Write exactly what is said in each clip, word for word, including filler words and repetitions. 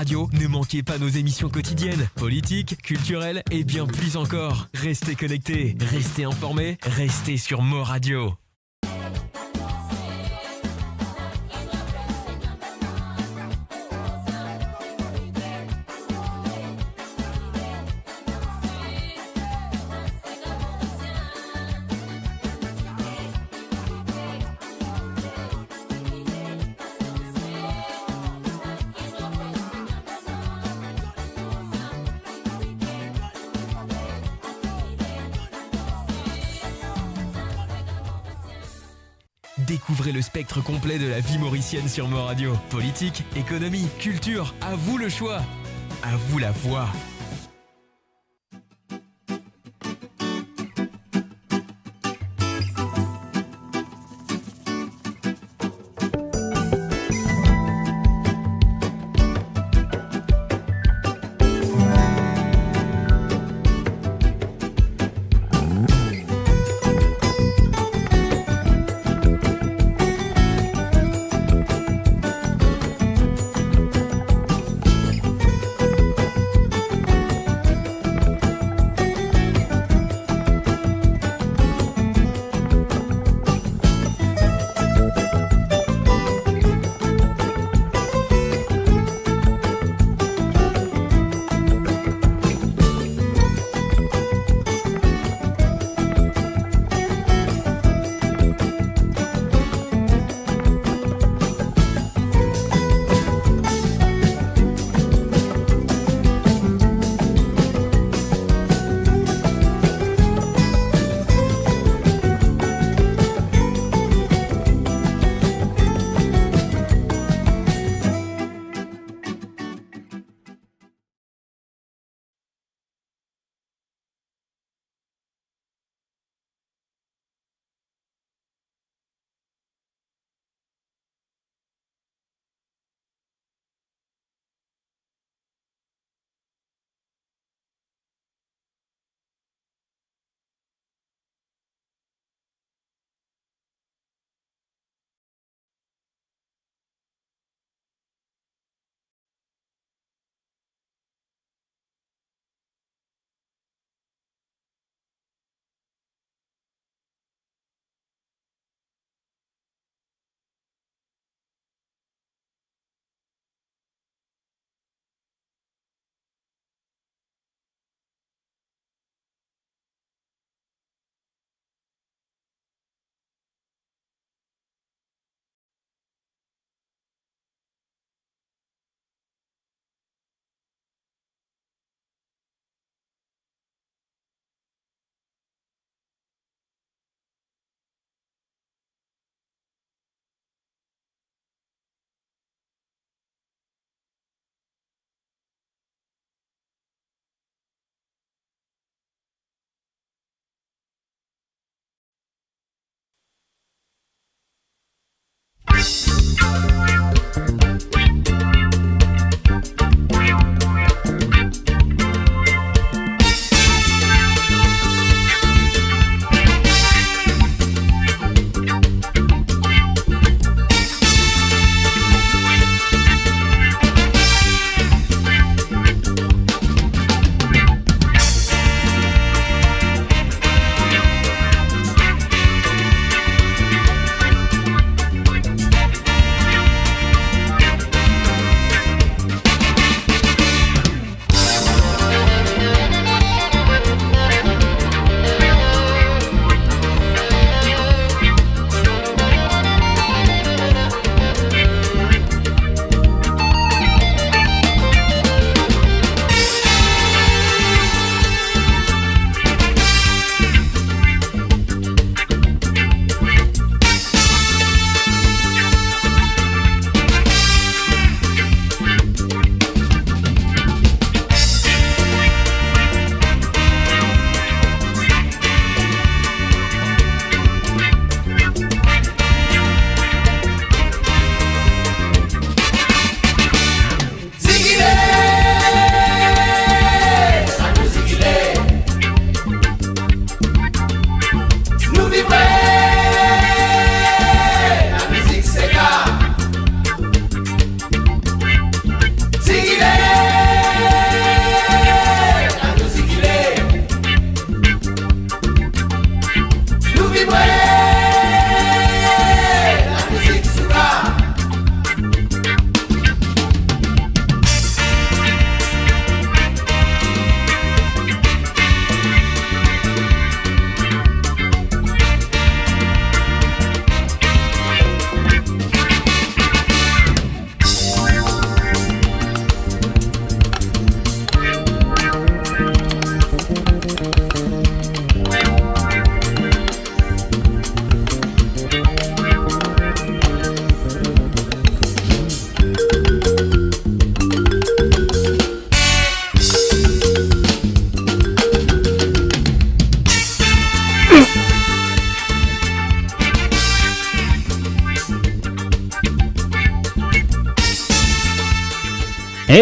Radio, ne manquez pas nos émissions quotidiennes, politiques, culturelles et bien plus encore. Restez connectés, restez informés, restez sur Mo Radio. Découvrez le spectre complet de la vie mauricienne sur Mo Radio. Politique, économie, culture, à vous le choix. À vous la voix.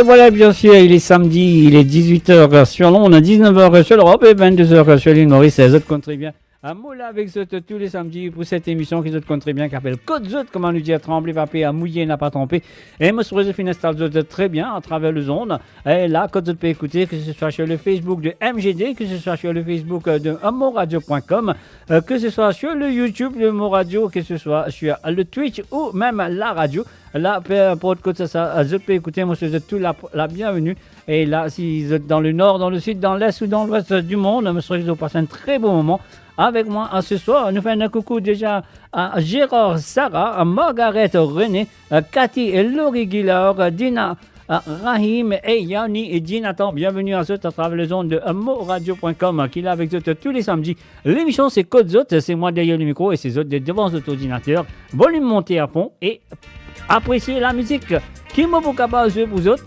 Voilà, bien sûr, il est samedi, il est dix-huit heures sur l'onde, dix-neuf heures sur l'Europe et vingt-deux heures sur l'île Maurice. Zot konn tre bien. Ah, mo la avek zot tou le samedi pou set emision ki zot konn tre bien, ki apel Kot Zot, kouma nou dir, tranble pa per, mouye napa tranpe. E mo swete finn instal zot tre bien atraver lezond. E la, kot zot pe ekoute, ke se swa sur le Facebook de M G D, ke se swa sur le Facebook, euh, de, euh, moradio point com, euh, ke se swa sur le YouTube de Moradio, ke se swa sur le Twitch ou mem laradio. La, pe inport kot sa, sa, euh, zot pe ekoute, mo swete zot tou la, la bienvenue. E la, si zot dan le nor, dan le sid, dan les ou dan lwes du mond, mo swete zot pas enn tre bon moman avek mwa, euh, se swar. Nou fer enn koukou deza a Gérard Sarah, a Margaret René, euh, Cathy et Laurie Guillard, euh, Dina, euh, Rahim et Yanni et Jonathan. Bienvenue à zot atraver lezond de, euh, moradio point com, euh, ki la avek zot tou le samedi. Lemision se Kot Zot, se mwa deryer le mikro e se zot de devan zot ordinater. Volim monte a fon e apresie lamizik ki mo pou kapav zwe pou zot.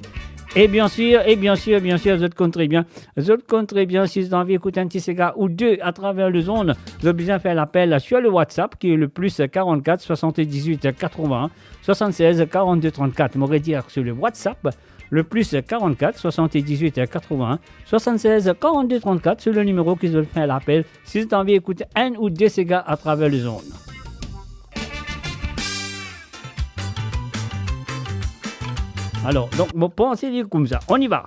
E bien sir, e bien sir, bien sir, zot konn tre bien. Zot konn tre bien, si zot anvi ekout enn ti sega ou de atraver lezond, zot bizin fer lapel sur le WhatsApp, ki est le plus quarante-quatre soixante-dix-huit quatre-vingts soixante-seize quarante-deux trente-quatre. Mo redir, sur le WhatsApp, le plus quarante-quatre soixante-dix-huit quatre-vingts soixante-seize quarante-deux trente-quatre, se le nimero ki zot fer lapel si zot anvi ekout enn ou de sega atraver lezond. Alor, donk, mo panse li koumsa. On y va.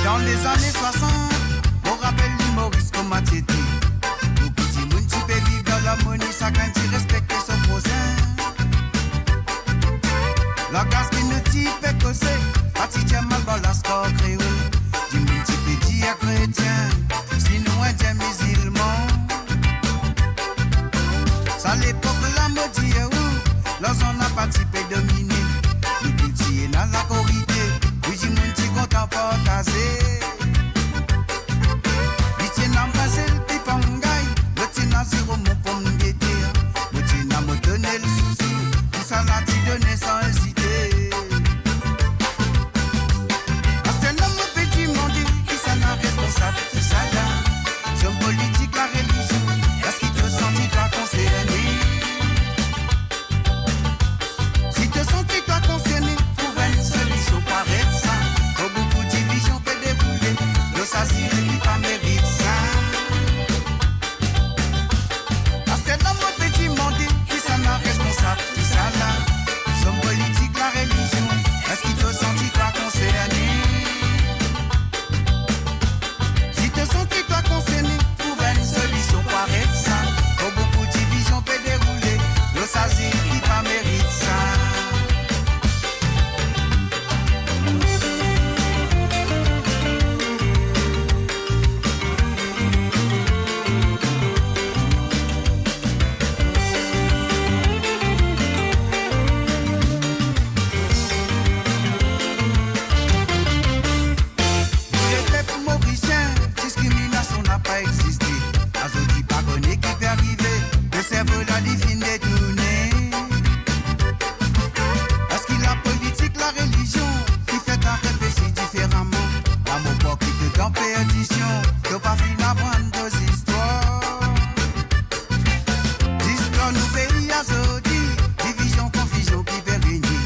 Dan lezane swasant, mo rapel limoris kouma ti ete. Boukou dimoun ti pe viv dan larmoni, sakenn ti respekte so prosin. Langaz ki nou ti pe koze, pa ti dir mal dan laskar kreol. Dimoun ti pe dir kretien, sinon indien, mizilman. Sa lepok la, mo dir ou, larzan napa ti pe domine. Nou tou ti ena lakorite, wi, dimoun ti kontan partaze. Li ti ena mwazel pipangay, lot ti ena ziromon pomdeter, lot ti ena mo tonel sousou, tousala ti done san ezite. Aster la mo pe dimande, kisannla responsab tousala? Zom politik, larelizion, eski to santi twa konserne? Si to santi twa konserne, trouv enn solision pou aret sa. Tro boukou divizion pe deroule, nou sazir ki pa merit sa. Aster la mo pe dimande, kisannla responsab tousala? Zom politik, larelizion, eski to santi twa konserne? Si to santi twa konserne, trouv enn solision pou aret sa. Tro boukou divizion pe deroule, nou sazir ki pa merit sa. Pou lepep morisien, diskriminasion napa existe. Azordi pa kone ki pe arive, le servo la li finn detourne. Eski lapolitik, larelizion ki fer twa reflesi diferaman? Lamor pa kit twa dan perdision, to pa finn aprann to zistwar. Zistwar nou pei azordi, divizion, konfizion ki pe renie.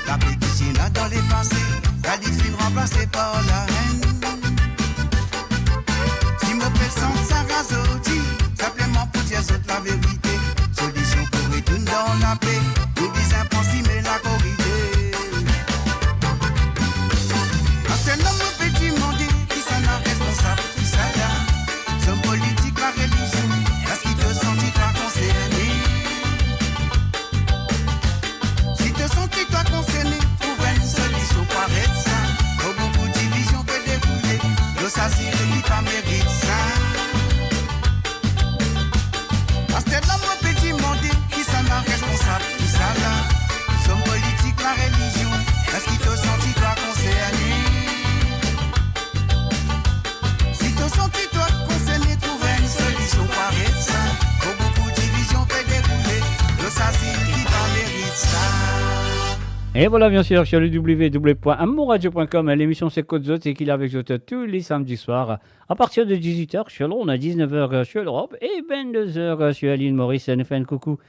Lape ki ti ena dan lepase, la li finn ranplase par laenn. Si mo pe sant sa azordi, sinpleman pou dir zot laverite, solision pou retourn dan lape, nou bizin pran simin lakorite. Aster la mo pe dimande, kisannla responsab tousala? Zom politik, larelizion, eski to santi twa konserne? Si to santi twa konserne, trouv enn solision pou aret sa. Tro boukou divizion pe deroule, nou sazir ki pa merit sa. Aster la mo pe dimande, kisannla responsab tousala? Zom politik, larelizion, eski to santi twa konserne? Si to santi twa konserne, Et voilà, bien sûr, sur le w w w point amourradio point com, l'émission c'est Kot Zot, e ki la avek zot tou le samedi soir, à partir de dix-huit heures sur l'onde, à dix-neuf heures sur l'Europe et vingt-deux heures sur l'île Maurice. Nou fer enn koukou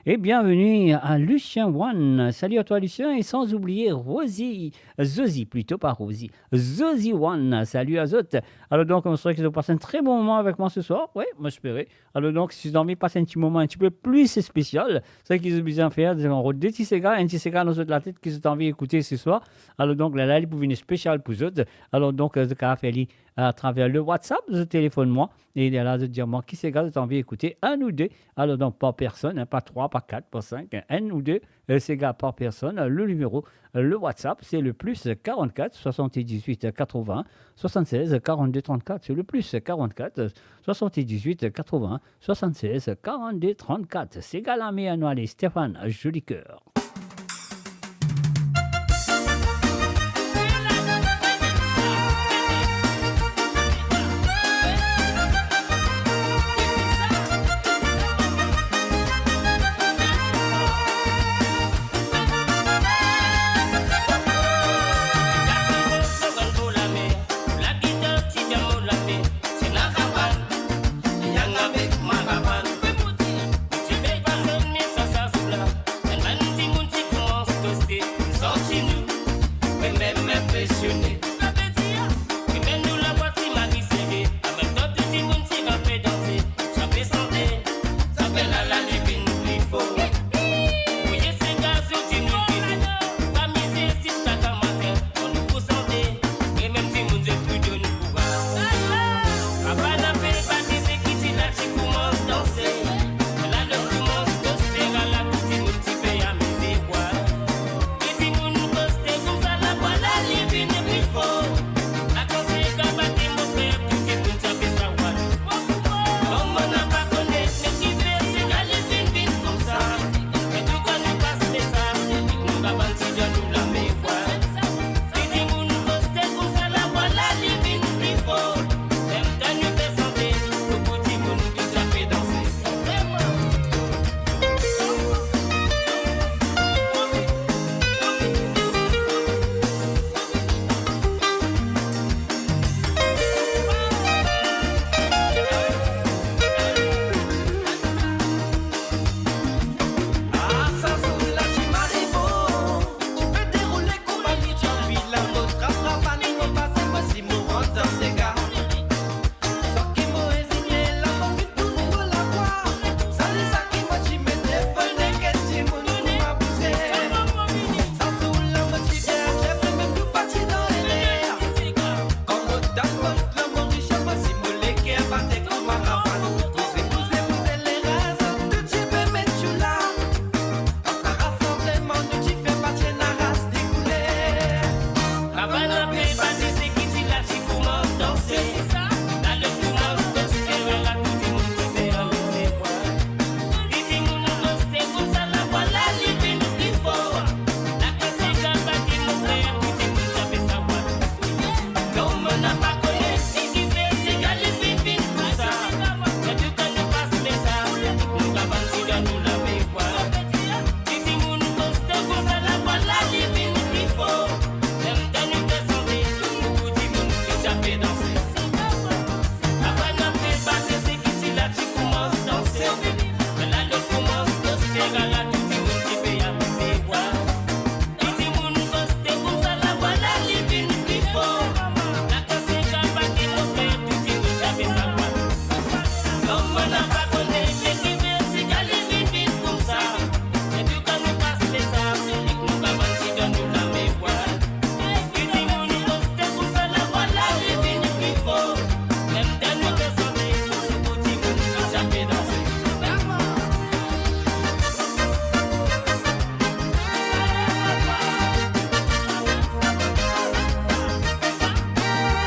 et bienvenue à Lucien One. Salut à toi, Lucien, et sans oublier Rosie, Zozi plutôt, pas Rosie, Zozi One. Salut à zot. Alors donc, on espère que vous passez un très bon moment avec moi ce soir. Oui, moi j'espère. Alors donc, si zot anvi pas enn ti moman enn ti pe pli spesial, sa ki zot bizin fer, zot rod de ti sega, enn ti sega dan zot latet ki zot anvi ekoute se swar. Alors donc, la, la, li pou vinn spesial pou zot. Alors donc, euh, zot kapav fer li atraver le WhatsApp, zot telefonn mwa, e la, zot dir mwa ki sega zot anvi ekoute, enn ou de. Alors donc, par personne, hein, pas trois, pas quatre, pas cinq, hein, enn ou de, euh, sega par personne. Le numéro, euh, le WhatsApp, c'est le plus quarante-quatre soixante-dix-huit quatre-vingts soixante-seize quarante-deux trente-quatre. C'est le plus quarante-quatre soixante-dix-huit quatre-vingts soixante-seize quarante-deux trente-quatre. Sega lame, anou ale, Stéphane Jolicoeur.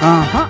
Aha.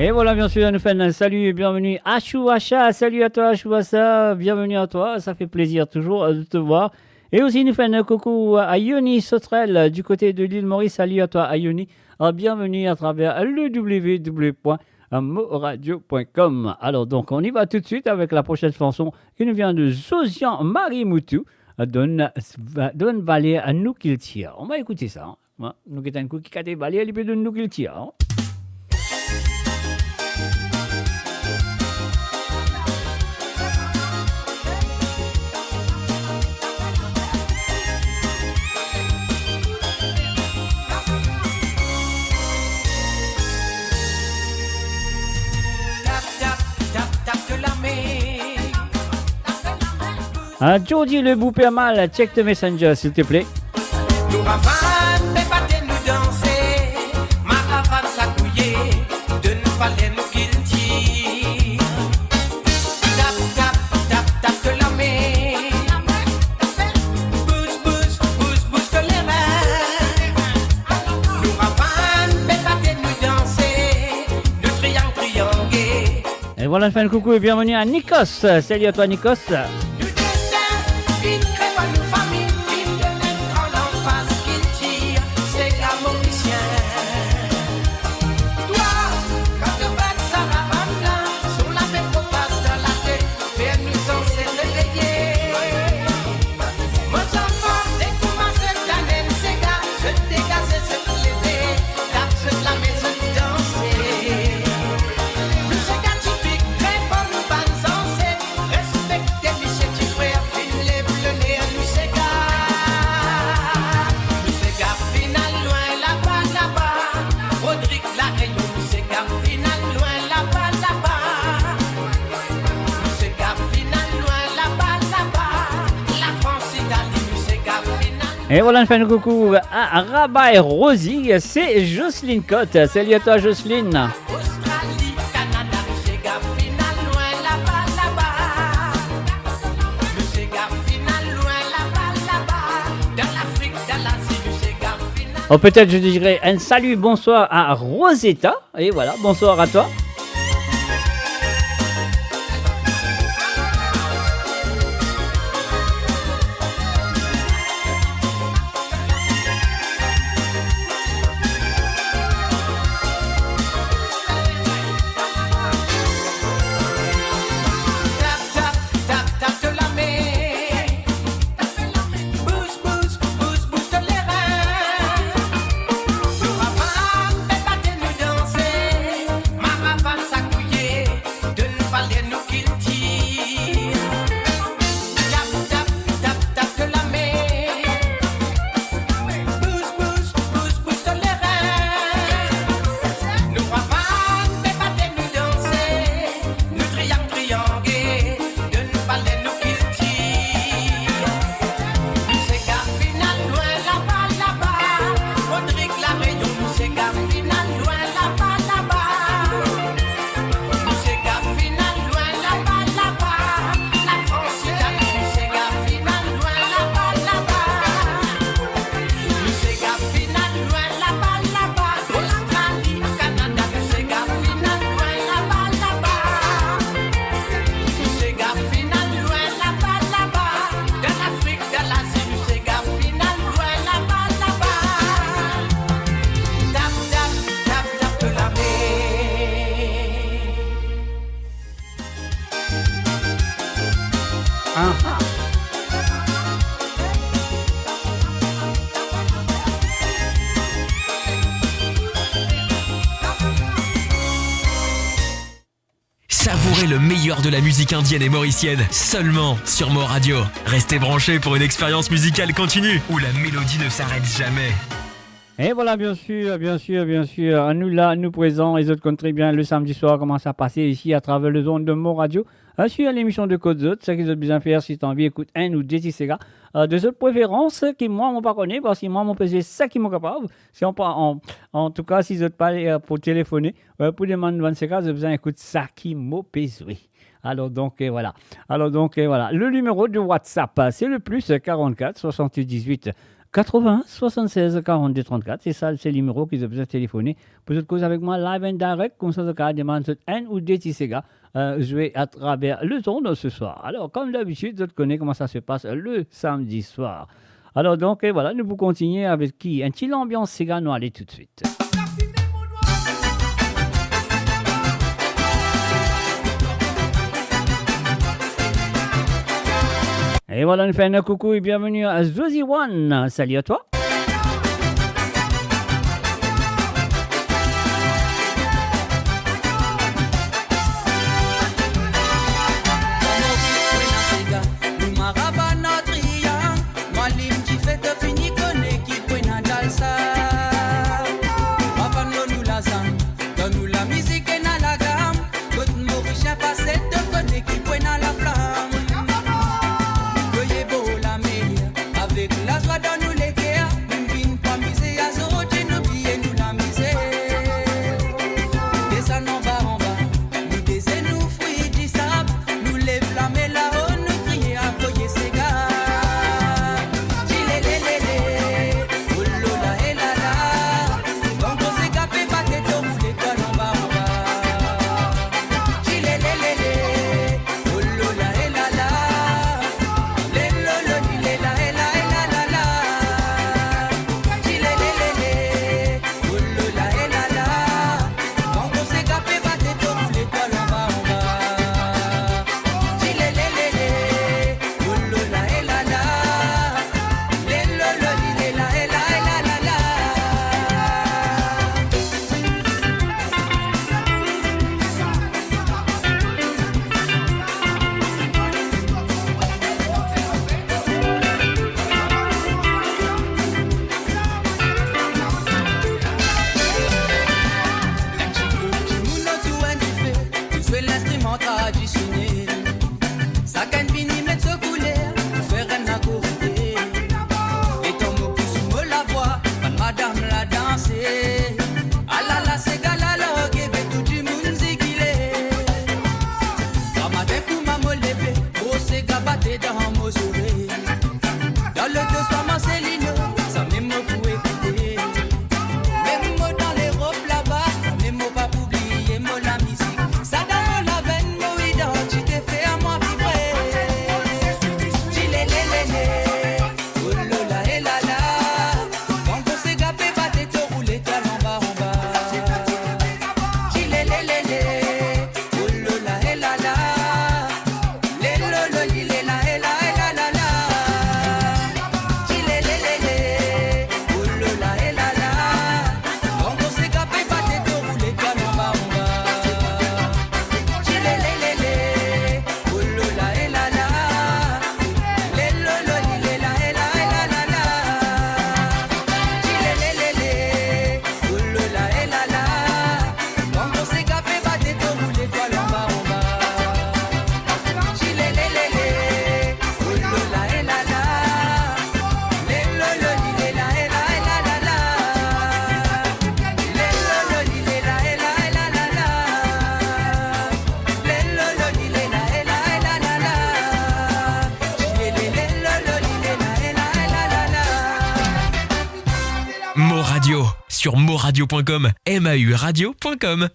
Et voilà, bien sûr, nous faisons un salut et bienvenue à Chouacha. Salut à toi, Chouacha. Bienvenue à toi. Ça fait plaisir toujours, euh, de te voir. Et aussi, nous faisons un coucou à Yoni Sauterelle, euh, du côté de l'île Maurice. Salut à toi, à Yoni. Euh, bienvenue à travers le w w w point moradio point com. Alors, donc, on y va tout de suite avec la prochaine chanson qui nous vient de Josian Marie Moutou, euh, donne, donne valeur à nos cultures. On va écouter ça, hein. Bon, nou get enn kou ki kate bale, li pe donn nou kiltir, an. Tap, tap, tap, tap de lame. Ah, Jordi le Boupermal, check the messenger, s'il te plaît. Nou ravann, pe bate nou danse, maravann sakouye, donn valè nou kiltir. Tap, tap, tap, tap de lame. Bous, bous, bous, bous de lerin. Nou ravann, pe bate nou danse, nou triyang, triyange. Et voilà, je fais un coucou et bienvenue à Nikos. Salut à toi, Nikos. Nou desten finn kre bann nou fami, finn donn enn gran lanfas kiltir sega morisien. Twa, kan to bat sa ravann la, son la pe propas dan latet, fer nou zanset reveye. Mo zanfan, dekoumans tann enn sega, zot degaze, zot leve, tap zot lame, zot danse. Nou sega tipik, reponn nou bann zanset, respekte misie tifrer, finn lev loner nou sega. Nou sega finn al lwin laba, laba, Rodrig, La Reyon, nou sega finn al lwin laba, laba. Nou sega finn al lwin laba, laba. Lafrans, Itali, nou sega finn al. Et voilà, on fait un coucou à Rabat et Rosie, c'est Jocelyne Cotte. Salut à toi, Jocelyne. Ostrali, Kanada, nou sega finn al lwin laba, laba. Nou sega finn al lwin laba, laba. Dan Lafrik, dan Lazi, nou sega finn al. Oh, peut-être je dirais un salut, bonsoir à Rosetta. Et voilà, bonsoir à toi. Tap, tap, tap, tap de lame. Bous, bous, bous, bous to lerin. Nou ravann, pe bate nou danse, maravann sakouye, donn valer nou kiltir. Tap, tap, tap, tap to lame. Bous, bous, bous, bous to lerin. Nou ravann, pe bate nou danse, nou triyang, triyange, donn valer nou kiltir. Nou sega finn al lwin laba, laba. Rodrig, La Reyon, nou sega finn al lwin laba, laba. Nou sega finn al lwin laba, laba. Lafrans, Itali, nou sega finn al lwin laba, laba. Nou sega finn al lwin laba, laba. Ostrali, Kanada, nou sega finn al lwin laba, laba. Nou sega finn al lwin laba, laba. Dan Lafrik, dan Lazi, nou sega finn al lwin laba, laba. Tap, tap, tap, tap to lame. Aha. Savourez le meilleur de la musique indienne et mauricienne seulement sur Mo Radio. Restez branchés pour une expérience musicale continue où la mélodie ne s'arrête jamais. Et voilà, bien sûr, bien sûr, bien sûr. Anou la, nou prezan, e zot konn tre bien le samedi soir kouma sa pase isi atraver lezond de Mo Radio. Asir lemision de Kot Zot, seki zot bizin fer, si zot anvi ekout enn ou de ti sega, euh, de zot preferans, ki mwa, mo pa kone, parski mwa, mo pe zwe seki mo kapav. Si on pa, an, antouka, si zot pa, euh, pou telefone, euh, pou demann bann sega, zot bizin ekout seki mo pe zwe. Alors donc, euh, voilà. Alors donc, euh, voilà. Le numéro de WhatsApp, euh, c'est le plus quarante-quatre soixante-dix-huit Katrevin-enn, swasann-sez, karannde, trannkat, se sa, se limero ki zot bizin telefone pou zot koz avek mwa live and direct, koumsa zot kapav demann zot enn ou de ti sega, euh, zwe atraver le zond se swar. Alor, kom dabitid, zot kone kouma sa se pas le samdi swar. Alor donk, e vwala, nou pou kontigne avek ki? Enn ti lanbians sega, nou ale toutswit. E vwala, nou fer enn koukou e bienveni a Zozi One. Salut à toi. Nou maravan an triyang, mwa lim dife to fini kone ki pwena dal sa. Mwa vann lor nou lazam, dan nou lamizik ena lagam, kot Morisien pase to kone ki pwena laflam. Voye bor lamer, avek lazwa dan nou leker, nou vinn pou amize azordi, nou bliye nou lamize. Desann anba anba, nou dezenou fwi disab, nou lev lame lao, nou kriye avoye sega. Ti lelelele, oh lola e lala. Kan gro sega pe bat, to roule twa anba anba. Ti lelelele, oh lola e lala. Le lolo li lela e la e la la la. Ti lelelele, oh lola e lala. Kan gro sega pe bat, to roule twa anba anba. Ti lelelele, oh lola e lala. Le lolo li lela e la e la la la. Enn ti group dimoun otour enn dife, pou zwe linstriman tradisionel. Sakenn vini met so kouler, pou fer enn lakorite. Letan mo pous mo lavwa, bann madam la danse. Alala, sega la large, be tou dimoun zigile. Sa matin kouma mo leve, gro sega bate dan mo zorey. Dan le do swa Marcelino, samem mo pou ekoute. Mem mo dan Lerop laba, samem mo pa pou bliye mo lamizik. Sa dan mo lavenn, mo idantite, fer mwa vibre. Ti lelelele, oh lola e lala. Kan gro sega pe bate, to roule twa anba anba. Ti lelelele, oh lola e lala. Le lolo li lela e la e la la la. Ti lelelele, oh lola e lala. Kan gro sega pe bate, to roule twa anba anba. Ti lelelele, oh lola e lala. Le lolo li lela e la e la la la. Ti lelelele, oh lola e lala. Kan gro sega pe bate, to roule twa anba anba. Ti lelelele, oh lola e lala. Le lolo li lela e la e la la la. Le lolo li lela e la e la la la. Le lolo li lela e la e la la la. Ti lelele lolo li lela e la e la la la. Mo Radio, sur moradio point com, M A U radio point com.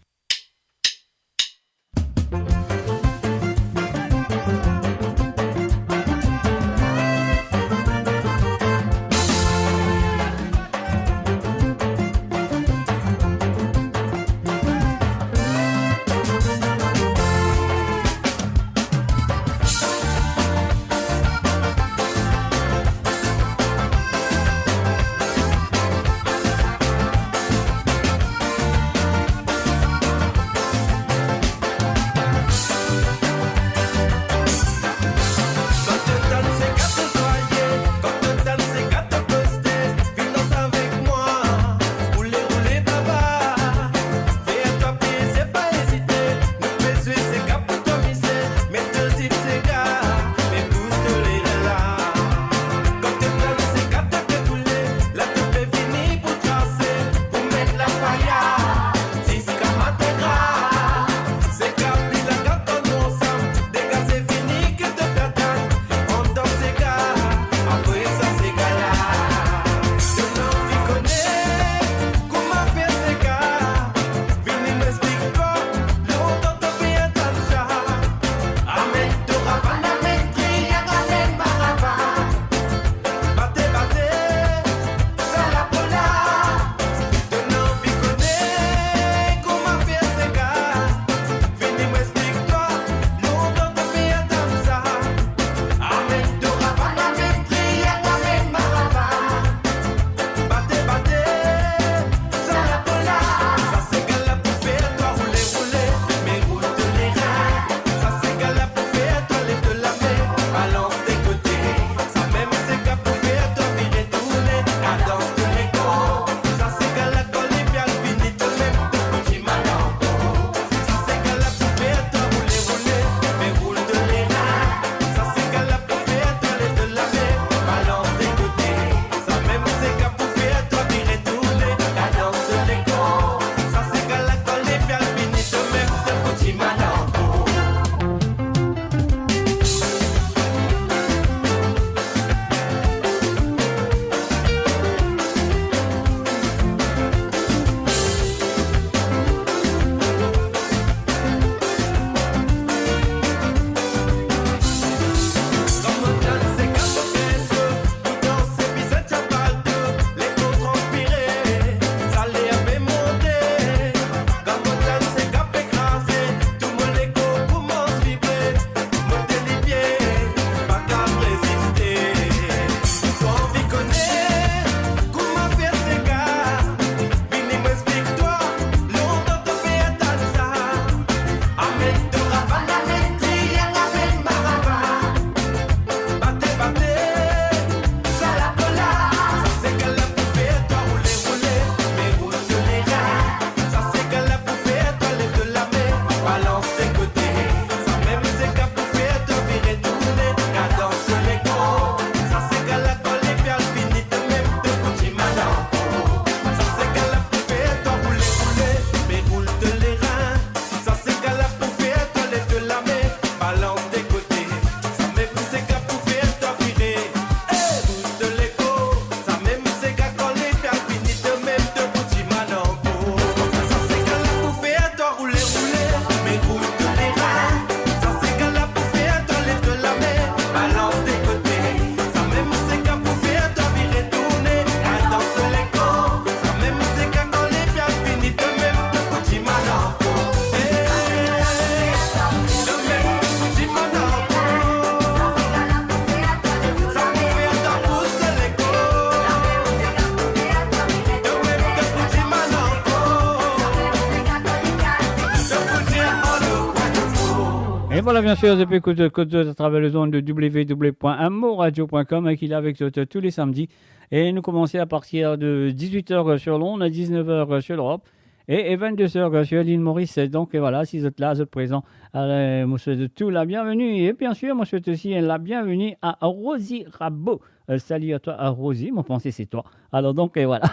Voilà, bien sûr, zot pe ekout, ekout zot atraver lezond de w w w point moradio point com, hein, ki la avek zot tou le samdi. E nou koumans apartir de dix-huit heures sur Londres, dix-neuf heures sur l'Europe e, e vingt-deux heures sur l'île Maurice. Donk, e voilà, si zot la, zot prezan, alor, mo swet zot tou la bienvenue. E bien sûr, mo swet osi la bienvenue à Rosie Rabot. Euh, salut à toi, à Rosie, mo panse se twa. Alor donk, e voilà.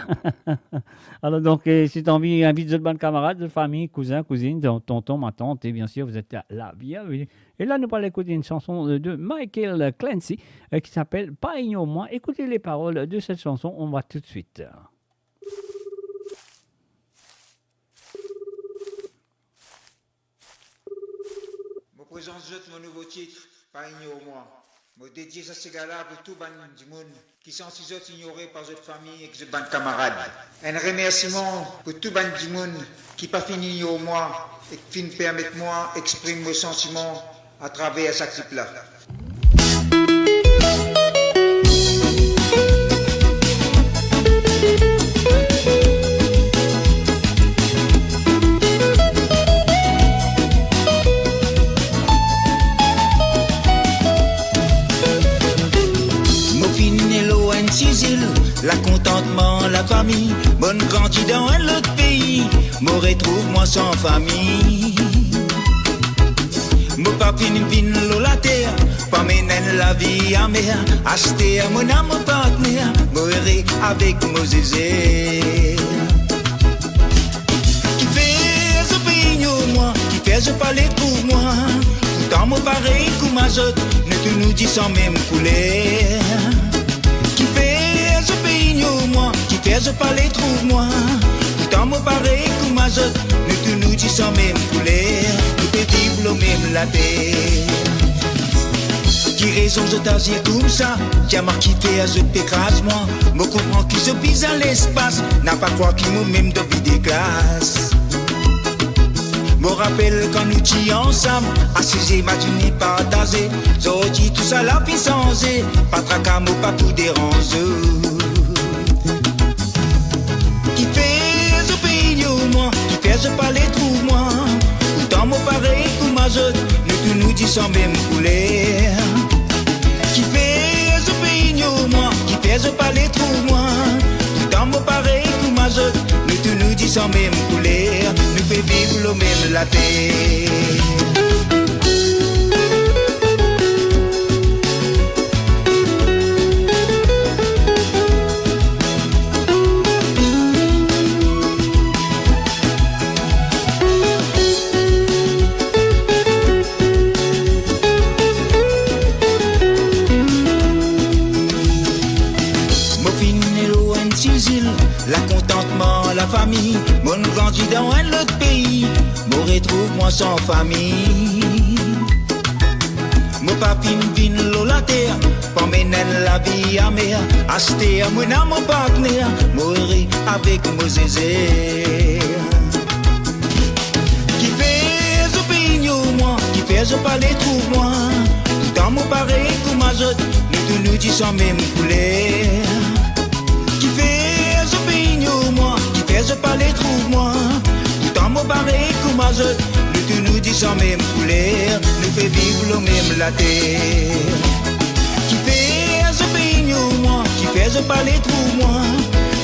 Alor donk, e, si zot anvi, invit zot bann kamarad, zot fami, kouzin, kouzinn, ton-, tonton, matant, e bien sûr, vous êtes la bienvenue. E la, nou pou al ekout enn sanson de, de Michael Clancy, euh, qui s'appelle Pa Ignor Mwa. Écoutez les paroles de cette chanson, on va tout de suite. Mo prezant zot mo nouvo tit, Pa Ignor Mwa. Mo dedie sa sega la pou tou bann dimoun ki santi zot ignore par zot fami ek zot bann kamarad. Enn remersiman pou tou bann dimoun ki pa finn ignor mwa ek finn permet mwa exprim mo santiman atraver sa klip la. Mo finn elwegn ti zil, lakontantman lafami, mo'nn grandi dan enn lot pei, mo retrouv mwa san fami. Mo pa finn vinn lor later pou amenn enn lavi amer. Aster mo ena mo partner, mo ere avek mo zeze. Kifer zot pe ignor mwa, kifer zot pa le trouv mwa? Pourtan mo parey kouma zot, nou tou nou disan mem kouler. Kifer zot pe ignor mwa, kifer zot pa le trouv mwa? Pourtan mo parey kouma zot, nou tou nou disan mem kouler, nou pe viv lor mem later. Ki rezon zot azir koumsa? Dir mwa kifer zot pe kraz mwa? Mo konpran ki zot bizin lespas, napa krwar ki mo mem dan vide klas. Mo rapel kan nou ti ansam, asize, imazine, partaze. Zordi tousala finn sanze, pa traka, mo pa pou deranz zot. Kifer zot pe ignor mwa, kifer zot pa le trouv mwa? Pourtan mo parey kouma zot, nou tou nou disan mem kouler. Kifer zot pe ignor mwa, kifer zot pa le trouv mwa? Pourtan mo parey kouma zot, nou tou nou disan mem kouler, nou pe viv lor mem later. Mo finn elwegn ti zil, lakontantman lafami, mo'nn grandi dan enn lot pei, mo retrouv mwa san fami. Mo pa finn vinn lor later pou amenn enn lavi amer. Aster mo ena mo partner, mo ere avek mo zeze. Kifer zot pe ignor mwa, kifer zot pa le trouv mwa? Pourtan mo parey kouma zot, nou tou nou disan mem kouler. Kifer zot pe ignor mwa, kifer zot pa le trouv mwa? Pourtan mo parey kouma zot, nou tou nou disan mem kouler, nou pe viv lor mem later. Kifer zot pe ignor mwa, kifer zot pa le trouv mwa?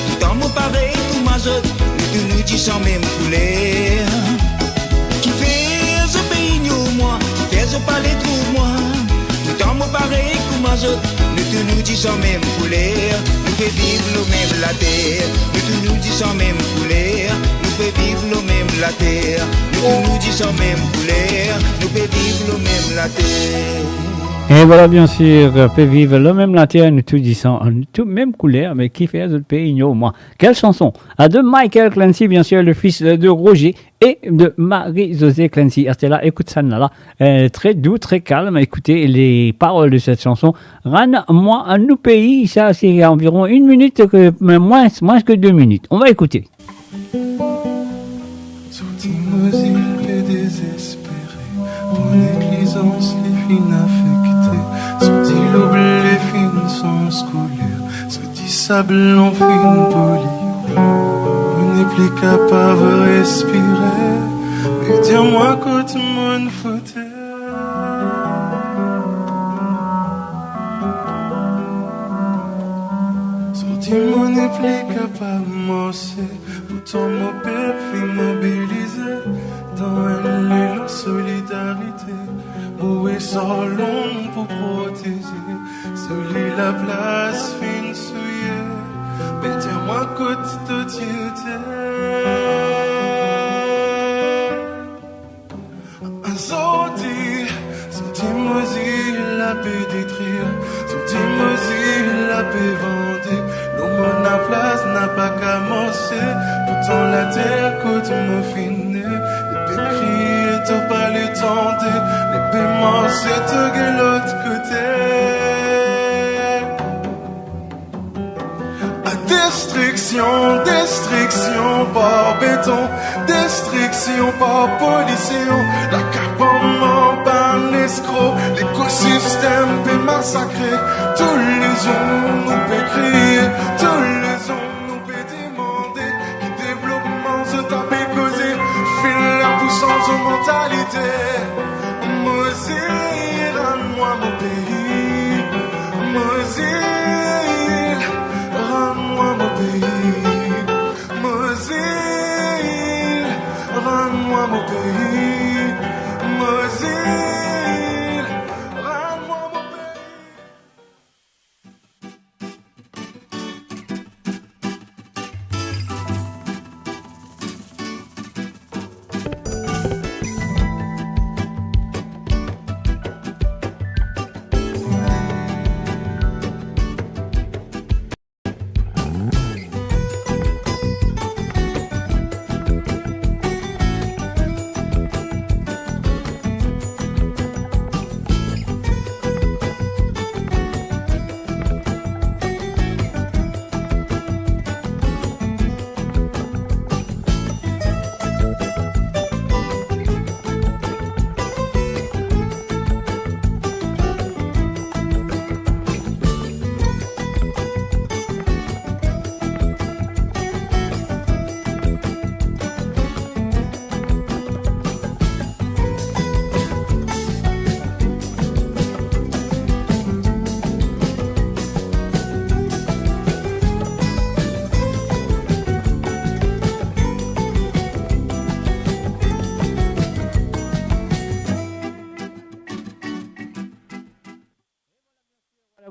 Pourtan mo parey kouma zot, nou tou nou disan mem kouler. Kifer zot pe ignor mwa, kifer zot pa le trouv mwa? Pourtan mo parey kouma zot, nou tou nou disan mem kouler, nou pe viv lor mem later. Nou tou nou disan mem kouler, nou pe viv lor mem later. Nou tou nou disan mem kouler, nou pe viv lor mem later. E voilà, bien sûr, pe viv lor mem later, nou tou disan, nou tou mem kouler, me kifer zot pe ignor mwa? Quelle chanson? Ah, de Michael Clancy, bien sûr, le fils de Roger et de Marie-Josée Clancy. Aster la, ekout sa la, la. Euh, très doux, très calme. Écoutez les paroles de cette chanson. Rann mwa nou pei, ça c'est environ une minute, que, mais moins, moins que deux minutes. On va écouter. Sorti mo zil pe dezespere, mo neglizans li finn afekte, sorti lor ble finn sanz kouler, sorti sa blan finn poli, mo nepli kapav respire, me dir mwa kot mo'nn fote. Mo nepli kapav marse, pourtan mo pep finn mobilize dan enn lelan solidarite. Mo esar long pou proteze, soli laplas finn souye, me dir mwa kot to ti ete. Azordi, santi mo zil la pe detrir, santi mo zil la pe vande. Lor mo laplas napa kamanse, pourtan later kot mo finn ne, li pe kriye to pa le tande, li pe marse to gagn lot kote. A destriksion, destriksion par beton, destriksion par polision, lakapaman par bann eskro, lekosistem pe masakre. Toulezour nou pe kriye, toulezour nou pe demande, ki devlopman zot ape koze, finn la pou sanz zot mantalite. Mo zil, rann mwa mo pei. Mo zil, rann mwa mo pei. Mo zil, rann mwa mo pei. Mo zil, rann mwa mo pei.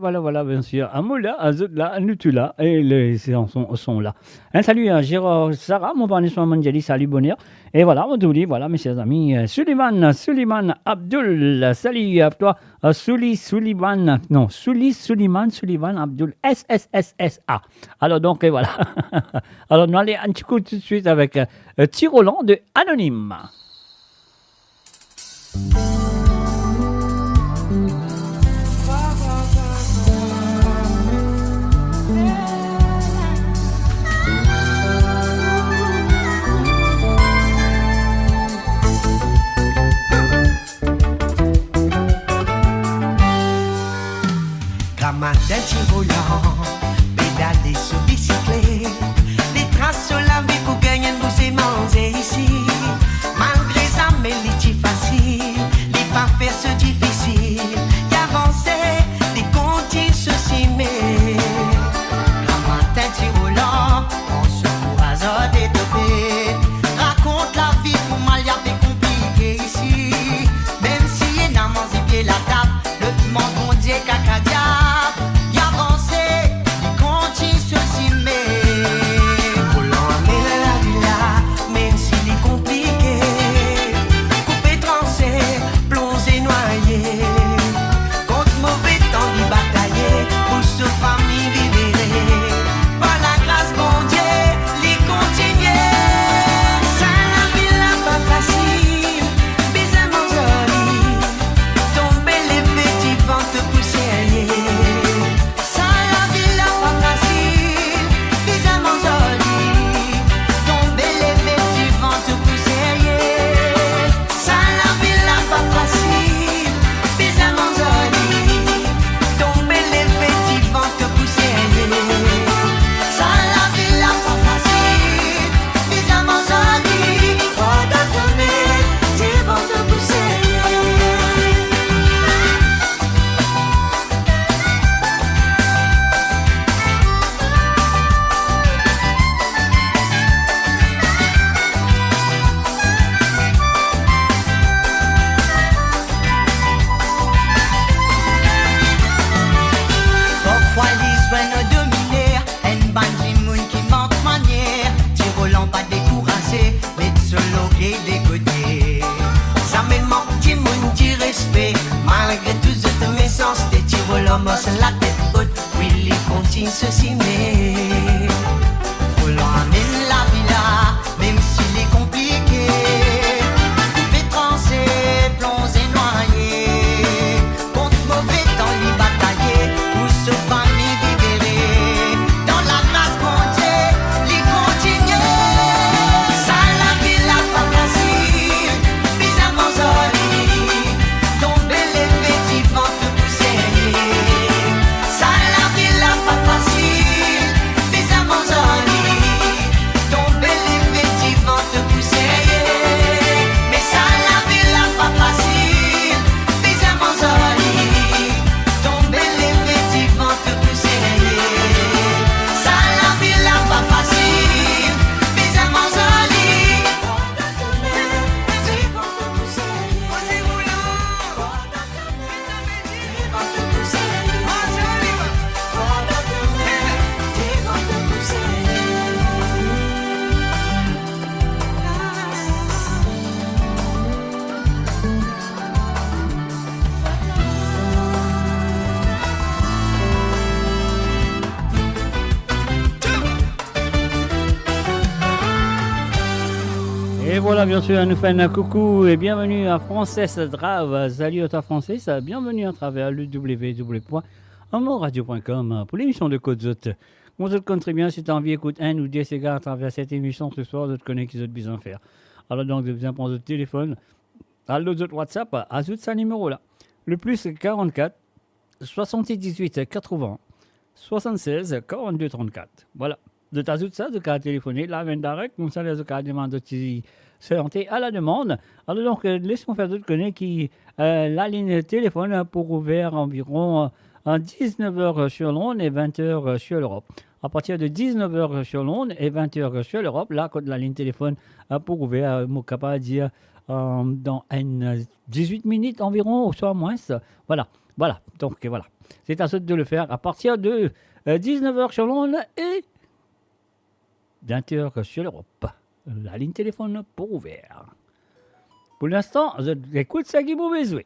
Voilà, voilà, voilà, bien sûr. Amour la, azot la, nou tou la, e le, se son, son la. Un salut à Gérard Sarah, mon parmi son Manjali, salut, bonheur. Et voilà, on oublie, voilà, mes chers amis, euh, Suleiman, Suleiman Abdul, salut à toi, euh, Souli, Suleiman, non, Souli, Suleiman, Suleiman Abdul, S S S S A. Alors donc, et voilà. Alors, nous allons un petit coup tout de suite avec, euh, Ti Roland de Anonyme. Gramatin Ti Roland, pedale so bisiklet, li tras so lavi pou gagn enn bouse manze isi. Malgre sa, me li ti fasil, Ki lekote, zame mank dimoun direspe, malgre tou zot mesanste, ti voler mars latet ot, wi, li kontign so sime. Pou amenn lavi la, mem si li konplike, koupe, transe, plonze, nwaye, kont move tan li bataye, pou so fami viv ere. Dan lagras Bondie, li kontigne. Sa lavi la pa fasil, bizin manz ar li, tonbe leve divan to pou serye. Sa lavi la pa fasil, bizin manz ar li, tonbe leve divan to pou serye. Me sa lavi la pa fasil, bizin manz ar li, tonbe leve divan to pou serye. Sa lavi la pa fasil, bizin manz ar li. E vwala, bien sir, nou fer enn koukou e bienveni a Frances Drave. Salut à toi, Frances. Bienveni atraver le w w w point amourradio point com pou lemision de Kot Zot. Kouma zot konn tre bien, si zot anvi ekout enn ou de sega atraver set emision se swar, zot kone ki zot bizin fer. Alor donk, zot bizin pran zot telefonn, al lor zot WhatsApp, azout sa nimero la. Le plus quarante-quatre, soixante-dix-huit quatre-vingts soixante-seize quarante-deux trente-quatre. Vwala. Zot azout sa, zot kav telefone, live and direct, koumsa ler zot kav demann zot ti sante a la demann. Alor donk, euh, les mwa fer zot kone ki, euh, lalinn telefonn pou ouver anviron, euh, diznef er sur Lond e vin er sur Lerop. A partir de diznef er sur Lond e vin er sur Lerop, la kot lalinn telefonn, euh, pou ouver, euh, mo kapav dir, euh, dan enn, euh, dizuit minit anviron, ouswa mwins. Vwala, vwala. Donk, vwala. Se a zot de le fer a partir de, euh, diznef er sur Lond e vin er sur Lerop. Lalinn telefonn pou ouver. Pou linstan, zot ekout seki pou bizin.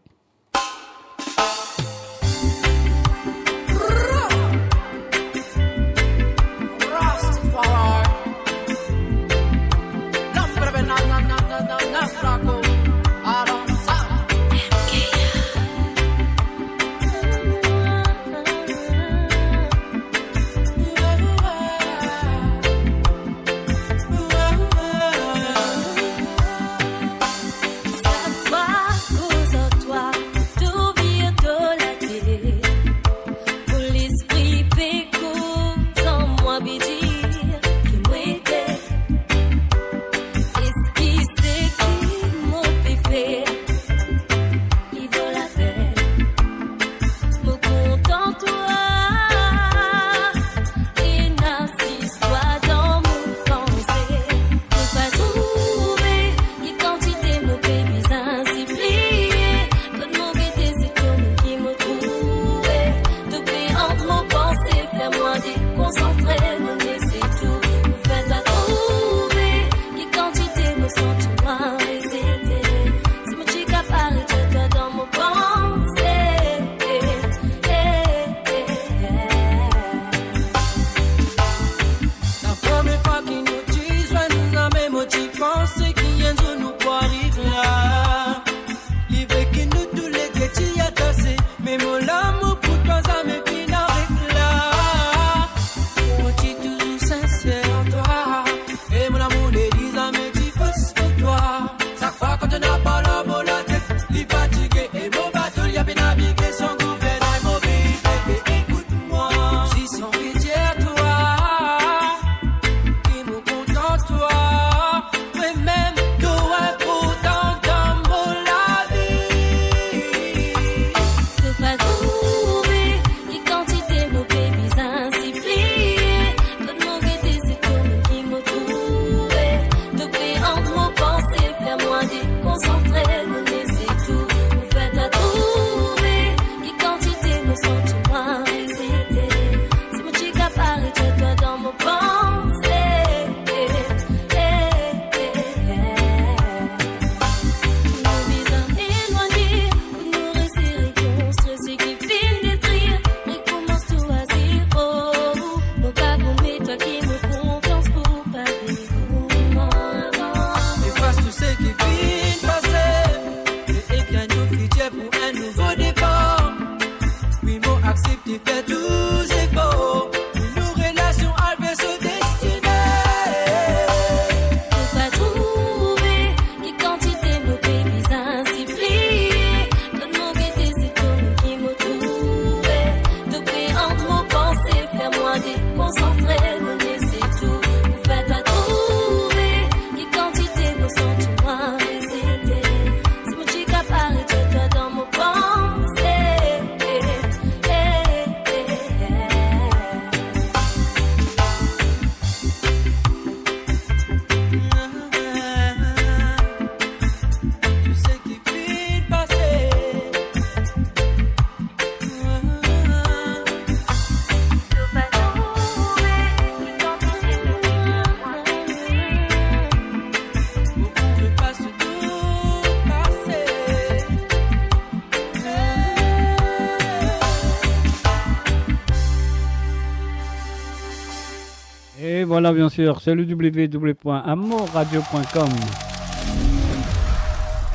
E vwala, bien sir, se le w w w point amor radio point com.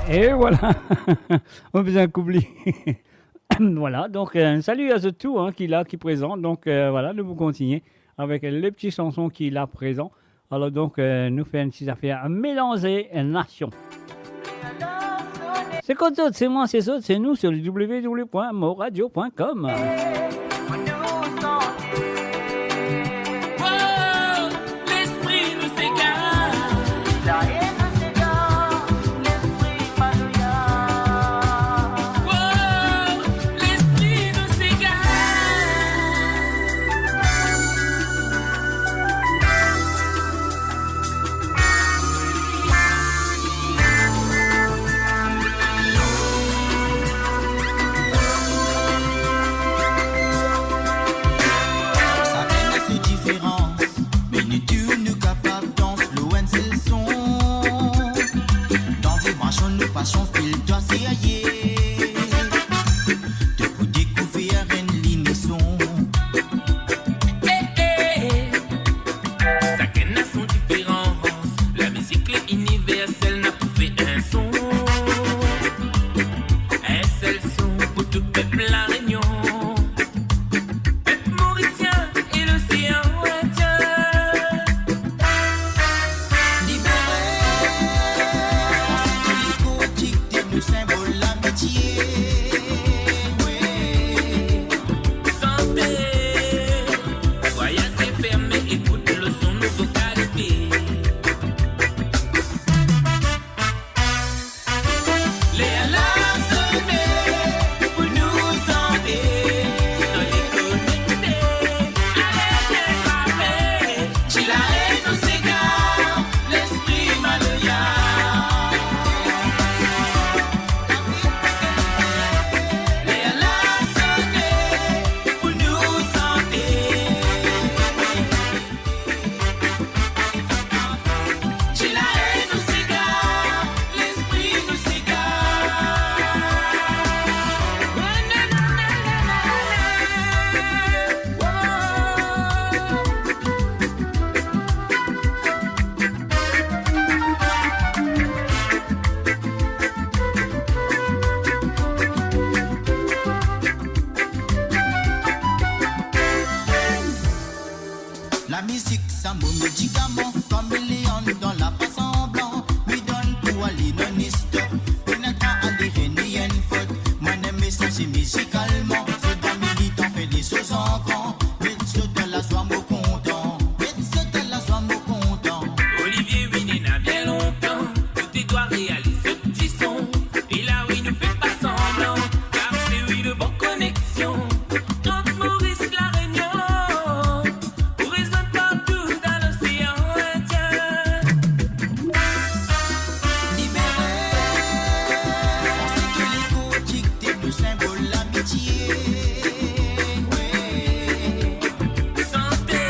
E vwala, mo bizin koup li. Vwala, donk, euh, salut à zot tou, hein, ki la, ki prezan. Donk, euh, vwala, nou pou kontigne avek le ti sanson ki la prezan. Alor, donk, euh, nou fer enn ti zafer melanze nasion. Se kot zot, se mwa, se zot, se nou, sur le w w w point amor radio point com. Sakenn ena so diferans, me nou tou nou kapav dans lor enn sel son. Dan vibrasion nou pasion, feel twa serye. To pou dekouver enn linison. Eh, eh. Sakenn ena so diferans. Lamizik le iniversel, na pou fer enn son. Enn sel son pou tou pep La Renion. Pep morisien e losean Indien. Libere. Franse tou likotik de nou, sinbol lamitie. Wi. Sante. Vwayaz se ferme, ekout leson nouvo kalite. Ler la sone pou nou sante. Sone konekte, alerte frape. Ti lare nou sega, lespri maloya. Ler la sone pou nou sante. Ti lare nou sega, lespri nou sega. Lamizik sa mo medikaman, kameleon dan la pa sanblan. Mi donn pou ale non stop. Pena drwa ale renie enn fot. Mwa enn mesaz mizikalman. Zot dan militan fer lesoz an gran. Met zot dan lazwa mo kontan. Met zot dan lazwa mo kontan. Olivier, wi, ena bien lontan. Zot ti dwa realiz zot ti son. E la wi nou fer pa sanblan. Kar se wi le bon koneksion. Ant Moris, La Renion. Pou rezonn partou dan losean Indien. Libere. Franse tou likotik de nou, sinbol lamitie. Wi. Sante.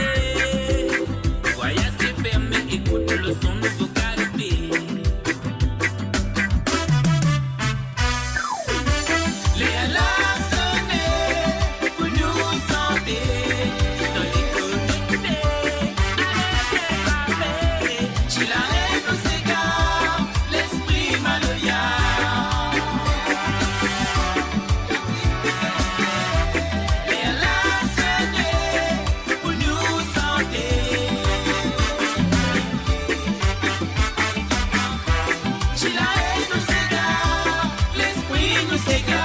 Vwayaz se ferme, ekout leson nouvo kalite. Ler la sone pou nou sante. Sone konekte, alerte frape. Ti lare nou sega, lespri maloya. Ler la sone pou nou sante. Ti lare nou sega, lespri nou sega.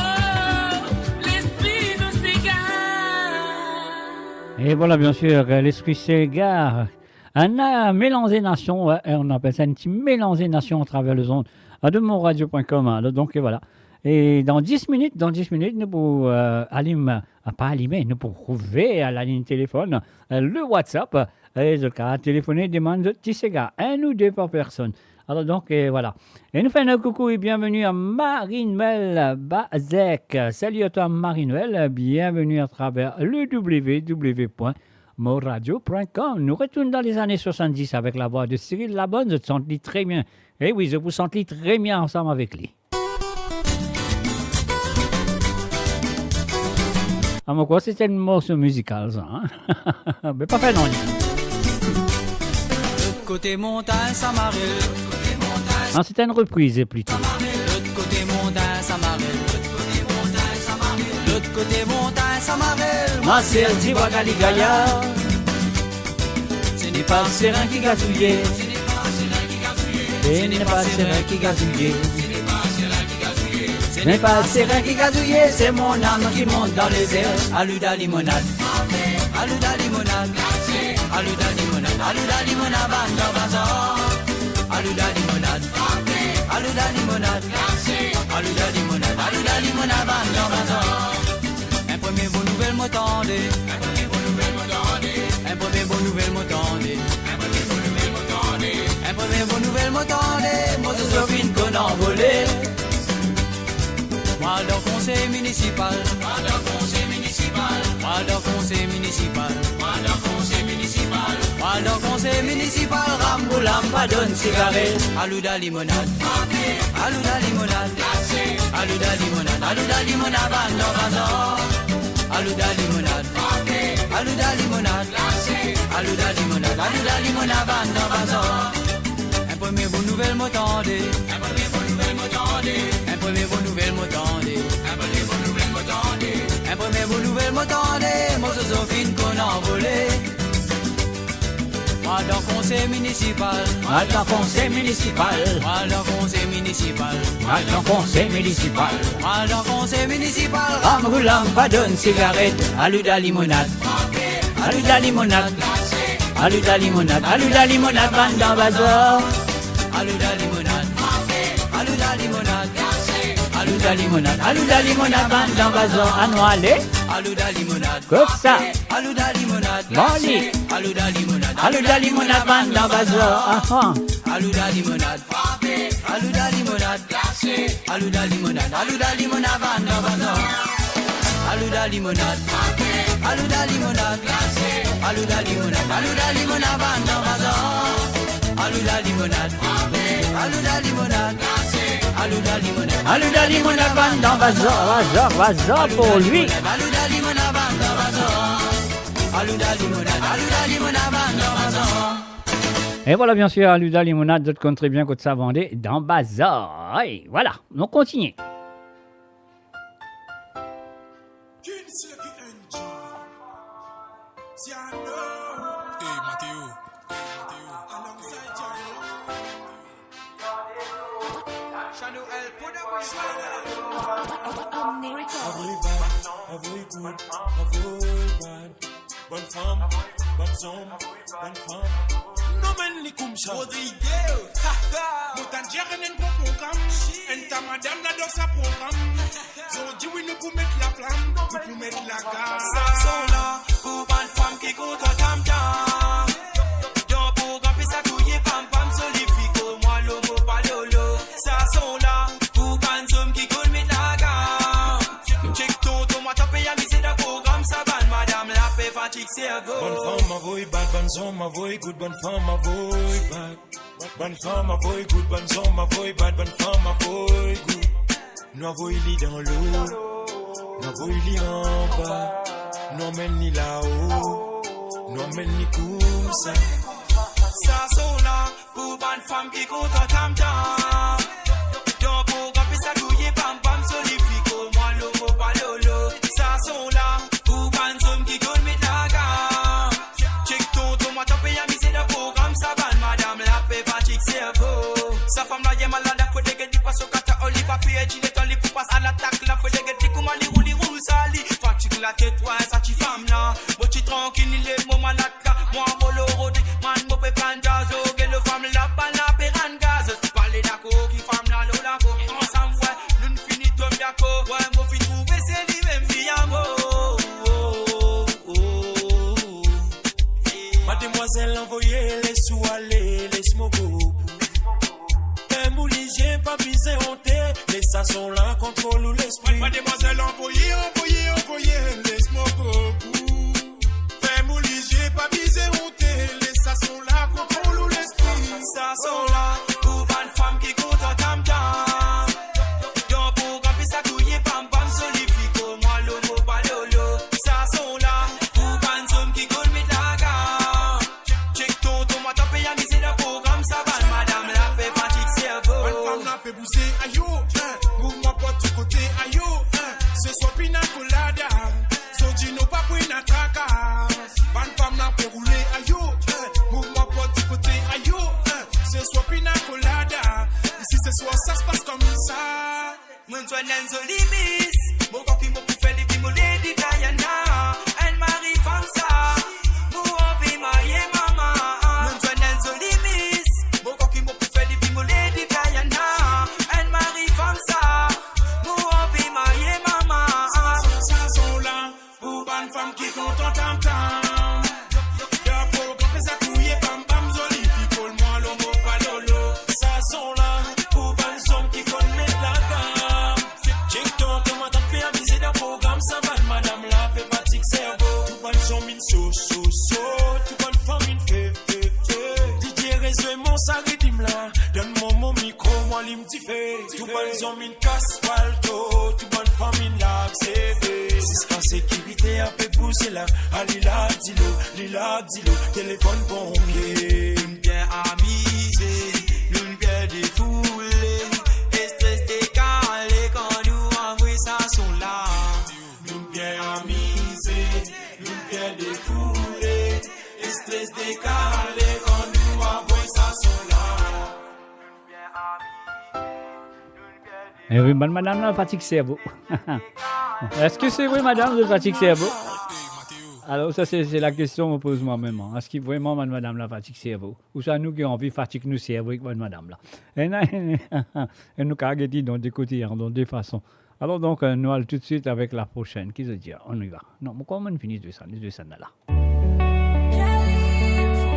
Oh, lespri nou sega. E vwala, bien sir, lespri sega. Enn, euh, melanze nasion, ouais, e nou apel sa enn ti melanze nasion atraver lezond, euh, de monradio point com, hein. Donk, e vwala. E dan dis minit, dan dis minit, nou pou, euh, alim, euh, pa alime, nou pou ouver laliny telefonn, euh, le WhatsApp, e zot kapav telefone, demann zot ti sega, enn ou de par personn. Alors donc, euh, voilà. Et nous faisons un coucou et bienvenue à Marie-Noël Bazek. Salut à toi, Marie-Noël. Bienvenue à travers le w w w point moradio point com. Nou retourn dan lezane swasanndiz avek lavwa de Cyril Labonne. Zot sant li tre bien. E wi, zot pou sant li tre bien ansam avek li. Ah, mo krwar se ti enn morso mizikal, sa, hein? Me pa fer nanye. Lot kote montagn Samarel. Ah, se enn repriz plito. Lot kote montagn Samarel. Lot kote montagn Samarel. Ma ser, ti vwa gali gaya. Se ne pa serin ki gazouye. Se ne pa serin ki gazouye. Se ne pa serin ki gazouye, se mo nam ki mont dan lezer. Alouda limonad. Alouda limonad. Alouda limonad. Alouda limonad, bann dan bazar. Alouda limonad. Alouda limonad. Alouda limonad. Alouda limonad, bann dan bazar. Enn premie bon nouvel mo tande. Enn premie bon nouvel mo tande. Enn premie bon nouvel mo tande. Enn premie bon nouvel mo tande. Enn premie bon nouvel mo tande. Mo zozo finn konn anvole. Mo al dan konsey minisipal. Mo al dan konsey minisipal. Mo al dan konsey minisipal. Mo al dan konsey minisipal. Mo al dan konsey minisipal. Ram pou lam, pa donn sigaret. Alouda limonad. Alouda limonad. Alouda limonad. Alouda limonad, bann dan bazar. Alouda limonad. Alouda limonad. Alouda limonad. Alouda limonad, bann dan bazar. Enn premie bon nouvel mo tande. Enn premie bon nouvel mo tande. Enn premie bon nouvel mo tande. Enn premie bon nouvel mo tande. Enn premie bon nouvel mo tande. Mo zozo finn konn anvole. Mo al dan konsey minisipal. Mo al dan konsey minisipal. Mo al dan konsey minisipal. Mo al dan konsey minisipal. Mo al dan konsey minisipal. Ram pou lam, pa donn sigaret. Alouda limonad. Alouda limonad. Alouda limonad. Alouda limonad, bann dan bazar. Alouda limonad. Alouda limonad. Alouda limonad. Alouda limonad, bann dan bazar. Anou ale. Alouda limonad. Kot sa? Alouda limonad. Mali. Alouda limonad. Alouda limonad, bann dan bazar. Aha. Alouda limonad. Alouda limonad. Alouda limonad. Alouda limonad, bann dan bazar. Alouda limonad. Alouda limonad. Alouda limonad. Alouda limonad, bann dan bazar. Alouda limonad. Alouda limonad. Alouda limonad. Alouda limonad, bann dan bazar. Bazar, bazar pou li. Alouda limonad. Alouda limonad. Alouda limonad. Alouda limonad, bann dan bazar. E vwala, bien sir, Alouda Limonad, zot konn tre bien kot sa vande, dan bazar. E vwala, nou kontinie. King Silky N G. Siano. Hey, Mateo. Hey, Mateo. Alongside Jairo. Chano El Poda. America. Avoy bad, avoy good, avoy bad. Bann fam, bann zom, bann fam. Nou amenn li koumsa. Rodrigo. Mo tann dir enn bon program. Enn ta madam la dan sa program. Zordi wi nou pou met laflam, nou pou met lagam. Sa son la pou bann fam ki kontan tam tam. Dan program pe sa touye pam pam, so li fiko mwa lomo pa lolo. Sa son la pou bann zom ki konn met lagam. Check tonton, mwa ta pe amize dan program sa, bann madam la pe fatig servo. Bann fam avoy bad, bann zom avoy good, bann fam avoy bad. Bann fam avoy good, bann zom avoy bad, bann fam avoy good. Nou avoy li dan lo, nou avoy li anba, nou amenn li lao, nou amenn li koumsa. Sa son la pou bann fam ki kontan tam tam. Dan program pe sa touye pam pam, so li fiko mwa lomo pa lolo. Sa son la pou bann zom ki konn met lagam. Check tonton, mwa ta pe amize dan program sa, bann madam la pe fatig servo. Sa fam la ye malad, fode get li pas o kata, oli pa perdi letan li pou pas alatak la, fode get li kouma li roul, li roul sa li. Fatig latet, wi, sa ti fam la. Mo ti trankil, li lev mo malad la. Mwa mo lor rod, man mo pe pran gaz, oke, lo fam la, bann la pe rann gaz. Pale dakor, ki fam la, lo lako, ansam, wi, nou fini tom dakor. Wi, mo finn trouve se li mem, mi amor. Mademwazel anvoye, les ou ale, les mo go. Sa son la kontrol ou lespri. Mademwazel, anvoye, anvoye, anvoye, les mo go pou. Ferm ou lizie, pa bizin onte, les sa son la kontrol ou lespri. Sa son la pou bann fam ki kontan tam tam. Dan program pe sa touye bam bam, zoli fi, kouma lomo pa lolo. Sa son la pou bann zom ki konn met lagam. Check tonton, mwa tanpe amize dan program sa, bann madam la pe fatig servo. Bann fam la pe bouze, ayo, hein. Mouvman partou kote, ayo, hein. Se swar pina kolada, zodi nou pa pou ena traka. Bann fam la pe roule, ayo, hein. Mouvman partou kote, ayo, hein. Se swar pina kolada. Isi se swar sa se pas koumsa. Monn zwenn enn zoli miss, mo krwar ki mo pou fer li vinn mo Lady Diana. Enn mari fam sa, mo anvi marye mama. Monn zwenn enn zoli miss, mo krwar ki mo pou fer li vinn mo Lady Diana. Enn mari fam sa, mo anvi marye mama. Sa son la pou bann fam ki kontan tam tam. Dan program pe sa touye bam bam, zoli fi, kouma lomo pa lolo. Sa son la pou bann zom ki konn met lagam. Check tonton, mwa tanpe amize dan program sa, bann madam la pe fatig servo. Tou bann zom inn so so so, tou bann fam inn fe fe fe. DJ rezwe mwa sa ridim la, donn mwa mo mikro, mo alim dife. Tou bann zom inn kas palto, tou bann fam inn larg seve. Ziska sekirite a pe bouze la, a li larg dilo, li larg dilo, telefonn ponpie. Nou'nn bien amize, nou'nn bien defoule, estres dekale kan nou anvoy sa son la. Nou'nn bien amize, nou'nn bien defoule, estres dekale kan nou anvoy sa son la. Eh wi, bann madam la fatig servo. Eski se vre, madam, zot fatig servo? Alor, sa se, se lakestion mo poz mwa mem, an. Eski vreman bann madam la fatig servo? Ouswa nou ki anvi fatig nou servo ek bann madam la? Ena, e nou kapav gete dan de kote, an, dan de fason. Alor donk, euh, nou al toutswit avek la prosenn. Ki zot dir? On y va. Non, mo krwar mo'nn fini de sa, nou de sa la.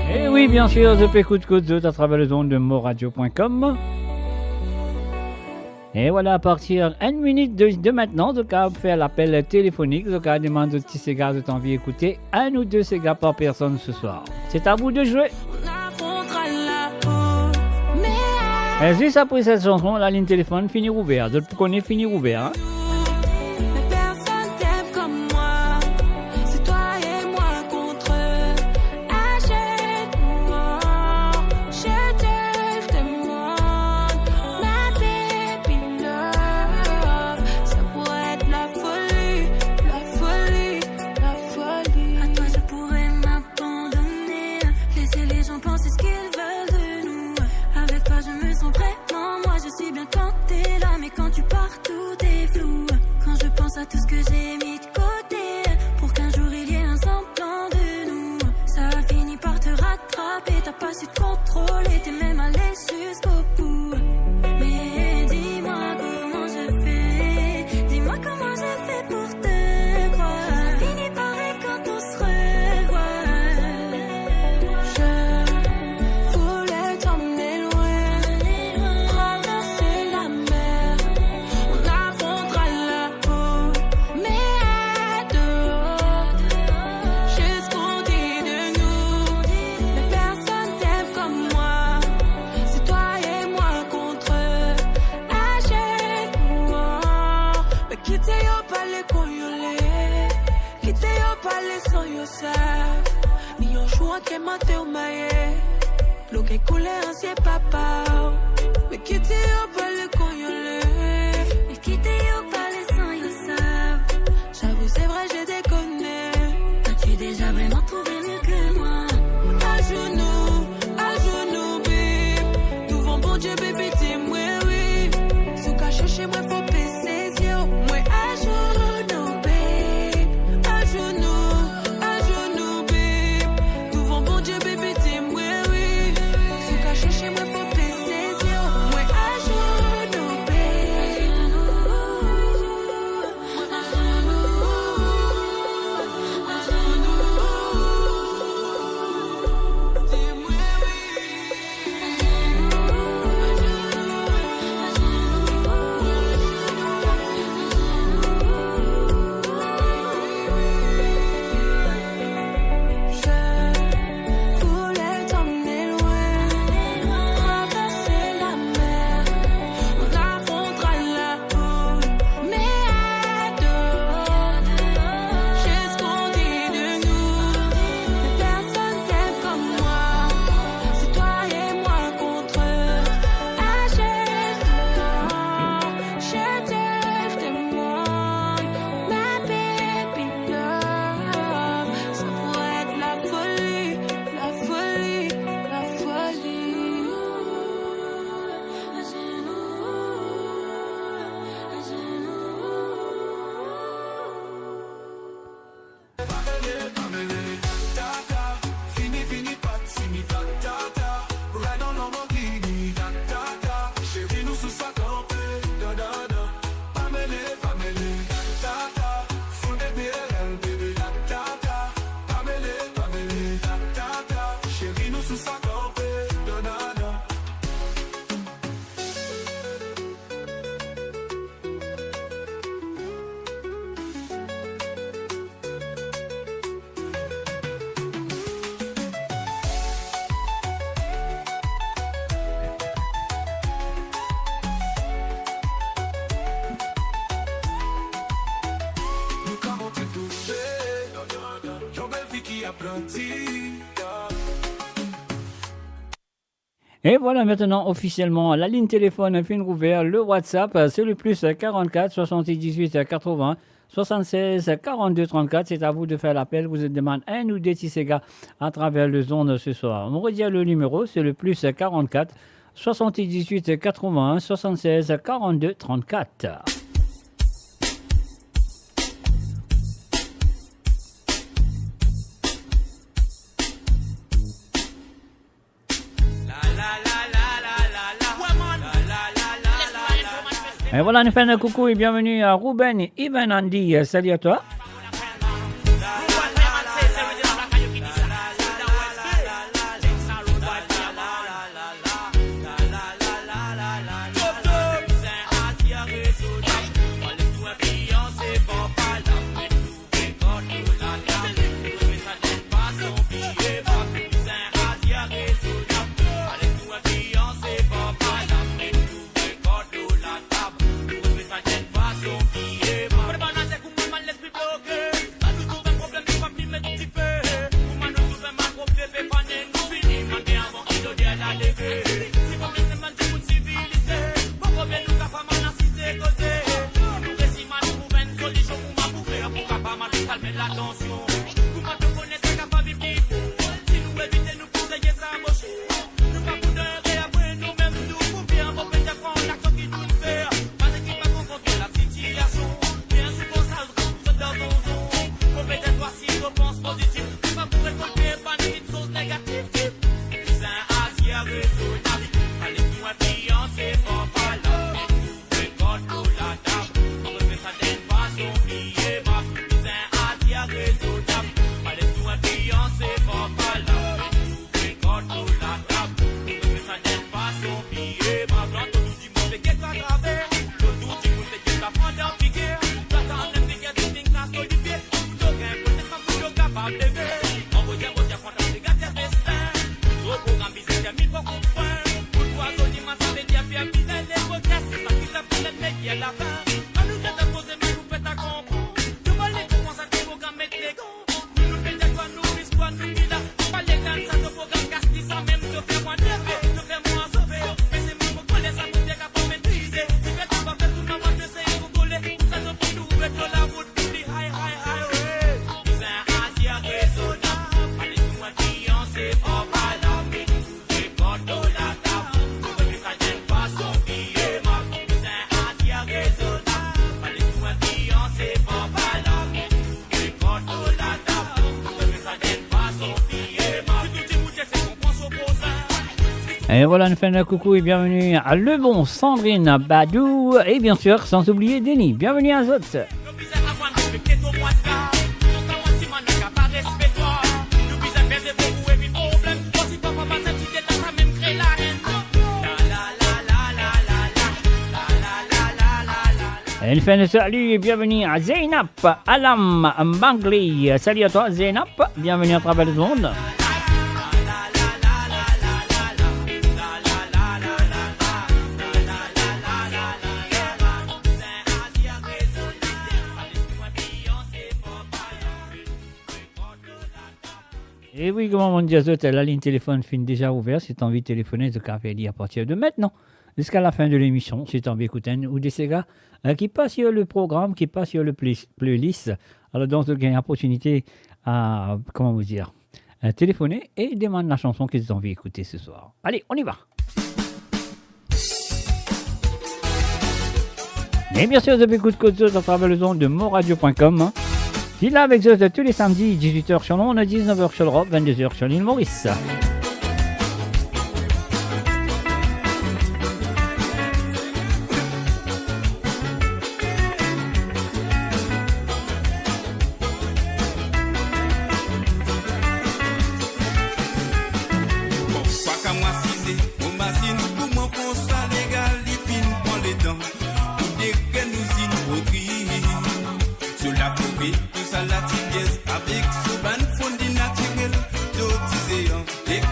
Eh wi, bien sir, zot pe ekout, ekout zot atraver lezond de moradio point com. E vwala, a partir enn minit de, de mintnan, zot kapav fer lapel telefonik, zot kapav demann zot ti sega zot anvi ekoute, enn ou de sega par personn se swar. C'est à vous de jouer. E zis apre set sanson, lalinn telefonn fini ouver. Zot pou kone fini ouver, hein. Mais personne t'aime comme moi. C'est toi et moi contre eux. Achète-moi, je te le demande. Ma baby love, ça pourrait être la folie, la folie, la folie. À toi, je pourrais m'abandonner. Laisser les gens penser ce qu'ils veulent de nous. Avec toi, je me sens vraiment moi. Je suis bien quand t'es là, mais quand tu pars, tout est flou. Quand je pense à tout ce que j'ai mis de côté pour qu'un jour il y ait un semblant de nous, ça a fini par te rattraper. T'as pas su te contrôler, t'es même allé jusqu'au bout. Mais dis-moi comment je fais, dis-moi comment je fais pour te croire. Ça finit pareil quand on se revoit. Je voulais t'emmener loin, traverser la mer. On affrontera la, oh, mais à deux, juste ce qu'on dit de nous. Mais personne t'aime comme moi. C'est toi et moi contre eux. Achète-moi. Mais kite yo pale kouma yo le, kite yo pale san yo sav. Ni yon zour ke mate ou maye. Lo ke koule ansien papa. Mais kite yo pale kouma yo le, mais kite yo pale san yo sav. J'avoue, c'est vrai, je déconne. As-tu déjà vraiment trouvé mieux que moi? Ajenou, ajenou, babe. Devan Bondie, baby, di mwa wi. Si ou ka cherche mwa, fo bese zie ou. Mwa ajenou, babe. Ajenou, ajenou, babe. Devan Bondie, baby, di mwa wi. Si ou ka cherche mwa, fo bese zie ou. Mwa ajenou, babe. Et voilà, maintenant, officiellement, la ligne téléphone finn rouver, le WhatsApp, euh, c'est le plus quarante-quatre soixante-dix-huit quatre-vingts soixante-seize quarante-deux trente-quatre. C'est à vous de faire l'appel. Vous êtes demandé un ou deux petits ségas à travers le zone ce soir. On redit le numéro, c'est le plus quarante-quatre soixante-dix-huit quatre-vingts soixante-seize quarante-deux trente-quatre. Et voilà, nous faisons un coucou et bienvenue à Ruben, Ivan, Andy. Salut à toi. Et voilà, nous faisons un coucou et bienvenue à Lebon, Sandrine, Badou et bien sûr, sans oublier Denis. Bienvenue à zot. Et une fin de salut et bienvenue à Zeynab Alam Mangli. Salut à toi, Zeynab. Bienvenue à travers le monde. E wi, kouma mo dir zot, laligne telefon finn deza ouver. Si zot anvi telefone, zot kapav fer li apartir de aster ziska lafin de lemision. Si zot anvi ekout enn ou de sega, euh, ki pa sir le program, ki pa sir le play-, playlist, alor donk zot gagn loportinite a, kouma mo dir, euh, telefone e demann lasanson ki zot anvi ekoute se swar. Ale, on y va. E bien sir, zot pe ekout kot zot atraver lezond de moradio point com, hein. Ki la avek zot tou le samdi, dizuit er sir Lond, diznef er sir Lrop, vennde er sir lil Moris. Bon, fwa kan mo asize, mo mazinn kouma Franswa Legal li finn pran letan pou dekrir nou zinn prodwi. So lafore, so sa latibyez, avek so bann fonding natirel, to ti zean, ek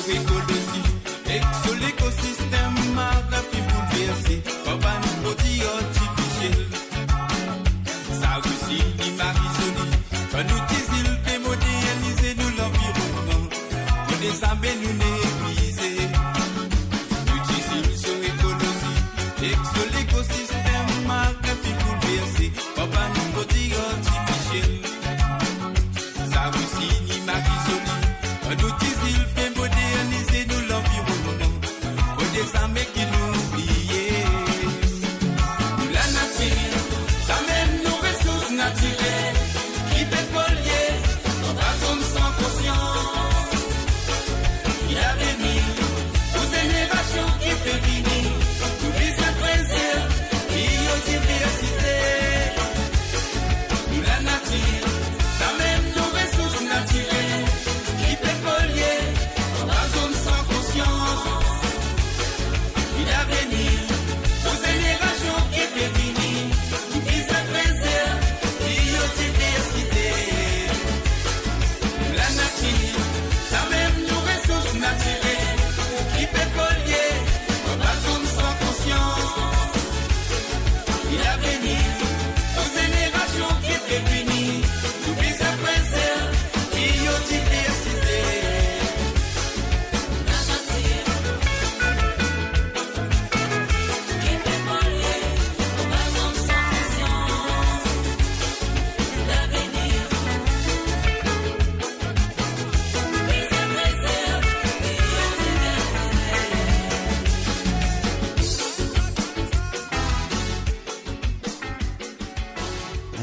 Ekolozi, ek so lekosistem, marin finn boulverse par bann prodwi artifisiel. Sa osi, li mari zoli, kan nou ti zil pe modernize nou lanvironnman, fode zame nou neglize. Nou ti zil so ekolozi, ek so lekosistem, marin finn boulverse par bann prodwi artifisiel. Sa osi, li mari zoli, kan nou ti zil pe modernize nou lanvironnman, fode zame ki nou bliye. Nou lanatir, samem nou resours natirel, ki pe polye, nou pa zonn san konsians. Ki lavenir pou zenerasion ki pe vini, nou bizin prezerv biodiversite. Nou lanatir, samem nou resours natirel, ki pe polye, nou pa zonn san konsians. Ki lavenir pou zenerasion ki pe vini, nou bizin prezerv biodiversite. Lanatir, samem nou resours natirel, ki pe polye, nou pa zonn san konsians. Ki lavenir pou zenerasion ki pe vini, nou bizin prezerv biodiversite.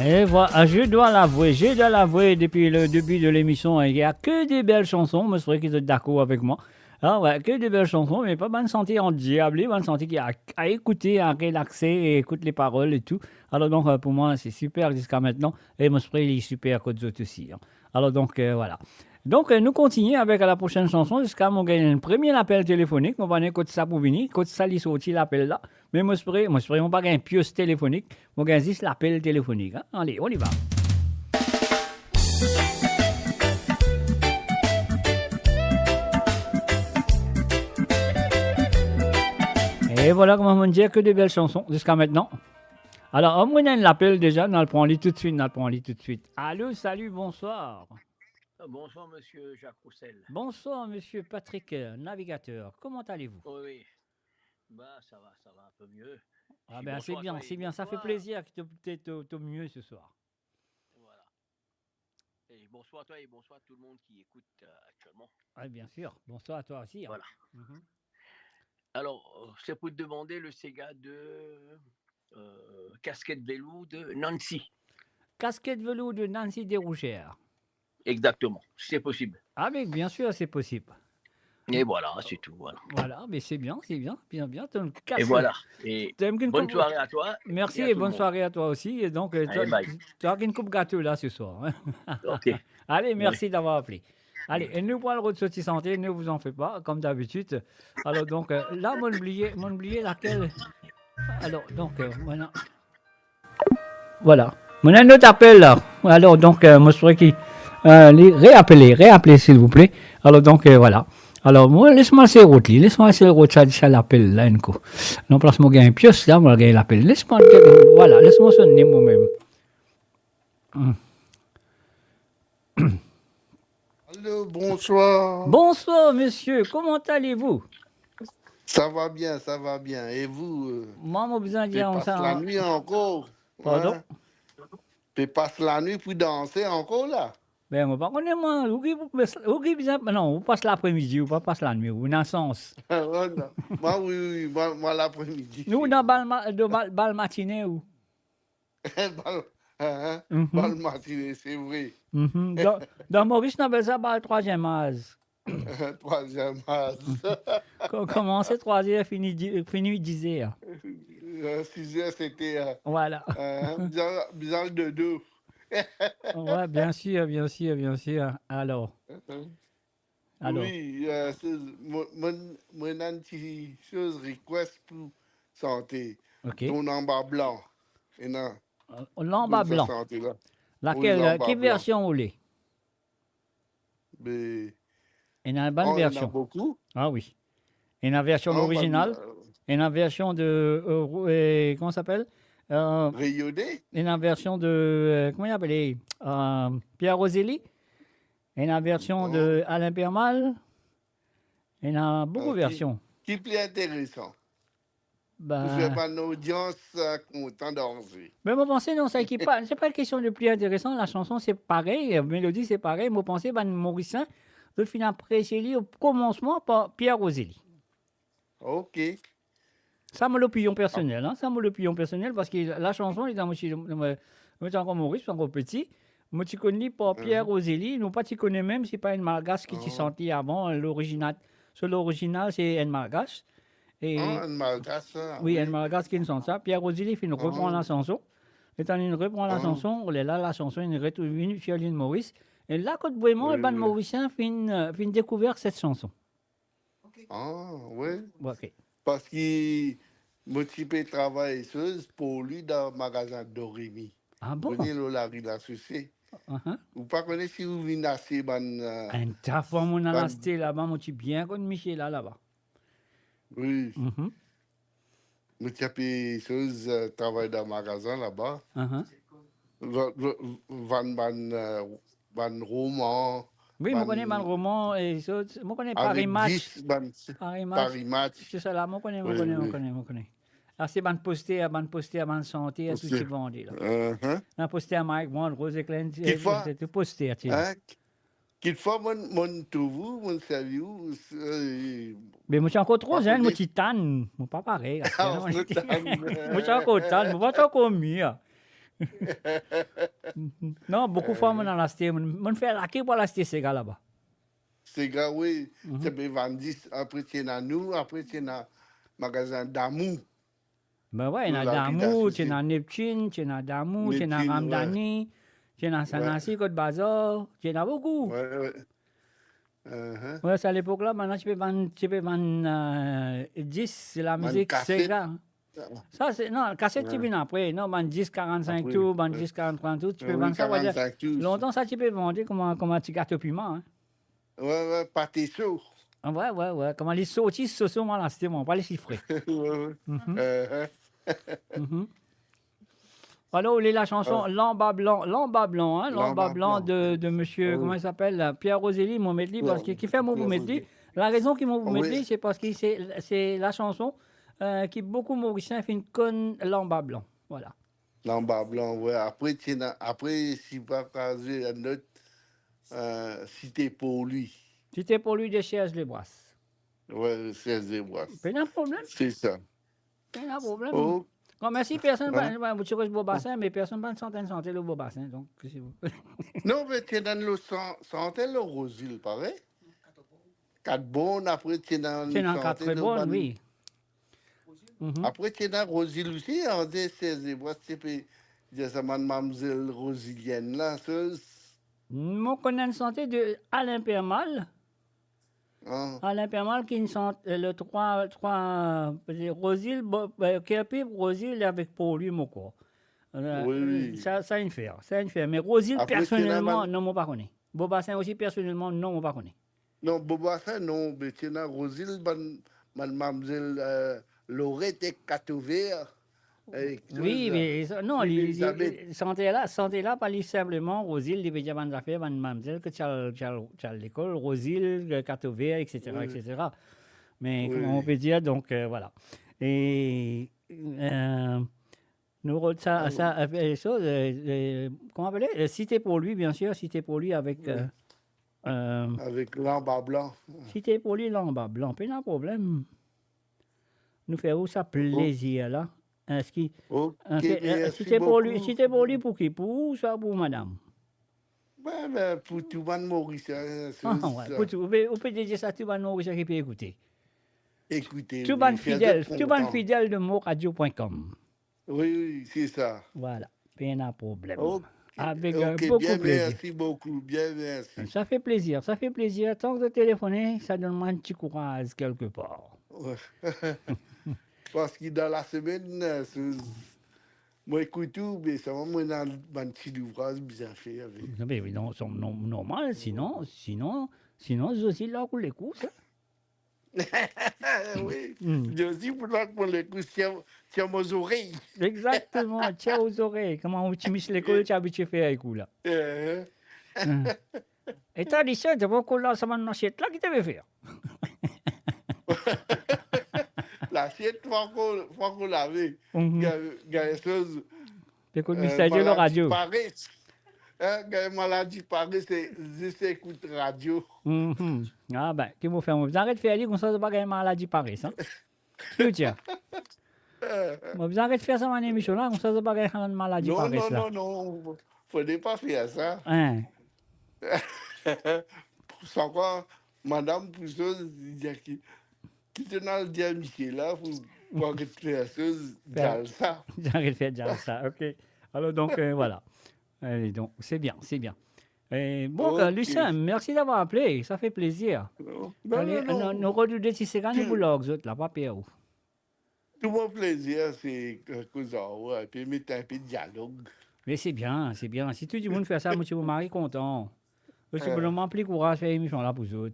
Et voilà, je dois l'avouer, je dois l'avouer, depuis le début de l'émission, hein, il y a que des belles chansons. Mo espere ki zot dakor avek mwa. Ah ouais, que des belles chansons, mais pa bann sante andiable, bann sante ki a, a ekoute, a relaxe, et écoute les paroles et tout. Alors donc, euh, pour moi, c'est super jusqu'à maintenant, et mo espere li super kot zot osi, hein. Alors donc, euh, voilà. Donc, euh, nou kontigne avek la prochaine chanson, ziska mo gagn enn premie lapel telefonik, mo pa kone kot sa pou vini, kot sa li sorti lapel la. Me mo espere, mo espere mo pa gagn pies telefonik, mo gagn zis lapel telefonik, hein. Allez, on y va. Et voilà, kouma mo dir, que de belles chansons jusqu'à maintenant. Alors, oh, mo ena enn lapel deza, nou al pran li toutswit, nou al pran li toutswit. Allô, salut, bonsoir. Bonsoir, monsieur Jacques Roussel. Bonsoir, monsieur Patrick, euh, navigateur. Comment allez-vous ? Oui, oui. Bah, ça va, ça va un peu mieux. Ah ben, c'est bien, c'est bien. Ça fait plaisir que tu es au mieux ce soir. Voilà. Et bonsoir à toi et bonsoir à tout le monde qui écoute, euh, actuellement. Oui, bien sûr. Bonsoir à toi aussi, hein. Voilà. Mhm. Alors, euh, c'est pour te demander le séga de, euh, Casquette velours de Nancy. Casquette velours de Nancy Desrougères. Exactement, c'est possible. Ah, mais bien sûr, c'est possible. Et voilà, c'est tout, voilà. Voilà, mais c'est bien, c'est bien, bien, bien. Et voilà. Et bonne soirée à toi. Merci et bonne soirée à toi aussi. Et donc, euh, toi, toi qui coupe gâteau là ce soir, hein. Ok. Allez, merci d'avoir appelé. Allez, e nou pou al rod so ti sante, ne vous en faites pas, comme d'habitude. Alors donc, euh, la, mo'nn bliye, mo'nn bliye lakel. Alors donc, euh, voilà. Voilà. Mo'nn ena enn lot apel la. Alors donc, euh, mo espere ki, euh, li reapele, reapele, silvouple. Alors donc, euh, voilà. Alors, mwa, les mwa sey rod li, les mwa sey rod sa, sa lapel la enn kou. Non, plas mo gagn pies la, mo gagn lapel. Les mwa, voilà, les mwa sone mwa mem. Hmm. Allô, bonsoir. Bonsoir, monsieur. Comment allez-vous ? Ça va bien, ça va bien. Et vous, euh, pe pas lanwit ankor, hein ? Pardon ? Pe pas lanwit pou danse ankor la ? Ben, mo pa kone, mwa, ou ki, ou ki bizin, non, ou pas lapremidi, ou pa pas lanwit, ou ena sans. Ah, non. Mwa, wi, wi, mwa, mwa lapremidi. Nou, dan bal ma-, dan bal, bal matine, ou ? Bal, hein, hein, bal matine, c'est vrai. Mhm. Dan, dan Moris, nou apel sa bal trwaziem az. Trwaziem az. Ko-, komanse trwazer, fini di-, fini dizer. Euh, sizer, sete, euh, voilà. Euh, bizin, bizin dodo. Ouais, bien sûr, bien sûr, bien sûr. Alors. Mhm. Alors. Wi, euh, se, mo, mo, mo ena enn ti soz request pou sante. Ok. Ton Lanba Blan. Ena, euh, Lanba Blan. Sante la. Lakel, wi, euh, Lanba Blan. Ki version ou le ? Be, Ena bann version. Oh, ena boukou? Ah wi. Ena version original, ena version de, euh, rou-, euh, comment ça s'appelle? Euh, rayonné? Ena version de, euh, comment il s'appelle? Euh, Pierre Roselli. Ena version de Alain Permal. Ena boukou version. Ki pli interesan? Pou fer bann lodians, euh, kontan danse. Me mo panse non, sa ki pa, se pa kestion de pli interesan, la chanson se parey, melodi se parey, mo panse bann Morisien, zot finn apresie li o komansman par Pierre Roselli. Ok. Sa mo lopinion personel, hein, sa mo lopinion personel, parski la chanson, li dan mo ti, mo, mo ti ankor Moris, ankor piti, mo ti konn li par Pierre Roselli, nou pa ti kone mem si pa enn Malgas ki ti sant li avan, lorizinal, so lorizinal se enn Malgas. E ah, enn Malgas, sa, wi, wi. Enn Malgas ki inn sant sa. Pierre Roselli finn repran la chanson. Letan li repran la chanson, lerla la chanson inn retrouv, vinn fer lil Moris. E la kot vreman bann Morisien finn, euh, finn dekouver set chanson. Ah, wi. Ok. Parski mo ti pe travay soz pou li dan magazin Doremi. Ah bon? Kone lor lari Lasese. Ahan. Ou pa kone si ou vinn aste bann, euh, enn ta fwa mo al aste laba, mo ti bien konn misie la, laba. Wi. Mhm. Mo ti ape soz, euh, travay dan magazin laba. Ahan. Va-, va-, vann bann, euh, bann roman, wi, mo kone bann roman, e so, mo kone Paris Match. Avek dis bann Paris Match. Paris Match. Tou sa la, mo kone, mo kone, mo kone, mo kone. Wi, wi. Aste bann poster, bann poster, bann santer, tou ti vande la. Ahan. Bann poster Mike Brant, Rose Eclair, e, kikfwa, se tou poster, ti. Hein? Kikfwa, mo, mo trouv ou, mo servi ou, euh, me mo ti ankor tro zenn, mo ti tann, mo pa parey, aster, non, mo ti ankor tann, mo pa ti ankor mir. Non, boukou fwa mo al aste, mo, mo fer lake pou al aste sega laba. Sega, wi, mhm, ti pe vann dis, apre ti ena nou, apre ti ena magazin Damour. Ben wi, ena Damour, ti ena Neptune, ti ena Damour, ti ena Ramdani, ti ena Sanasi, kot Bazar, ti ena boukou. Wi, wi. Ahan. Wi, sa lepok la, bann la ti pe vann, ti pe vann, euh, dis, lamizik sega. Sa se, non, kaset ti vinn apre, non, bann dis karant-sink tour, bann dis karant-trwa tour, ti pe vann sa, wi, karant-sink tour. Lontan sa ti pe vande kouma, kouma ti gato pima, hein. Wi, wi, pate so. Ah, wi, wi, wi. Kouma li sorti so, so, mo al aste, mo pa les li fre. Wi, wi. Mhm. Mhm. Alor, li la chanson Lanba Blan, Lanba Blan, hein, Lanba Blan de, de monsieur, kouma li apel la, Pierre Roselli, mo met li, parski, kifer mo pou met li? La rezon ki mo pou met li, se parski se, se la chanson, euh, ki boukou Morisien finn konn Lanba Blan. Vwala. Lanba Blan, wi. Apre, ti ena, apre, si pa kaze enn lot, euh, Si te pou li. Si te pou li de Serge Lebras. Wi, Serge Lebras. Pena problem. Se sa. Pena problem. Oh. Non, me si personn pa, pa, ti koz Bobasin, me personn pa sant enn sante lor Bobasin, donk, si ou... Non, me ti ena lot san-, sante lor Rosil, parey. Kat Bon, apre ti ena... Ti ena Kat Bon, wi. Mhm. Apre ti ena Rosil osi, an de Serge Lebras ti pe dir sa, Mademoiselle Rosilienne la, sa. Mo konn enn sante de Alain Permal. Ah. Alain Permal ki inn sant, euh, le trwa, trwa, euh, Rosil, bo-, euh, Kerpip, Rosil avek Pou li mo krwar. Euh, wi, wi. Sa, sa inn fer, sa inn fer. Me Rosil, apre, personelman, non, mo pa kone. Bobasin osi, personelman, non, mo pa kone. Non, Bobasin, non, me ti ena Rosil, bann, bann mamzel, euh, Lorette ek Katover. Wi, me sa, non, li, li, Elisabeth. Sante la, sante la, pa li sinpleman Rosil, li pe dir bann zafer, bann mamzel ki ti al, ti al, ti al lekol, Rosil, Katover, et cetera, wi, et cetera. Me, wi, kouma nou pe dir, donk, euh, vwala. E, euh, nou rod sa, sa, euh, euh, so, euh, euh, kouma apele? Euh, Si te pou li, bien sir, Si te pou li avek, wi, euh, euh, avek Lanba Blan. Si te pou li, Lanba Blan, pena problem. Nou fer ou sa plezir la. Eski, ok, ok, euh, mersi bokou. Si te pou li, si te pou li, pou ki? Pou ou, swa pou madam? Ben, ben, pou tou bann Morisien, ah, wi, pou tou. Ou pe, ou pe dedie sa tou bann Morisien ki pe ekoute. Ekoute, wi, fer zot kontan. Tou bann fidel, tou bann fidel de moradio point com. Wi, wi, se sa. Vwala, pena problem. Ok. Avek, euh, ok, boukou plezir. Bien, mersi bokou, bien, mersi. Sa fer plezir, sa fer plezir. Tank zot telefone, sa donn mwa enn ti kouraz kelkepar. Paski dan lasemenn, euh, se, mo ekout ou, me selman mo ena bann ti louvraz bizin fer avek. Non, me wi, non, se nor-, normal, sinon, sinon, Sinon, Zozi la koul lekou, sa. Wi. Hmm. Zozi pou la koul lekou, tiens, tiens aux oreilles. Exactement, tiens aux oreilles. Kouma ou ti mis lekol, ti abitie fer ek ou la. Eh. Hmm. E ta, Lucien, to pankor lav sa bann lasiet la, ki to pe fer? Lasiet, pankor, pankor lave. Mhm. Gagn, gagn soz, pe ekout, eh, Mister Joe lor maladi radio. Pares. Hein, gagn maladi pares, se zis ekout radio. Mhm. Ah ben, ki mo fer, mo bizin aret fer li, koumsa zot pa gagn maladi pares, hein? Ki ou dir? Mo bizin aret fer sa bann emision la, koumsa zot pa gagn maladi pares la. Non, non, non, non. Fode pa fer sa. Hein. Sa kwa, madam pou soz, li dir ki, ki to al dir misie la pou, pou aret fer soz, fer, jalsa. Aret fer jalsa, ok. Alors donc, euh, voilà. Allez, donc, c'est bien, c'est bien. Euh, bon, euh, Lucien, merci d'avoir appelé, ça fait plaisir. Non, non, non. Allez, nou, nou rod de ti segonn, nou boulog zot la, pa per ou. Tou mo plezir, se, euh, koz ar ou, epi met inpe dialog. Me se bien, se bien. Si tou dimoun fer sa, mo ti pou mari kontan. Mo ti pou donn mwa pli kouraz fer emision la pou zot.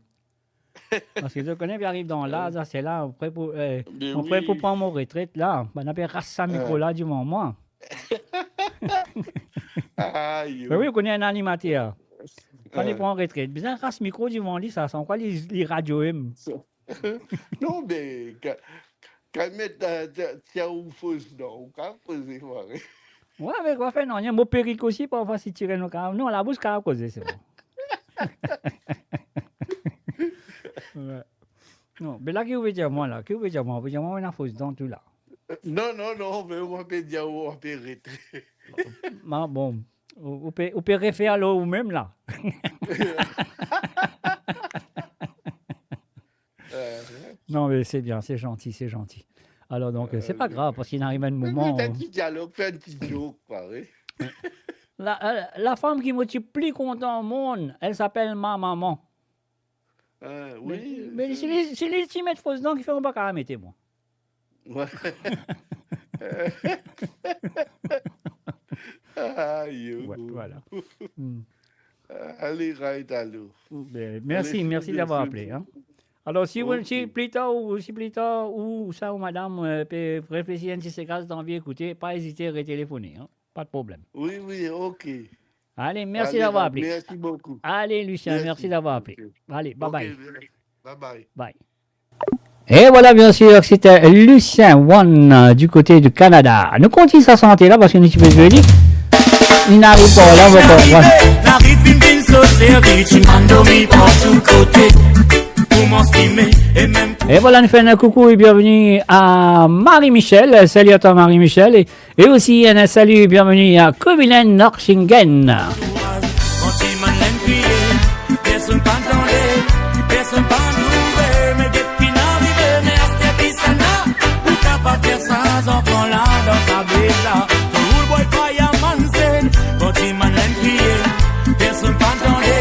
Parski zot kone, pe ariv dan laz, sa, se la, ou pre pou, euh, ou pre pou pran mo retret la. Bann la pe ras sa mikro la divan mwa. Ayo. Me wi, ou kone enn animater. Kan li pran retret, bizin ras mikro divan li, sa, san kwa li, li radio em. Non, me ka-, kan met, euh, ti, ti ou fos dan, ou kapav koze, pare. Wi, me kwa fer, non, mo perik osi, parfwa si tire nou kapav. Non, labous kapav koze, se bon. Wi. Non, me la ki ou pe dir mwa la, ki ou pe dir mwa, ou pe dir mwa, ou ena fos dan tou la. Non, non, non, me mo pe dir ou, ou pe retret. Ma bon, ou, ou pe, ou pe refer lor ou mem la. Euh. Non, mais c'est bien, c'est gentil, c'est gentil. Alors donc, euh, c'est pas grave, parce qu'il arrive un moment, met enn ti dialog, fer enn ti joke, pare. La, euh, la fam ki mo ti pli kontan o mond, elle s'appelle ma maman. Ah, wi, me, me si li, si li ti met fos dan, kifer ou pa kapav mete mwa? Wi. Ayo. Wi, voilà. Hmm. Ale, ray talo. Ben, merci, ale, merci d'avoir appelé, hein. Alors, si vous, si pli tar, ou si pli tar, ou sa, ou madam, euh, pe reflesir enn ti segonn, anvi ekoute, pa ezite retelefone, hein. Pa de problem. Wi, wi, ok. Allez, merci d'avoir appelé. Ale, merci beaucoup. Allez, Lucien, merci d'avoir appelé. Ok. Allez, bye bye. Ok, bye bye. Bye. Et voilà, bien sûr, c'était Lucien One, euh, du côté du Canada. Nou kontign sa sante la, parski nou ti pe zwe li. Nou ariv par la, nou arive, nou arive, vinn, vinn so servi, ti bann dormi partou kote. Kouma stime, e mem... Et voilà, nou fer enn koukou e bienvenue à Marie-Michel. Salut à toi, Marie-Michel. Et Et aussi, un salut, bienvenue à Kobilen Norchingen. Kan ti bann la inn kriye, personn pa tande, personn pa trouve, me get ki inn arive, me aster kisannla pou kapav tir sa zanfan la dan sa bez la. Rude boy, fireman seen, kan ti bann la inn kriye, personn pa tande,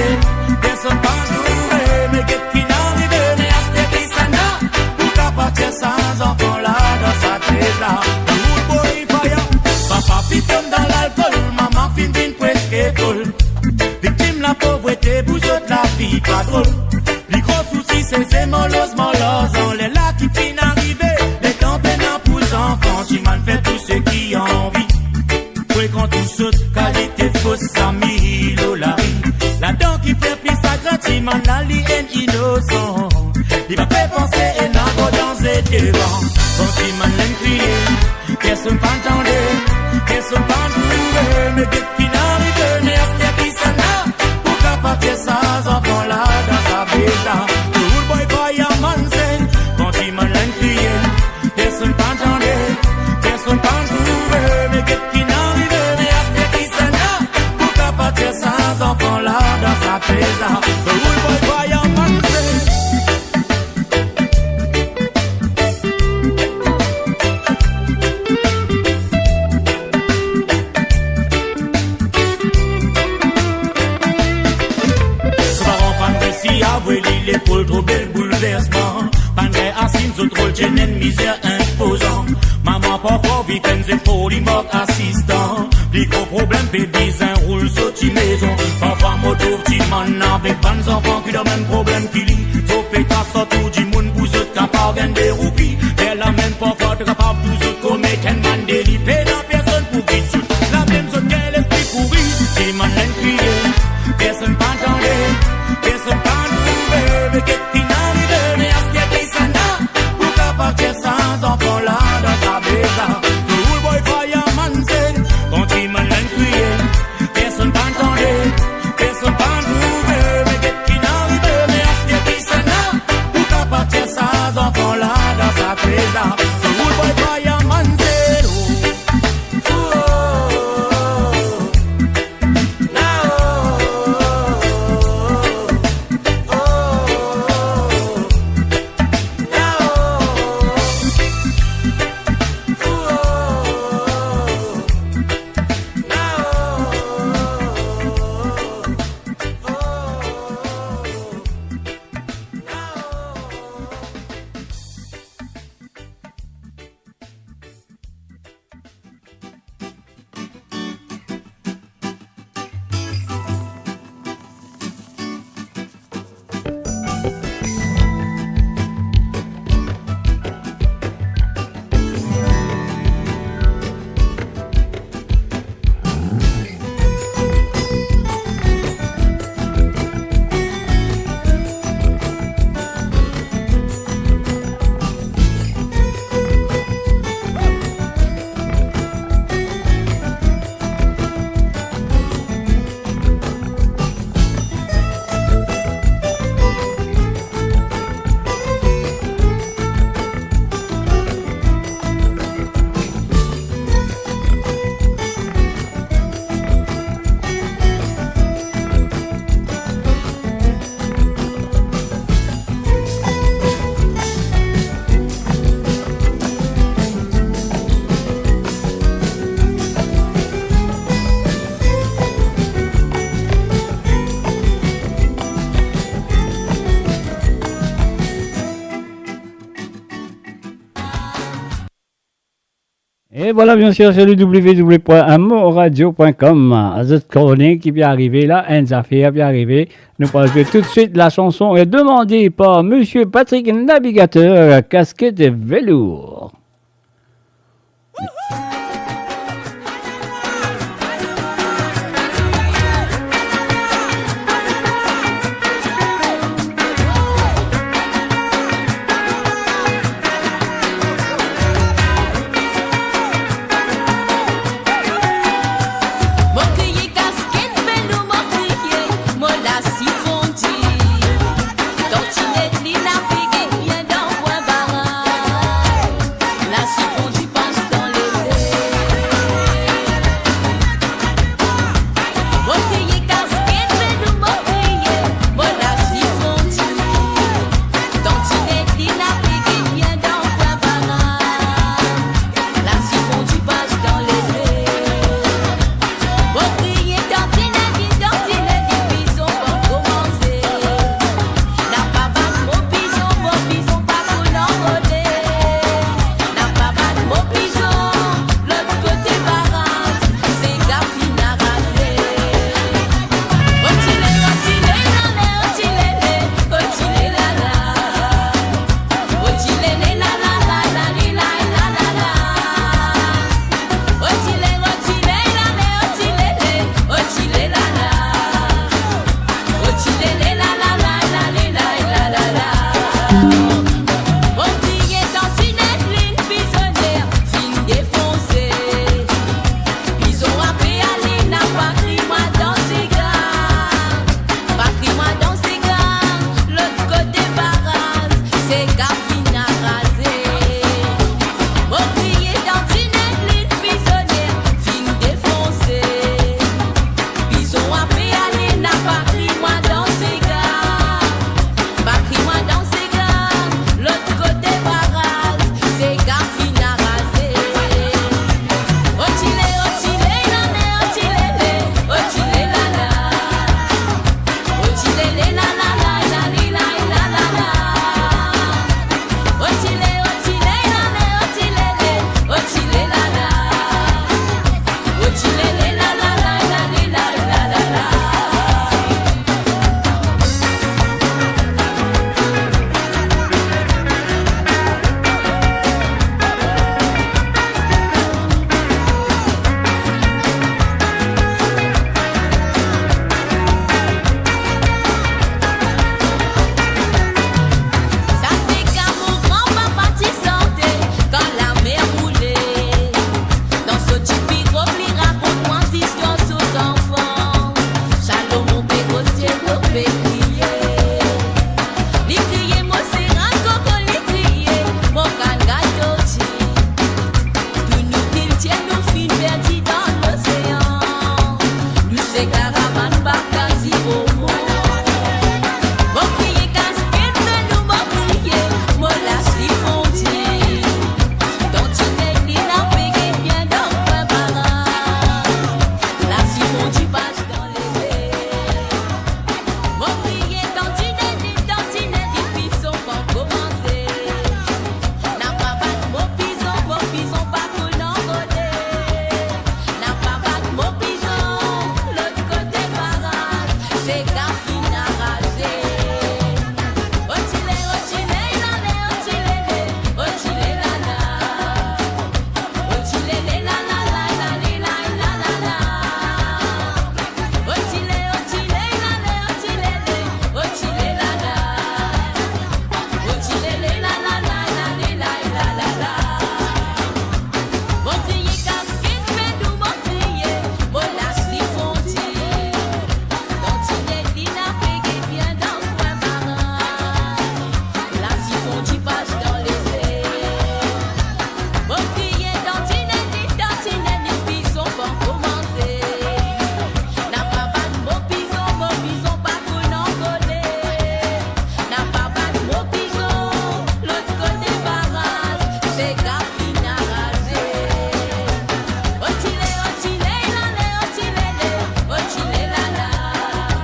personn pa trouve, me get ki inn arive, me aster kisannla pou kapav tir sa zanfan la dan sa bez la. Rude boy, Papa finn tom dan lalkol, mama finn vinn preske fol. Viktim lapovrete, pou zot lavi pa drol. Pli gro sousi se, se mo lozman, larzan, lerla ki finn arive, letan pena pou zanfan, ti bann fer tou seki anvi. Frekant tou sort kalite fos zami lor lari. Ladan ki fer pli sagrin, ti bann la li enn inosan. Li pa pe panse ena gro danze devan. Kan ti bann la inn kriye, personn pa tande, personn pa trouve, me get ki inn arive, me aster kisannla pou kapav tir sa zanfan la dan sa bez la. Rude boy, fireman seen, kan ti bann la inn kriye, personn pa tande, personn pa trouve, me get ki inn arive, me aster kisannla pou kapav tir sa zanfan la dan sa bez la. Rude boy, fireman seen. Sa paran pa'nn resi avwe li lekol, tro bel boulversman. Pa'nn gagn asim zot rol, ti ena enn mizer inpozan. Mama pa ankor viv enn zefor, li mank asistan. Pli gro problem pe bizin roul sorti mezon. Parfwa mo trouv dimoun avek bann zanfan ki dan mem problem ki li. Zot pe kas ar tou dimoun pou zot kapav gagn de roupi. Lerla mem parfwa to kapav tou zot komet enn bann deli. Pena personn pou gid zot. Lamem zot gagn lespri kouri. Dimoun inn kriye, personn pa tande, personn pa trouve. Me get finn arive, me aster kisannla pou kapav tir sa zanfan la dan sa beza. Rood Boy Fireman se, kan dimoun inn kriye, personn pa tande, personn pa trouve. Me get finn arive, me aster kisannla pou kapav tir sa zanfan la dan sa beza. Rood Boy Fireman se, oh, oh, oh, oh. E vwala, bien sir, se le w w w pwin mo radio pwin com. Zot kone ki pe arive la, enn zafer pe arive. Nou pral zwe toutswit lasanson demande par Misie Patrick Navigateur, Kasket Velour. Mo kriye kasket velour, mo kriye, mo lasi fondi. Tanti Netlina pe gagn bien dan pwin baray. Lasi fondi pas dan leze.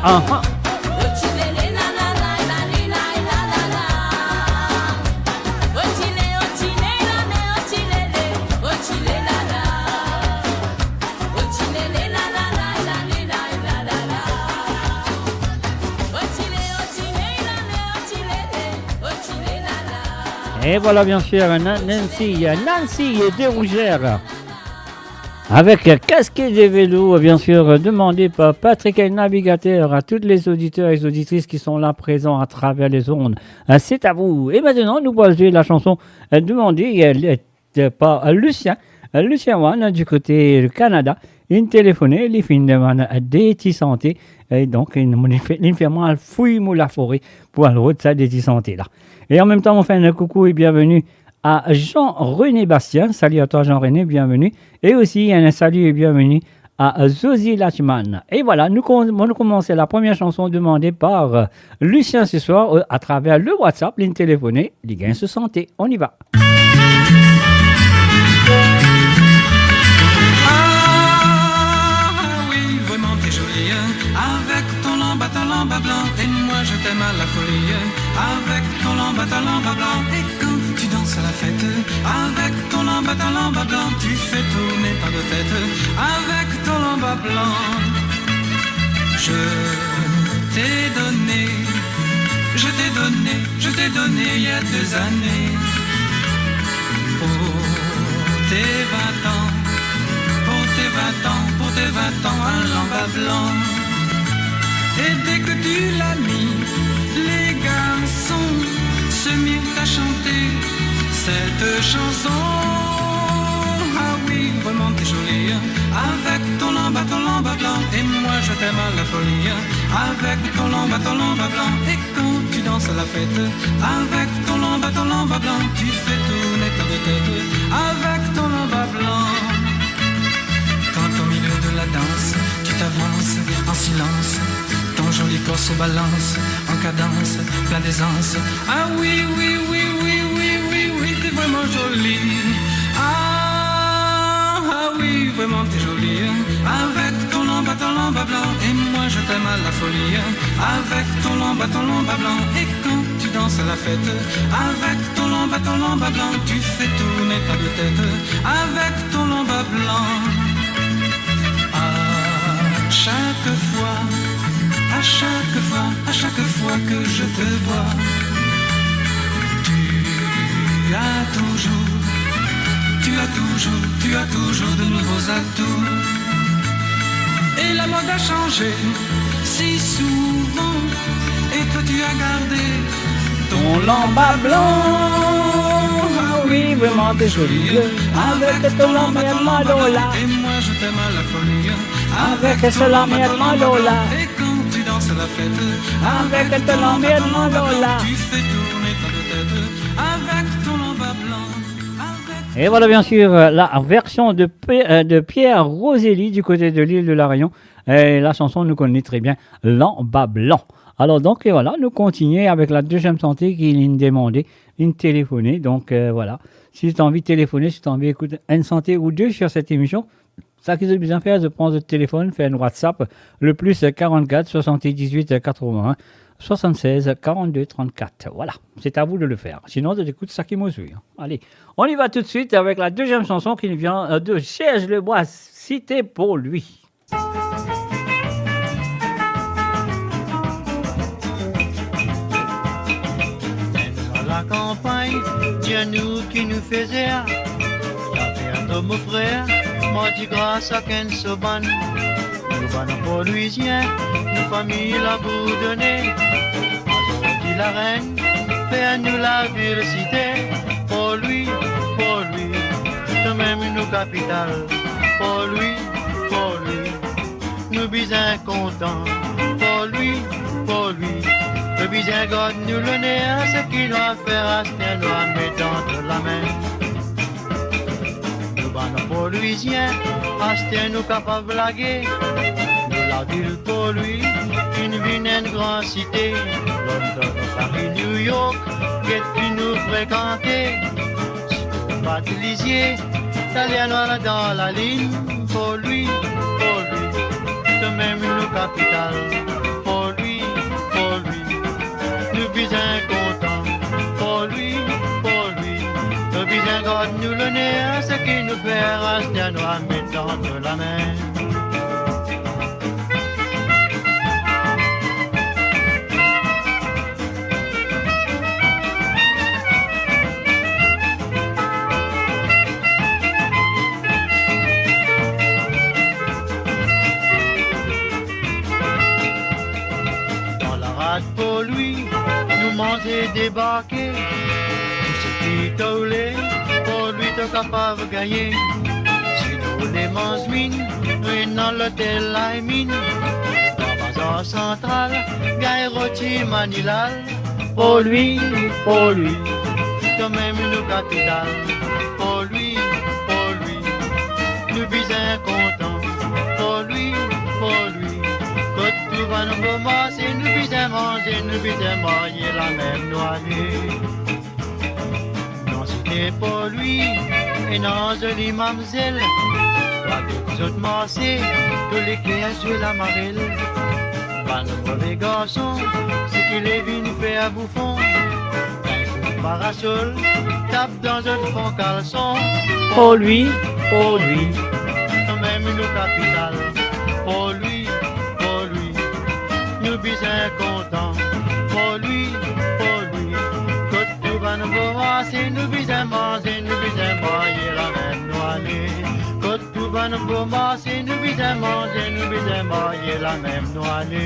Aha. Et voilà, bien sûr, Nan-, Nancy, Nancy de Rougère. Avec Casqué de vélo, bien sûr, demandé par Patrick Navigateur, à tous les auditeurs et auditrices qui sont là présents à travers les ondes. Euh, c'est à vous. Et maintenant, nous voici la chanson, euh, demandée, euh, euh, par, euh, Lucien. Euh, Lucien Wan, du côté du Canada. Inn telefone, li finn demann, euh, de ti sante. Et donc, inn, inn fer, inn fer mwa al fouy mo lafore pou al rod sa de ti sante la. Et en même temps, on fait un coucou et bienvenue à Jean-René Bastien. Salut à toi, Jean-René, bienvenue. Et aussi, un salut et bienvenue à Zozi Lachman. Et voilà, nou kon-, nou koumans la première chanson demandée par, euh, Lucien ce soir, euh, à travers le WhatsApp, linn telefone, li gagn so sante. On y va. Ah oui, vraiment t'es jolie, hein, avec ton lamba, ton lamba blanc. Et moi je t'aime à la folie, hein, avec ton lamba, ton lamba blanc. Et quand tu danses à la fête, avec ton lamba, ton lamba blanc, tu fais tourner tant de têtes avec ton lamba blanc. Je t'ai donné, je t'ai donné, je t'ai donné il y a des années. Pour tes vingt ans, pour tes vingt ans, pour tes vingt ans, un lamba blanc. Et dès que tu l'as mis, les garçons se mirent à chanter cette chanson. Ah oui, vraiment t'es jolie, hein, avec ton lamba, ton lamba blanc. Et moi je t'aime à la folie, hein, avec ton lamba, ton lamba blanc. Et quand tu danses à la fête, avec ton lamba, ton lamba blanc, tu fais tourner tant de têtes avec ton lamba blanc. Quand au milieu de la danse, tu t'avances en silence, ton joli corps se balance en cadence, plein d'aisance. Ah oui, oui, oui, t'es vraiment jolie. Ah, ah oui, vraiment t'es jolie, hein. Avec ton lamba, ton lamba blanc, et moi je t'aime à la folie, hein. Avec ton lamba, ton lamba blanc, et quand tu danses à la fête, avec ton lamba, ton lamba blanc, tu fais tourner ta tête avec ton lamba blanc. À chaque fois, à chaque fois, à chaque fois que je te vois, tu as toujours, tu as toujours, tu as toujours de nouveaux atouts. Et la mode a changé si souvent, et toi tu as gardé ton lamba blanc. Ah oui, vraiment t'es jolie, avec ton lamba, ton lamba blanc. Et moi je t'aime à la folie, avec ton lamba, ton lamba blanc. Et quand tu danses à la fête, avec ton lamba, ton lamba blanc, tu fais tourner ta tête avec ton lamba blanc. Et voilà, bien sûr, euh, la version de P-, euh, de Pierre Roselli du côté de l'île de la Réunion. Et la chanson, nou connaît très bien, Lamba Blanc. Alors donc, et voilà, nou kontigne avek la deuxième santé ki linn demande, linn telefone. Donc, euh, voilà. Si t'as envie de téléphoner, si t'as envie d'écouter une santé ou deux sur cette émission, sa ki zot bizin fer, zot pran zot telefone, fer enn WhatsApp, le plus quarante-quatre soixante-dix-huit quatre-vingts soixante-seize quarante-deux trente-quatre. Voilà, c'est à vous de le faire. Sinon, zot ekout sa ki mo zwe, hein. Allez, on y va tout de suite avec la deuxième chanson qui nous vient, euh, de Serge Lebois, Cité pour lui. Lakanpagn, dir nou ki nou fer, zafer to mo frer, Mardi Gra sakenn so bann. Nou bann Port Louisien, nou fami labourdone. Azordi larenn fer nou lavil site. Port Louis, Port Louis, tomem nou kapital. Port Louis, Port Louis, nou bizin kontan. Port Louis, Port Louis, nou bizin gard nou loner, seki nou a fer aster nou a met dan lame. Nou bann Port Louisien, aster nou kapav lage. Nou lavil Port Louis finn vinn enn gran site. London, Paris, New York, get ki nou frekante. Si to bat lizie, taler nou al dan lalinn. Port Louis, Port Louis, tomem nou kapital. Ki nou fer aster nou a met dan nou lame. Dan larad Port Louis, nou manze deba Ki, pou seki to oule, Port Louis to kapav gagne. Si nou oule manz minn, nou ena lotel Laymin. Dan bazar santral, gagn roti Manilal. Port Louis, Port Louis, kanmem nou kapital. Port Louis, Port Louis, nou bizin kontan. Port Louis, Port Louis, kot tou bann bon marse, nou bizin manze, nou bizin marye, lamem nou ale. Dan site Port Louis, ena zoli mamzel, zot marse, to leker zwe lamarel. Bann move garson, seki le vinn fer boufon, gagn zot parasol, tap dan zot fon kalson. Port Louis, Port Louis, kanmem nou kapital. Port Louis, Port Louis, nou bizin kontan. Port Louis, Port Louis, kot tou bann bon marse, nou bizin manze, nou bizin marye, lamem nou ale. Kot tou bann bon marse, nou bizin manze, nou bizin marye, lamem nou ale.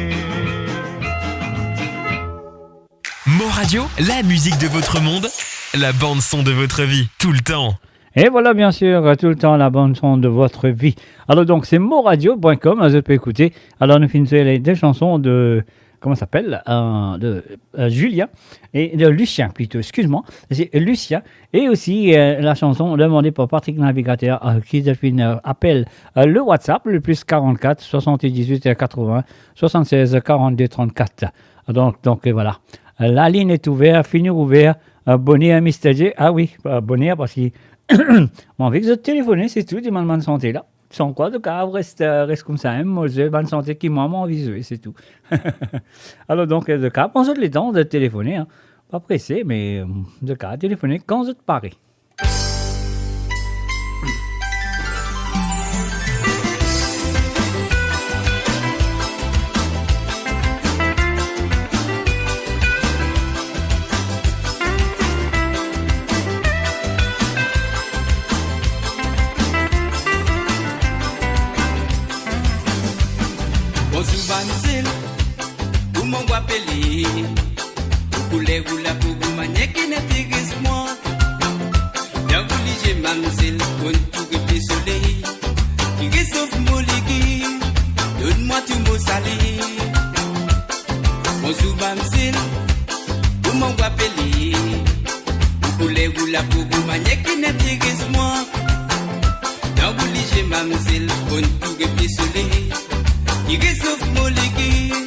Mon Radio, la musique de votre monde, la bande son de votre vie, tout le temps. Et voilà, bien sûr, tout le temps, la bande son de votre vie. Alors donc, c'est mon radio point com, hein, vous pouvez écouter. Alors, nous finissons les deux chansons de, comment ça s'appelle, euh, de, euh, Julien, et de Lucien plutôt, excuse-moi, c'est Lucien, et aussi, euh, la chanson demandée par Patrick Navigateur, euh, qui, Delphine, euh, appelle, euh, le WhatsApp, le plus quarante-quatre, soixante-dix-huit, quatre-vingts, soixante-seize, quarante-deux, trente-quatre. Donc, donc, euh, voilà. Euh, la ligne est ouverte, fini ouvert. Euh, boner, Mister J. Ah oui, euh, boner, parski mo anvi ki zot telefone, se tou, dimann bann sante la. San kwa, zot kapav res, euh, res koumsa, hein, mo zwe bann sante ki mwa, mo anvi zwe, se tou. Alor, donk, euh, zot kapav pran zot letan de telefone, hein. Pa prese, me, euh, zot kapav telefone kan zot pare. Bonzour, mamzel, kouma ou apele? Ou kouler ou lapo, ou manier ki inn interes mwa. Dan ou lizie, mamzel, konn tou refle soley ki resof mo legim, donn mwa tou mo sale. Bonzour, mamzel, kouma ou apele? Ou kouler ou lapo, ou manier ki inn interes mwa. Dan ou lizie, mamzel, konn tou refle soley ki resof mo legim,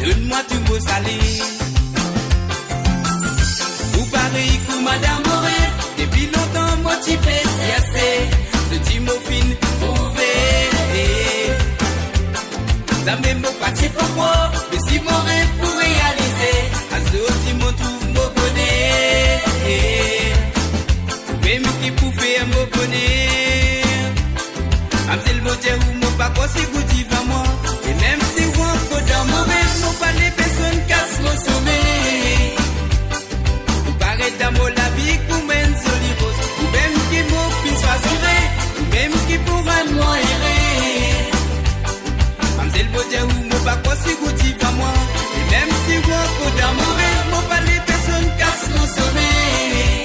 donn mwa tou mo sale. Ou parey kouma dan mo rev, depi lontan mo ti pe serse. Zot dir mo finn trouve. Zame mo pa ti pou krwar, me si mo rev pou realize, azordi mo trouv mo boner. Ou mem ki pou fer mo boner. Mamzel, mo dir ou, mo pa krwar si ou divan mwa. E mem si ou ankor dan mo rev, mo pa le personn kas mo somey. Ou paret dan mo lavi kouma enn zoli roz. Ou mem ki mo finn swazire, ou mem ki pou rann mwa ere. Mamzel, mo dir ou, mo pa krwar si ou divan mwa. E mem si ou ankor dan mo rev, mo pa le personn kas mo somey.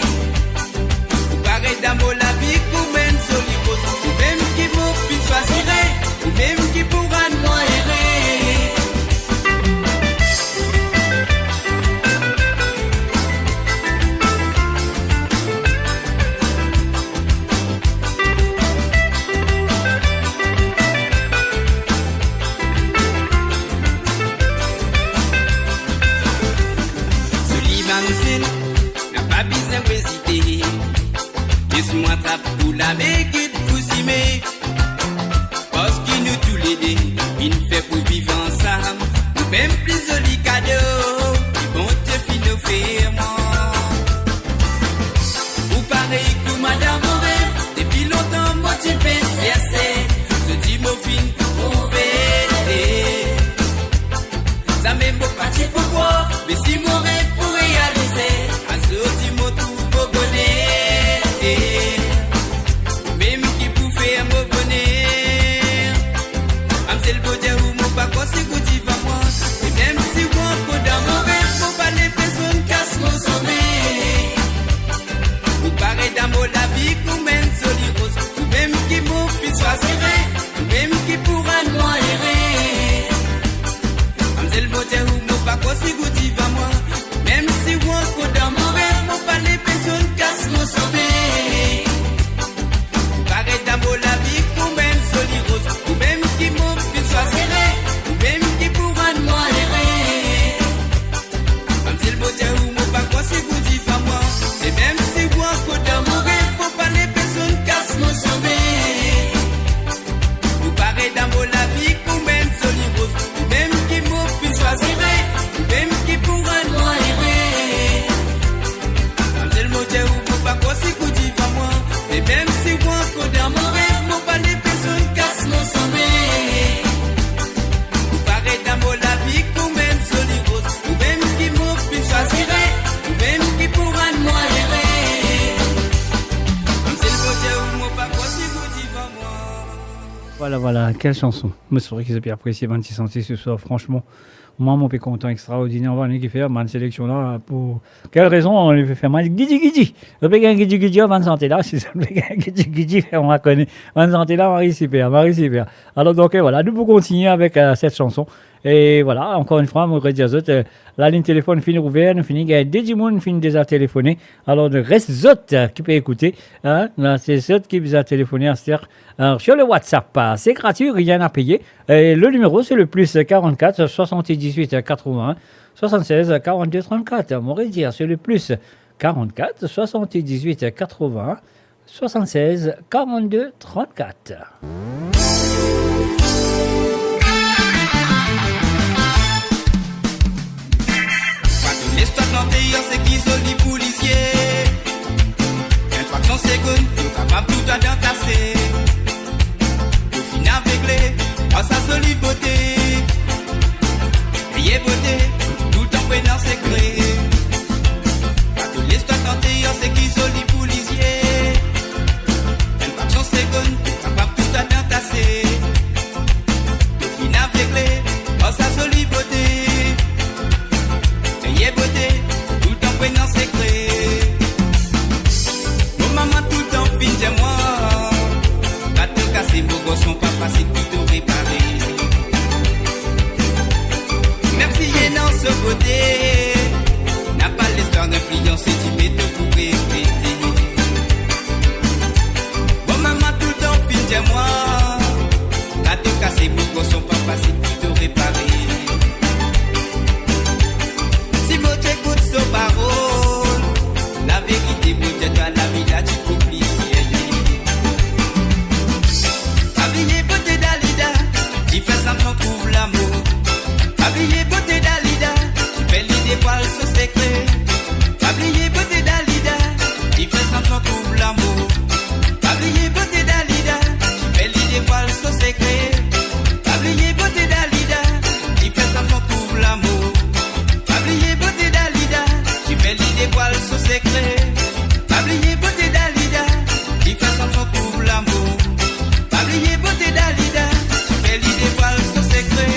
Ou paret dan mo lavi kouma enn zoli roz. Ou mem ki mo finn swazire, ou mem ki pou rann mwa ere. Zoli mamzel, napa bizin ezite. Les mwa trap ou lame, gid ou sime. Parski nou toulede inn fer pou viv ansam, nou mem pli zoli kado ki Bondie finn ofer mwa. Ou parey kouma dan mo rev, depi Me si mo rev pou realize, azordi mo trouv mo boner. Ou mem ki pou fer mo boner. Mamzel Bondie, ou mo pa krwar si ou divan mwa. E mem si ou ankor dan mo rev, mo pa le personn kas mo somey. Ou parey dan mo lavi kouma enn zoli roz. Ou mem ki mo finn swazire. Ou mem ki pou rann mwa ere. Mamzel Bondie, ou mo pa krwar si ou divan mwa. Mem si ou ankor dan mo rev, mo pa le personn kas mo somey. Ou parey dan mo lavi kouma enn zoli roz. Ou mem ki mo finn swazire. Ou mem ki pou rann mwa ere. Mamzel Bondie, ou mo pa krwar si ou divan mwa. E mem si ou ankor dan mo rev, mo pa le personn kas mo somey. Ou parey dan mo lavi kouma enn zoli roz. Ou mem ki mo finn swazire. Ou mem ki pou rann mwa ere. Mamzel Bondie, ou mo pa krwar si ou divan mwa. E mem si ou ankor dan mo rev, mo pa le personn kas mo somey. Ou parey dan mo lavi kouma enn zoli roz. Ou mem ki mo finn swazire. Ou mem ki pou rann mwa ere. Mamzel Bondie, ou mo pa krwar si ou divan mwa. Voilà, voilà, quelle chanson. Mo espere ki zot pe apresie bann ti santi se swar, fransman. Mwa, mo pe kontan extraordiner, anvan nou ki fer bann seleksion la, pou kel rezon nou pe fer bann gidi gidi. Zot pe gagn gidi gidi ar bann sante la, si zot pe gagn gidi gidi, fer mwa kone. Bann sante la, mari siper, mari siper. Alor, donk, euh, voilà, nou pou kontigne avek, euh, set sanson. E voilà, ankor enn fwa, mo redir zot, euh, lalinn telefonn finn ouver, nou fini gagn de dimoun finn deza telefone. Alor, res zot, euh, ki pe ekoute, hein, la, se zot ki bizin telefone aster, euh, sur le WhatsApp. C'est gratuit, rien à payer. Et le numéro, c'est le plus quarante-quatre soixante-dix-huit quatre-vingts soixante-seize quarante-deux trente-quatre. Mo redir, c'est le plus quarante-quatre soixante-dix-huit quatre-vingts soixante-seize quarante-deux trente-quatre. Pa to les twa tante ar seki zoli pou lizie. Enn fraksion segonn, to kapav tou twa dan kase. To finn avegle ar sa zoli bote. Veye bote, toultan pre dan sekre. Pa to les twa tante ar seki zoli pou lizie. Enn fraksion segonn, to kapav tou twa dan kase. To finn avegle ar sa zoli bote. Veye bote, toultan pre dan sekre. Mo mama toultan finn dir mwa, pa to kase mo garson, pa fasil pou to repare. Mem si ena so kote, napa lestwar inflianse dime to pou regrete. Mo mama toultan finn dir mwa, pa to kase mo garson, pa fasil pou to repare. Si mo ti ekout so parol, laverite mo dir twa, lavi la ti pou pli serye. Pa bliye bote Dalida, ki fer Samson trouv lamour. Pa bliye bote Dalida, ki fer li devwal so sekre. Pa bliye bote Dalida, ki fer Samson trouv lamour. Pa bliye bote Dalida, ki fer li devwal so sekre. Pa bliye bote Dalida, ki fer Samson trouv lamour. Pa bliye bote Dalida, ki fer li devwal so sekre. Pa bliye bote Dalida, ki fer Samson trouv lamour. Pa bliye bote Dalida, ki fer li devwal so sekre.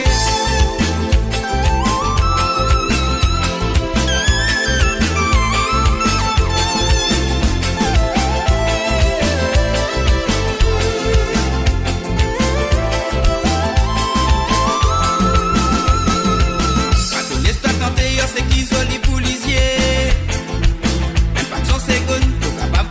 Pa to les twa tante ar seki zoli pou lizie. Enn fraksion segonn, to kapav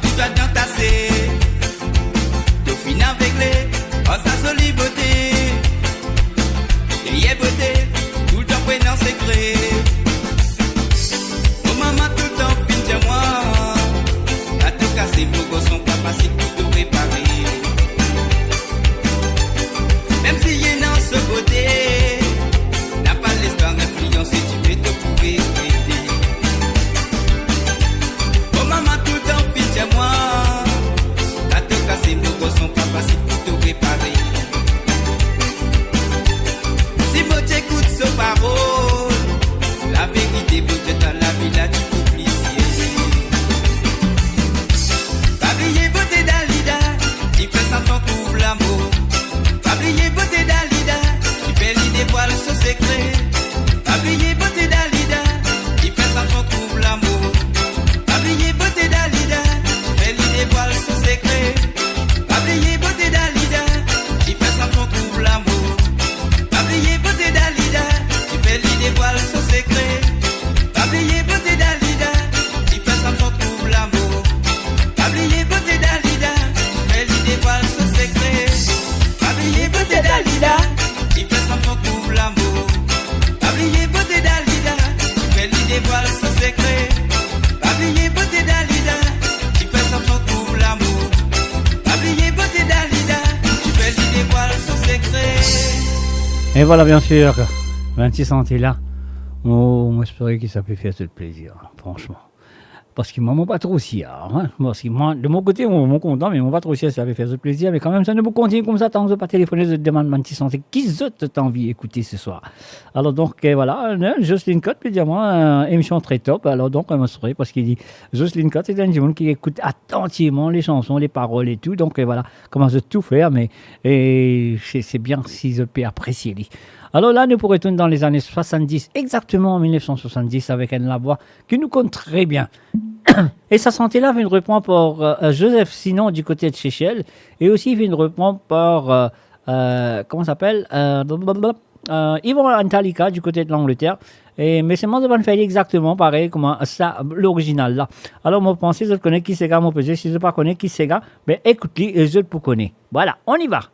E vwala, byen sir, bann ti sante la, mo, mo espere ki sa pe fer zot plezir, fransman. Parski mwa, mo pa tro sir, hein. Parski mwa, de mo kote, mo, mo kontan, me mo pa tro sir si sa pe fer zot plezir. Me kanmem, sa, nou pou kontigne koumsa, tank zot pa telefone, zot demann bann ti sante ki zot, zot anvi ekoute se swar. Alor donk, eh, vwala, hein, Jocelyne Cotte pe dir mwa, eh, emision tre top. Alor donk, eh, mo sore, parski li, Jocelyne Cotte, se enn dimoun ki ekout atantivman le sanson, le parol e tou. Donk, eh, vwala, kouma zot tou fer, me, eh, se, se byen si zot pe apresie li. Alor la, nou pou retourn dan lezane swasanndis, exakteman an mil nef san swasanndis, avek enn lavwa ki nou konn tre byen. E sa sante la vinn repran par, eh, Joseph Sinon di kote de Sesel, e osi vinn repran par, eh, eh, kouma sa apel, eh, blablabla, eh, Yvan Antalika di kote de Langleter. E, me selman, zot pa fer li exakteman parey kouma sa, lorizinal la. Alor, mo panse zot kone ki sega mo pe dir. Si zot pa kone ki sega, be, ekout li e zot pou kone. Vwala, on y va.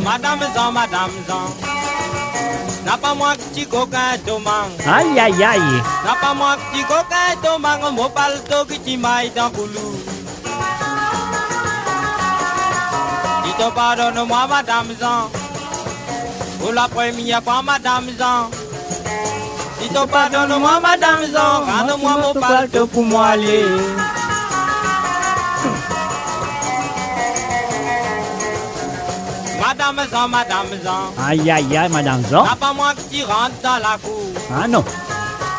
Madam Zan, Madam Zan, napa mwa ki ti kokin tomang. Ay, ay, ay. Napa mwa ki ti kokin tomang, mo palto ki ti may dan koulou. Si to pardonn mwa, Madam Zan, pou lapremier fwa, Madam Zan. Si to pardonn mwa, Madam Zan, rann mwa mo palto pou mo ale. Madam Zan, Madam Zan. Ay, ay, ay, Madam Zan. Napa mwa ki ti rant dan lakour. Ah non.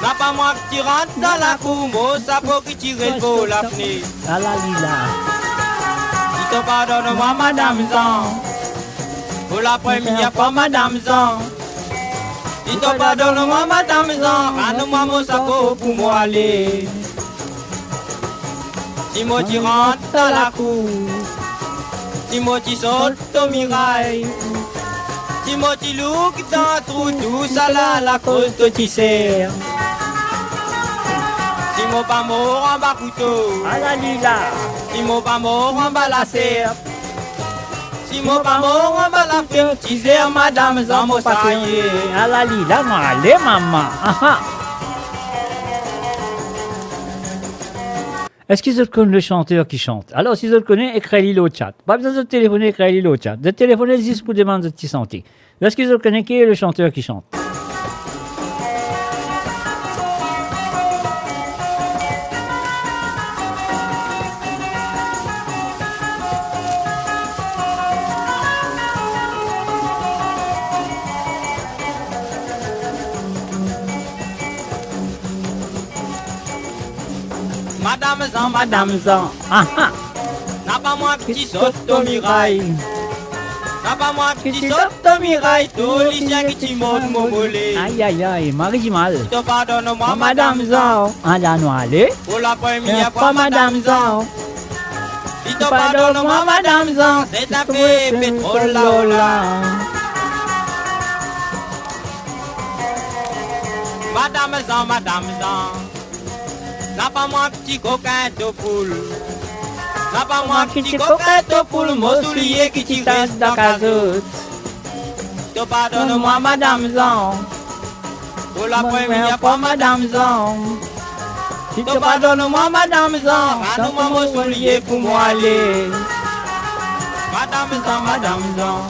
Napa mwa ki ti rant dan lakour, mo sapo ki ti res bor lafnet. Ala li la. Si to pardonn mwa, Madam Zan, pou lapremier fwa, Madam Zan. Si to pardonn mwa, Madam Zan, rann mwa mo sapo pou mo ale. Si mo ti rant dan lakour, si mo ti sot lor miray, si mo ti louk dan trou, tousala lakoz to ti ser. Si mo pa mor anba kouto, ala li la. Si mo pa mor anba laser, si mo pa mor anba lafrem, ti zer Madam Zan mo sa ye. Ala li la, mo ale, mama. Aha. Eski zot konn le chanteur ki sant? Alor, si zot kone, ekrir li lor chat. Pa bizin zot telefone, ekrir li lor chat. Zot telefone zis pou demann zot ti sante. Eski zot kone ki le chanteur ki sant? Madam Zan, Madam Zan. Aha. Napa mwa ki ti sot lor miray. Napa mwa ki ti sot lor miray, to lisien ki ti mord mo mole. Ay, ay, ay, mari dimal. Si to pardonn mwa, Madam Zan, ala nou ale. Pou lapremier fwa, Madam Zan. Si to pardonn mwa, Madam Zan, se tape petrol lao la. Madam Zan, Madam Zan. Napa mwa ki ti kokin to poul. Napa mwa ki ti kokin to poul, mo soulie ki ti res dan kazot. To pardonn mwa, Madam Zan. Pou lapremier fwa, Madam Zan. Si to pardonn mwa, Madam Zan, rann mwa mo soulie pou mo ale. Madam Zan, Madam Zan.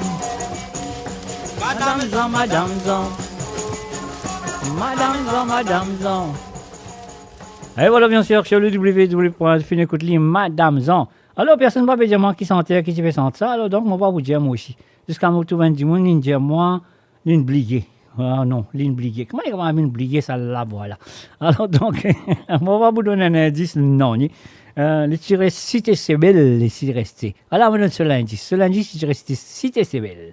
Madam Zan, Madam Zan. Madam Zan, Madam Zan. E vwala, byen sir, sir le W W W pwin finn ekout li, Madam Zan. Alor, personn pa pe dir mwa ki santer ki ti pe sant sa, alor donk, mo pa pou dir mwa osi. Ziska mo trouv enn dimoun, linn dir mwa, linn bliye. Ah non, linn bliye. Kouma li kapav linn bliye sa lavwa la? Alor donk, mo pa pou donn enn indis, non, li, eh, li ti res Site Sebel, li ti reste. Ala, mo donn so lindis. So lindis, li ti res Site Sebel.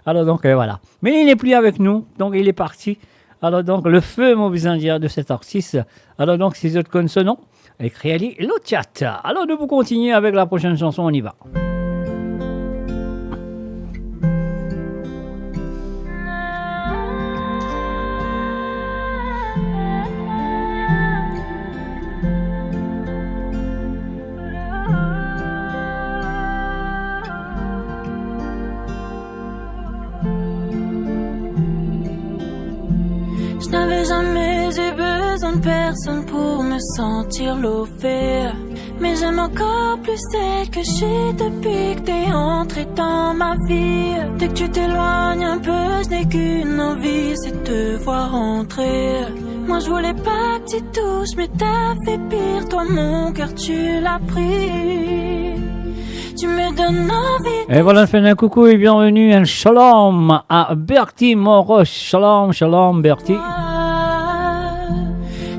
Alor donk, eh, vwala. Mais il n'est plus avec nous, donc il est parti. Alor donk, le feu, mo bizin dir de cet artiste. Alor donk, si zot konn so nom, ekrir li lor chat. Alor, nou pou kontigne avek la prosenn sanson, on y va. Je n'avais jamais eu besoin de personne pour me sentir lovée. Mais j'aime encore plus tel que je suis depuis que t'es entré dans ma vie. Dès que tu t'éloignes un peu, je n'ai qu'une envie, c'est de te voir entrer. Moi je voulais pas que tu touches, mais t'as fait pire, toi mon cœur tu l'as pris. Tu me donnes envie. Et voilà, on fait un coucou et bienvenue, un shalom à Bertie Moros. Shalom, shalom, Bertie.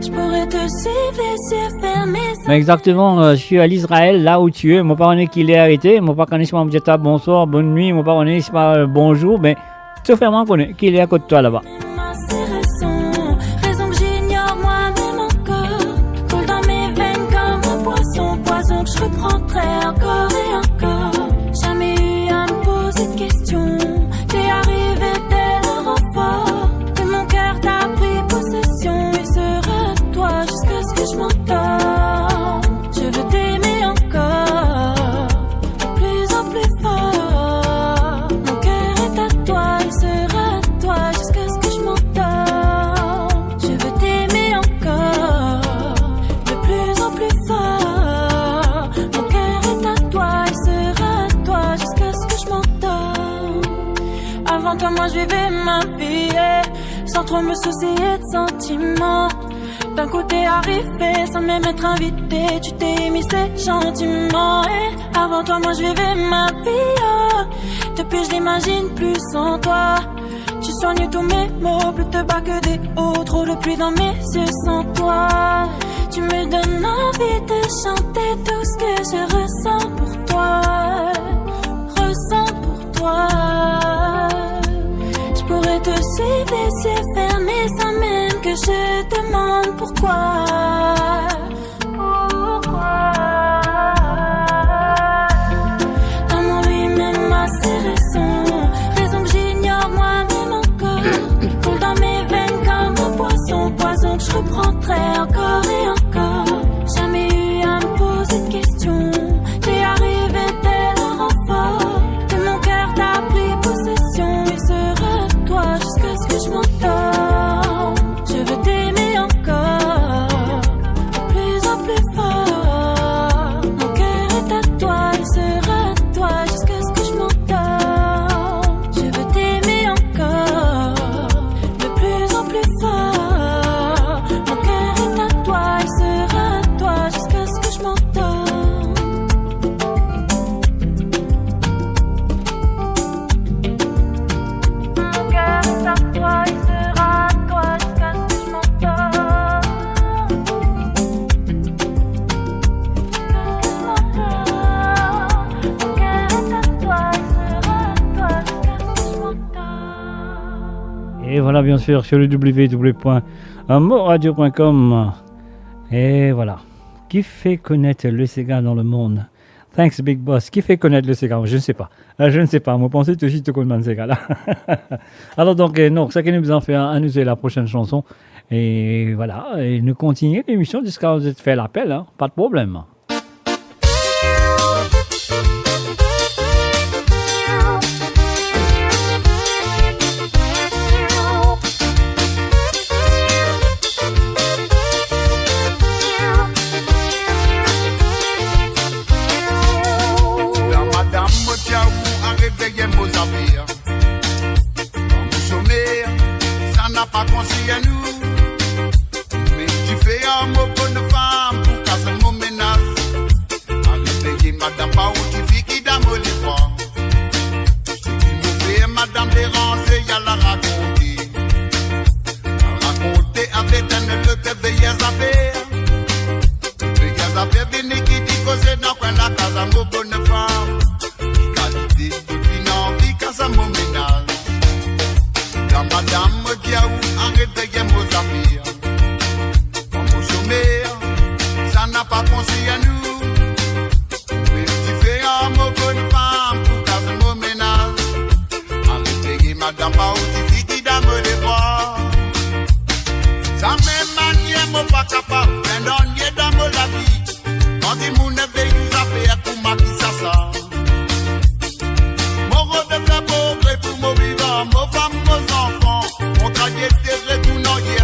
Je pourrais te suivre les yeux fermés. Mais exactement, euh, je suis à l'Israël, là où tu es. Mo pa kone ki ler li ete, mo pa kone si mo dir twa bonswar, bonn nwi, mo pa kone si twa, euh, bonzour, me to fer mwa kone ki ler kot twa laba. Ma seule raison, raison que j'ignore moi-même encore. Coule dans mes veines comme un poisson, poison que je reprendrai encore et encore. Jamais eu à me poser de questions. T'es arrivé tel un renfort. Que mon cœur t'a pris possession. Il sera à toi jusqu'à ce que je m'endorme. Je veux t'aimer encore, de plus en plus fort. Mon cœur est à toi, il sera à toi jusqu'à ce que je m'endorme. Je veux t'aimer encore, de plus en plus fort. Mon cœur est à toi, il sera à toi jusqu'à ce que je m'endorme. Avant toi, moi, je vivais ma vie, eh, sans trop me soucier de sentiments. D'un coup t'es arrivé sans même être invité, tu t'es émissé gentiment. Et avant toi moi je vivais ma vie, oh. Depuis je l'imagine plus sans toi. Tu soignes tous mes maux, plus te bats que des hauts. Trop de pluie dans mes yeux sans toi. Tu me donnes envie de chanter tout ce que je ressens pour toi. Ressens pour toi. Je pourrais te suivre les yeux fermés sans même que je demande pourquoi. Pourquoi ? Dans mon lui-même, ma seule raison, raison que j'ignore moi-même encore. Coule dans mes veines comme un poisson, poison que je reprendrai encore et encore. Jamais eu à me poser de questions. T'es arrivé tel un renfort. Que mon cœur t'a pris possession. Il sera à toi jusqu'à ce que je m'endorme. Je veux t'aimer encore, de plus en plus fort. Mon cœur est à toi, il sera à toi jusqu'à ce que je m'endorme. Je veux t'aimer encore, de plus en plus fort. Mon cœur est à toi, il sera à toi jusqu'à ce que je m'endorme. Mon cœur est à toi, il sera à toi jusqu'à ce que je m'endorme. Jusqu'à ce que je m'endorme. Mon cœur est à toi, il sera à toi jusqu'à ce que je m'endorme. Et voilà, bien sûr, sur le w w w point moradio point com. Et voilà. Qui fait connaître le séga dans le monde ? Thanks, Big Boss. Qui fait connaître le séga ? Je ne sais pas. Euh, je ne sais pas. Mo panse touzour to konn bann séga la. Alors donc, euh, non, seki nou bizin fer, hein, nou ékout la prochaine chanson. Et voilà, et nou kontinie lemision ziska zot fer lapel, hein. Pas de problème. Madam, mo dir ou, aret veye mo zafer. Kan mo some, sa napa konsern ou. Me dife ar mo bonn fam pou kas mo menaz. Aret veye madam pa ou tifi ki dan mo lebra. Seki mo fer madam deranze, al rakonte. Al rakonte avek enn lot veye zafer. Veye zafer vini ki di koze dan kwin lakaz mo bonn fam. Ki kalite to finn anvi kas mo menaz? Gran madam, mo dir ou, aret veye mo zafer. Kan mo some, sa napa konsern ou. Ou mem dife ar mo bonn fam pou kas mo menaz. Aret veye madam pa ou tifi ki dan mo lebra. Sa mem manier mo pa kapav, enn anie dan mo lavi. Kan dimoun vey ou zafer kouma kisasa. Mo rod fer progre pou mo vivan, mo fam, mo zanfan. Mo travay, retourn an yer,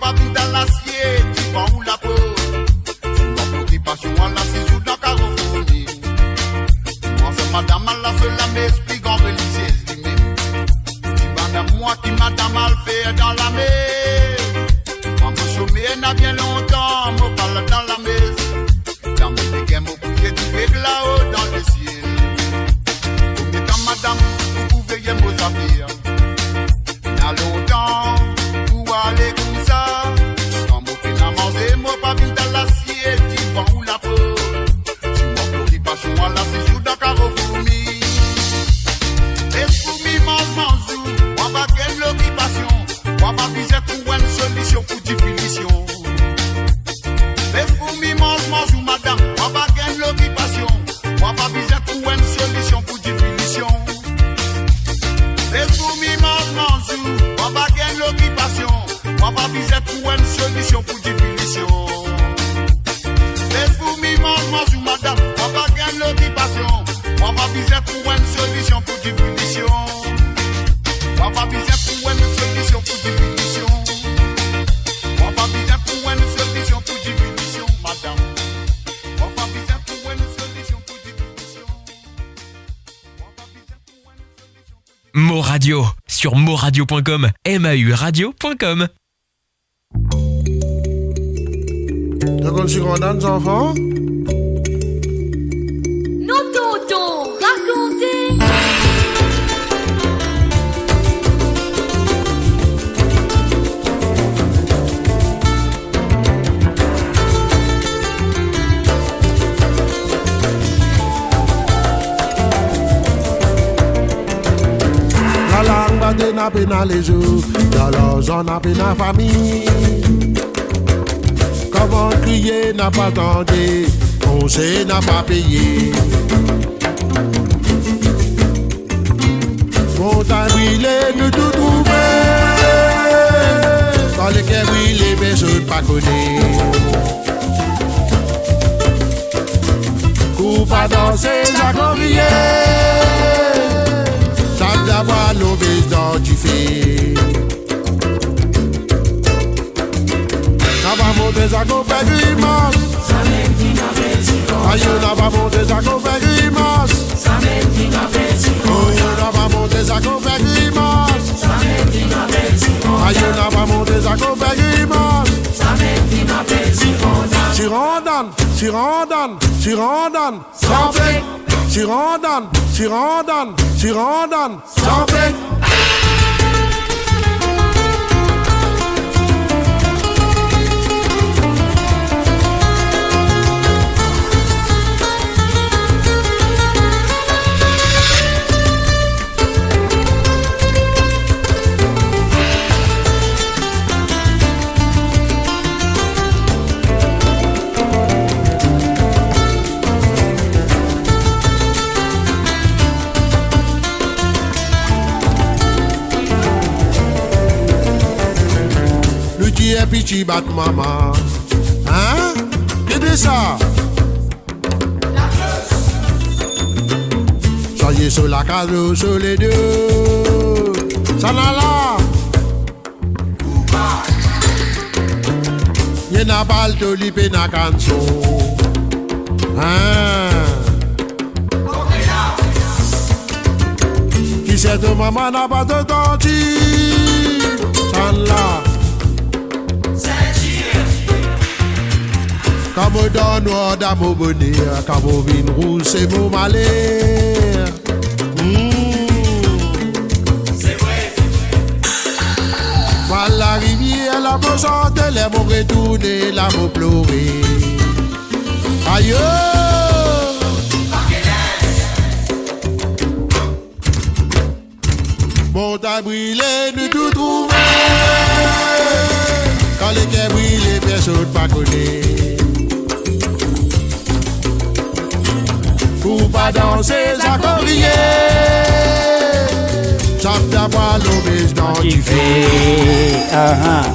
Pa vinn dan lasiet divan ou laport. Si mwa lokipasion, al asiz ou dan karo fourmi. Mwa sa madam al lase lames, pli gran reliziez limem. Ti bann mwa ki madam al fer dan lames. Mwa mo some ena bien lontan, mo pa al dan lames. Dan mo leker mo priye Dife ki lao dan lesiel. Premie tan madam, ou pou veye mo zafer. Ena lontan ou ale koumsa. Kan mo pena manze, mo pa vinn dan lasiet divan ou laport. Si mwa lokipasion, al asiz ou dan karo fourmi. Les fourmi manz manz ou, mwa pa gagn lokipasion. Mwa pa bizin trouv enn solision pou difinision. Les fourmi manz manz ou, madam, mwa pa gagn lokipasion. Mwa pa bizin trouv enn solision pou difinision. Les fourmi manz manz ou, mwa pa gagn lokipasion. Mwa pa bizin trouv enn solision pou difinision. Les fourmi manz manz ou, madam, mwa pa gagn lokipasion. Mwa pa bizin trouv enn solision pou difinision. Mwa pa bizin trouv enn solision pou difinision. Mwa pa bizin trouv enn solision pou difinision, madam. Mwa pa bizin trouv enn solision pou difinision. Mot Radio, sur moradio point com, M A U radio point com. Zot konn Sirandan, zanfan? Non, tonton, rakonte. Lalang pa ena pena lezour, dan larzan na pena fami. Kouma kriye na pa tande, konse na pa peye. Montagn brile, nou tou trouve. Kan leker brile, personn pa kone. Kou pa danse, zako kriye. Sa dabwa love dan dife. Na pa montre zako fer grimas. Ayo, na pa montre zako fer grimas. Oh, na pa montre zako fer grimas. Ayo, na pa montre zako fer grimas. Sirandan, Sirandan, Sirandan. Sanble. Sirandan, Sirandan, Sirandan. Sanble. Nou dir piti bat mama. Hein? Ki dir sa? Swaye so lakaz, so ledo. Sa la la. Ena palto, li pena kanson. Ah. Ki ser to mama na pa to tanti. Sann la. Kan mo dan nwar, dan mo boner, kan mo vinn rouz, se mo maler. Hmm. Mo al larivier, la mo sante, ler mo retourne, la mo plore. Ayo! Montagn brile, nou tou trouve. Kan leker brile, personn pa kone. Pou pa danse, zako kriye. Sa dabwa love dan dife. Ah, ah.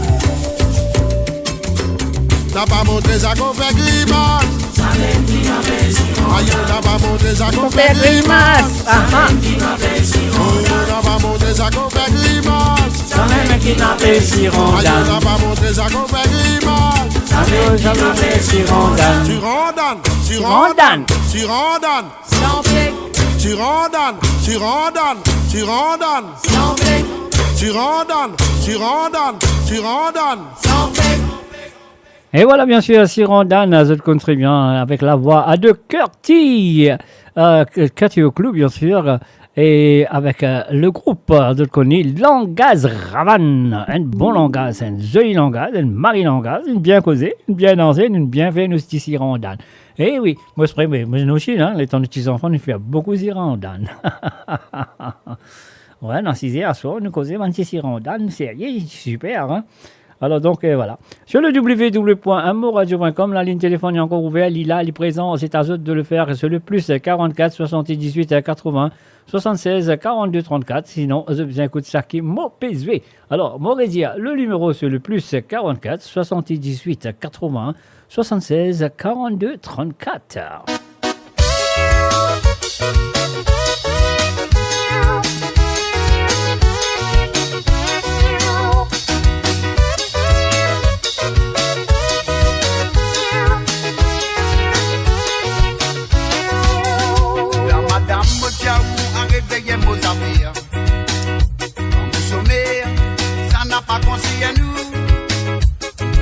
Napa montre sa ko fer grimas. Ayo, napa montre sa ko fer grimas. Aha. Oh, napa montre sa ko fer grimas. Samem ki napa Sirandan. Ayo, napa montre sa ko fer grimas. Samem ki napa Sirandan. Sirandan, Sirandan, Sirandan. Sirandan, Sirandan, Sirandan. Sirandan, Sirandan, Sirandan. E vwala, bien sir, Sirandan, zot konn tre bien, avek lavwa de Kurti, euh, Kurti Oklou, bien sir, e avek, euh, le group, euh, zot kone, Langaz Ravann. Enn bon langaz, enn zoli langaz, enn mari langaz, inn bien koze, inn bien danse, inn bien fer nou ti Sirandan. E wi, mo, se vre, mo, mo, nou osi, hein, letan nou ti zanfan, nou fer boukou Sirandan. Wi, dan size aswar, nou koze bann ti Sirandan, serye, siper, hein. Alor donk, euh, vwala. Sur le w w w point un mot radio point com, lalinn telefonn li ankor ouver, li la, li prezan, se a zot de le fer sur le plus quarante-quatre soixante-dix-huit quatre-vingts soixante-seize quarante-deux trente-quatre. Sinon, zot bizin ekout sa ki mo pe zwe. Alor, mo redir le nimero sur le plus quarante-quatre soixante-dix-huit quatre-vingts soixante-seize quarante-deux trente-quatre. La madam, mo dir ou, aret veye mo zafer. Kan mo somer, sa napa konsern ou.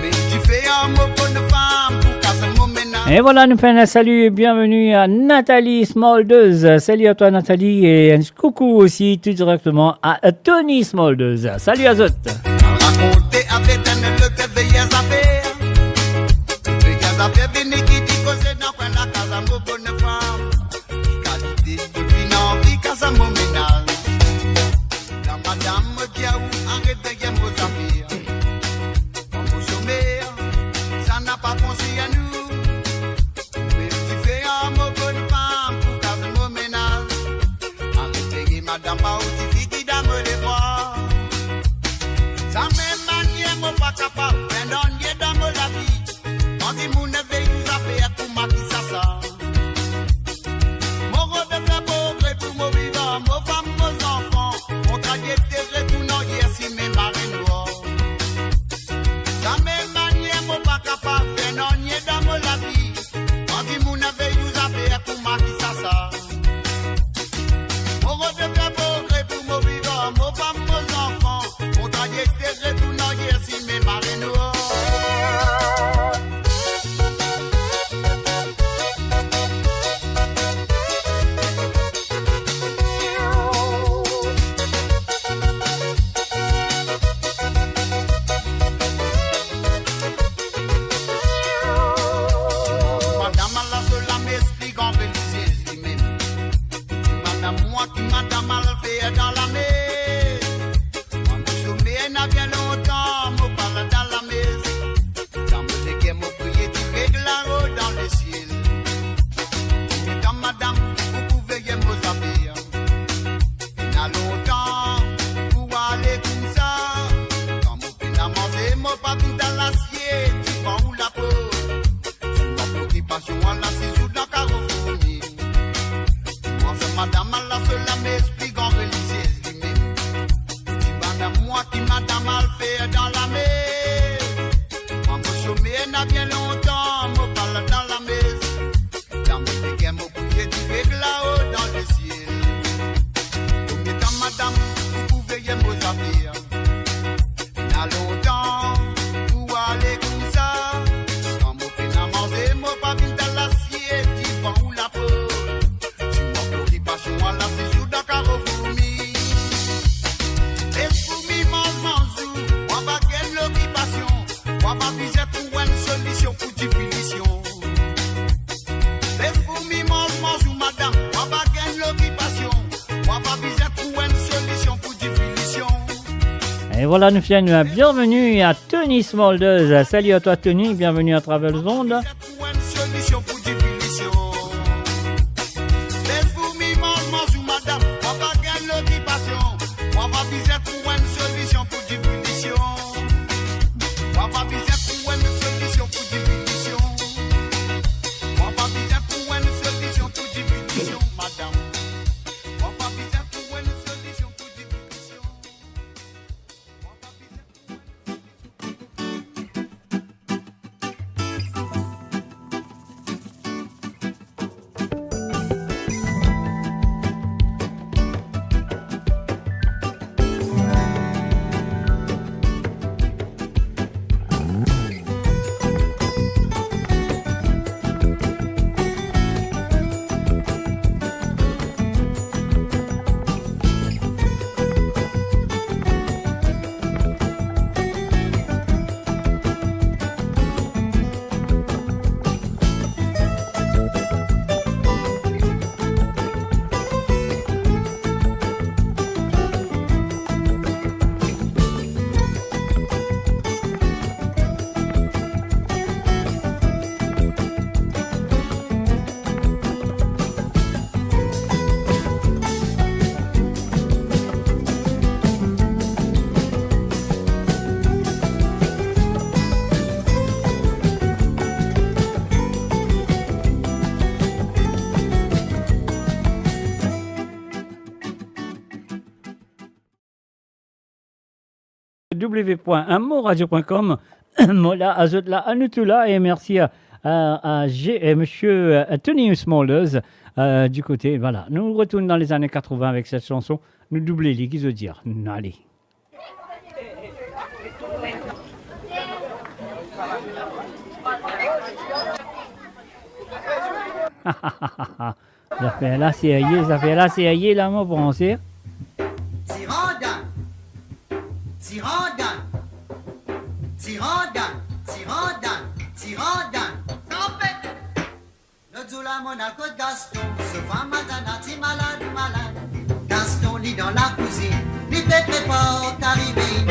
Me dife ar mo bonn fam pou kas mo mennaz. E vwala, nou fer enn sali e bienveni a Nathalie Smulders. Sali a twa, Nathalie, e enn koukou osi tou direkteman a Tony Smulders. Sali a zot. Rakonte avek enn lot veye zafer. Veye zafer, vini ki ti koze dan kwin lakaz a mo bonn fam. Kalite ki finn anvi kas mo mennaz. La madam, mo dir ou, aret veye mo zafer. Kan mo somer, sa napa konsern ou. Me dife ar mo bonn fam pou kas mo mennaz. Aret veye madam pa ou tifi ki dan mo lemwar. Samem manier mo pa kapav fer nanye dan mo lavi. Kan dimoun vey ou zafer, kouma ki sa sa. Mo rod fer progre pou mo vivan, mo fam, mo zanfan. Mo traye de retourn anyer si me marenwar. Samem manier mo pa kapav fer nanye dan mo lavi. Kan dimoun vey ou zafer, kouma ki sa sa. Mo rod fer progre pou mo vivan, mo fam, mo zanfan. Mo traye de retourn anyer si me marenwar. Madam, ala so lame pli gran reliziez limem. Ti madam, mwa ki madam al fer dan lame. Mwa mo somer ena bien lontan, mo pa la dan lame. Dan mo leker mo priye Dife ki lao dan lesiel. Koumie tan madam, ou pou veye mo zafer. Ena lontan pou ale koumsa. Kan mo pena manze, mo pa vinn dan lasiet divan ou laport. Si mo preokipasion, ala sizour dan karo fourmi. Mwa sa madam, ala so lame pli gran reliziez limem. Ti madam, mwa ki madam al fer dan lame. Mwa mo somer ena bien lontan, mo pa la dan lame. Dan mo leker mo priye Dife ki lao dan lesiel. Koumie tan madam, ou pou veye mo zafer. Ena lontan pou ale koumsa. Kan mo pena manze, mo pa vinn dan lasiet divan ou laport. Si mo preokipasion, ala sizour dan karo fourmi. Les fourmi manz, manz ou, mwa pa gagn lokipasion. Mwa pa bizin trouv enn solision pou difizion. Les fourmi manz, manz ou madam, mwa pa gagn lokipasion. Mwa pa bizin trouv enn solision pou difizion. E vwala, nou fer enn bienveni a Tony Smulders. Sali a twa, Tony, bienveni a traver le mond. Trouv enn solision pou difizion. Les fourmi manz, manz ou madam, mwa pa gagn lokipasion. Mwa pa bizin trouv enn solision pou difizion. Mwa pa bizin trouv enn solision pou difizion. W point un mot radio point com. Mo la, azot la, anou tou la, e mersi a, a, a G-, e misie, e, Tony Smulders, e, di kote, vwala. Nou retourn dan lezane katrevin avek set sanson, nou double li, ki zot dir. Nou ale. Zafer la serye, zafer la serye la, mo panse. Tirandan, tirandan, tirandan, tirandan, tirandan. Tranpe! Lot zour la, monn al kot Gaston, so fam Adana ti malad, malad. Gaston, li dan lakouzinn, li pe prepar kari vinn.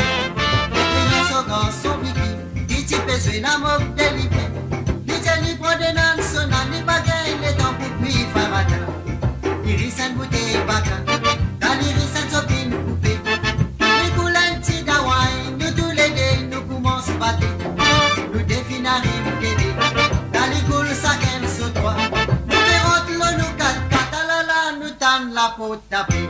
Li kriye so garson Viki, li ti pe zwe lamok de liver. Li dir li pran de nann, so nann li pa gagn letan pou kwi far atann. Li ris enn boutey baka, dan li ris enn sopin koupe. Li koul enn ti dawagn, nou toulede, nou koumans bate. Nou de finn ariv gete, dan li koul sakenn so trwa. Nou pe rant lor nou kat-kat, alala, nou tann laport tape.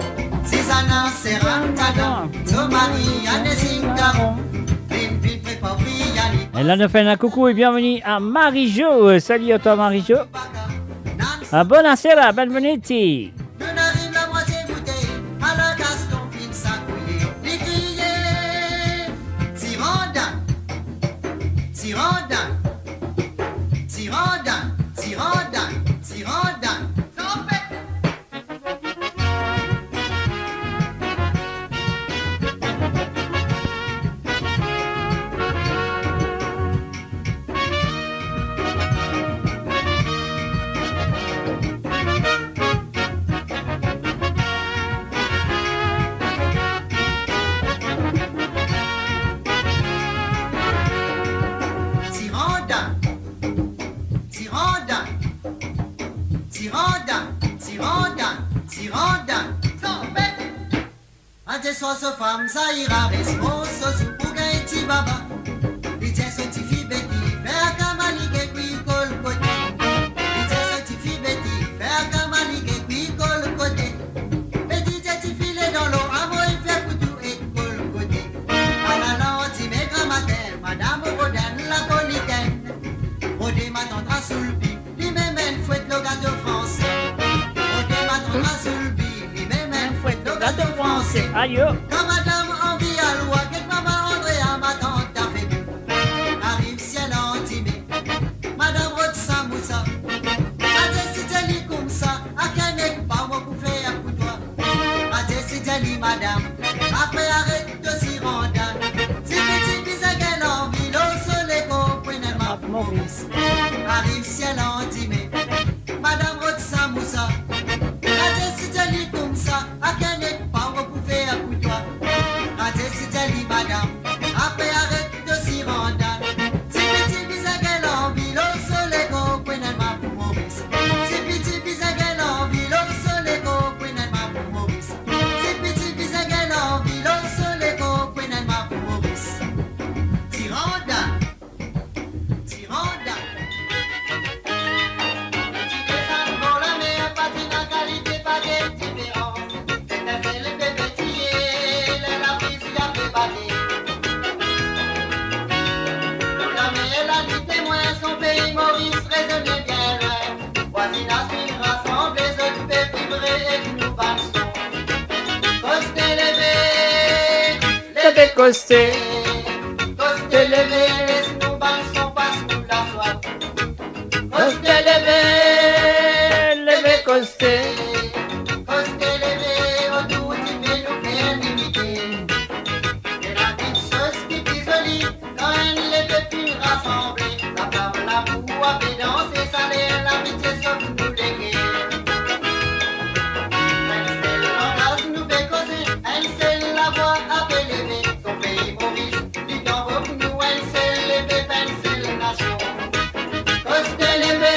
Zizana, Serhan, Adam, so mari, Anne Zingaro. Vinn, vinn, prepar Briani. E la, nou fer enn koukou e bienveni a Marie-Jo. Salut à toi, Marie-Jo. A, bonasera, benvenuti. Nou'nn ariv lamwatie boutey, ala Gaston finn sakouye. Li kriye, tirandan, tirandan, tirandan, tirandan, tirandan. Tranpe! Tirandan, tirandan, tirandan, tirandan, tirandan. Aze swar so fam Zahira respons so zour pou gagn ti baba. Li dir so tifi Betty, fer kama li gagn kwi kolkote. Li dir so tifi Betty, fer kama li gagn kwi kolkote. Betty dir tifi, le dan lor, amoin fer pou tou ek kolkote. Ala landime gramatin, madam rod enn lapolitenn. Rode matant Rasoulbi, li mem enn fwet lor gato franse. Rode matant Rasoulbi, li mem enn fwet lor gato franse. Ayo. Kan madam anvi al war, get mama Andre a matant Dafedou. Ariv sir landime, madam rod samousa. Aze si dir li koumsa, akin nek pa mo pou fer pou twa. Aze si dir li madam, apre aret to tirandan. Tifi ti bizin gagn lanvi, lor so lekor pran enn map Moris. Ariv sir landime, madam rod samousa. Aze si dir li koumsa, akin nek pa mo pou fer pou twa. Aze si dir li madam, apre aret to tirandan. Tifi ti bizin gagn lanvi, lor so lekor pran enn map Moris. Tifi ti bizin gagn lanvi, lor so lekor pran enn map Moris. Tifi ti bizin gagn lanvi, lor so lekor pran enn map Moris. Tirandan, tirandan. Ti desann bor lamer, pa ti ena kalite, pa gagn diferans. Enn sel bebe ti ye, ler labriz li ape bate. Lor lamer la, li temwin, son pei Moris rezone bien lwin. Vwazinaz finn rasanble, zot pe vibre ek nou bann son. Koste leve, leve koste. Koste leve, les nou bann son pas nou laswaf. Koste leve, leve koste. Koste leve, otour dife nou fer limite. Ena kiksoz ki pli zoli, kan enn leve finn rasanble, latab lamour ape danse, sa ler lamitie sof nou leker. Enn sel langaz nou pe koze, enn sel lavwa ape leve, son pei Moris, li dan bok nou, enn sel leve, enn sel nasion. Koste leve,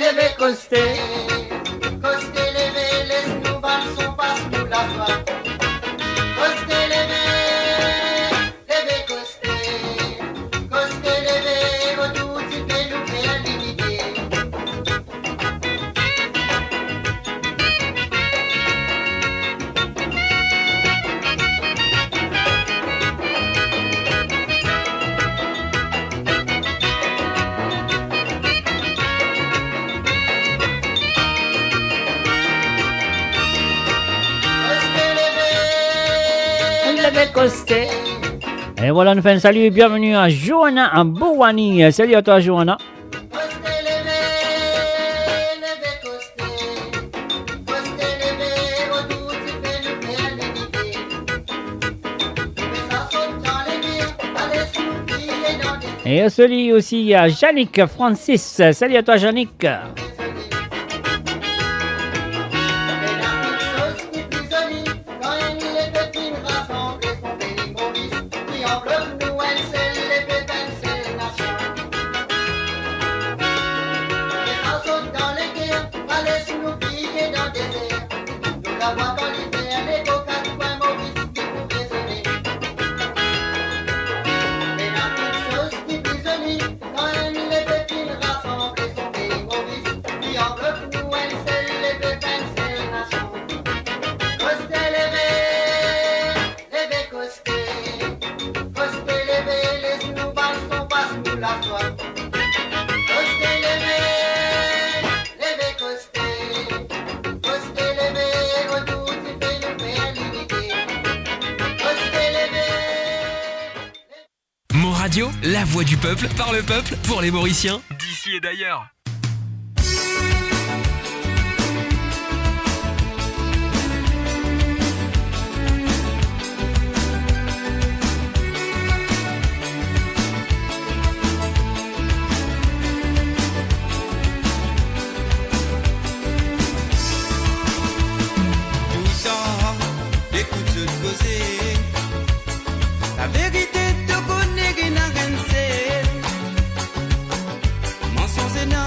leve koste. Koste leve, les nou bann son pas nou laswaf. Koste leve, leve koste. Koste leve, otour dife E vwala, nou fer enn sali, bienveni a Joana a Bouwani. Sali a twa, Joana. E sali osi a Janik Francis. Sali a twa, Janik. Mon Radio, la voix du peuple, par le peuple, pour les Mauriciens, d'ici et d'ailleurs. Touletan ekout zot koze, laverite to kone ena enn sel. Mansonz ena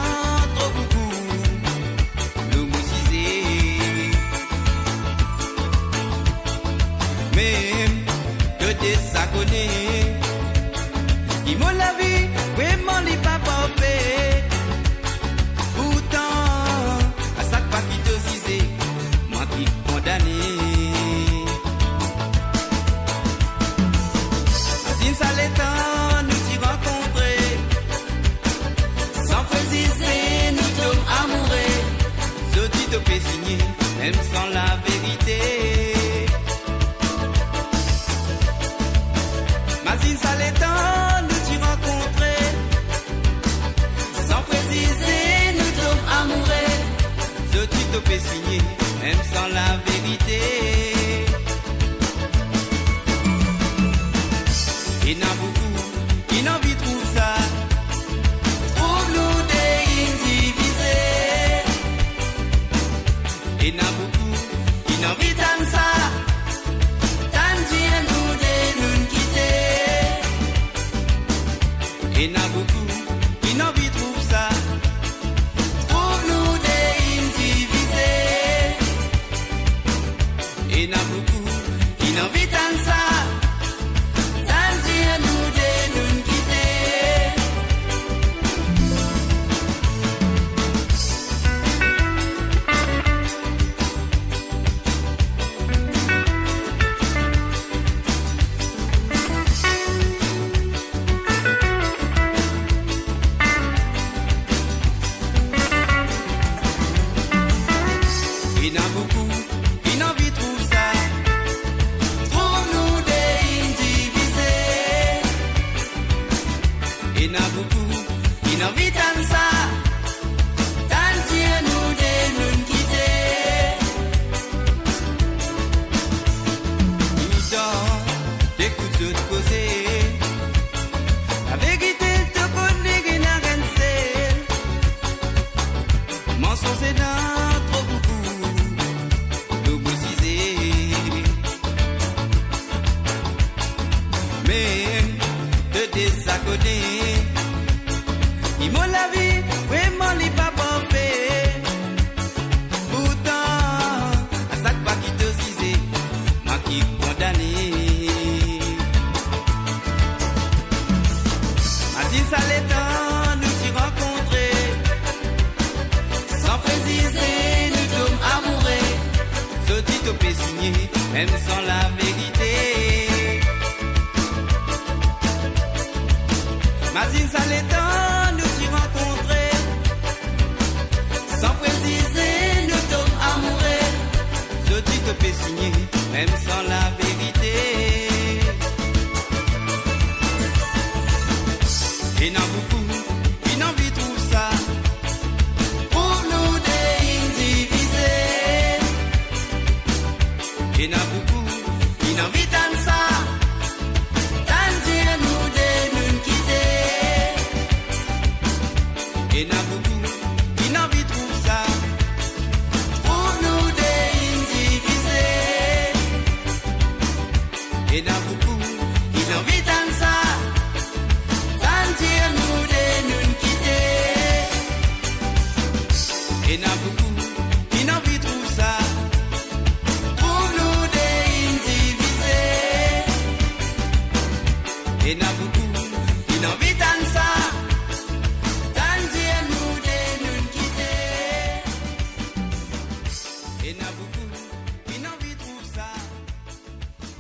tro boukou lor mo size. Me to deza kone ki mo lavi, vreman li pa parfe. Pourtan, a sak fwa ki to zize, mwa ki kondane. Mazinn sa letan nou ti rankontre, san prezize nou tom amoure. Zordi to pe signe, mem san laverite. Mazinn sa letan nou ti rankontre, san prezize nou tom amoure. Zordi to pe signe, mem san laverite. Ena boukou ki'nn anvi trouv sa, trouv nou de inn divize. Ena boukou ki'nn anvi tann sa, tann dir nou de nou'nn kite. Ena boukou ki'nn anvi trouv sa, trouv nou de inn divize. Ena boukou ki'nn anvi tann sa, tann dir nou de nou'nn kite. Ena boukou ki'nn anvi trouv sa, trouv nou de inn divize. Ena boukou ki'nn anvi tann sa, tann dir nou de nou'nn kite. Touletan to ekout zot koze, laverite to kone ena enn sel. Mansonz ena tro boukou lor mo size. Me to deza kone ki mo lavi, vreman li pa parfe. Pourtan, a sak fwa ki to zize, mwa ki kondane. Mazinn sa letan nou ti rankontre, san prezize nou tom amoure. Zordi to pe signe, mem san laverite. Mazinn sa letan nou ti rankontre, san prezize nou tom amoure. Zordi to pe signe, mem san laverite. Ena boukou ki'nn anvi trouv sa, trouv nou de inn divize. Ena boukou ki'nn anvi tann sa, tann dir nou de nou'nn kite. Ena boukou ki'nn anvi trouv sa, trouv nou de inn divize. Ena boukou ki'nn anvi tann sa, tann dir nou de nou'nn kite. Ena boukou ki'nn anvi trouv sa, trouv nou de inn divize. Ena boukou ki'nn anvi tann sa, tann dir nou de nou'nn kite. Ena boukou ki'nn anvi trouv sa,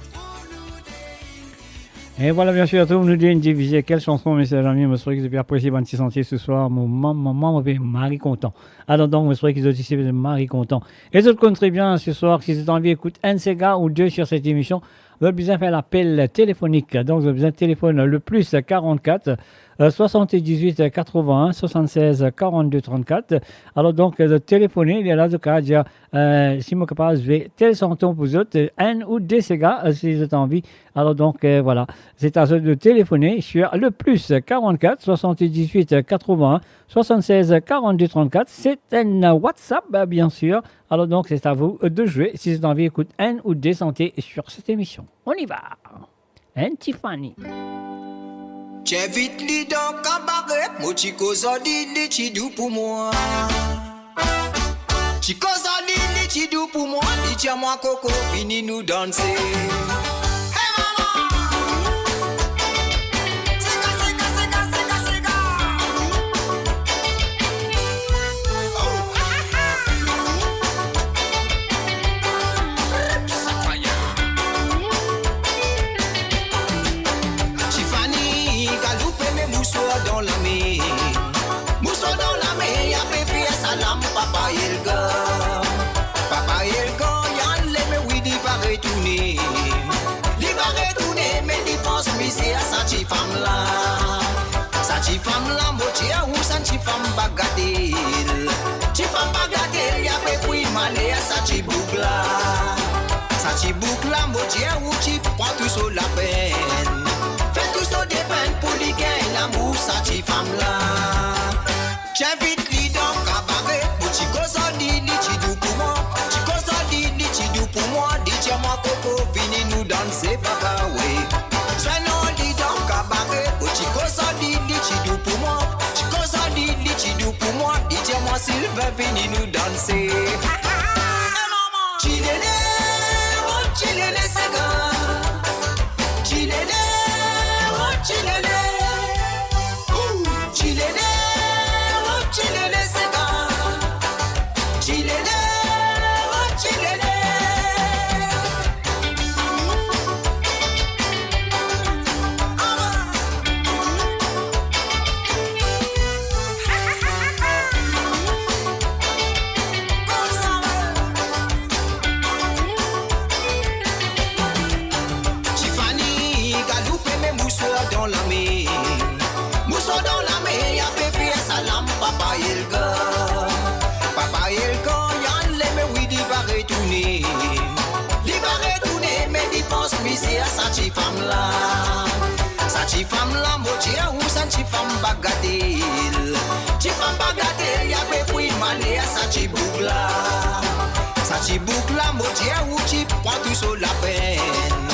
trouv nou de inn divize. E vwala, biensir, trouv nou de inn divize. Kel sanson, mezanmi, mo swete ki zot pe apresie bann ti santi se swar, mo mama, mama, mo pe mari kontan. Alor donk, mo swete ki zot osi pe mari kontan. E zot konn tre bien, se swar, si zot anvi ekout enn sega ou de sur set emision, zot bizin fer lapel telefonik. Donk, zot bizin telefonn le plus quarante-quatre, euh, soixante-dix-huit quatre-vingts soixante-seize quarante-deux trente-quatre. Alor donk, euh, zot telefone, li la zot kapav dir, euh, si mo kapav zwe tel sanson pou zot, euh, enn ou de sega, euh, si zot anvi. Alor donk, euh, vwala, se a zot de telefone sur le plus quarante-quatre soixante-dix-huit quatre-vingts soixante-seize quarante-deux trente-quatre. Se enn WhatsApp, euh, biensir. Alor donk, se a zot de zwe si zot anvi ekout enn ou de santi sur set emision. On y va. Hein, Tiffany? Ti invit li dan kabare, mo ti koz ar li, li ti dou pou mwa. Ti koz ar li, li ti dou pou mwa, li dir mwa, "Koko, vini nou danse." Hey, mama! Sega, sega, sega, sega, sega. Oh! Tiffany galoupe, me mouswar dan lame. Mouswar dan lame, li pe fer salam Papa Elga. Papa Elga, li ale, me wi, li va retourne. Li va retourne, me li pans mize a sa tifam la. Sa tifam la, mo dir ou, sa tifam bagatel. Tifam bagatel, li pe pran male a sa tiboug la. Sa tiboug la, mo dir ou, ti pran tou so lapenn. Fer tou so depenn pou li gagn lamour sa tifam la. Ti invit li dan kabare, mo ti koz ar li, li ti dou pou mwa. Ti koz ar li, li ti dou pou mwa, li dir mwa, "Koko, vini nou danse, papa, we." Zwenn ar li dan kabare, mo ti koz ar li, li ti dou pou mwa. Ti koz ar li, li ti dou pou mwa, li dir mwa, "Silvin, vini nou danse." Tilele, oh, tilele, sega. Tilele, oh, tilele. Ouh, tilele, oh, tilele, sega. Tilele, oh, tilele. Tiffany galoupe, me mouswar dan lame. Mouswar dan lame, li pe fer salam Papa Elga. Papa Elga, li ale, me wi, li va retourne. Li va retourne, me li pans mize a sa tifam la. Sa tifam la, mo dir ou, sa tifam bagatel. Tifam bagatel, li pe pran male a sa tiboug la. Sa tiboug la, mo dir ou, ti pran tou so lapenn.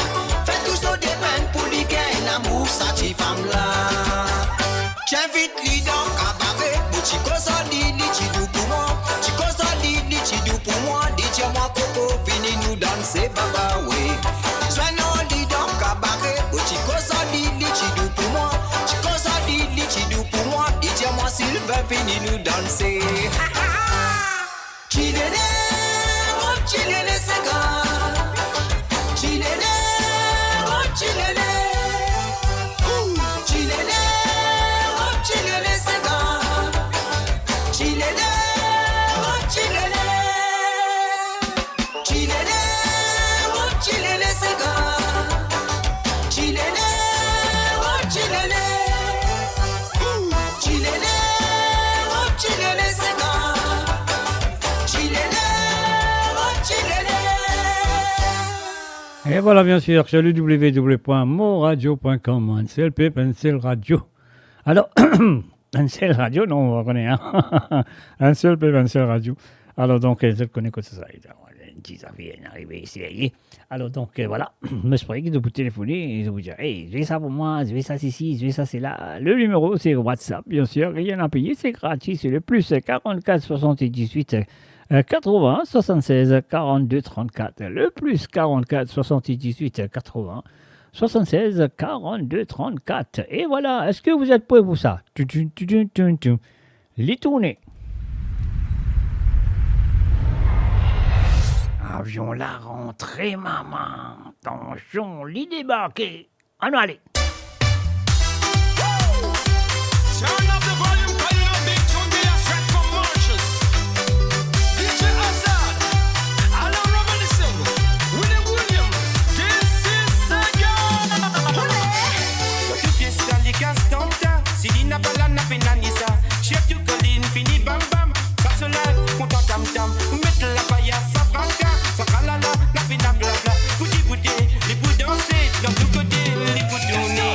Fer tou so depenn pou li gagn lamour sa tifam la. Ti invit li dan kabare, mo ti koz ar li, li ti dou pou mwa. Ti koz ar li, li ti dou pou mwa, li dir mwa, "Koko, vini nou danse, baba, we." Zwenn ar li dan kabare, mo ti koz ar li, li ti dou pou mwa. Ti koz ar li, li ti dou pou mwa, li dir mwa, "Silvin, vini nou danse." Tilele, oh, tilele, sega. Tilele, oh, tilele. Ouh, tilele, oh, tilele, sega. Tilele, oh, tilele. Tilele, oh, tilele, sega. Tilele, oh, tilele. Et voilà, bien sûr, sur le w w w point moradio point com, un seul peuple, une seule radio. Alors, un seul radio, non, on va connaître, hein. Un seul peuple, une seule radio. Alors, donc, euh, je connais que ça. Ti zafir inn arive ici, aye. Alors, donc, euh, voilà. Mo espere ki zot pou telefone, zot pou dir, "Hey, zwe sa pou mwa, zwe sa sesi, zwe sa sela." Le numéro, c'est WhatsApp, bien sûr, rien à payer, c'est gratuit, c'est le plus quarante-quatre soixante-dix-huit, euh, quatre-vingts soixante-seize quarante-deux trente-quatre. Le plus quarante-quatre soixante-dix-huit quatre-vingts soixante-seize quarante-deux trente-quatre. Et voilà, est-ce que vous êtes prêts pour ça ? Tou, tou, tou, tou, tou, tou. Li tourne. Avion la rantre, mama. Tansion, li debarke. Anou ale. Turn up the volume, 'cause you know big tune dey a threat from Mauritius. D J Azad, Alan Robinson, Willie William, this is Sega. Dan tou fiesta li kas tanta, si li napa la, na pena ni sa. Chef tou kolinn fini bam bam. Sa so live, kontan tam tam. Met lapayas, sa fraka, sa tralala, na pena blabla. Pou diboute, li pou danse, dan tou kote, li pou tourne.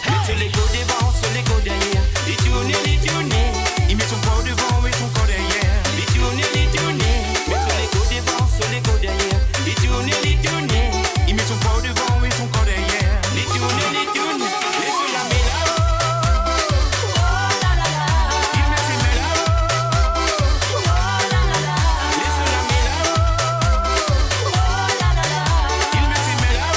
Met so lego devan, so lego deryer. Li tourne, li tourne. Li met son kor devan e son kor deryer. Li tourne, li tourne. Met so lego devan, so lego deryer. Li tourne, li tourne. Li met son kor devan e son kor deryer. Li tourne, li tourne. Li sou lame la. Li met so lame la. Li sou lame la. Li met so lame la.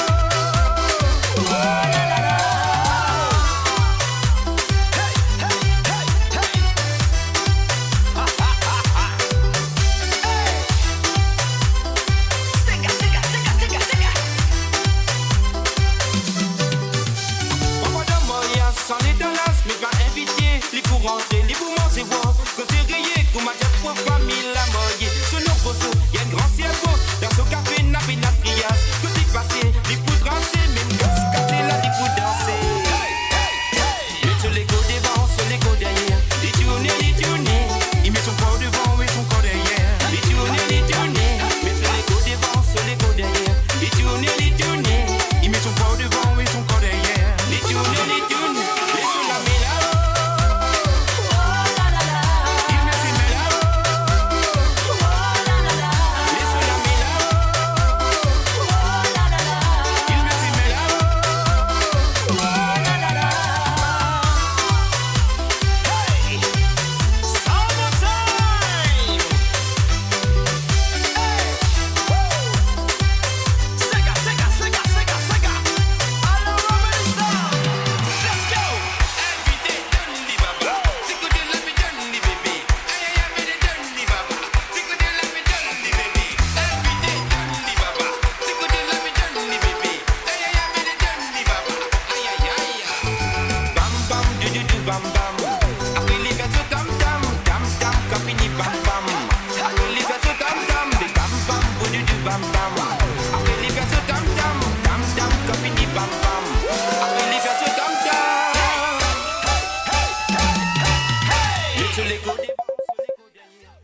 Papa dan maryaz, san letalas, me pa invite, li pou rantre, li pou manze, wow. Koze reye, kouma dir pou fami la marye. So nom pozo, li enn gran servo, dan so kafe, na pena triyas. Kot li pase, li pou trase, mem kas kase la, li pou danse. Met so lego devan, so lego deryer. Li tourne, li tourne. Li met son kor devan e son kor deryer. Li tourne, li tourne. Met so lego devan, so lego deryer. Li tourne, li tourne. Li met son kor devan e son kor deryer. Li tourne, li tourne. Li sou lame la. Li met so lame la. Li sou lame la. Li met so lame la. Hey! Summertime! Hey! Woo! Sega, sega, sega, sega, sega. Alan Robinson. Let's go! Every day, donn li baba. Ti kout la, donn li bebe. Ay, ay, ay, donn li baba. Ti kout la, donn li bebe. Every day, donn li baba. Ti kout la, donn li bebe. Ay, ay, ay, donn li baba. Ay, ay, ay. Bam bam, doudoudou bam bam. Apre li fer so tam tam, tam tam, kan fini bam bam. Apre li fer so tam tam, be bam bam, boudoudou bam bam. Apre li fer so tam tam, tam tam, kan fini bam bam. Apre li fer so tam tam. Met so lego devan, so lego deryer.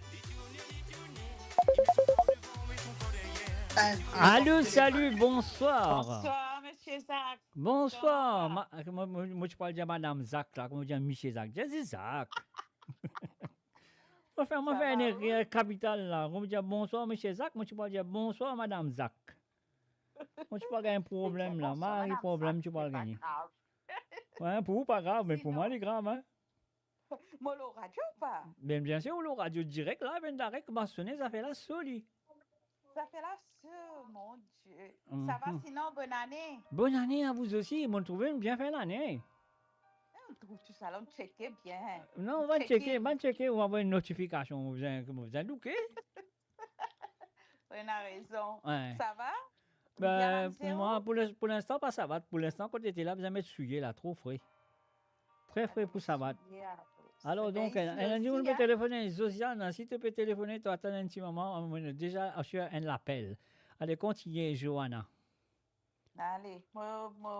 Allô, salut, bonsoir. Bonsoir, monsieur Zak. Bonsoir. Bonsoir. Ma-, mo, mo, mo ti pou al dir madam Zak la, kouma dir misie Zak. Dir Zak. Mo fer, mo fer enn erer kapital la. Kouma dir bonsoir, misie Zak, mo ti pou al dir bonsoir, madam Zak. Mo ti pou al gagn problem la. Bonsoir, madam Zak, ti pou al gagn. Wi, pou ou pa grav, me pou mwa li grav, hein. Mo lor radio ou pa? Bien, bien sûr, ou lor radio direk la, bien direk, kouma sone, zafer la soli. Zafer la soli, mon Dieu. Ça va sinon, bonne année. Bonne année à vous aussi. Mo trouv ou bien fer lane. Eh, ou trouv tou sa la, ou tcheke bien. Non, ou va tcheke, va tcheke, ou avoy enn notifikasion, ou bizin, ou bizin louke. Ou ena rezon. Wi. Ça va? Be, pou mwa, pou le-, pou linstan, pa savat. Pou linstan, kot to ete la, bizin met soulie la, tro fre. Tre fre pou savat. Alor, donk, enn, enn dimoun pe telefone, Josiane, si to pe telefone, to atann enn ti moman, mo deza asir enn lapel. Ale, kontigne, Johanna. Ale, mo, mo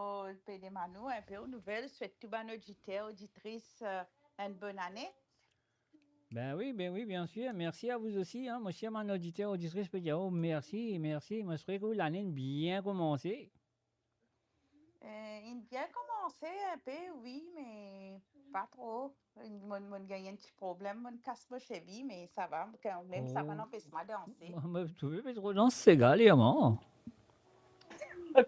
pe demann ou enpe ou nouvel, swet tou bann oditer, oditris, eh, enn bonn ane. Ben oui, ben oui, bien sûr. Merci à vous aussi, hein. Mo sir bann oditer, oditris pe dir, oh, mersi, mersi. Mo swete ki ou lane inn bien koumanse. Eh, inn bien koumanse inpe, wi, me pa tro. Mo, mo gagn enn ti problem, mo kas mo sevi, me sava, kanmem, sa pa Oh. anpes mwa danse. Mo, mo trouve pe tro dans sega, li, mwa.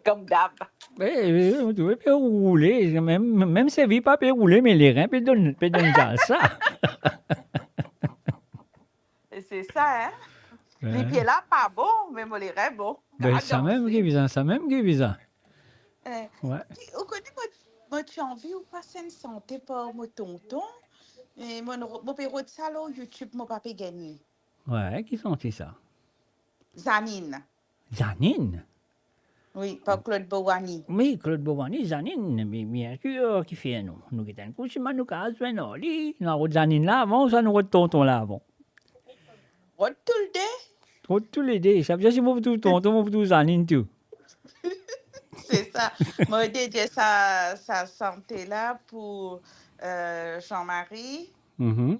Kom dab. Eh, eh, mo trouve pe roule, mem, mem sevi pa pe roule, me lerin pe donn, pe donn salsa. Se sa, hein? Hein? Lipie la pa bon, me mo lerin bon. Ben, sa mem ki bizin, sa mem ki bizin. Eh, Ouais. Ou kone, mo, mo ti anvi ou pas enn sante par mo tonton. E mo, mo pe rod sa lor YouTube, mo pa pe gagne. Ouais, ki sante sa? Zanine. Zanine? Wi, par Claude Bowani. Wi, Claude Bowani, Zanine, me, me, ki, ki fer nou? Nou get enn kou, si nou kapav zwenn ar li, nou rod Zanine la avan, ouswa nou rod tonton la avan? Rod toule de. Rod toule de. Sa ve dir si mo pou trouv tonton, mo pou trouv Zanine tou. Se sa. Mo dedie sa, sa sante la pou, euh, Jean-Marie, Mhm.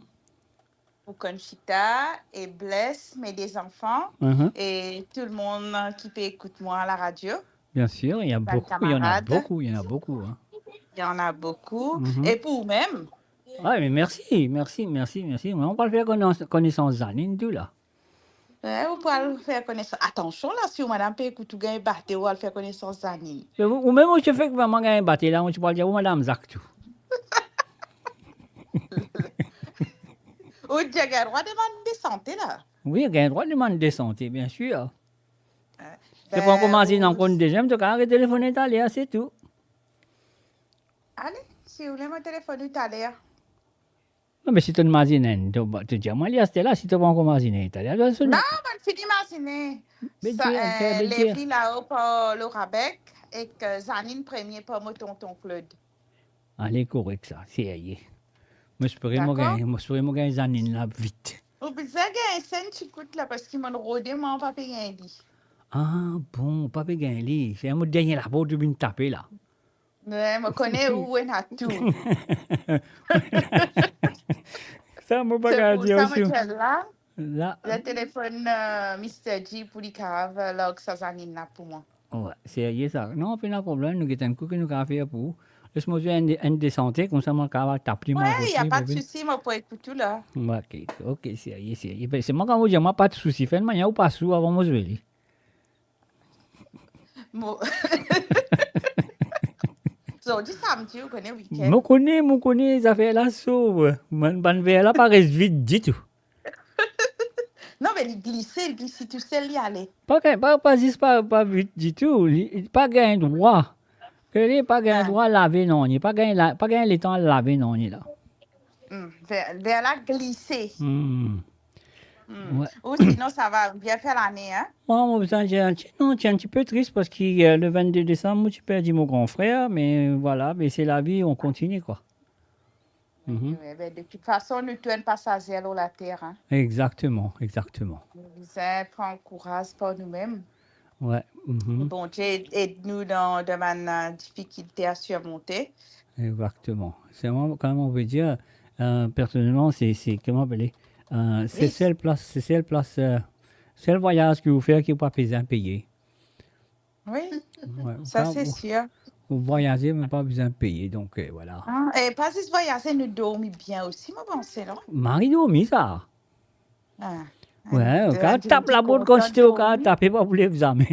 pou Conchita e Bless, mes deux enfants, Mhm. e tou lemonn ki pe ekout mwa a la radio. Bien sûr, il y a Bann beaucoup, il y en a kamarad. beaucoup, il y en a beaucoup, hein. Il y en a beaucoup. Mhm. E pou ou mem. Ouais, mais merci, merci, merci, merci. Mwa, nou pral fer kone-, konesans Zanine tou la. Ouais, ou pral fer konesans. Atansion la, si ou madam pe ekout, ou gagn bate, ou al fer konesans Zanine. Me ou, ou mem, ou ti fek vremem gagn bate la, ou ti pral dir, ou madam Zak tou. Ou ti gagn drwa demann de sante la. Wi, gagn drwa demann de sante, bien sûr. Ouais. Se pou Ben, ankor mazinn ou ankor enn deziem, to kapav retelefone taler, se tou. Ale, si ou le, mo telefonn ou taler. Non, me si to mazinn enn, to, to dir mwa li aster la, si to pa ankor mazinn enn, taler, to sonn. Non, mo'nn fini mazinn enn. Be Sa, dir, eh, be dir. Levi lao par Laura Beck ek, eh, Zanine premie par mo tonton Claude. Ale, korek sa, serye. Mo espere mo Dakor. gagn, mo espere mo gagn Zanine la vit. Ou bizin gagn sa enn ti kout la, parski mo'nn rode, mwa pa pe gagn li. Ah bon, pa pe gagn li. Se mo dernie laport ou vinn tape la. Ouais, mo kone ou ena tou. Sa, mo pa Se kapav pou dir sa, osi. Mo dir la, La. la telefonn, euh, Mister G pou li kapav larg sa Zanine la pou mwa. Ouais, serye sa. Non, pena problem, nou get enn kou ki nou kapav fer pou ou. Les mo zwe enn, enn de sante, koumsa mo kapav tap li, mo Ouais, y a pa de sousi, mo pou ekout ou la. Ok, ok, serye, serye. Ben, se mwa ki mo dir, mwa pa de sousi. Fer enn manier ou pas ou avan mo zwe li. Mo-, zordi samdi, ou kone wikenn. Mo kone, mo kone zafer la so. Bann, bann ver la pa res vid ditou. Non, me li glise, li glise tousel, li ale. Pa gagn, pa, pa zis pa, pa vid ditou. Li, li pa gagn drwa. Ke li pa gagn Ah. drwa lave nanye. Pa gagn la, pa gagn letan lave nanye la. Hmm, ver, ver la glise. Hmm. Hmm. Ouais. Ou sinon, sava, bien fer lane, hein? Mwa, mo bizin dir, ti, non, ti enn tipe tris parski, euh, le vingt-deux décembre, mo ti perdi mo gran frer, me vwala, me se lavi, on continue, quoi. Mhm. Ouais, ben, de tout fason, nou tou enn pasaze lor later, hein. Exactement, exactement. Nou bizin pran kouraz par noumem. Ouais, mhm. Bondie ed, ed nou dan, dan bann, euh, difikilte a sirmonte. Exactement. Se mwa, kan mo ve dir, euh, personelman, se, se, kouma apele, euh, se Ris. sel plas, se sel plas, euh, sel vwayaz ki ou fer ki ou pa bizin peye. Wi, Ouais, sa kan se ou, sir. ou vwayaze, me pa bizin peye, donk, euh, vwala. Ah, e pa zis vwayaze, nou dormi bien osi, mo panse, non? Mari dormi sa. Ah, Ouais, enn, ou kapav enn tap ti laport kontan kantite ou kapav dormi. tape, pa pou lev zame.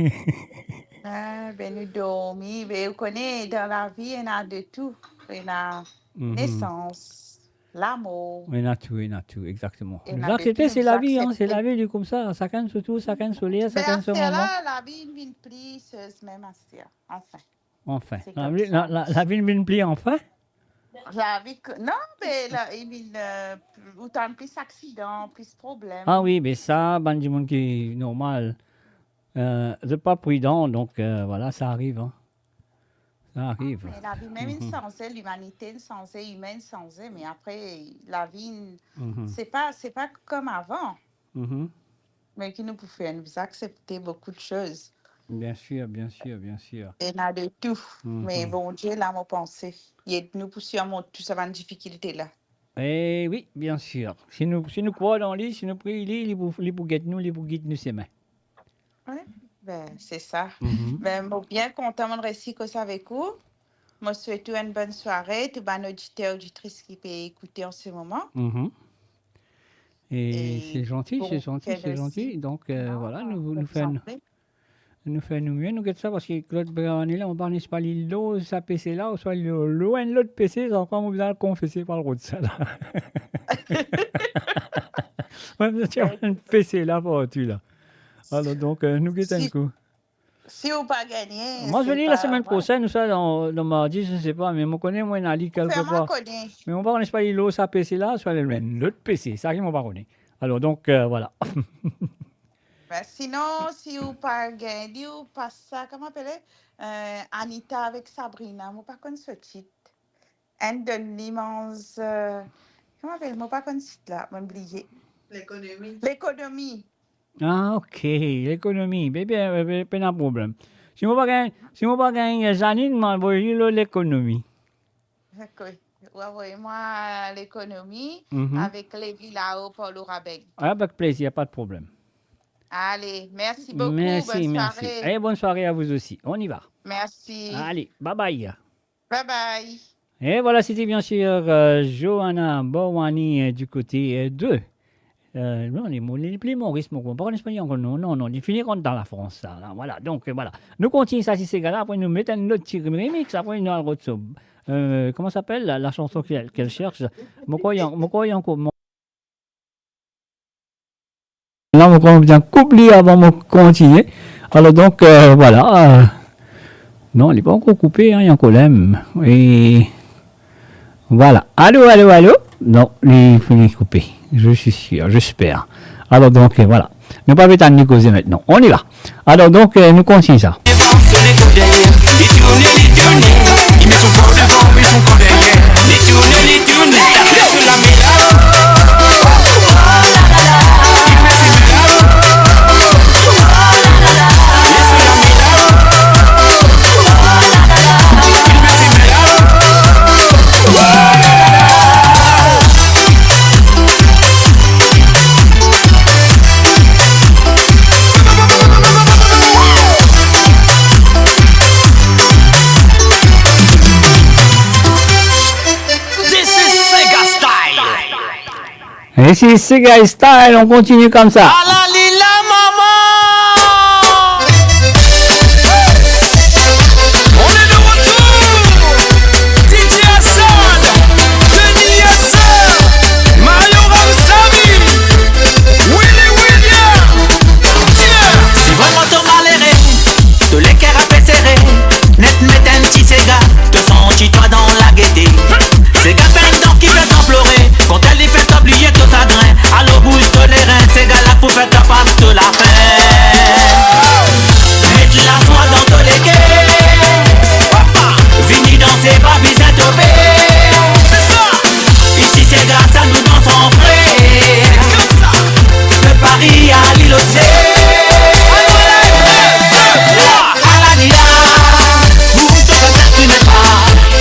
Ah, ben, nou dormi, ben, ou kone, dan lavi, ena de tou. Ena Mhm. nesans, lamor. Ena tou, ena tou, exactement. Ena Nou de aksept, tou, se nou lavi, hein, se aksept. lavi, li koumsa. Sakenn so tour, sakenn so ler, Ben, sakenn so aster moman. la, lavi vinn pli serye mem aster, anfin. Anfin. Se La, koumsa. la, la, lavi vinn pli anfin? Lavi ke, non, me la, li vinn, euh, ou tann plis aksidan, plis problem. Ah wi, me sa, bann dimoun ki normal, euh, zot pa pridan, donk, euh, vwala, sa ariv, hein. Sa ariv. Ah, me lavi mem inn Mhm. sanze, limanite inn sanze, imin inn sanze, me apre, lavi inn, Mhm. se pa, se pa kom avan. Mhm. Me ki nou pou fer, nou bizin aksepte boukou de soz. Bien sûr, bien sûr, bien sûr. Ena de tou. Me Mhm. Bondie la, mo panse, li ed nou pou sirmont tou sa bann difikilte la. Eh wi, biensir. Si nou, si nou krwar dan li, si nou priy li, li pou, li pou get nou, li pou gid nou sime. Wi, be, se sa. Mhm. Be, mo bien kontan mo'nn resi koze avek ou. Mo swet ou enn bonn sware, tou bann oditer, oditris ki pe ekoute an se moman. Mhm. E se zanti, se zanti, se zanti. Donk, euh, vwala, nou, nou fer, nou fer nou mie, nou get sa, parski Claude Bernier la, mo pa kone si li lor sa pese la, ouswa li lor enn lot pese, ankor mo bizin al konfese, pa al rod sa la. Mwa, mo ti enn pese la partou la. Alor, donk, euh, nou get enn kou. Si ou pa gagne, mwa, mo vini lasemenn prosenn, ouswa dan, dan mardi, je sais pas, me mo kone mwa ena li kelke par. Me mo pa kone si li lor sa pese la, ouswa li lor enn lot pese, sa ki mo pa kone. Alor, donk, euh, vwala. Be, sinon, si ou pa gagn li, ou pas sa, kouma apele? Euh, Anita avek Sabrina, mo pa konn so tit. Enn de li manz, euh, kouma apele? Mo pa konn tit la, mo'nn bliye. Lekonomi. Lekonomi. Ah, ok, lekonomi. Be, be, be, be, pena problem. Si mo pa gagn, si mo pa gagn Janine, mo avoy li lor lekonomi. Ok. Ou avoy mwa lekonomi, mhm, avek Levi Lao par Laura Beg. Avek plezir, pa de problem. Ale, mersi boukou, bonn sware. Mersi, mersi. E bonn sware a vou osi. On y va. Mersi. Ale, bye bye. Bye bye. E vwala, sete biensir, euh, Johanna Bowani, euh, di kote, euh, de Euh, non, li, li, li pli Moris, mo krwar. Pa konn si li ankor, non, non, non, li fini rant dan Lafrans, sa, la, vwala. Donk, euh, vwala. Nou kontign sa, si sega la, apre nou met enn lot ti remix, apre nou al rod so, euh, comment ça s'appelle, la, la chanson qu'elle, qu'elle cherche? Mo krwar, mo krwar ankor, mo-, la, mo krwar mo bizin koup li avan mo kontigne. Alor, donk, euh, vwala, euh, non, li pa ankor koupe, hein, li ankor la mem. E Vwala. Alo, alo, alo. Non, li fini koupe. Je suis sûr, j'espère. Alor, donk, euh, vwala. Nou pa pe tann li koze ankor. On y va. Alor, donk, euh, nou kontign sa. This is Sega Style. Ici, Sega Style, on continue comme ça. Ala li la mama! On est de retour! D J Hassan, Denis Hassan, Mario Ramsamy, Willy William, yeah! Si vremem to malere, to leker pe sere, net met enn ti sega, to santi twa dan lagete. Sega pa enn dan ki fer twa plore, kontryer li fer twa bliye to sagrin. Alor bouz to lerin, sega la pou fer twa pas to lafin. Met lazwa dan to leker, vini danse, pa bizin tobe. Isi se gras a nou, dans an frer. De Paris à l'Île aux Sèvres. Ala li la, bouge ton corps, tu n'es pas.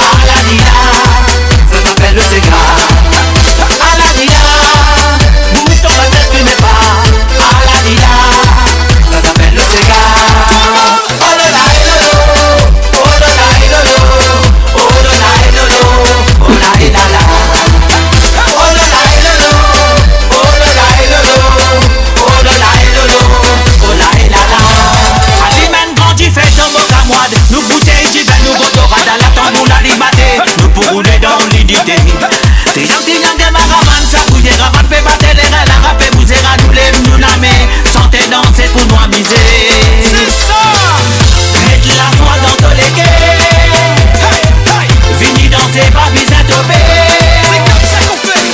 Ala li la, ça s'appelle le sega. Ala li la, bouge ton corps, tu n'es pas. Ala li la, ça s'appelle le sega. Oh la la, eh lolo, oh la la, eh lolo, oh la la, eh lolo, oh la, eh la la. Oh la la, eh lolo, oh la la, eh lolo, oh la la, eh lolo, oh la, eh la la. Alim enn gran dife dan mo armwar, nou boutey diven, nou go dorad, ala tanbour la li bate, nou pou roule dan linite. Triang, triang, de maravan, sa bouze, ravan pe bate, lerin la rape, bouze, nou lev nou lame, sante, danse pou nou amize. Se sa! Met lazwa dan to leker. Hey, hey! Vini danse, pa bizin tobe. Se koumsa nou fer.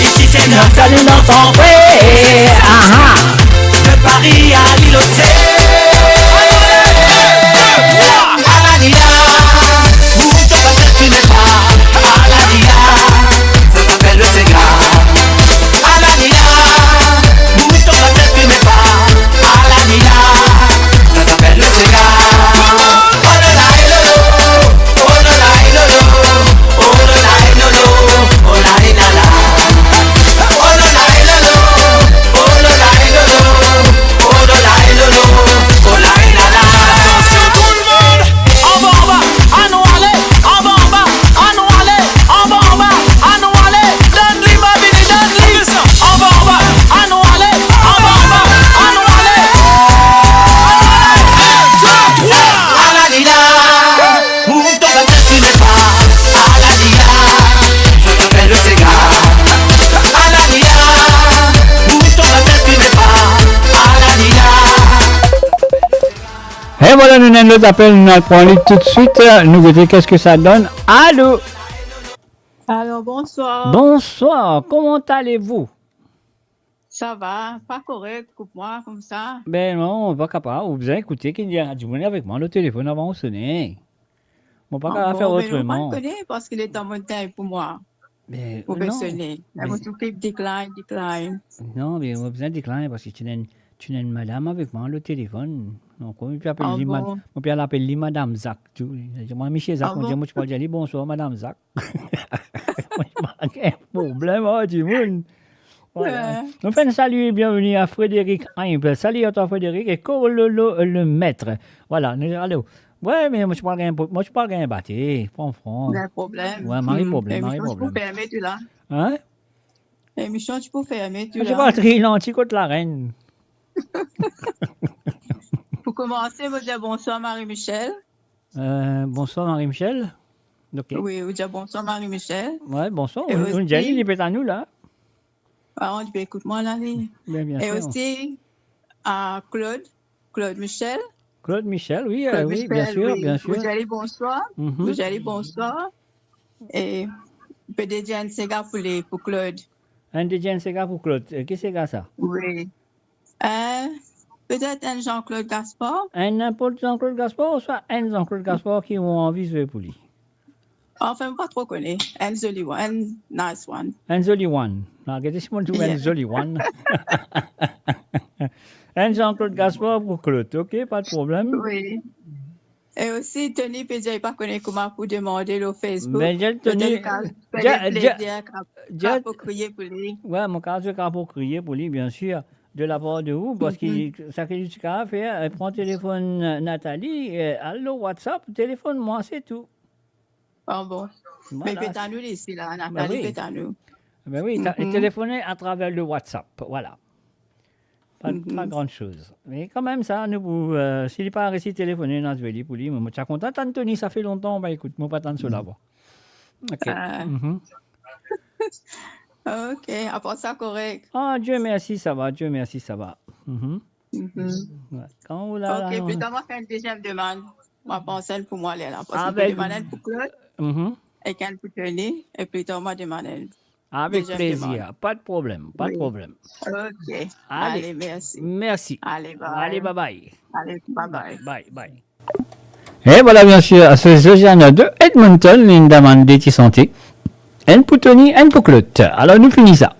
Isi se gras a nou, dans an frer. Aha. De Paris à l'Île aux Sèvres. Ala li la, bouge ton corps, tu n'es pas. Ala li la, ça s'appelle le sega. Ala li la, bouge ton corps, tu n'es pas. Ala li la, ça s'appelle le sega. Oh la la, eh lolo, oh la la, eh lolo, oh la la, eh lolo, oh la, eh la la. E vwala, nou ena enn lot apel, nou al pran li toutswit, nou gete kisa sa donn. Alo? Alo, bonswar. Bonswar, comment allez-vous? Sa va, pa korek, koup mwa koumsa. Ben non, pa kapav, ou bizin ekoute ki ena dimoun avek mwa lor telefonn avan ou sone. Mo pa kapav fer otreman. Ah bon, me mo pa kone, parski letan mo tann pou mwa. Ben, non, pe sone. Me mo tou pe decline, decline. Non, me mo bizin decline parski ti ena enn, ti ena enn madam avek mwa lor telefonn. Donk, mo pe apel li mad-, mo pe al apel li Madam Zak tou. Mo dir, "Misie Zak," mo dir, "mo ti pou al dir li, 'Bonswar, Madam Zak.'" Mo pa gagn problem ar dimoun. Vwala. Wi. Nou fer enn sali, bienveni a Frédéric Heimp. Sali a twa, Frédéric, e Korlolo Lemaitre. Vwala, nou, alo. Wi, me mo ti pou al gagn, mo ti pou al gagn bate, pran fran. Gagn problem. Wi, mari problem, mari problem. Emision ti pou ferme tou la. Hein? Emision ti pou ferme tou la. Mo ti pou al triy lanti kot larenn. Pou koumanse, mo dir bonswar Marie-Michel. Euh, bonswar Marie-Michel. Ok. Wi, ou dir bonswar Marie-Michel. Wi, bonswar. E ou, ou osi, dir li, li pe tande nou la. Ah, ou pe ekout mwa la, li. Bien, bien sir. E osi a Claude, Claude Michel. Claude Michel, wi, Claude Michel, bien sir, wi. Ou dir li bonswar. Mhm. Ou dir li bonswar. E pe dedir enn sega pou li, pou Claude. Enn dedir enn sega pou Claude. E ki sega sa? Wi. Euh, petet enn Jean-Claude Gaspard. Enn ninport Jean-Claude Gaspard, ouswa enn Jean-Claude Gaspard ki ou anvi zwe pou li? Anfin, mo pa tro kone. Enn zoli one, enn nice one. Enn zoli one. Ah, gete si mo trouv enn zoli one. Enn Jean-Claude Gaspard pou Claude, ok, pa de problem. Wi. E osi, Tony pe dir li pa kone kouma pou demande lor Facebook. Ben, dir Tony, petet li kapav fer plezir, kapav, kapav pou kriye pou li. Wi, mo kapav dir kapav pou kriye pou li, bien sir, de la part de ou, parski seki li ti kapav fer, euh, pran telefonn, euh, Nathalie, euh, al lor WhatsApp, telefonn mwa, se tou. Ah bon. Vwala. Me pe tann ou li isi la, Nathalie pe tann ou. Ben wi, ta-, telefone atraver le WhatsApp, vwala. Pa, pa gran soz. Me kanmem sa, nou pou, euh, si li pa resi telefone, nou a zwe li pou li. Mo ti a kontan tann Tony, sa fer lontan, ben ekout, mo pa tann so lavwa. Ok. Ah. Mhm. Ok, apar sa korek. Ah, Dieu merci, ça va, Dieu merci, ça va. Mhm. Mhm. Wi. Kan ou la, ok, la, pli tar mo fer enn deziem demann. Mo pans enn pou mwa lerla, parski mo demann enn pou Claude, mhm, ek enn pou Tony, e pli tar mo demann enn deziem demann. Avek plezir, pa de problem, pa de problem. Ok. Ale, ale, mersi. Mersi. Ale, bye. Ale, bye bye. Ale, bye bye. Bye, bye. E vwala, bien sir, se Josiana de Edmonton, li demann de ti sante. Enn pou Tony, enn pou Claude. Alor, nou fini sa.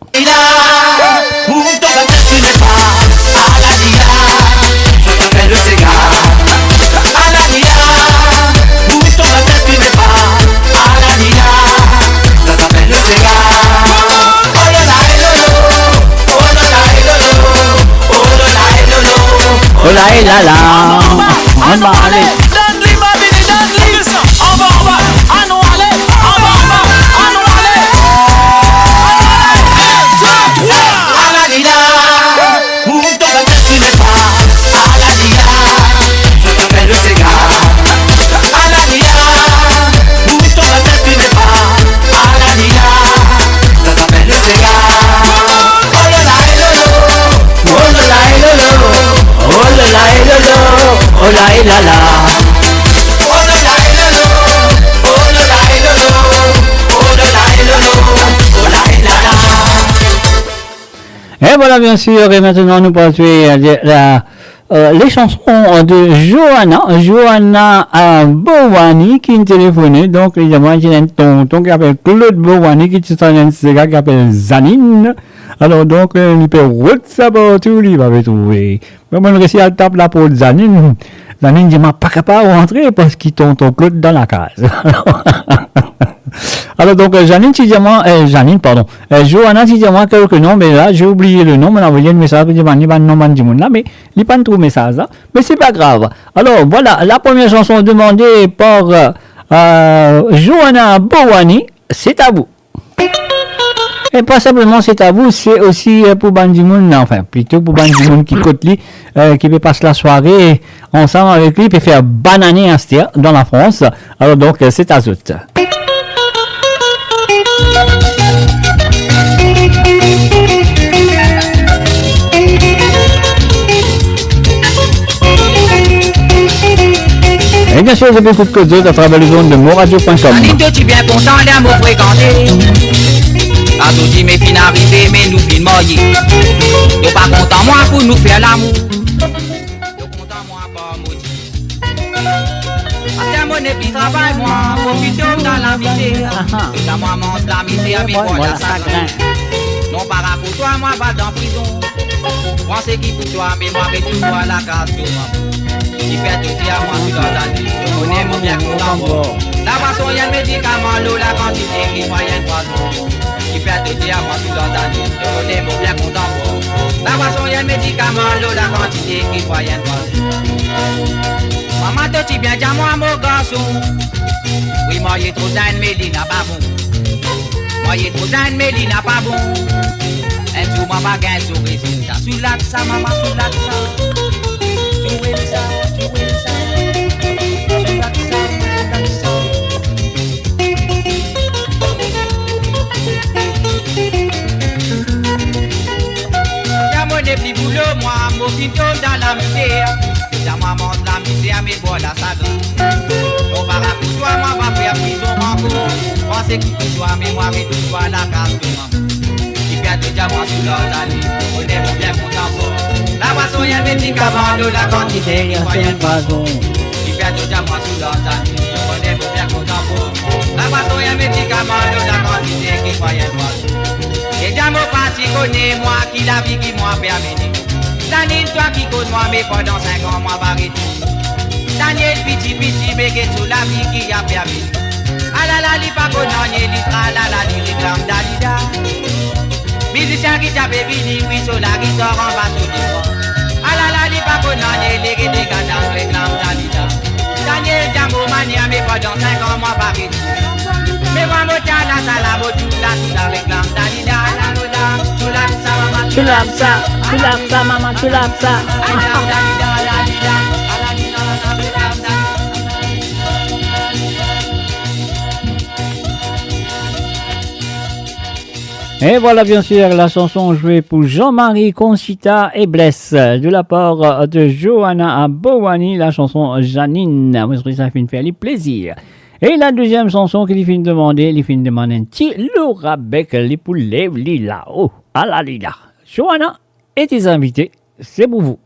Oh la, eh la la. Anba, ale. Donn li, ma vini, donn li. Anba, anba, anou ale. Anba, anba, anou ale. Anou ale. Un, deux, trois. Alanila, move ton tête, tu n'es pas Alanila. Ça s'appelle le séga. Alanila, move ton tête, tu n'es pas Alanila. Ça s'appelle le séga. Oh là là, eh lolo. Oh là là, eh lolo. Oh là là, eh lolo. Oh là, eh là là. Oh là là, eh lolo. Oh là là, eh lolo. Oh là là, eh lolo. Oh là, eh là là. Et voilà, bien sûr, et maintenant nous passons à la, euh, les chansons de Johanna, Johanna, euh, Bowani ki telefone. Donk, li dir mwa, ena enn tonton ki apel Claude Bowani ki ti tann enn sega ki apel Zanine. Alor, donk, euh, li pe rod sa partou, li pa pe trouve. Me mo'nn resi al tap laport Zanine. Zanine dir mwa pa kapav rantre parski tonton Claude dan lakaz. Alor, donk, euh, Zanine ti dir mwa, euh, Zanine, pardon, euh, Johanna ti dir mwa kelke nom, me la, j'ai oublié le nom, mo'nn avoy enn mesaz pou dimann li bann nom bann dimoun la, me li pa'nn trouv mesaz la, me se pa grav. Alor, vwala, la première chanson demandée par, euh, euh, Johanna Bowani, c'est à vous. E pa sinpleman c'est à vous, se osi, euh, pou bann dimoun, anfin, plito pou bann dimoun ki kot li, euh, ki pe pas lasware ansam avek li, pe fer banane aster dan Lafrans. Alor donk, euh, c'est à zot. Mersi depi kout kot zot atraver lezond de moradio pwin kom. Aline, to ti bien kontan ler mo frekante. Kan to ti me finn arive, me nou finn marye. To pa kontan mwa pou nou fer lamour. To kontan mwa par modi. Aster mo nepli travay, mwa profite dan lamize. Ahan. Toultan mwa manz lamize, me bon, mwa la sagrin. Non, par rapor twa, mwa pa dan prizon. Mwa seki pou twa, me mwa retourn twa lakaz to mama. Kifer to dir mwa tou lezane, to kone mo bien kontan bwar. Labwa so enn medikaman, lo lakantite ki mwayenn pwazon. Kifer to dir mwa tou lezane, to kone mo bien kontan bwar. Labwa so enn medikaman, lo lakantite ki mwayenn pwazon. Mama, to ti bien dir mwa mo garson. Wi, marye tro zenn, me li napa bon. Marye tro zenn, me li napa bon. Enn zour mwa pa gagn so rezilta. Soulad sa, mama, soulad sa. Soulad sa, soulad sa. Soulad sa, soulad sa. Ler mo nepli boulo, mwa, mo finn tom dan lamizer. Ler mwa manz lamizer, me bon, la sagrin. Non, par rapor twa, mwa pa fer prizon ankor. Mwa seki pou twa, me mwa retourn twa lakaz to mama. Kifer to dir mwa soulad ale, mo kone mo bien kontan bwar. Labwa so enn medikaman, lo lakantite ki mwayenn pwazon. Kifer to dir mwa soulad ale, mo kone mo bien kontan bwar. Labwa so enn medikaman, lo lakantite ki mwayenn pwazon. E dir mo pa ti kone mwa ki lavi ki mwa pe amenn. Zanin, twa ki konn mwa, me pandan sink an mwa pa retourn. Daniel piti piti, me get so lavi ki ape amenn. Alala, li pa konn nanye, li tralala, li reklam Dalida. Mizisien ki ti ape vini, wi, so lagitar anba so divan. Alala, li pa konn nanye, li rete gad al reklam Dalida. Daniel dir mo manier, me pandan sink an mwa pa retourn. Me mwa mo ti ala sa la, mo ti la, ti la reklam Dalida, la, la, la, ti la sa, mama, ti la sa, ti la sa, mama, ti la sa. Et voilà, bien sûr, la chanson jouée pour Jean-Marie, Conchita et Bless, de la part de Johanna à Bowani, la chanson Janine. Mwa, sa finn fer li plezir. E la deziem sanson ki li finn demande, li finn demann enn ti Laura Beck, li pou lev li lao. Ala li la. Johanna et tes invités, c'est pour vous.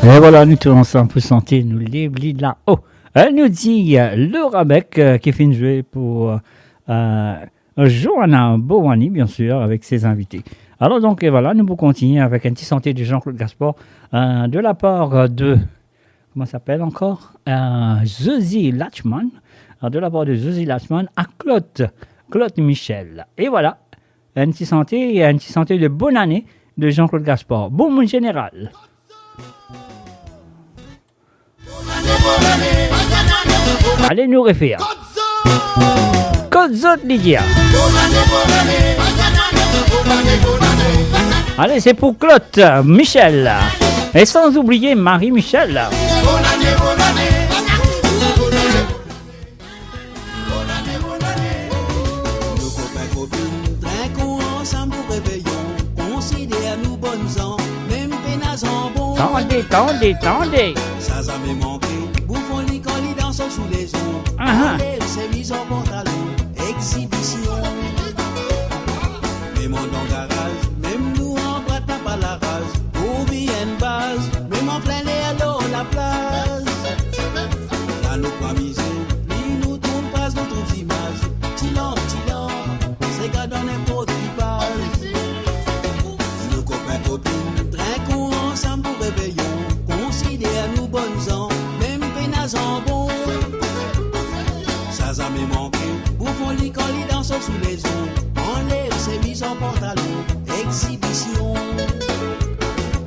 E vwala, nou tou ansam pou sante, nou lev li la. Oh, e nou dir, e, Laura Beck, e, ki finn zwe pou, e, Joanna Bowani, bien sûr, avec ses invités. Alors donc, e vwala, nou pou kontigne avek enn ti sante de Jean-Claude Gaspard, e, de la part, e, de, comment ça s'appelle encore? E, Zazie Latchman, e, de la part de Zazie Latchman à Claude, Claude Michel. E vwala, enn ti sante, enn ti sante de bonn ane de Jean-Claude Gaspard. Bon, mon général. Ale, nou refer. Kot zot, Lydia. Ale, se pou Claude, Michel. E san oubliye Marie Michel. Nou kopin, kopinn, trink ou ansam pou reveyon, konsider nou bonn zan, mem pena zanbon. Tande, tande, tande. Sa zame manke, bouffon li kan li dans sou lezon. Aha. Anlev semiz an pantalon, exibision. Mem andan garaz, mem nou anba tap a laraz, pou vinn baz, mem anplin ler lor laplaz. La nou pou amize, pli nou tourn paz, nou trouv zimaz. Ti lanp, ti lanp, se gard dan ninport ki paz. Nou kopin, kopinn, trink ou ansam pou reveyon, konsider nou bonn zan, mem pena zanbon. Sa zame manke, bouffon li kan li dans sou lezon, anlev semiz an pantalon, exibision.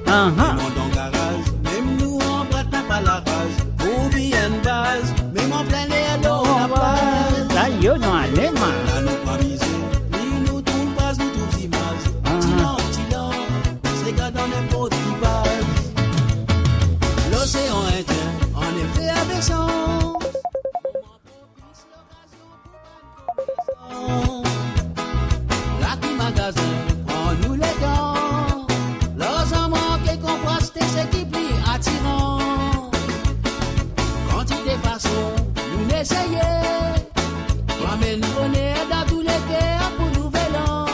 Aha. Mem andan garaz, mem nou anba tap a laraz, pou vinn baz, mem anplin ler lor laplaz. Sa yo dan alema. La nou pou amize, pli nou tourn paz, nou trouv zimaz. Aha. Ti lanp, ti lanp, se gard dan ninport ki paz. Losean Indien, an efervesan. Laki magazin, pran nou letan. Larzan manke, konpras te seki pli atiran. Kantite fason nou eseye, pou amenn boner dan tou le ker pou Nouvel An.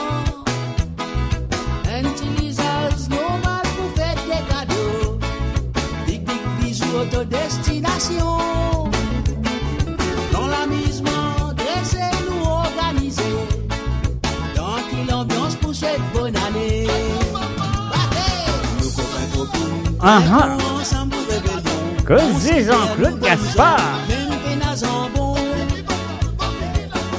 Enn ti lizaz normal pou fet de kado. Big, big bizou, oto destinasion. Dan lamizman, drese nou organize. Dan ki lanbians pou swet bonn ane. Nou kopin, kopinn, aha, trink ou ansam pou reveyon. Kot Jean-Claude Gaspard. Mem pena zanbon.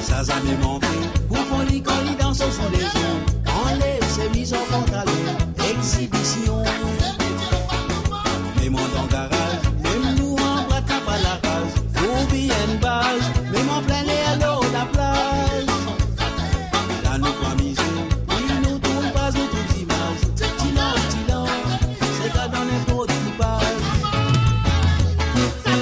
Sa zame manke, bouffon li kan li dans sou lezon, anlev semiz an pantalon, exibision. Mem andan garaz, mem nou anba tap a laraz, pou vinn baz, mem anplin ler lor laplaz. La nou pou amize, pli nou tourn paz, nou trouv zimaz. Ti lanp, ti lanp, se gard dan ninport ki paz. Nou kopin,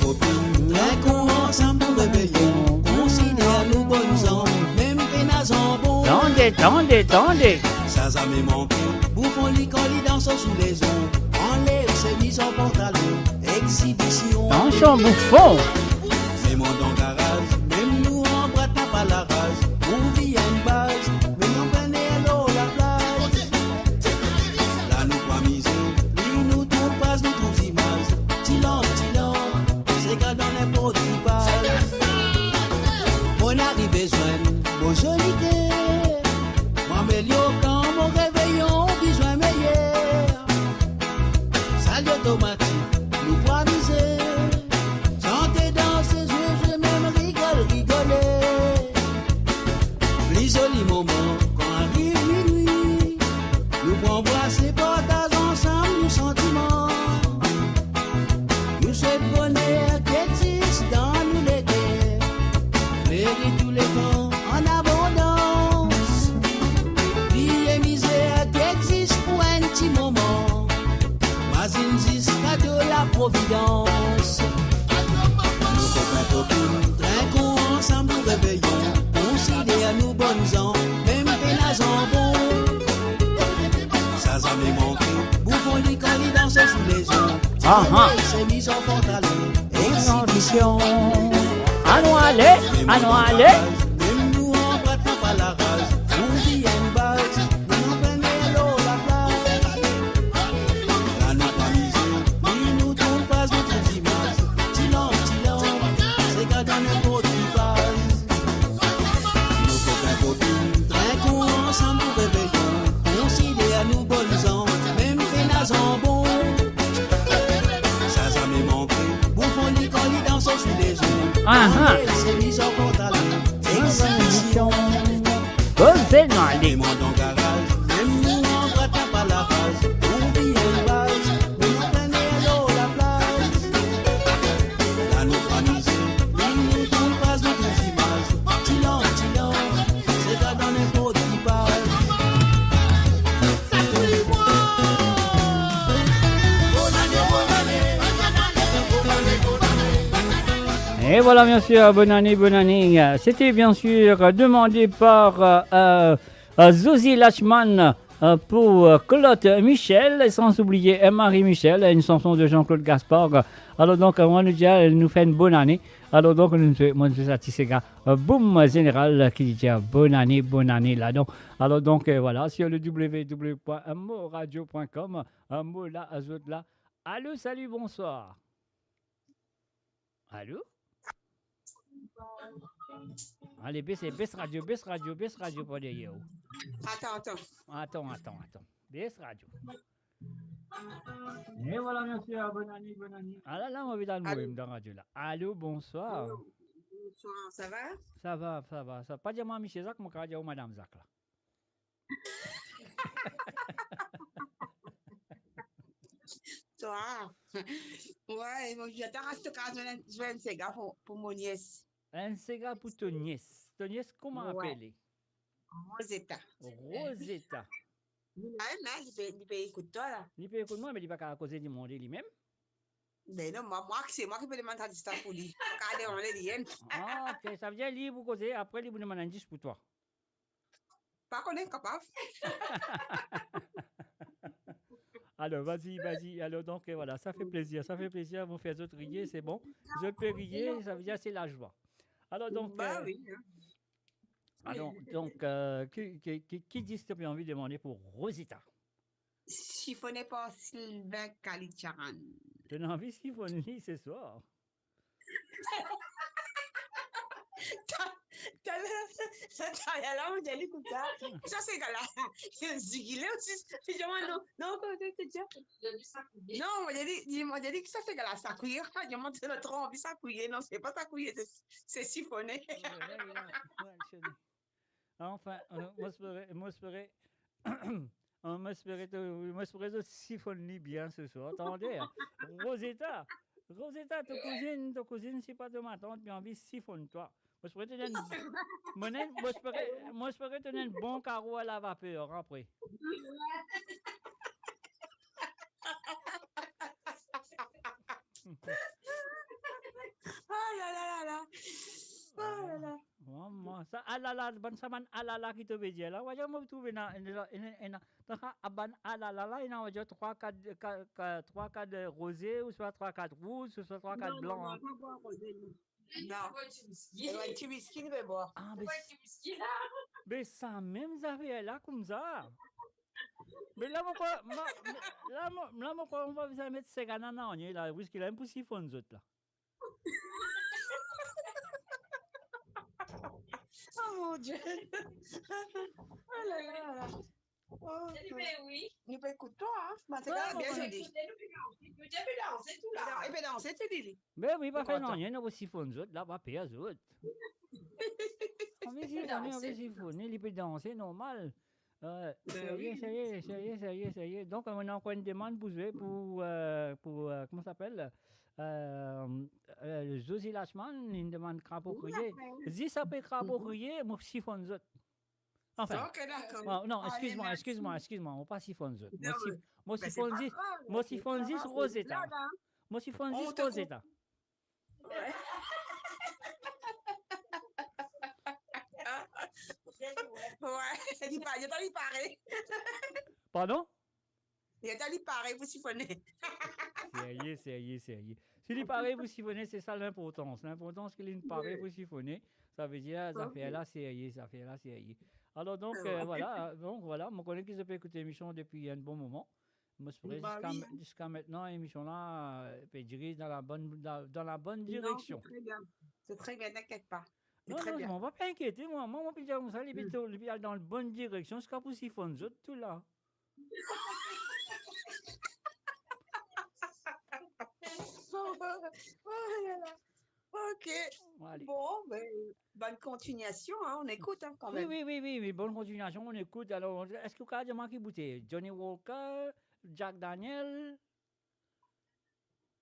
kopinn, trink ou ansam pou reveyon, konsider nou bonn zan, mem pena zanbon. Tande, tande, tande. Sa zame manke, bouffon li kan li dans sou lezon, anlev semiz an pantalon, exibision. Tansion, bouffon. Mem andan garaz, mem nou anba tap a laraz, pou vinn baz, mem anplin ler lor laplaz. La nou pou amize, pli nou tourn paz, nou trouv zimaz. Ti lanp, ti lanp, se gard dan ninport ki paz. Monn arive zwenn mo zoli ker. Mo amelior kan mo reveyon bizin meyer. Sali otomatik, nou pou amize. Sante, danse, zwe, zwe, mem rigol, rigole. Pli zoli moman kan ariv minwi. Nou pou anbrase, partaz ansam nou santiman. Nou swet boner ki exzis dan nou leker, fleri touletan an abondans. Bliye mizer ki exzis pou enn ti moman. Mazinn zis kado Laprovidans. Nou kopin, kopinn, trink ou ansam pou reveyon, konsider nou bonn zan, mem pena zanbon. Sa Sa zame manke, Bouffon li kan li dans sou lezot. Aha. Semiz an pantalon, exibision. Anou ale, anou ale. Mem nou anba tanp a laraz, nou vinn baz, nou anba lor laplaz. La nou amize, nou, nou tourn paz, nou trouv imaz. Ti lanp, ti lanp, se gard dan ninport ki paz. Nou kopin, kopinn, trinkou ansam pou reveyon, konsider nou bonn zan, mem pena zanbon. Sa zame manke, Bouffon li kan li dans sou lezot. Aha. Semiz an pantalon, exibision. Bon, se nou ale. Demann dan garaz, mem nou anba tanp a laraz, nou vinn baz, nou anba lor laplaz. La nou amize, nou, nou tourn paz, nou trouv imaz. Ti lanp, ti lanp, se gard dan ninport ki paz. Bonn ane, bonn ane. Et voilà, bien sûr, bonne année, bonne année. C'était bien sûr demandé par euh, euh, euh, Zozi Lachman euh, pour euh, Claude Michel, et sans oublier euh, Marie Michel, une chanson de Jean-Claude Gaspard. Alors donc, euh, moi, nous disons, euh, nous fait une bonne année. Alors donc, nous, moi, nous, sa ti sega, euh, Boom Général, euh, qui dit euh, bonne année, bonne année là. Donc, alors donc, euh, voilà, sur le w w w point moradio point com, euh, mo la, azot la. Allô, salut, bonsoir. Allô? Ale, bes, bes radio, bes radio, bes radio par deryer ou. Atann, atann. Atann, atann, atann. Bes radio. Et voilà, bien sûr, bonne année, bonne année. Ah là là, mo anvi al mouri dan radio la. Allô, bonsoir. Bonsoir, ça va? Ça va, ça va, ça va. Pa dir mwa misie Zak, mo kapav dir ou madam Zak la. Twa. Wi, mo, atann, aster mo kapav zwenn, zwenn sega pou, pou mo nies. Enn sega pou to nies. To nies, kouma apele? Rosetta. Rosetta. Li la, li pe, li pe ekout twa la. Li pe ekout mwa, me li pa kapav koze, demande li mem. Ben non, mwa, mwa, se mwa ki pe demann sa dis la pou li. Pa kapav demande li enn. Ah, ok, savedir li pou koze, apre li pou demann enn dis pou twa. Pa kone, kapav. Alors, vas-y, vas-y. Alors, donc, euh, voilà, ça fait plaisir, ça fait plaisir. Vous faites zot riye, c'est bon. Zot pe riye, ça veut dire c'est la joie. Alors, donc, euh, alors, donc, euh, ki, ki, ki, ki dis to pe anvi demande pou Rosetta? Sifone par Sylvain Kalitcharan. To ena anvi sifonn li se swar? Ta, ta, ta, ta, la, mo dir li koumsa. Sa sega la. Zigile osi. Li dir mwa non, non, non, non, non. Non, mo dir li, mo dir li ki sa sega la, sakouye. Li dir mwa, to ena tro anvi sakouye. Non, se pa sakouye, se, se sifone. Ouais, ouais, ouais, ouais, je connais. Enfin, euh, mo espere, mo espere, euh, mo espere to, mo espere to sifonn li bien se swar, tande, hein? Rosetta, Rosetta, to kouzinn, to kouzinn, si pa to matant, li anvi sifonn twa. Mo espere to ena enn, mo ena, mo espere, mo espere to ena enn bon karo a lavaper apre. Oh la la la la. Oh la la. Mama, sa alala, bann sa bann alala ki to pe dir la, wadir mo trouve ena, ena, ena, ena, dan sa, a bann alala la, ena wadir trwa, kat, ka, ka, trwa, kat, euh, roze, ouswa trwa, kat rouz, ouswa trwa, kat blan. Non, non, non, pa bwar roze, non. Non. Ti wiski, li pe bwar. Ah, be, be sa mem zafer la koumsa. Me la, mo krwar, ma, la, mo, la, mo krwar, mo pa bizin met sega nanye la, wiski la, mem pou sifonn zot la. Oh mon Dieu. Oh là là là là. Oh, nou pe ekout twa, hein? Mama, bien zoli. Nou pe danse, nou pe danse tou la. E pe danse, ti Lili. Ben wi, pa fer nanye, nou pou sifonn zot la, pa per zot. Anvi sifonn, anvi sifonn, li pe danse normal. Euh, serye, serye, serye, serye, serye. Donk, nou ena ankor enn demann pou zwe pou, euh, pou, euh, kouma sa apel? Euh, euh, Zozi Lachman, li demann Krapo Kriye. Zis apre Krapo Kriye, mo sifonn zot. Enfin, ok, dakor. Non, eskiz mwa, eskiz mwa, eskiz mwa, mo pa sifonn zot. Mo sifonn zis, mo sifonn zis Rosetta. Mo sifonn zis Rosetta. Wi, li pa, li pa, li pare. Pardon? Li atann li pare pou sifone. Serye, serye, serye. Si li pare pou sifone, se sa linportans. Linportans ki li pare pou sifone, savedir zafer la serye, zafer la serye. Alor donk, vwala, donk vwala, mo kone ki zot pe ekout lemision depi enn bon moman. Mo espere ziska, ziska mintnan, lemision la, euh, pe dirig dan la bonn, dan, dan la bonn direksion. Non, se tre bien. Se tre bien, t'inquiète pas. Non, non, mo pa pe inkiete, mwa. Mwa, mo pe dir koumsa, li pe, li pe al dan bonn direksion, ziska pou sifonn zot tou la. Oh là là. Ok. Bon, ben, bonne continuation, hein, on écoute, hein, quand même. Oui, oui, oui, oui, bonne continuation, on écoute. Alors, est-ce que vous avez manqué goûter Johnny Walker, Jack Daniel?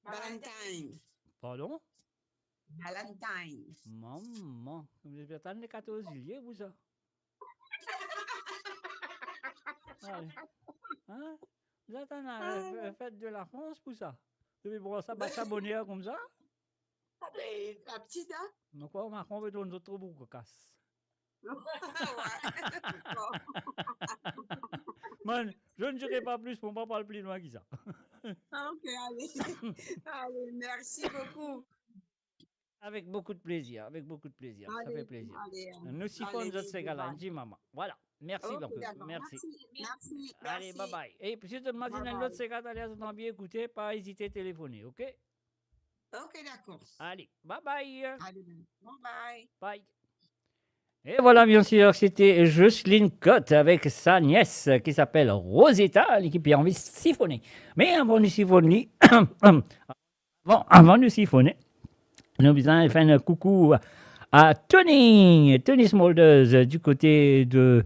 Valentine. Pardon? Valentine. Maman, zot pe atann le quatorze juillet pou sa. Ale. Hein? Zot atann la, euh, fête de la France pou sa. Epi bon, sa, bat sa boner koumsa? Ah ben, la petite, hein? Mo krwar Macron pe donn zot tro boukou kas. Ouais. Bon. Man, je ne dirai pas plus, mo pa parl pli lwin ki sa. Ah, ok, allez. Allez, merci beaucoup. Avec beaucoup de plaisir, avec beaucoup de plaisir. Ça fait plaisir. Allez, allez, euh, nou sifonn zot sega la, bye. Di mama. Voilà. Merci beaucoup. Ok, d'accord. Merci. Merci, merci. Allez, bye bye. E si zot mazinn enn lot sega, ale, zot anvi ekoute, pa ezite telefone, ok? Ok, d'accord. Allez, bye bye. Allez, bye bye. Bye. Et voilà, bien sûr, c'était Jocelyne Cotte avec sa nièce qui s'appelle Rosetta, li ki pe anvi sifonn. Mais avant de sifonn, Bon, avan nou sifone, nou bizin fer enn koukou a Tony, Tony Smulders, euh, du côté de,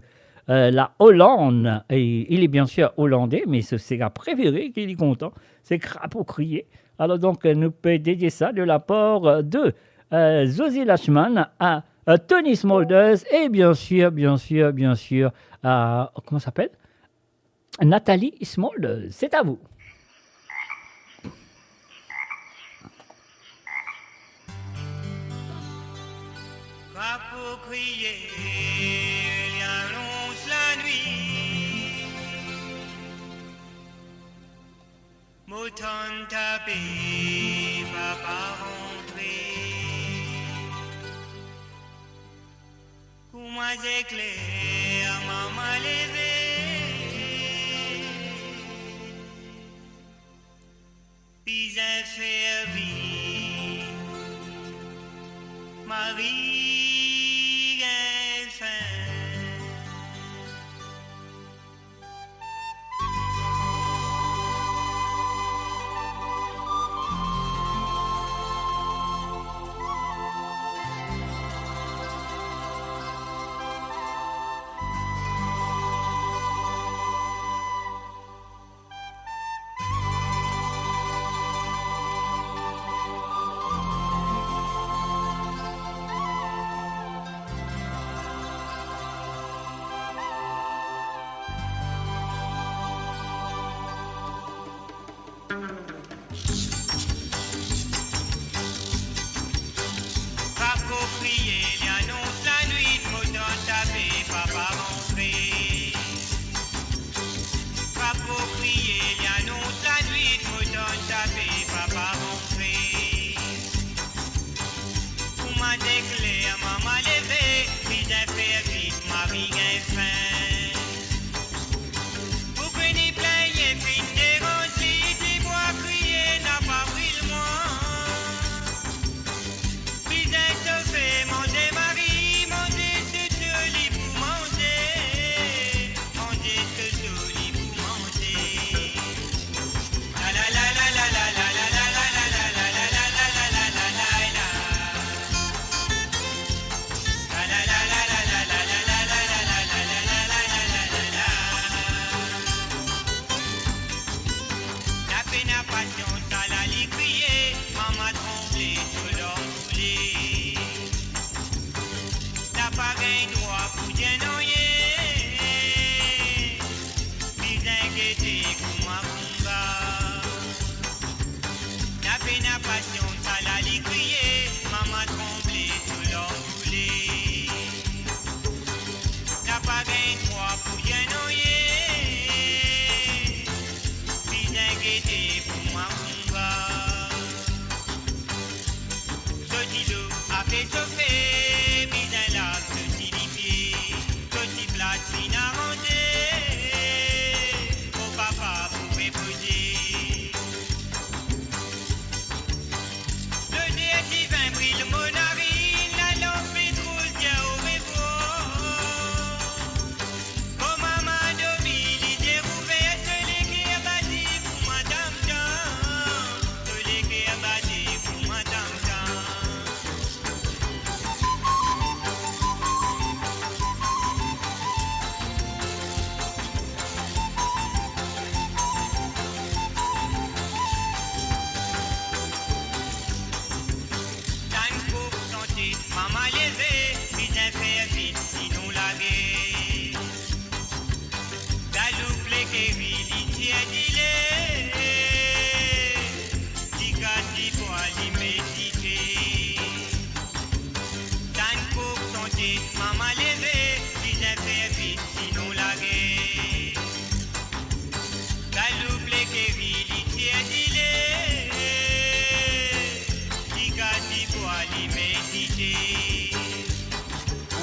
euh, la Hollande. Et il est bien sûr hollandais, mais se sega préféré ki li kontan, se Krapo Kriye. Alors donc, euh, nou pe dedie sa de la part, euh, de, euh, Zozi Lachman à, euh, Tony Smulders et bien sûr, bien sûr, bien sûr, à, comment ça s'appelle ? Nathalie Smulders, c'est à vous. Krapo kriye, li alonz lanwit. Mo tann tape, papa rantre. Kouma zekler, mama leve. Bizin servi, mari gagn fin.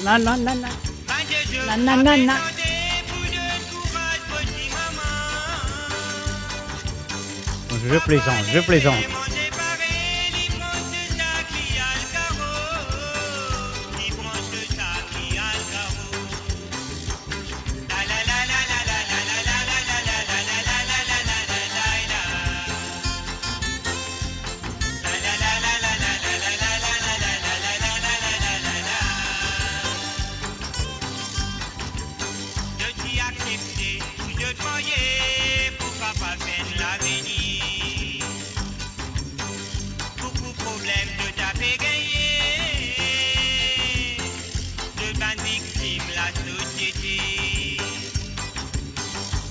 Na, na, na, na. Na, na, na, na. Je plaisante, je plaisante. Zot ti aksepte pou zot marye, pou kapav fer lavenir. Boukou problem zot ape gagne, zot bann viktim lasosiete.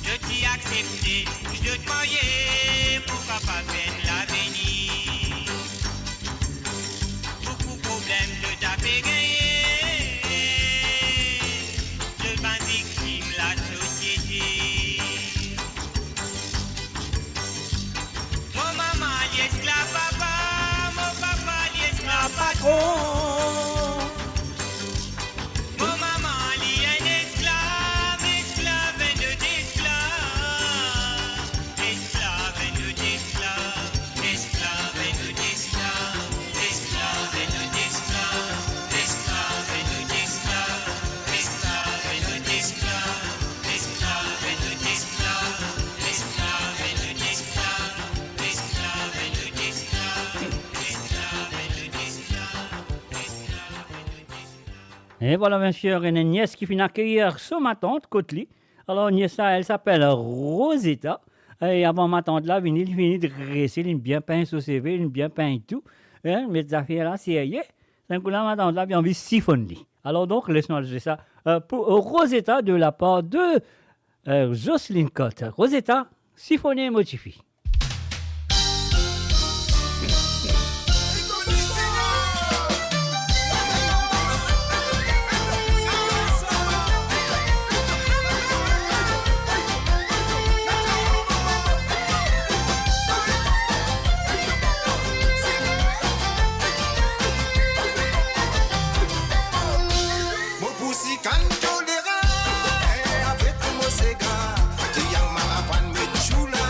Zot ti aksepte pou zot marye, pou kapav fer lavenir. Boukou problem zot ape gagne, zot bann viktim lasosiete. Mo mama li esklav papa, mo papa li esklav patron. Mo mama li enn esklav, esklav enn lot esklav, esklav enn lot esklav, esklav enn lot esklav, esklav enn lot esklav, esklav enn lot esklav, esklav enn lot esklav, esklav enn lot esklav, esklav enn lot esklav, esklav enn lot esklav, esklav enn lot esklav, esklav enn lot esklav. E vwala, mezanmi, ena enn nies ki finn akeir so matant kot li. Alor, nies la, li apel Rosetta. E avan matant la vini, li finn drese, li bien pegn so seve, li bien pegn tou. E, met zafer la serye. Sa kou la, matant la, li anvi sifonn li. Alor donk, les nou al zwe sa, e, pou Rosetta de la par de, e, Jocelyne Cotte. Rosetta, Sifone mo tifi. Mo pou sikann tolera, e avek mo sega, triang malavan met choula.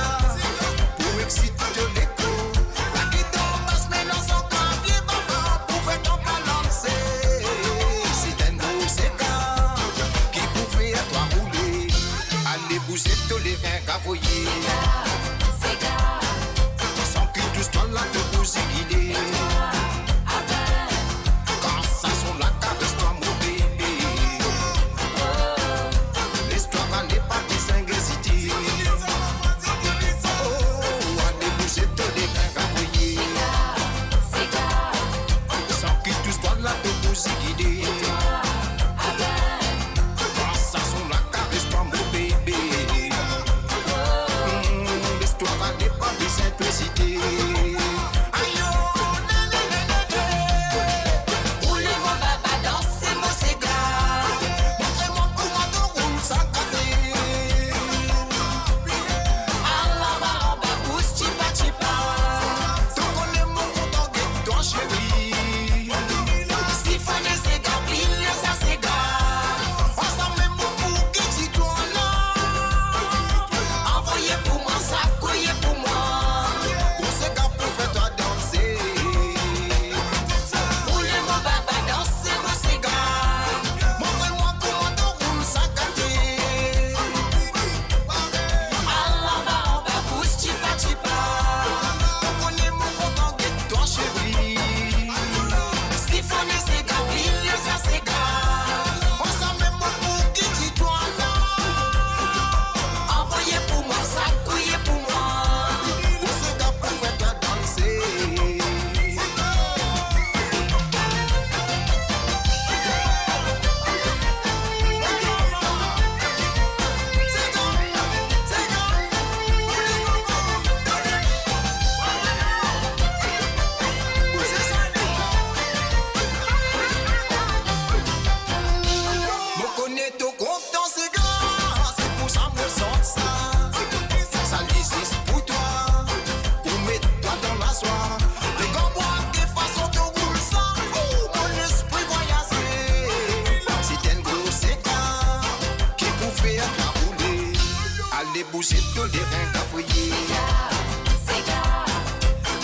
Toleran kafriye.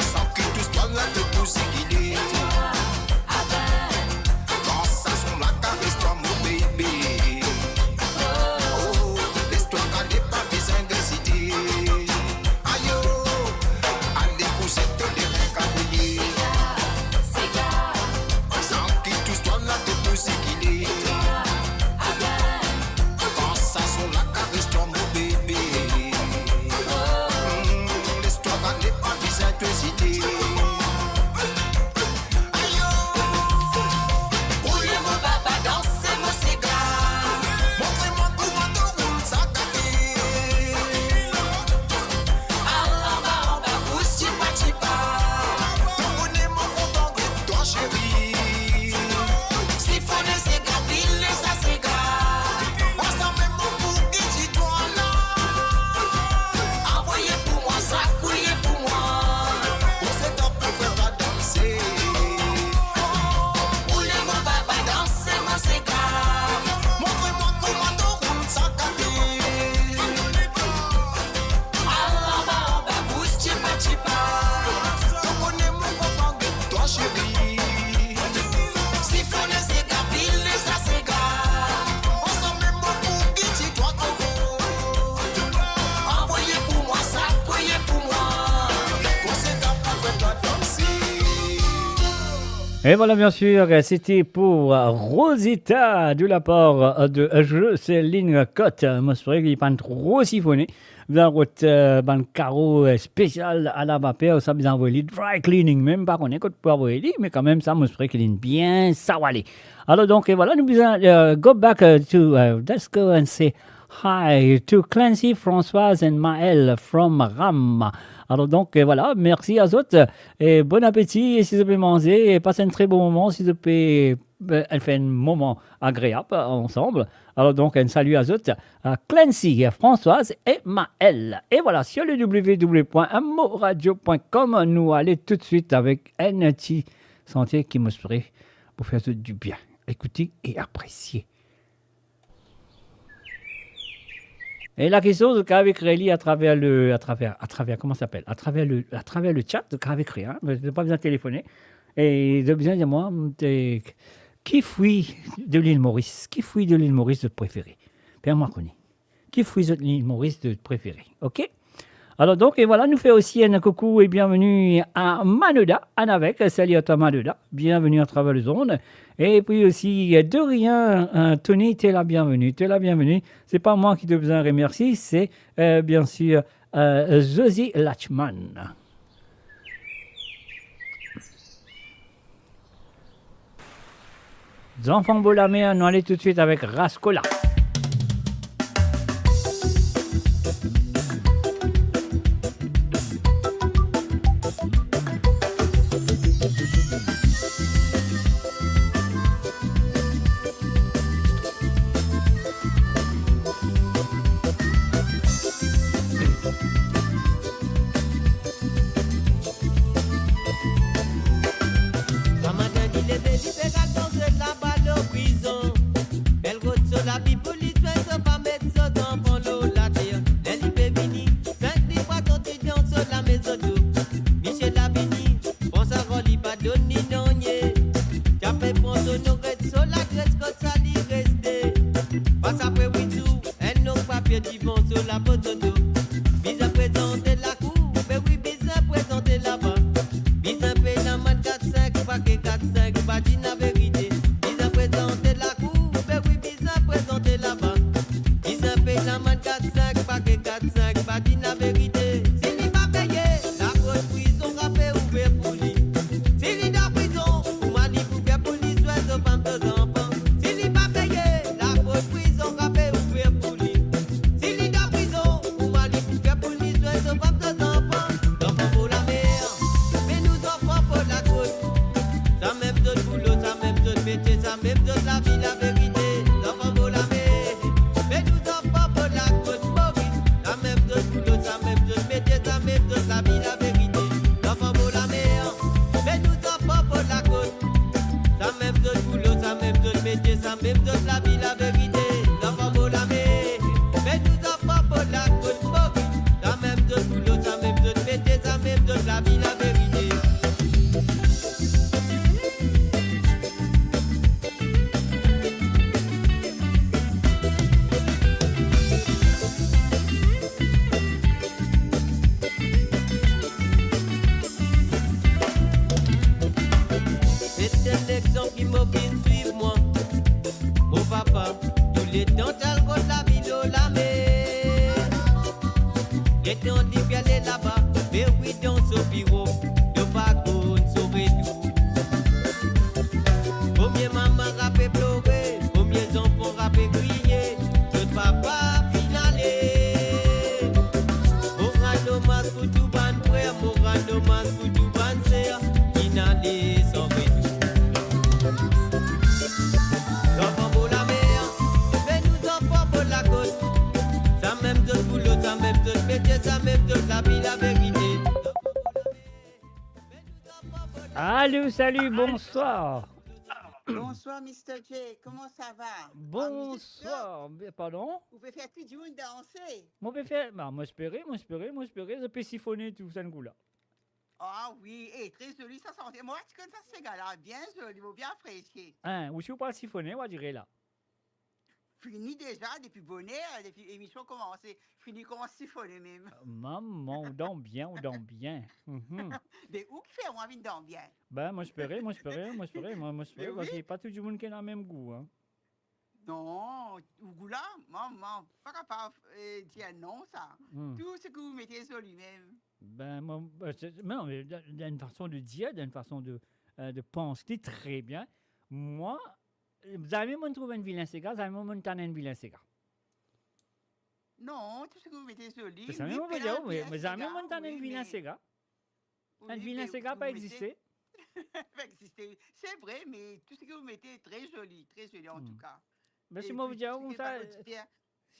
Sa ki tous twa la, to pou zigile. Kan sa son la, kares twa, mon bebe. Oh, les twa kale, pa bizin ezite. Ayo, ale kouze, toleran kafriye. Sa ki tous twa la, to pou zigile. Kan sa son la, kares twa, mon bebe. Mm, les twa ale, pa bizin to ezite. Ayo! Boule mo baba, danse mo sega. Montre mwa kouma to roul sa kate. Al anba, anba, bous tipa tipa. To kone mo kontan get twa, seri. Sifone sega, pile sa sega. Ansanm mo pou giti twa la. Anvoye pou mwa, sakouye pou mwa. Koze twa pou fer twa danse. Boule mo baba, danse mo sega. Montre mwa kouma to roul sa kate. Al anba, anba, bous tipa tipa. To kone mo kontan get twa, seri. Sifone sega, pile sa sega. Ansanm mo pou giti twa, koko. Anvoye pou mwa, sakouye pou mwa. Koze twa pou fer twa danse. Et voilà, bien sûr, c'était pour Rosita de la part de Jocelyn Cotte. Mo espere ki li pa'nn tro sifone. Bizin rod, euh, bann karo, euh, spesial a la vaper, ou sa bizin avoy li dry cleaning, mem pa kone kot pou avoy li, me kanmem sa, mo espere ki linn bien sawale. Alor donk, e voilà, nou bizin, euh, go back, euh, to, euh, let's go and say hi to Clancy, Françoise and Maël from Ram. Alor donk, e voilà, mersi a zot, e bon apeti, e si zot pe manze, e pas enn tre bon moman, si zot pe, euh, fer enn moman agreab, euh, ansam. Alor donk, enn sali a zot, a Clancy, Françoise e Maël. E voilà, sur le w w w point moradio point com, nou ale toutswit avek enn ti santi ki mo espere pou fer zot dibien. Ekoute e apresie. E la kestion, zot kapav ekrir li atraver le, atraver, atraver, kouma sa apel? Atraver le, atraver le chat, zot kapav ekrir, hein, zot pa bizin telefone. E zot bizin dir mwa, e, ki fwi de Lil Moris, ki fwi de Lil Moris zot prefere? Per mwa kone. Ki fwi zot Lil Moris zot prefere, ok? Alor donk, e voilà, nou fer osi enn koukou e bienveni a Manoda, Anavek, sali a twa Manoda, bienveni atraver lezond. E pi osi, e, Dorien, e, Tony, t'es la bienvenue, t'es la bienvenue. Se pa mwa ki to bizin remersie, se, e, biensir, e, Josie Lachman. Zanfan Bo Lamer, nou ale toutswit avek Rascola. Gramatin li leve, li pe al danse laba lor prizon. Bel kot so lavi pou li, swin so fam ek so zanfan lor later. Ler li pe vini, sink li pran son ti dan so lame so do. Misie la vini, pran sa rol, li pa donn li nanye. Ti ape pran so noret, so lagres kot sa li reste. Pas apre wit zour, enn long papie divan so lapo so do. Bizin prezante lakour, be wi, bizin prezante laba. Bizin pey lamann kat sink pake, kat sink pa dinn laverite. Bizin prezante lakour, be wi, bizin prezante laba. Bizin pey lamann kat sink pake, kat sink pa dinn laverite. Si li pa peye, lakot prizon kapav ouver pou li. Si li dan prizon, kouma li pou fer pou li swin so fam, so zanfan? Si li pa peye, lakot prizon kapav ouver pou li. Si li dan prizon, kouma li pou fer pou li swin so fam, so zanfan? Zanfan Bo Lamer, me nou zanfan Bo Lakot. Samem zot boulo, samem zot metie, samem zot lavi, laverite. Zanfan Bo Lamer, me nou zanfan Bo Lakot, Moris. Samem zot boulo, samem zot metie, samem zot lavi, laverite. Zanfan Bo Lamer, me nou zanfan Bo Lakot. Samem zot boulo, samem zot metie, samem zot lavi, laverite. Zanfan Bo Lamer, me nou zanfan Bo Lakot, Moris. Ale laba, be wi, dan so biro, to pa konn so retour. Komie mama rape plore, komie zanfan rape kriye, zot papa finn ale. Mo rann omaz pou tou bann frer, mo rann omaz pou tou bann ser, finn ale san retour. Zanfan bor lamer, be nou zanfan bor lakot. Samem zot boulo, samem zot metie, samem zot lavi, laverite. Alo, salut, bonsoir. Bonsoir, Mister J. Comment ça va? Ah, musique. Bonsoir. Pardon? Ou pe fer tou dimoun danse. Mo pe fer, ba, mo espere, mo espere, mo espere, zot pe sifone tou, sa kou la. Ah wi, e, tre zoli sa sante. Mo ti konn sa sega la, bien zoli, mo bien apresie. Hein, ou si ou pa sifone, ou a dire la. Fini deza, depi boner, depi emision koumanse, fini koumans sifone mem. Mama, ou dans bien, ou dans bien. Mhm. Be ou ki fer mwa vinn dans bien. Ben, mo espere, mo espere, mo espere, mo, mo espere, parski pa tou dimoun ki ena mem gou, hein. Non, ou gou la, mama, pa kapav, eh, dir non sa. Hmm. Tou seki ou mete zoli mem. Ben, mo, ben, se, non, mais d'une façon de dire, d'une façon de, euh, de penser, très bien. Mwa, zame mo'nn trouv enn vilin sega, zame mo'nn tann enn vilin sega. Non, tou seki ou mete zoli. Zame mo'nn, me, zame mo'nn tann enn vilin sega. Enn vilin sega pa existe. Pa existe. Se vre, me tou seki ou mete tre zoli, tre zoli an tou ka. Me si mo dir ou koumsa,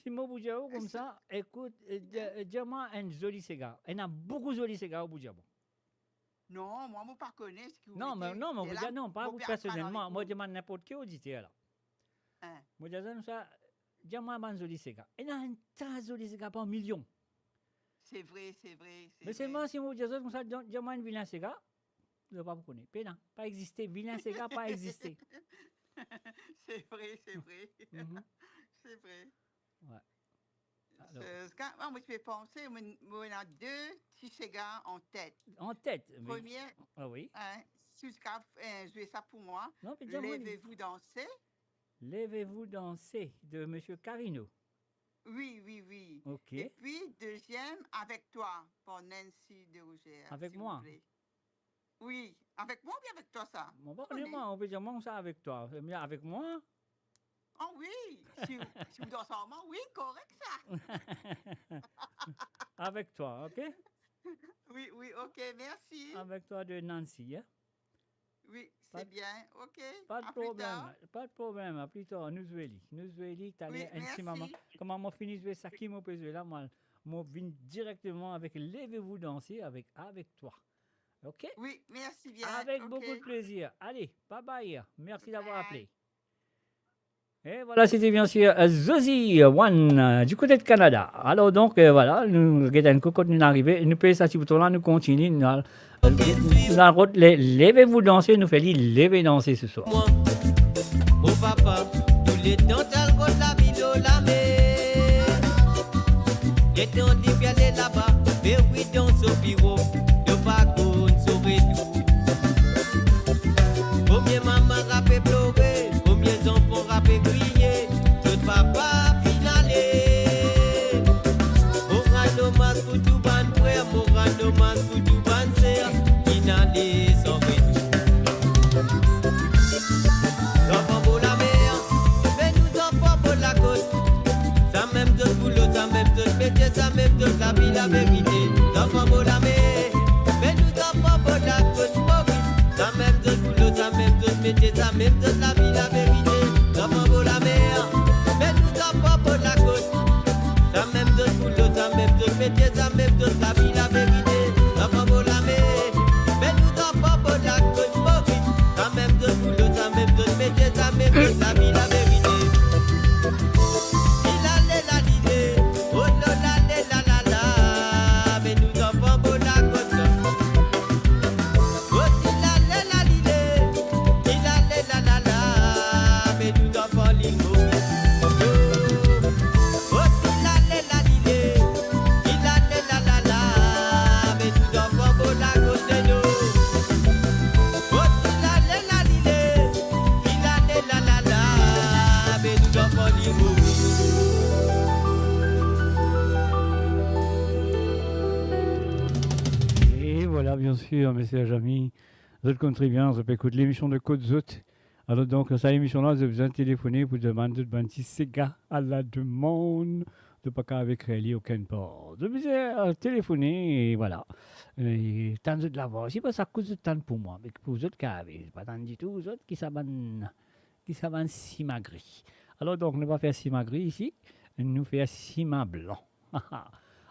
si mo dir ou koumsa, ekout, eh, dir, dir mwa enn zoli sega. Ena boukou zoli sega ou pou dir mwa. Non, mwa, mo pa kone seki ou mete. Non, me non, mo dir, non, pa ou personelman, mo dir mwa ninport ki oditer la. Hein. Mo dir zot sa, dir mwa bann zoli sega. Ena enn ta zoli sega par milion. Se vre, se vre, se vre. Me selman si mo dir zot koumsa, dir, dir mwa enn vilin sega, zot pa pou kone. Pena, pa existe, vilin sega pa existe. Se vre, se vre. Mhm. Se vre. Wi. Alor. Se, se, kan, ah, mo ti pe panse, mo, mo ena de ti sega an tet. An tet, wi. Premie, ah wi, hein, si ou ti kapav, eh, zwe sa pou mwa. Non, me dir mwa. Levez-vous danser. Levez-vous danser, de Monsieur Carino. Wi, wi, wi. Ok. Epi, deziem, Avec toi, par Nancy Derougères, s'il vous plaît. Avec moi? Wi, Avec moi oubien Avec toi sa? Mo pa kone mwa, ou pe dir mwa sa, Avec toi. Me Avec moi? Ah wi, si, si ou dans sa, wi, korek sa. Avec toi, ok? Wi, wi, ok, mersi. Avec toi de Nancy, hein? Wi, se bien, ok. Pa de problem, pa de problem, a pli tar, nou zwe li. Nou zwe li, taler enn ti moman. Wi, mersi. Kouma mo fini zwe seki mo pe zwe la, mo, mo vinn direkteman avek Levez-vous danser avek Avec toi. Ok? Wi, mersi bien. Avec beaucoup de plaisir. Allez, bye bye. Merci d'avoir appelé. Et voilà, c'était bien sûr, euh, Zozi One, euh, du côté de Canada. Alors donc, euh, voilà, nou get enn kou kot nou arive, nou pez sa ti bouton la, nou kontini, nou al, euh, nou al rod le, Levez-vous danser, nou fer li leve danse ce soir. Mwa, mo papa, touletan ti al kot lavi lor lamer. Letan li pe ale laba, be wi, dan so biro, to pa konn so retour. Komie mama rape plore, komie zanfan rape kriye, zot papa finn ale. Mo rann omaz pou tou bann frer, mo rann omaz pou tou bann ser, finn ale san retour. Zanfan bor lamer, be nou zanfan bor lakot. Samem zot boulo, samem zot metie, samem zot lavi, laverite. Zanfan bor lamer, be nou zanfan bor lakot, oh wi. Samem zot boulo, samem zot metie, samem zot lavi, laverite. Zanfan bor lamer, be nou zanfan bor lakot. Samem zot boulo, samem zot metie, samem zot lavi, laverite. Zanfan bor lamer, be nou zanfan bor lakot, oh wi. Samem zot boulo, samem zot metie, samem zot lavi, laverite. Li la le la li le, oh la la le la la la, be nou zanfan bor lakot. Oh, li la le la li le, li la le la la la, Bien sir, mes chers amis, zot konn tre bien, zot pe ekout lemision de Kot Zot. Alor donk, sa lemision la, zot bizin telefone pou demann zot bann ti sega a la demann. Zot pa kav ekrir li okenn par. Zot bizin, euh, telefone, e vwala. E tann zot lavwa osi, pa sa kout zot tann pou mwa, me pou zot kav, pa tann ditou, zot ki sa bann, ki sa bann simagri. Alor donk, nou pa fer simagri isi, nou fer sima blan.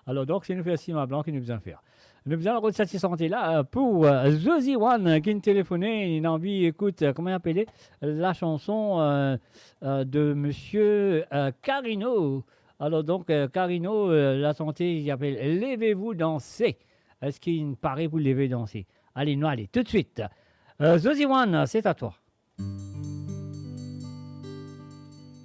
Alor donk, se nou fer sima blan ki nou bizin fer. Nou bizin rod sa ti sante la, euh, pou, euh, Zozi One, euh, ki'nn telefone, li anvi ekout, euh, kouma li apele, la chanson, euh, euh, de Monsieur, euh, Carino. Alor donk, euh, Carino, euh, la sante, li apel Levez-vous danser. Eski nou pare pou leve danse? Ale, nou ale toutswit. Euh, Zozi One, c'est à toi.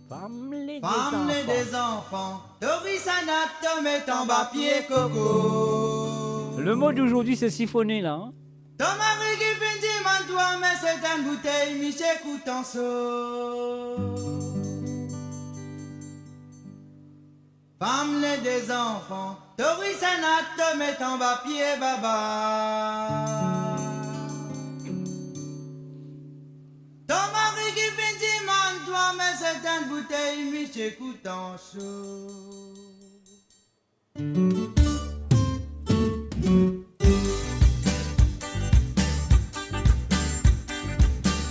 Fam, le Fam, le dezanfan. Dezanfan, Doris Anat to met anba pie koko. Le mot d'aujourd'hui, c'est siphonner, là, hein. To mari ki finn dimann twa, me se tann boutey, misie kout anso. Fam, le dezanfan, Doris Anat to met anba pie baba. To mari ki finn dimann twa, me se tann boutey, misie kout anso.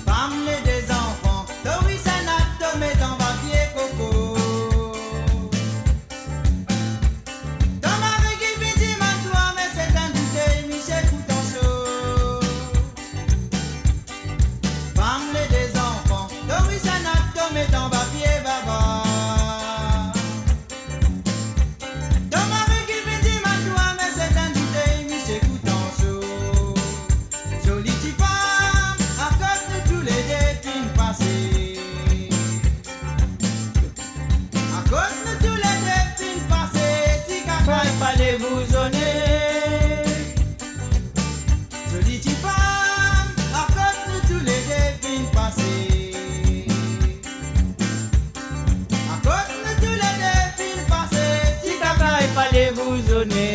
Fam, le dezanfan, Doris Anat to met anba pie koko. To mari ki finn dimann twa, me se tann boutey, misie kout anso. Fam, le dezanfan, Doris Anat to met anba pie baba. To mari ki finn dimann twa, me se tann boutey, misie kout anso. Zoli ti fam, akoz nou toulede finn pase. Akoz nou toulede finn pase, si kaka e pa le bouzone. Zoli ti fam, akoz nou toulede finn pase. Akoz nou toulede finn pase, si kaka e pa le bouzone.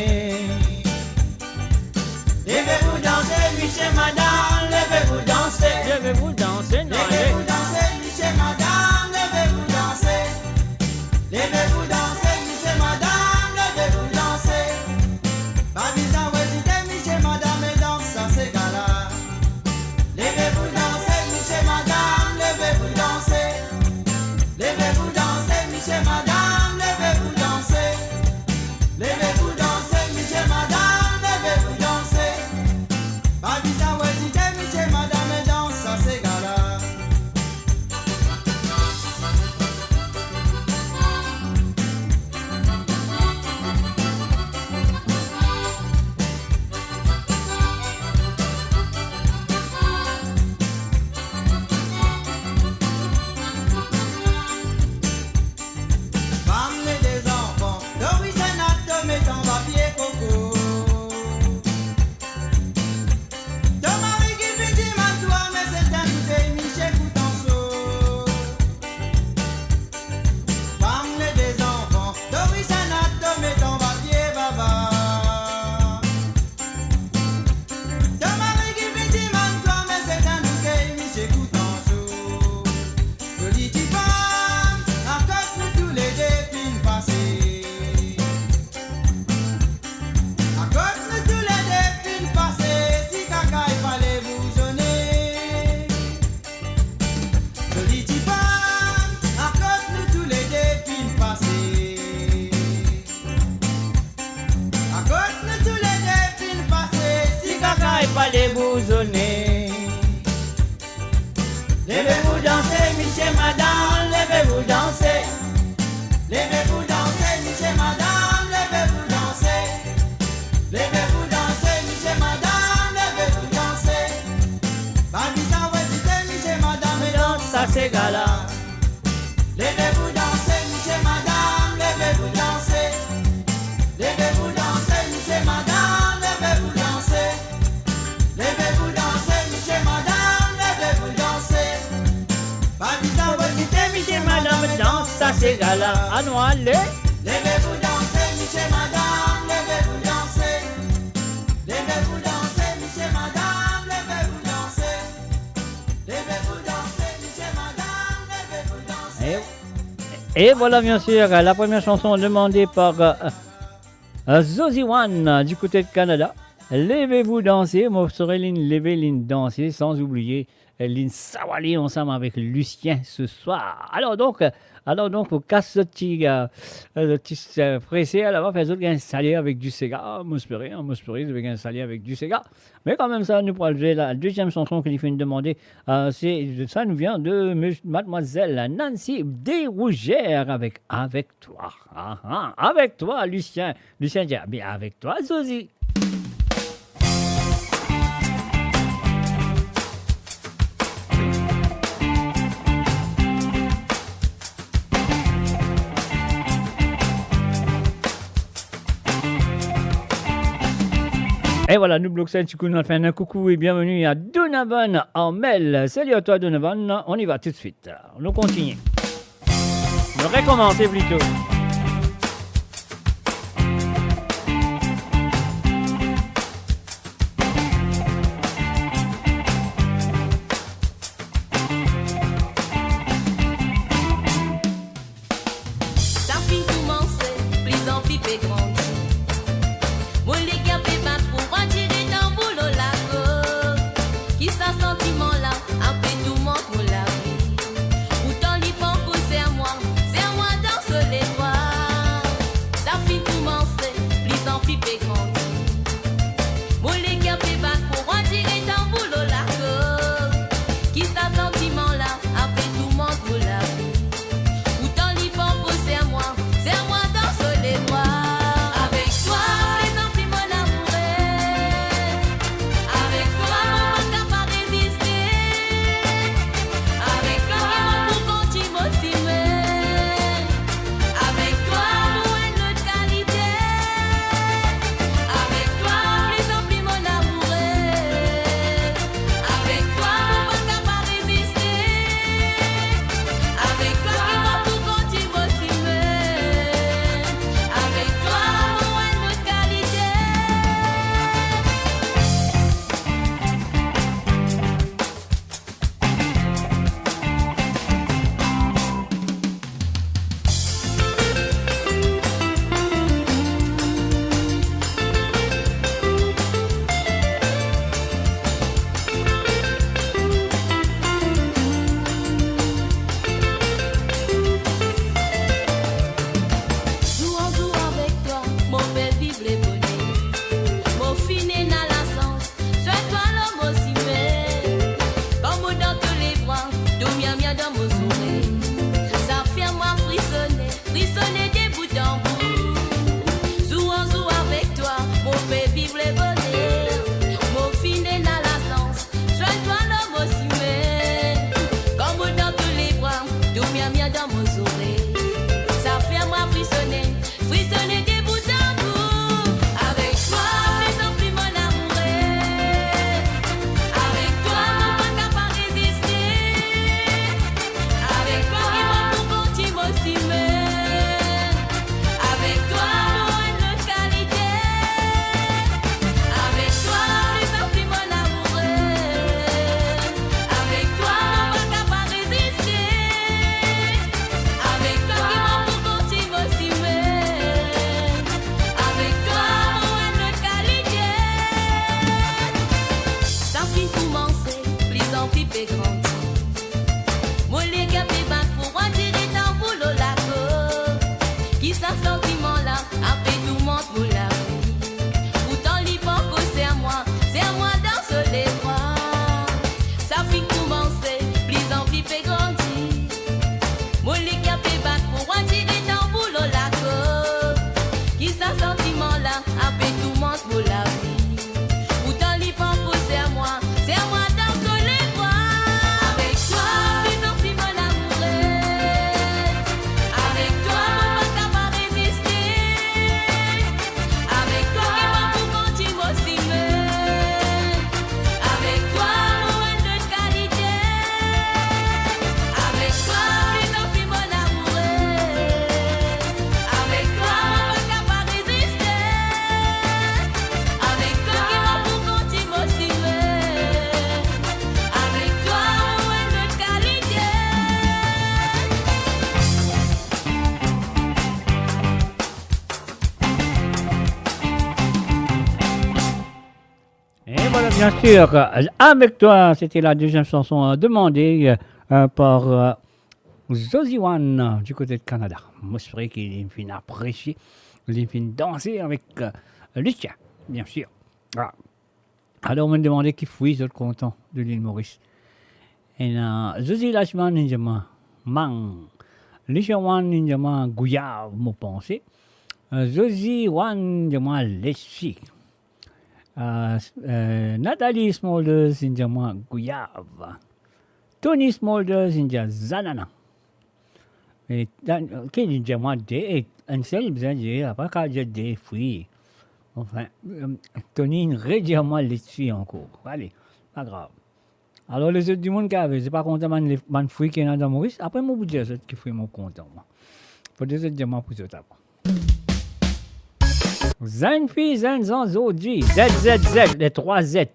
Levez-vous danser, misie madam, levez-vous danser. Levez-vous danser, non, levez-vous danser, misie madam, levez-vous danser. Levez-vous danser, misie madam, levez-vous danser. Pa bizin ezite, misie madam, e dans sa sega la. Levez-vous danser, misie madam, levez-vous danser. Levez-vous danser, misie madam, levez-vous danser. Levez-vous danser, misie madam, levez-vous danser. Pa bizin ezite, misie madam, e dans sa sega la. Fam, le dezanfan, Doris Anat to met anba pie koko. To mari ki finn dimann twa, me se tann boutey, misie kout anso. Fam, le dezanfan, Doris Anat to met anba pie baba. To mari ki finn dimann twa, me se tann boutey, misie kout anso. Zoli ti fam, akoz nou toulede finn pase. Akoz nou toulede finn pase, si kaka e pa le bouzone. Zoli ti fam, akoz nou toulede finn pase. Akoz nou toulede finn pase, si kaka e pa le bouzone. Levez-vous danser, misie madam, levez-vous danser. Levez-vous danser, misie madam, levez-vous danser. Levez-vous danser, misie madam, levez-vous danser. Pa bizin ezite, misie madam, e dans sa sega la. Levez-vous danser, misie madam, levez-vous danser. Levez-vous danser, misie madam, levez-vous danser. Levez-vous danser, misie madam, levez-vous danser. Pa bizin ezite, misie madam, e dans sa sega la. Anou ale. Levez-vous danser, misie madam, levez-vous danser. Levez-vous danser, Et voilà, bien sûr, la première chanson demandée par, euh, euh, Zozi One, euh, du côté de Canada. Levez-vous danser, mo swete linn leve, linn danse, sans oublier, euh, linn sawale ansam avek Lucien ce soir. Alors donc, euh, alors donc, pou kas zot ti, euh, euh, zot ti, euh, prese, ala, fer zot gagn sale avek du sega, mo espere, hein, mo espere zot gagn sale avek du sega. Me kanmem sa, nou pou al zwe la deuxième chanson ki li finn demande. Euh, c'est, ça nous vient de mes-, mademoiselle Nancy Desrougères avec Avec toi. Ah, ah, avec toi, Lucien. Lucien dit, ah, mais avec toi, Zozi. Et voilà, nou blok sa enn ti kou, nou al fer enn koukou et bienvenue à Donovan Armel. Salut à toi, Donovan. On y va tout de suite. Nou kontigne. Nou rekomanse plito. Sa finn koumanse, plizanpli pe grandi. Mo leker pe bat pou mwa tire tanbour lor lakor. Ki sa santiman la, apre tou mo lavi. Pourtan li pankor ser mwa, ser mwa dan so ledwa. Et voilà, bien sûr, euh, avec toi, c'était la deuxième chanson, euh, demandée, euh, euh, par, euh, Zoziwan, euh, du côté de Canada. Mo espere ki li finn apresie, li finn danse avek, euh, Lucia, bien sûr. Ah. Alor, mo demande ki fwi zot kontan de Lil Moris. Ena Zozi Lachman, inn dir mwa mang. Lucia Wan, inn dir mwa gouyav, mo panse. Euh, Zoziwan, inn dir mwa letchi. Euh, euh, Nathalie Smulders, inn dir mwa gouyav. Tony Smulders, inn dir zanana. E, dan, ki inn dir mwa de, e, enn sel bizin dir, apa kav dir de fwi. Anfin, euh, Tony inn redir mwa letchi ankor. Ale, pa grav. Alor, lezot dimoun ki ave, zot pa kontan bann le-, bann fwi ki ena dan Moris, apre mo pou dir zot ki fwi mo kontan, mwa. Fode zot dir mwa pou zot avan. Zenn fi, zenn zan, zordi, Z Z Z, les trois Z.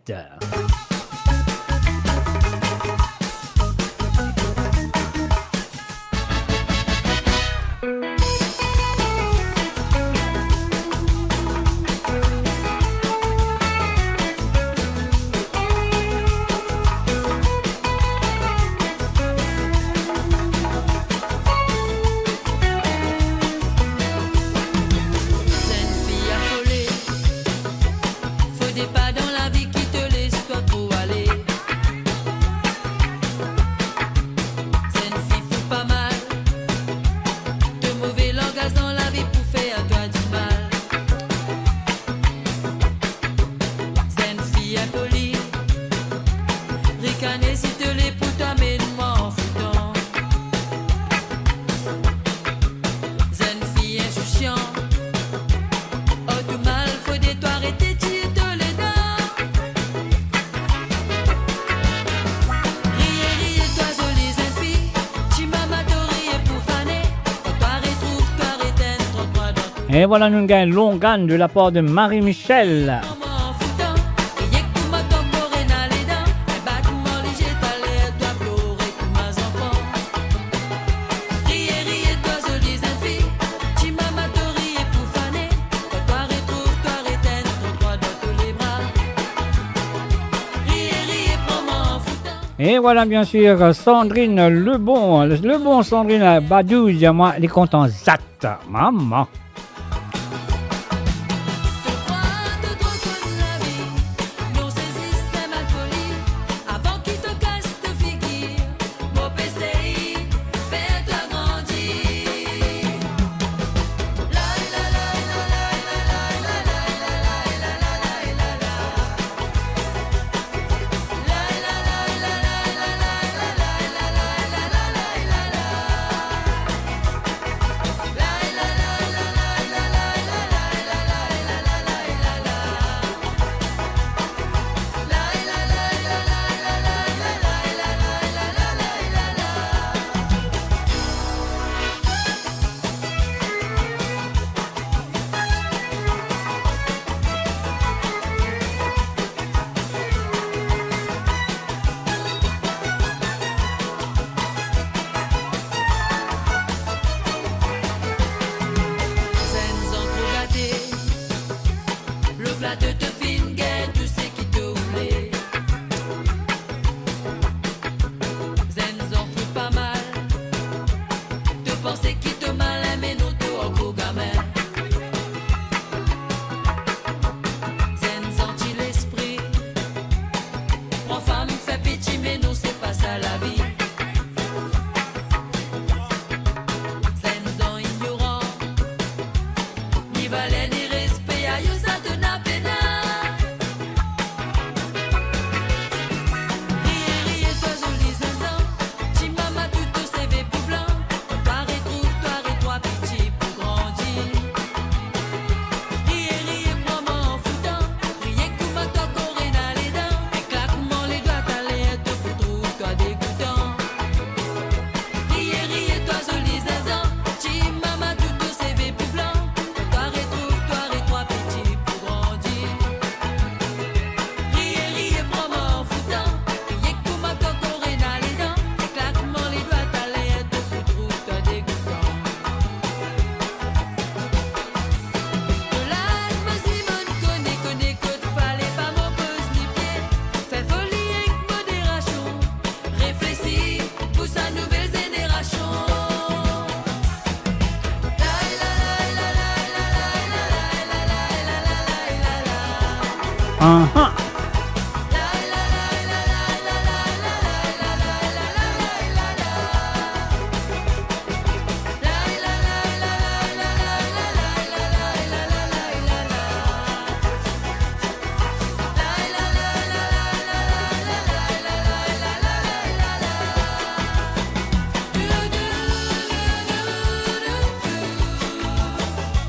Zenn fi afole, fode pa dan lavi ki to les twa tro ale. Zenn fi fou pa mal, to move langaz dan lavi pou fer twa dimal. Zenn fi inpoli, rikane si to le pou twa, me mwa anfoutan. Zenn fi insousyan, or tou mal, fode twa aret tir to ledan. Riye, riye twa zoli zenn fi, ti mama to riye pou fane, kan twa retrouv twa retenn trant twa dan. Et voilà, nou gagn Longan de la part de Marie-Michel. Et voilà, bien sûr, Sandrine Lebon. Lebon, Sandrine Badou, dir mwa, li kontan zat. Mama.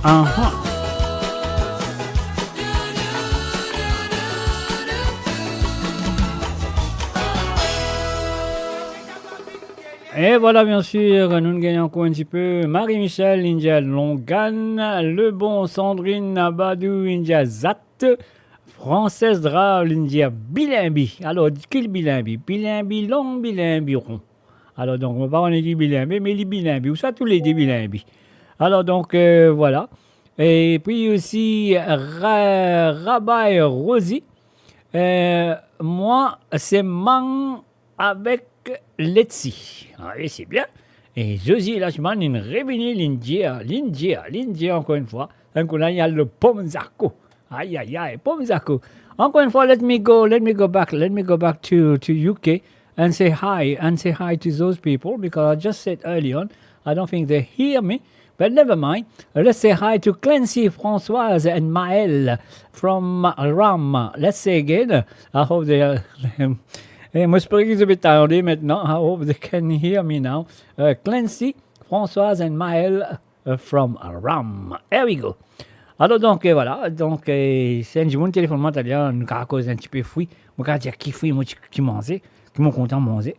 Aha. E vwala, biensir, nou gagn ankor enn tipe. Marie Michel, li dir longan. Lebon Sandrine Abadou, li dir zat. Frances Drave, li dir bilinbi. Alor, ki bilinbi? Bilinbi long, bilinbi ron. Alor, donk, mo pa kone ki bilinbi, me li bilinbi. Ouswa toulede bilinbi. Alor, donk, euh, vwala. E pi osi, Ra-, Rabay Rozi, euh, mwa, se mang avek letsi. Ah, e se bien. E Zozi Lachman, li revini, li dir, li dir, li dir ankor enn fwa. Enn kou la, li al lor pom zako. Ay, ay, ay, pom zako. Ankor enn fwa, let me go, let me go back, let me go back to, to U K and say hi, and say hi to those people, because I just said early on, I don't think they hear me. But never mind. Let's say hi to Clancy, Françoise, and Maël from Ram. Let's say again. I hope they are, eh, mo espere ki zot pe tande aster. I hope they can hear me now. Uh, Clancy, Françoise, and Maël, uh, from Ram. Here we go. Alor, donk, eh, vwala. Donk, eh, si enn dimoun telefonn mwa taler, nou kapav koz enn tipe fri. Mo kapav dir ki fri mo ti, ti manze, ki mo kontan manze.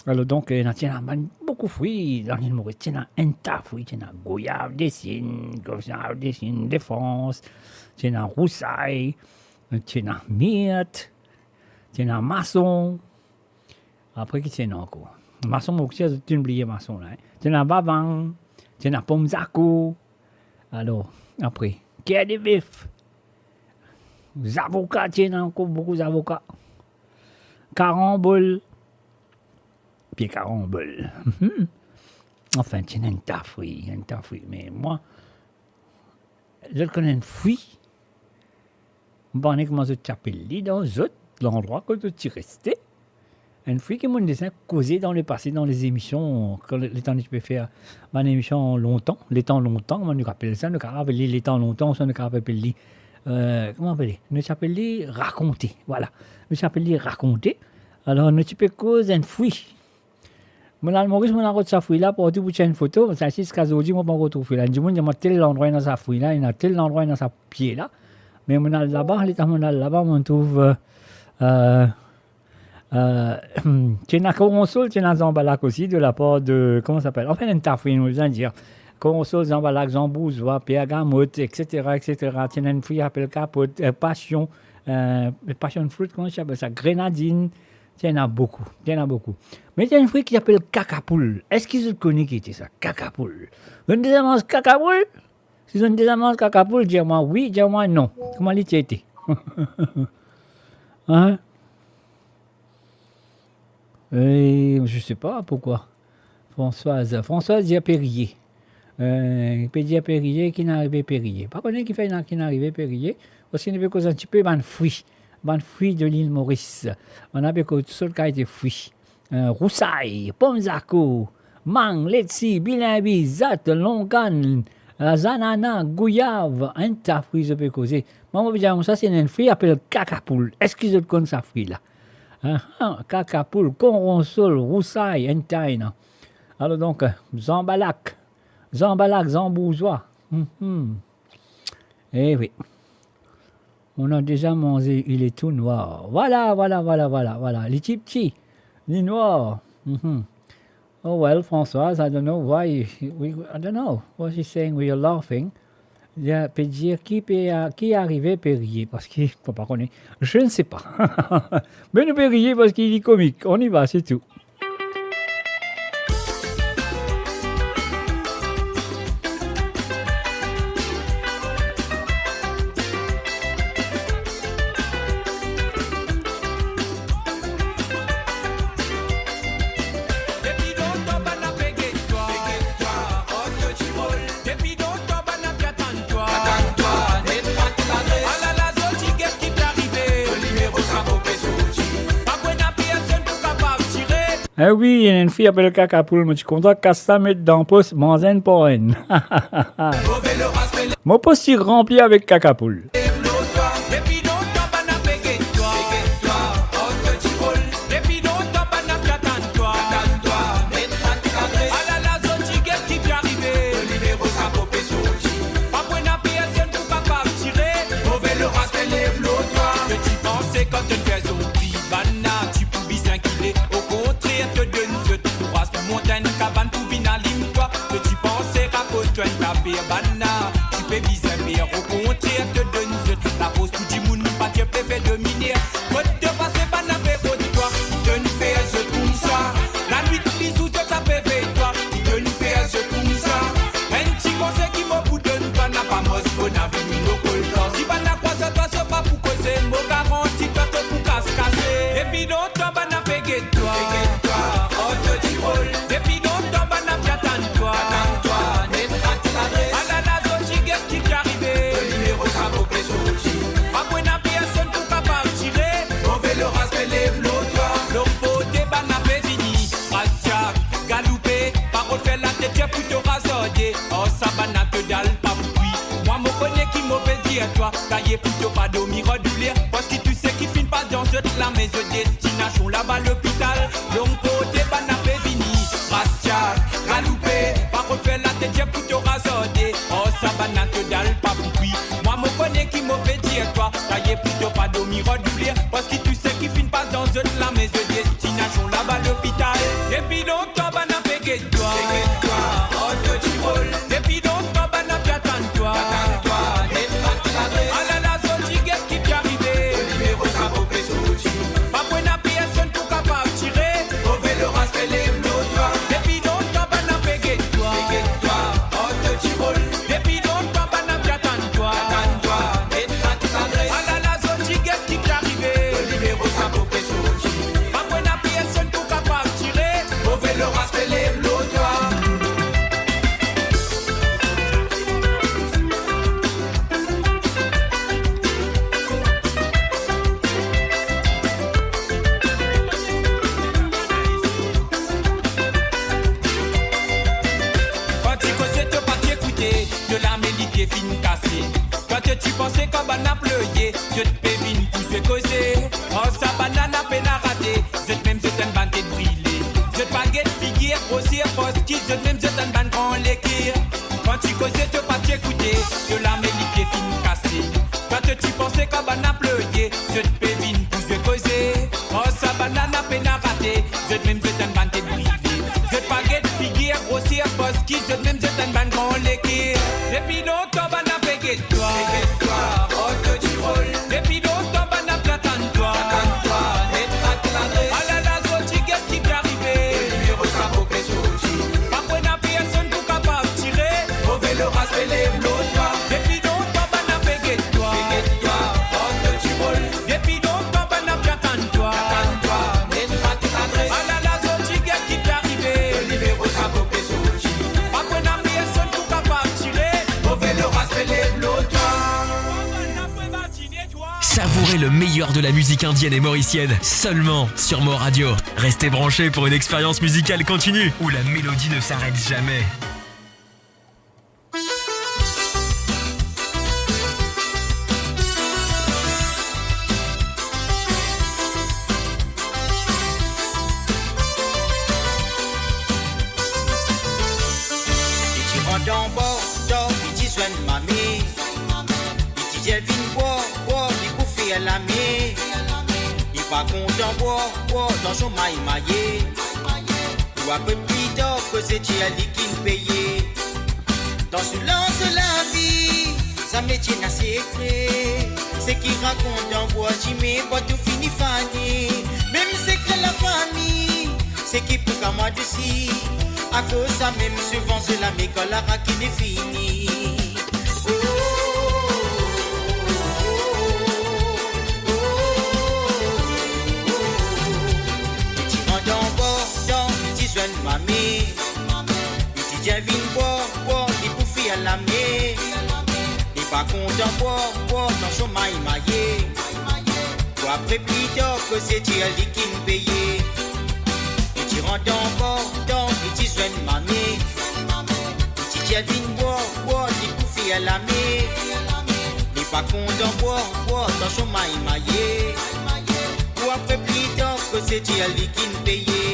Alor, donk, eh, ena, ti ena bann boukou fri dan lil Moris. Ti ena enn ta fri, ti ena goyav, desin, goyav, desin, defrans, ti ena rousay, ti ena mirt, ti ena mason. Apre, ki ti ena ankor? Mason, mo ti, ti bliye mason la, hein. Ti ena vavang, ti ena pom zako. Alor, apre, ker de bef. Zavoka, ti ena ankor boukou zavoka. Karanbol. Pie karanbol. Mhm. Anfin, ti ena enn ta fri, enn ta fri. Me mwa, zot konn enn fri? Mo pa kone kouma zot ti apel li dan zot landrwa kot zot ti reste. Enn fri ki mo'nn deza koze dan lepase, dan lezemision, kan le, letan nou ti pe fer bann emision lontan, letan lontan, kouma nou apel sa, nou kapav apel li letan lontan, ouswa nou kapav apel li, euh, kouma apel li? Nou ti apel li rakonte, vwala. Nou ti apel li rakonte. Alor, nou ti pe koz enn fri. Mo'nn al Moris, mo'nn al rod sa fri la partou pou tir enn foto, sa ziska zordi, mo pa ankor trouv fri la. Enn dimoun dir mwa tel landrwa ena sa fri la, ena tel landrwa ena sa pie la. Me mo'nn al laba, letan mo'nn al laba, mo'nn trouv, euh, euh, euh, ti ena koronsol, ti ena zanbalak osi, de lapar de, kouma sa apel? Anfin, enn ta fri, nou bizin dir. Koronsol, zanbalak, zanbourzwa, bergamot, et cetera, et cetera. Ti ena enn fri apel kapot, euh, pasion, euh, passion fruit, kouma ti apel sa? Grenadinn. Ti ena boukou, ti ena boukou. Me ti ena enn fri ki apel kakapoul. Eski zot kone ki ete sa, kakapoul? Zot inn deza manz kakapoul? Si zot inn deza manz kakapoul, dir mwa wi, dir mwa non. Kouma li ti ete? Hein? Eh, je sais pas pourquoi. Françoise, Françoise dir periye. Euh, pe dir periye, ki'nn arive periye. Pa kone kifer ena ki'nn arive periye, parski nou pe koz enn tipe bann fri, bann fri de lil Moris. Bann la pe koz tou sort kalite fri. Euh, rousay, pom zako, mang, letsi, bilinbi, zat, longan, euh, zanana, gouyav, enn ta fri zot pe koze. Mwa, mo pe dir, sa se enn fri apel kakapoul. Eski zot konn sa fri la? Ahan, kakapoul, koronsol, rousay, enn ta ena. Alor donk, euh, zanbalak, zanbalak, zanbourzwa. Mhm. Eh wi. On a déjà mangé, il est tout noir. Vwala, vwala, vwala, vwala, vwala. Li ti piti, li nwar. Mhm. Oh well, Françoise, I don't know why we, I don't know what she's saying, we are laughing. Li pe dir ki pe, ki arive periye, parski, mo pa kone. Je ne sais pas. Me nou periye parski li komik. On y va, c'est tout. Eh wi, ena enn fri apel kakapoul, mo ti kontan kas sa, met dan pos, manz enn par enn. Mo pos ti ranpli avek kakapoul. Kot to pase, bann la pe kot twa, ki tonn fer zot koumsa. Lanwit lizour zot la pe vey twa, ki tonn fer zot koumsa. Enn ti konsey ki mo pou donn twa, napa mors, bona vini lokol twa. Si bann la krwaz twa, se pa pou koze, mo garanti twa to pou kas kase. Depi lontan bann la pe get twa, pe get twa, ortotirol. Depi lontan bann la pe atann twa, atann twa, net rat ladres. Alala zot ti get ki pe arive, to nimero sa mo pe sorti. Pa pou ena personn pou kapav tire. Move loras pe lev lor twa. Long porte bann la pe vini, ras tyak, galoupe, parol fer latet dir pou to razarde. Ar sa bann la to dal pa pou kwi. Mwa mo kone ki mo pe dir twa, taye pou to pa dormi ar douler. Parski tou seki finn pas dan zot lame, zot destinasion laba lopital. Long porte bann la pe vini, ras tyak, galoupe, parol fer latet dir pou to razarde. Ar sa bann la to dal pa pou kwi. Mwa mo kone ki mo pe dir twa, taye pou to pa dormi ar douler. Parski tou seki finn pas dan zot lame, zot destinasion laba lopital. Depi lontan bann la pe get twa, pe get twa, ortotirol. Depi lontan bann la pe atann twa, atann twa, net rat ladres. Alala zot ti get ki pe arive, to nimero sa mo pe sorti. Pa pou ena personn pou kapav tire. Move loras pe lev lor twa. Depi lontan bann la pe get twa, pe get twa, ortotirol. Depi lontan bann la pe atann twa, atann twa, net rat ladres. Alala zot ti get ki pe arive, to nimero sa mo pe sorti. Pa pou ena personn pou kapav tire. Move loras pe lev lor twa. Kan ti koze to pa ti ekoute, to lame li pe finn kase. Kan to ti panse kan bann la pleye, zot pe vinn pou zwe koze. Ar sa bann la pena rate, zot mem zot enn bann tet brile. Zot pa get figir grosir, parski zot mem zot enn bann gran leker. Kan ti koze to pa ti ekoute, to lame li pe finn kase. Kan to ti panse kan bann la pleye, zot pe vinn pou zwe koze. Ar sa bann la pena rate, zot mem zot enn bann tet brile. Zot pa get figir grosir, parski zot mem zot enn bann gran leker. Depi lontan bann la pe get twa, pe get twa, ortotirol. Depi lontan bann la pe atann twa, atann twa, net rat ladres. Alala zot ti get ki pe arive, to nimero sa mo pe sorti. Pa pou ena personn pou kapav tire. Move loras pe lev lor twa. Depi lontan bann la pe get twa, pe get twa, ortotirol. Depi lontan bann la pe atann twa, atann twa, net rat ladres. Alala zot ti get ki pe arive, to nimero sa mo pe sorti. Pa pou ena personn pou kapav tire. Move loras pe lev lor twa. Savourez le meilleur de la musique indienne et mauricienne seulement sur Mor Radio. Restez branchés pour une expérience musicale continue où la mélodie ne s'arrête jamais. Li ti rant dan bar, tar li ti zwenn mame. Li ti dir, "Vinn bwar, bwar, li pou fer lame." Li pa kontan bwar, bwar, tansion may maye. Pou apre pli tar, koze dir li ki'nn peye. Dan soulans lavi, zame ti ena sekre. Seki rakont dan bwar dime, bwar tou fini fane. Mem sekre lafami, seki pou kamarad osi. Akoz samem souvan zot lame kan larak inn fini. Li ti rant dan bar, tar li ti zwenn mame. Li ti dir, "Vinn bwar, bwar, li pou fer lame." Li pa kontan bwar, bwar, tansion may maye. Pou apre pli tar, koze dir li ki'nn peye. Li ti rant dan bar, tar li ti zwenn mame. Li ti dir, "Vinn bwar, bwar, li pou fer lame." Li pa kontan bwar, bwar, tansion may maye. Pou apre pli tar, koze dir li ki'nn peye.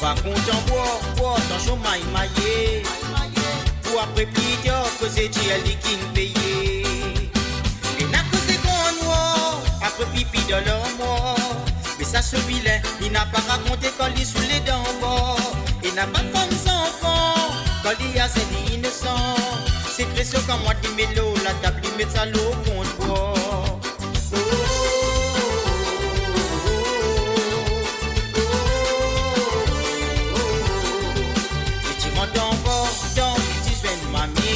Pa kontan bwar, bwar, tansion may maye. Pou apre pli tar, koze dir li ki'nn peye. Ena koze gran nwar, apre pipi dan larmwar. Me sa so vilin, li napa rakonte kan li sou ledan bar. Ena bann fam zanfan, kan li aze li inosan. Sekre so kan mwa li met lor latab, li met sa lor kont bwar. Li ti rant anba, dan li ti zwenn mame.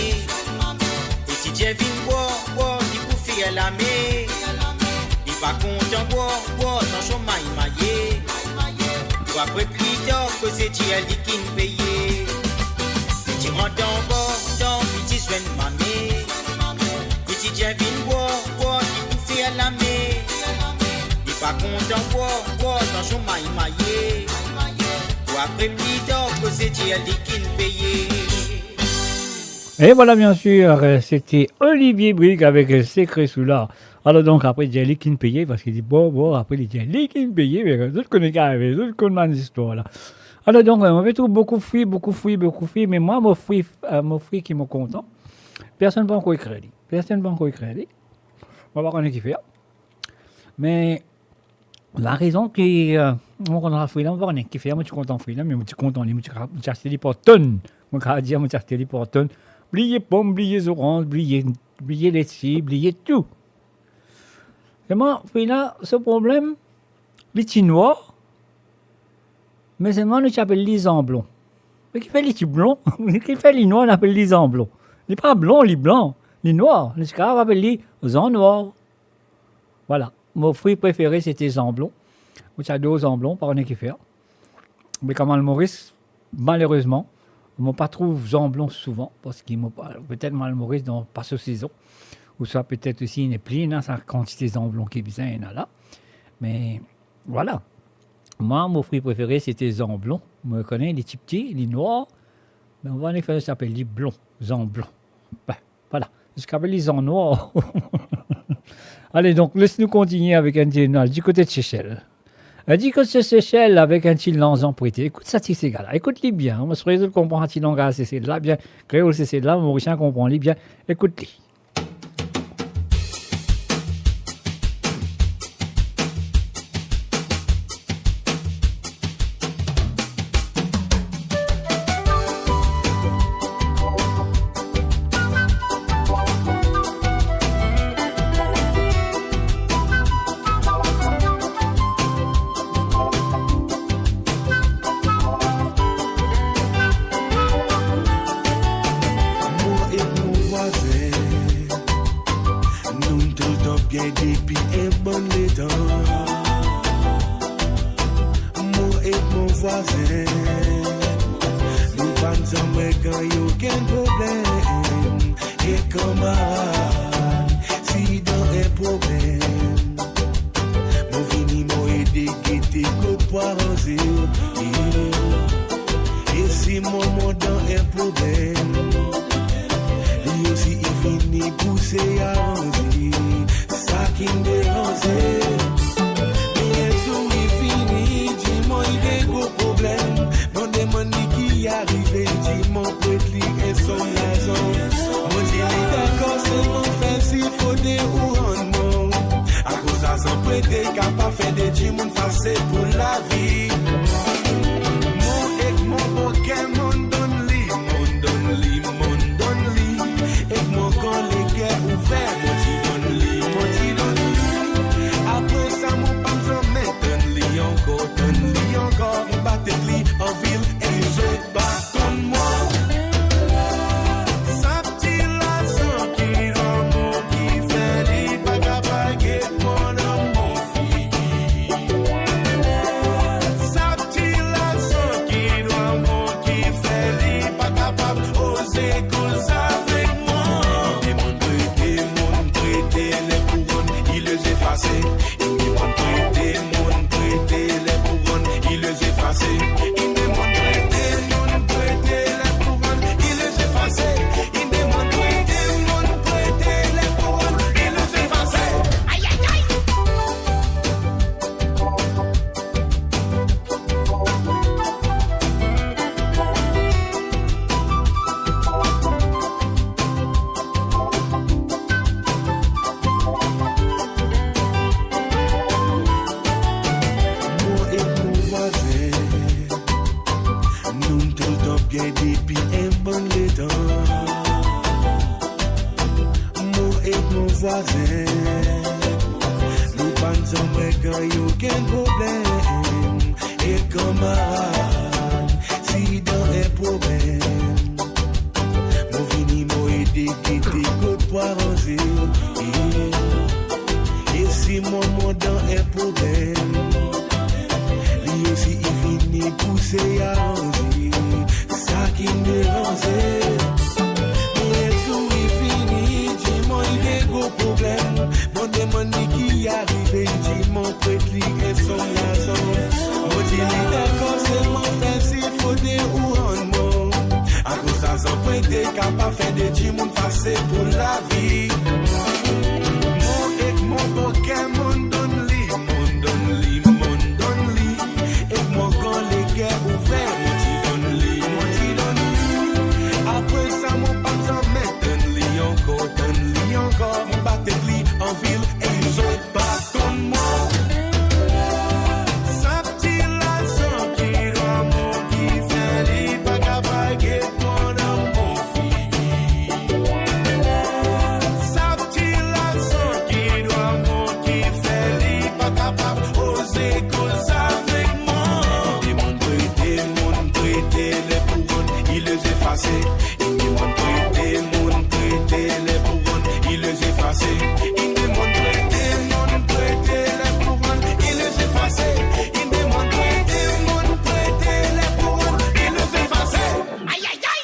Li ti dir vinn bwar, bwar, li pou fer lame. Li pa kontan bwar, bwar, tansion may maye. Pou apre pli tar, koze dir li ki'nn peye. Li ti rant anba, dan li ti zwenn mame. Li ti dir vinn bwar, bwar, li pou fer lame. Li pa kontan bwar, bwar, tansion may maye. Pou apre pli tar, koze dir li ki'nn peye. Et voilà, bien sûr, c'était Olivier Brique avec Sekre Soula. Alors donc, apre dir li ki'nn peye, parski li dir bwar, bwar, apre li dir li ki'nn peye, me zot kone ki arive, zot konn bann zistwar la. Alors donc, euh, mo pe trouv boukou fri, boukou fri, boukou fri, me mwa, mo fri, euh, mo fri ki mo kontan, personn pa ankor ekrir li. Personn pa ankor ekrir li. Mo pa kone ki fer. Me larezon ki, euh, mo kontan fri la, mo pa kone ki fer, mo ti kontan fri la, me mo ti kontan li, mo ti, mo ti aste li par tonn. Mo kapav dir, mo ti aste li par tonn. Bliye pom, bliye zoranz, bliye, bliye leti, bliye tou. Selman, fri la, so problem, li ti nwar, me selman nou ti apel li zanblon. Me kifer li ti blon? Kifer li nwar, nou apel li zanblon? Li pa blon, li blan. Li nwar. Nou ti kapav apel li zan nwar. Voilà. Mo fri prefere, sete zanblon. Mo ti ador zanblon, pa kone ki fer. Me kan mo al Moris, malerezman, mo pa trouv zanblon souvan, parski mo pa, petet mo al Moris dan pa so sezon, ouswa petet osi nepli ena sa kantite zanblon ki bizin ena la. Me, voilà. Mwa, mo fri prefere, sete zanblon. Mo kone, li tipti, li nwar, me mo pa kone kifer zot apel li blon, zanblon. Be, Voilà, ziska apel li zan nwar. Ale, donk, les nou kontigne avek enn ti, nou al di kote Sesel. Enn ti kote Sesel avek enn ti Lanzan Prete. Ekout sa ti sega la. Ekout li bien. Mo swete zot konpran sa ti langaz Sesel la bien. Kreol Sesel la, Morisien konpran li bien. Ekout li. Mwa ek mo vwazin, nou toultan bien depi enn bann letan. Mwa ek mo vwazin, nou pa'nn zanmi gagn okenn problem. E kanmarad, si dan enn problem, mo vini, mo ede gete kot pou aranze. E si mo, mo dan enn problem, li osi li vini pou sey aranze sa ki'nn deranze. Me enn zour li vini, li dir mwa li dan gro problem. Mo demann li ki arive, li dir mwa pret li enn som larzan. Mo dir li dakor, selman fer sifode ou rann mwa, akoz larzan prete kapav fer de dimoun fase pou lavi. Mwa ek mo, okenn mo'nn donn li, mo'nn donn Depi enn bann letan, mwa ek mo vwazin, nou pa'nn zanmi gagn okenn problem. E kanmarad, si dan enn problem, mo vini, mo ede, gete kot pou aranze. E, e si mo, mo dan enn problem, li osi li vini pou sey aranze saki deranze. Me lezour li vini, li dir mwa li gagn gro problem. Mo demann li ki arive, li dir mwa pret li gagn so larzan. Mo dir li dakor, selman fer sir fode ou rann mwa, akoz larzan pete kapav fer de dimoun fase pou lavi. Mwa ek mo boker, mo'nn donn li, mo'nn donn li, mo'nn donn li. Ek mo gran leker ouver, mo ti donn li, mo ti donn li. Apre sa, mo pa zame tann li ankor, tann li ankor. Mo bat ek li anvil e zot pa tann mwa. Sa ti larzan ki dwa mwa, ki fer li pa kapav get mwa dan mo figi. Sa ti larzan ki dwa mwa, ki fer li pa kapav oze koz avek mwa. Demann prete, mo'nn prete, ler pou rann, li les efase. Inn demann prete, mo'nn prete, ler pou rann, li les efase. Inn demann prete, mo'nn prete, ler pou rann, li les efase. Inn demann prete, mo'nn prete, ler pou rann, li les efase. Ayayay!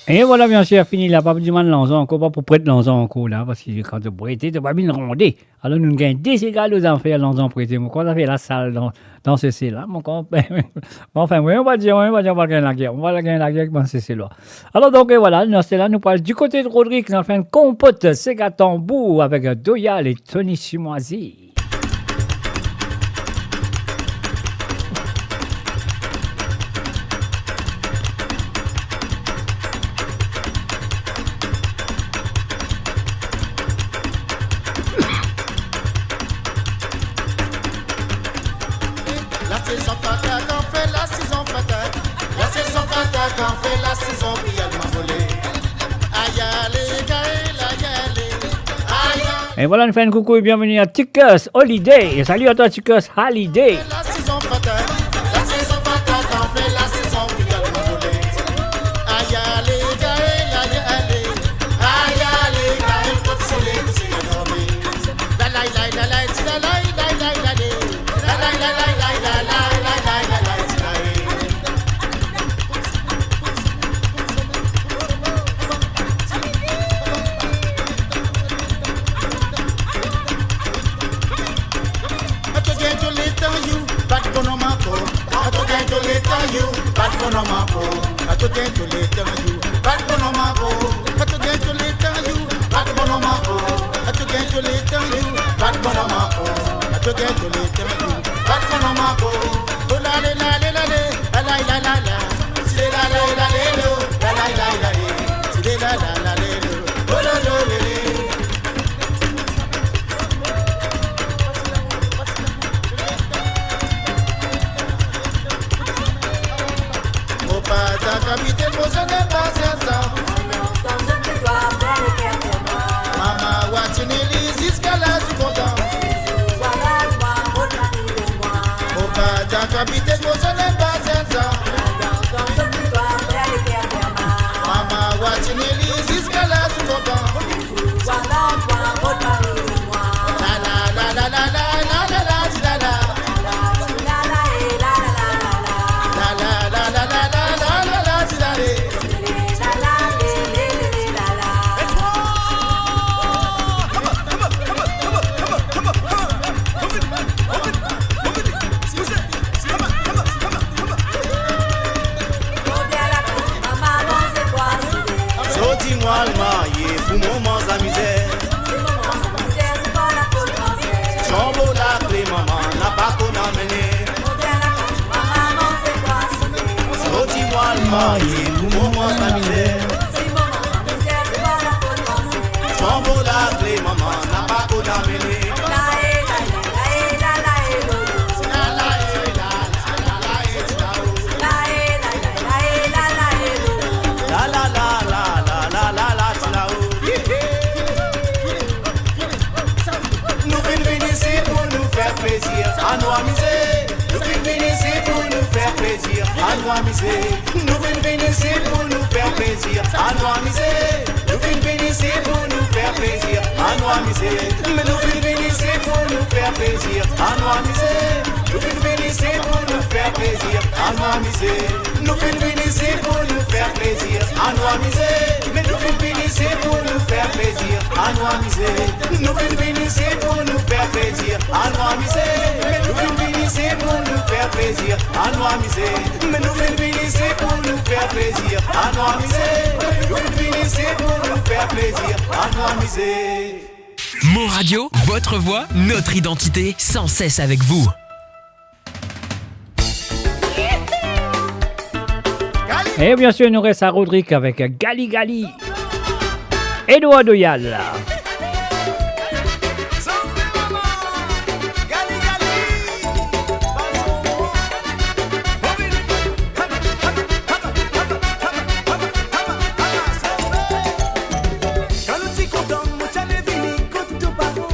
E vwala, biensir, fini la, pa pou dimann larzan ankor, pa pou pret larzan ankor la, parski kan to prete, to pa vinn rande. Alor, nou gagn de sega lor zafer larzan prete. Mo krwar zafer la sal dan, dan Sesel la. Mo krwar, anfin, mwa, mo pa dir, mo pa dir, mo pa gagn lager. Mo pa gagn lager avek bann Seselwa. Alor, donk, e vwala, nou, se la, nou pral di kote Rodrig, nou al fer enn konpot, sega tanbour avek Doyal e Tony Simoizi. La sezon patak anfin, la sezon patak. La sezon patak anfin, la sezon pou al manzole. Aye ale, Gaël, aye ale. Aye. E vwala, nou fer enn koukou e bienveni a Tikus Holiday. E salut à toi, Tikus Holiday. La sezon patak, la sezon patak anfin, la sezon pou al manzole. Aye ale, Gaël, aye ale. Aye ale, Gaël, kot sole, kot sole dormi. Lalay, lay, lalay, ti lalay, lay, lay, lale. Lalay, lalay, lay, lalay, lay, lay, lay, ti lalay. Ato gagn to letan, you, bat bonom ankor. Ato gagn to letan, you, bat bonom ankor. Ato gagn to letan, you, bat bonom ankor. Ato gagn to letan, you, bat bonom ankor. Ato gagn to letan, you, bat bonom ankor. Ato gagn to letan, you, bat bonom ankor. Oh lale, lale, lale, lalay, lalala. Tile lale, lale, lo, lalay, lay, lale. Tile lala, lale, lo, oh lo, lo, lele. Mo pa ta kapitel, mo zame pa sertan. Mama, wa tini li ziska la, zis kontan. Mo pa ta kapitel, mo zame pa sertan. Mama, wa tini li ziska la, zis kontan. Zordi mwa al marye, pou moman sa mizer. Tanbour lakle mama, napa konn amene. Zordi mwa al marye, pou moman sa mizer. Tanbour lakle mama, napa konn amene. La, la, la, la, la, la, la, la, ti la, oh. Nou finn vinn isi pou nou fer plezir, anou amize. Nou finn vinn isi pou nou fer plezir, anou amize. Nou finn vinn isi pou nou fer plezir, anou amize. Nou finn vinn isi pou nou fer plezir, anou amize. Me nou finn vinn isi pou nou fer plezir, anou amize. Nou finn vinn isi pou nou fer plezir, anou amize. Nou finn vinn isi pou nou fer plezir, anou amize. Me nou finn vinn isi pou nou fer plezir, anou amize. Nou finn vinn isi pou nou fer plezir, anou amize. Me nou finn vinn isi pou nou fer plezir, anou amize. Me nou finn vinn isi pou nou fer plezir, anou amize. Me nou finn vinn isi pou nou fer plezir, anou amize. Mon Radio, votre voix, notre identité, sans cesse avec vous. E biensir, nou res a Rodrig avek Gali Gali. Edouard Doyal. Kan nou ti kontan, mo ti ale vini kot to paran.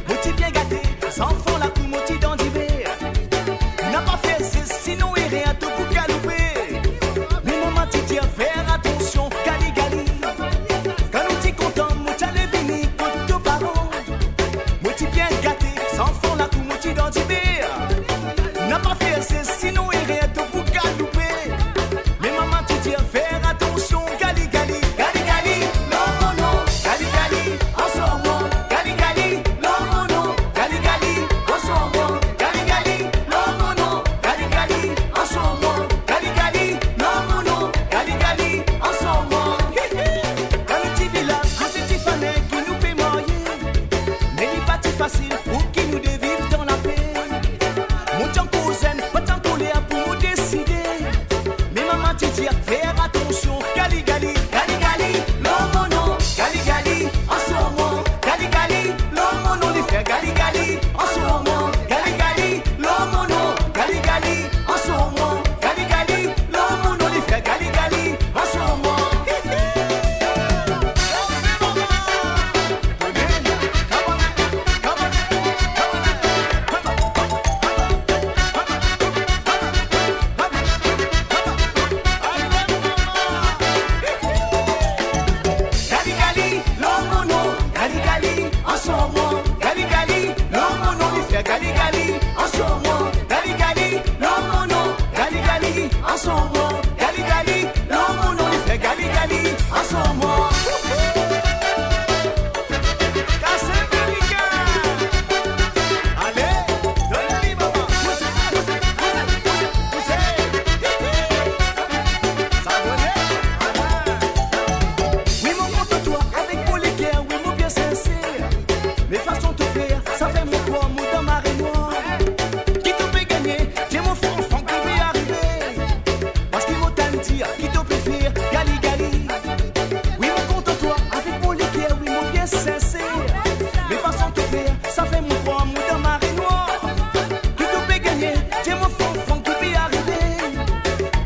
Mo ti bien gate, zanfan lakour mo ti dan diber. Napa fer zes, sinon ere a to pou galoupe. Me mama ti dir fer atansion, Gali Gali. Kan nou ti kontan, mo ti ale Fasil pou ki nou de viv dan lape. Mo ti ankor zenn, pa ti ankor ler pou mo deside. Me mama ti dir, fer atansion, gali gali, gali gali, lor mo non, gali gali, ansor mwa, gali gali, lor mo non, li fer gali gali, ansor mwa, gali gali, lor mo non, gali gali, ansor mwa, gali gali, lor mo non, li fer gali gali, ansor mwa. Gali gali, lor mo non, gali gali, ansor mwa, gali gali, lor mo non, li fer gali gali, ansor mwa, gali gali, lor mo non, gali gali, ansor mwa, gali gali, lor mo non, li fer gali gali, ansor mwa. Kas Amerikin. Ale, donn li, mama. Pouse, pouse, pouse, pouse, pouse. Sa bone. Wi, mo kontan twa avek mo leker, wi, mo bien sinser. Me fason to fer, sa fer mo krwar mo dan marenwar. Ki to pe gagne, dir mo fran, fran ki pe arive. Parski mo tann dir ki to pe fer, gali, gali. Wi, mo kontan twa avek mo leker, wi, mo bien sinser. Me fason to fer, sa fer mo krwar mo dan marenwar. Ki to pe gagne, dir mo fran, fran ki pe arive.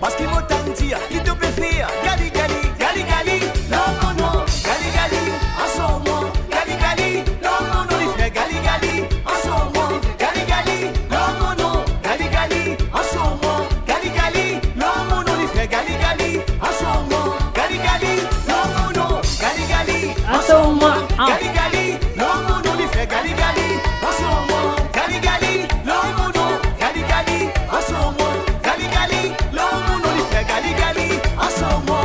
Parski mo tann dir ki to pe fer, gali, gali, gali, gali, lor mo non, gali, gali, ansor mwa, gali, gali, lor mo non, li fer gali, gali, ansor mwa, gali, gali, lor mo non, gali, gali, ansor mwa, gali, gali, lor mo non, li fer gali, gali, ansor mwa, gali, gali, lor mo non, gali, gali, ansor mwa, gali, gali, lor mo non, li fer gali, gali, ansor mwa, gali, gali, lor mo non, gali, gali, ansor mwa, gali, gali, lor mo non, li fer gali, gali, ansor mwa.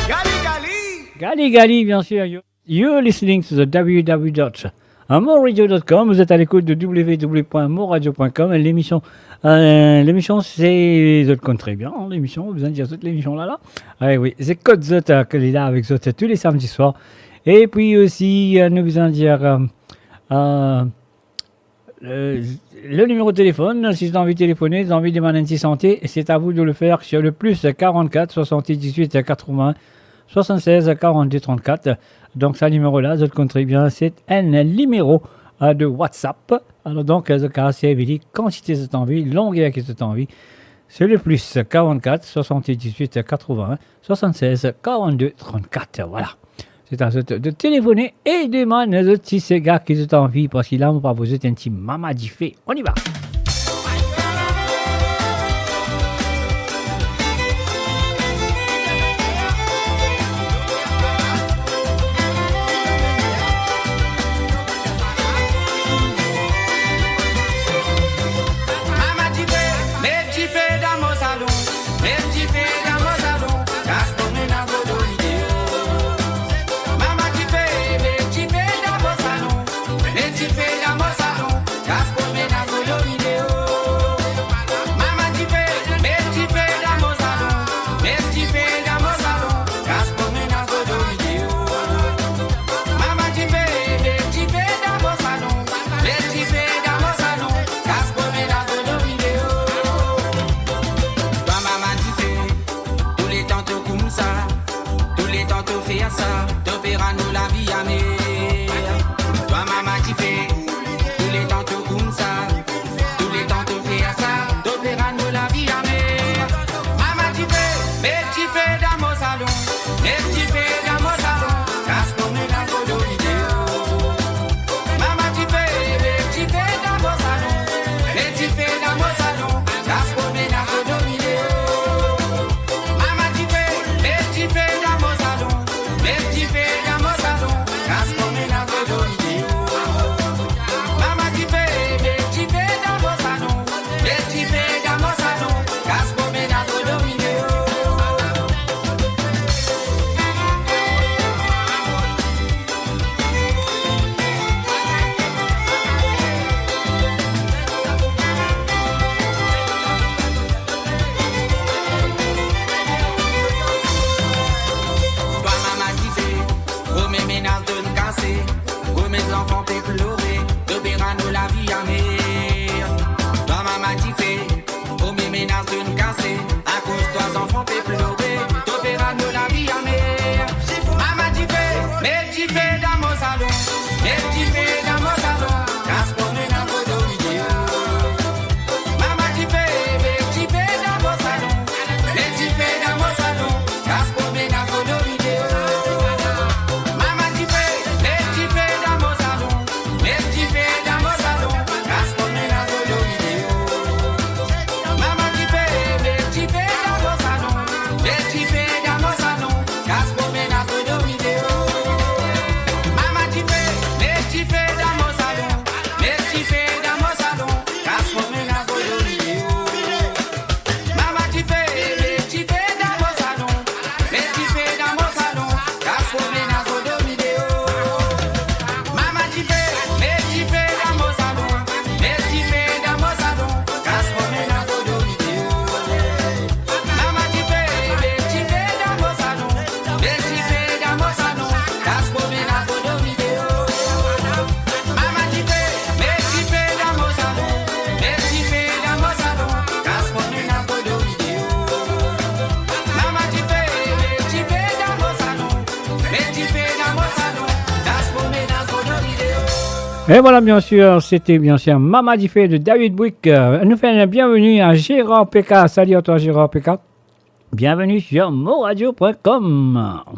Gali, gali. Gali, gali, bien sûr. You're listening to the W W W dot moradio dot com. Vous êtes à l'écoute de W W W point moradio point com. L'émission, euh, l'émission, c'est, zot konn tre bien, hein, l'émission, pa bezoin dir zot, l'émission la, la. Ah oui, zot kot zot, euh, ke li la avek zot tous les samedis soirs. Et puis aussi, euh, nou bizin dir, euh, euh, le nimero telefonn, si zot anvi telefone, zot anvi demann enn ti sante, c'est à vous de le faire sur le plus quarante-quatre soixante-dix-huit quatre-vingts soixante-seize quarante-deux trente-quatre. Donk sa nimero la, zot konn tre bien, se enn nimero, euh, de WhatsApp. Alor donk, euh, zot kapav servi li kantite zot anvi, longer ki zot anvi. Se le plus quarante-quatre soixante-dix-huit quatre-vingts soixante-seize quarante-deux trente-quatre. Voilà. C'est à zot de telefone e demann zot ti sega ki zot anvi, parski la, mo pou zwe enn ti Mama Dife. On y va. Mama Dife, met dife dan mo salon, met dife dan mo salon, kas mo mennaz mo dormi deor. Mama Dife, met dife dan mo salon, met dife dan mo salon, kas mo mennaz mo dormi deor. Mama Dife, met dife dan mo salon, met dife dan mo salon, kas mo mennaz mo dormi deor. Mama Dife, met dife dan mo salon, met dife dan mo salon, kas mo mennaz mo dormi deor. Twa Mama Dife, touletan to koumsa, touletan to fer sa, to pe rann nou lavi amer. Twa Mama Dife, touletan to koumsa, touletan to fer sa, to pe rann nou lavi amer. Mama Dife, met dife dan mo salon, met dife dan mo salon, kas mo mennaz mo dormi deor. Mama Dife, met dife dan mo salon, met dife dan mo salon, kas mo mennaz mo dormi deor. Mama Dife, met dife dan mo salon, met dife Et voilà, bien sûr, c'était bien sûr Mama Dife de David Bouygues. Euh, nous faisons la bienvenue à Gérard P K. Salut à toi, Gérard P K. Bienvenue sur moradio point com.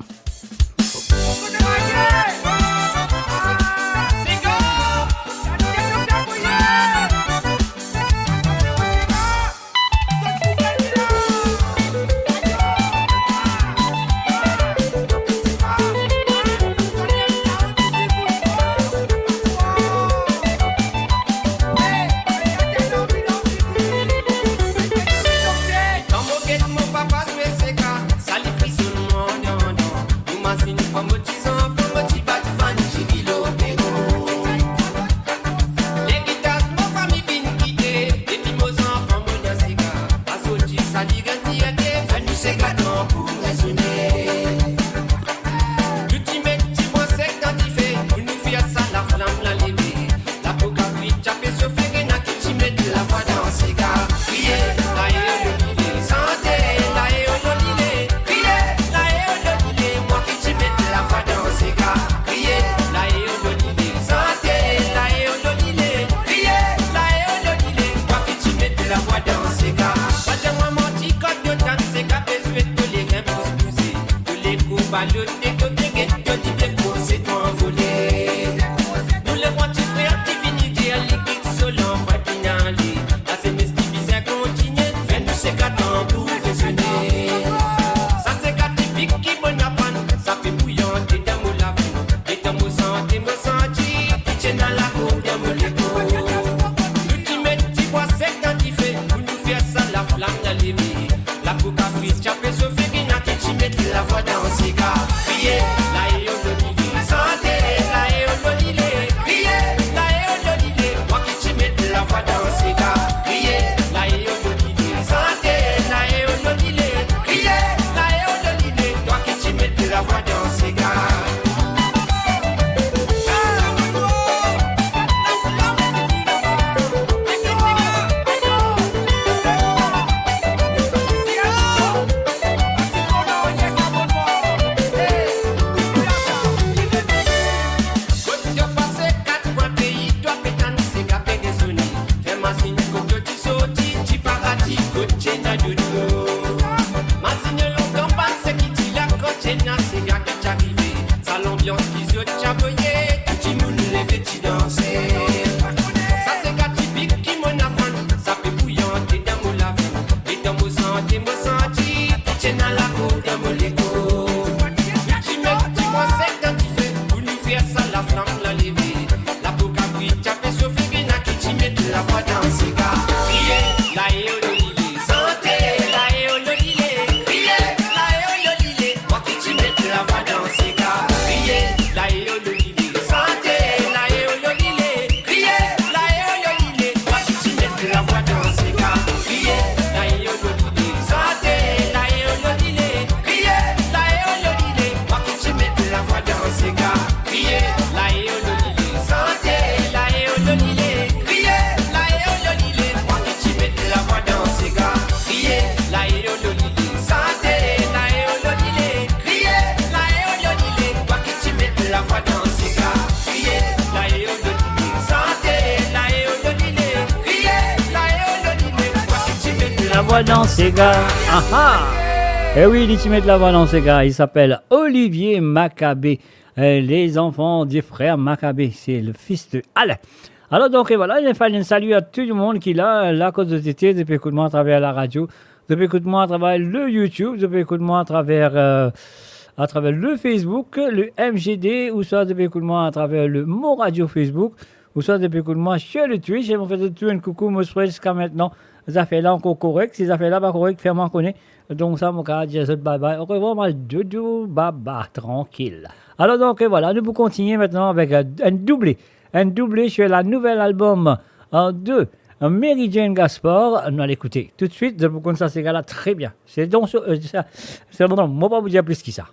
Kan mo get mo papa zwe sega, sa li frisonn mwa andan andan. Mo mazinn kan mo ti zanfan, mo ti bat fann ti bilo Pero. Ler ki tard mo fami vinn kite, depi mo zanfan mo dan sega. Azordi sa li gagn diete, fer nou sega tanbou rezone. Nou ti met dibwa sek dan dife, pou nou fer sa laflam la leve. Lapo kapi ti ape sofe, ena ki ti met lavwa dan sega. Kriye, lae, olo, lile, sante, lae, olo, lile. Kriye, lae, olo, lile, mwa ki ti met lavwa dan sega. Kriye, lae, olo, lile, sante, lae, olo, lile. Kriye, lae, olo, lile, mwa ki ti met lavwa dan sega. Pa dir mwa manti, kan to tann sega pe zwe, to lerin pous bouze. To lekou balot, e to te get to dibien koze pou anvole. Nou lemwa ti frer ki vini dir li kiksoz lanfan finn ale. Lazenes ti bizin kontinie, fer nou sega tanbou rezone. Sa sega tipik ki mo'nn aprann, sa pe bouyan dedan mo lavi. Letan mo sante, mo santi ki ti ena lakour dan mo lekor. Nou ti met dibwa sek dan dife, pou nou fer sa laflam la leve. Lapo kapi ti ape sofe, ena ki ti met lavwa dan sega. Kriye, lae, olo, lile, sante, lae, olo, lile. Kriye, lae, olo, lile, mwa ki ti met lavwa dan sega. Kriye, lae, olo, lile, sante, lae, olo, lile. Kriye, lae, olo, lile, mwa ki ti met lavwa dan sega. Kot to pase, kat kwin pei, to pe tann sega pe rezone. Fer mazinn kot to ti sorti, ti paradi kot ti ena dodo. Mazinn lontan pase ki ti la, kan ti ena sega ki ti arive. Sa lanbians ki zot ti avoye, tou dimoun leve ti danse. Sa sega tipik ki mo'nn aprann, sa pe bouyan dedan mo lavi. Letan mo sante, mo santi ki ti ena lakour dan mo lekor. Nou ti met dibwa sek dan dife, pou nou fer sa laflam la leve. Lapo kapi ti ape sofe, ena ki ti met lavwa dan sega. Kriye, lae, olo, lile, sante, lae, olo, lile. Kriye, lae, olo, lile, mwa ki ti met lavwa dan sega. Kriye, lae, olo, lile, sante, lae, olo, lile. Kriye, lae, olo, lile, mwa ki ti met lavwa dan sega. Kriye, lae, olo, lile, sante, lae, olo, lile. Kriye, lae, olo, lile, mwa ki ti met lavwa dan sega. Kriye, lae, olo, lile, sante, lae, olo, lile. Kriye, lae, olo, lile, mwa ki ti met lavwa dan sega. Kriye, lae, olo, lile, sante, lae, olo, lile. Kriye, lae, olo, lile, mwa ki ti met lavwa dan sega. Kriye, lae, olo, lile, sante, lae, olo, lile. Kriye, lae, olo, lile, mwa ki ti met lavwa dan sega. Aha! Eh oui, li ti met lavwa dan sega. Il s'appelle Olivier Macabé. Euh, les enfants du frère Macabé, c'est le fils de Alain. Alors donc, et voilà, je fais un salut à tout le monde qui est là, là, kot zot ete, zot pe ekout mwa atraver la radio, zot pe ekout mwa atraver le YouTube, zot pe ekout mwa atraver, euh, atraver le Facebook, le M G D, ouswa zot pe ekout mwa atraver le Mo Radio Facebook, ouswa zot pe ekout mwa sur le Twitch, e mo fer zot tou enn koukou, mo swete ziska aster, zafer la ankor korek, si zafer la pa korek, fer mwa kone, donk sa, mo kapav dir zot bye bye, orevwar, mo al dodo, baba, trankil. Alors donc, et voilà, nou pou kontigne aster avek, euh, enn double, enn double sur la nouvel album, euh, de Mary Jane Gaspard. Nou al ekoute toutswit, zot pou konn sa sega la tre bien. Se donk, euh, sa, se donk, mo pa pou dir plis ki sa.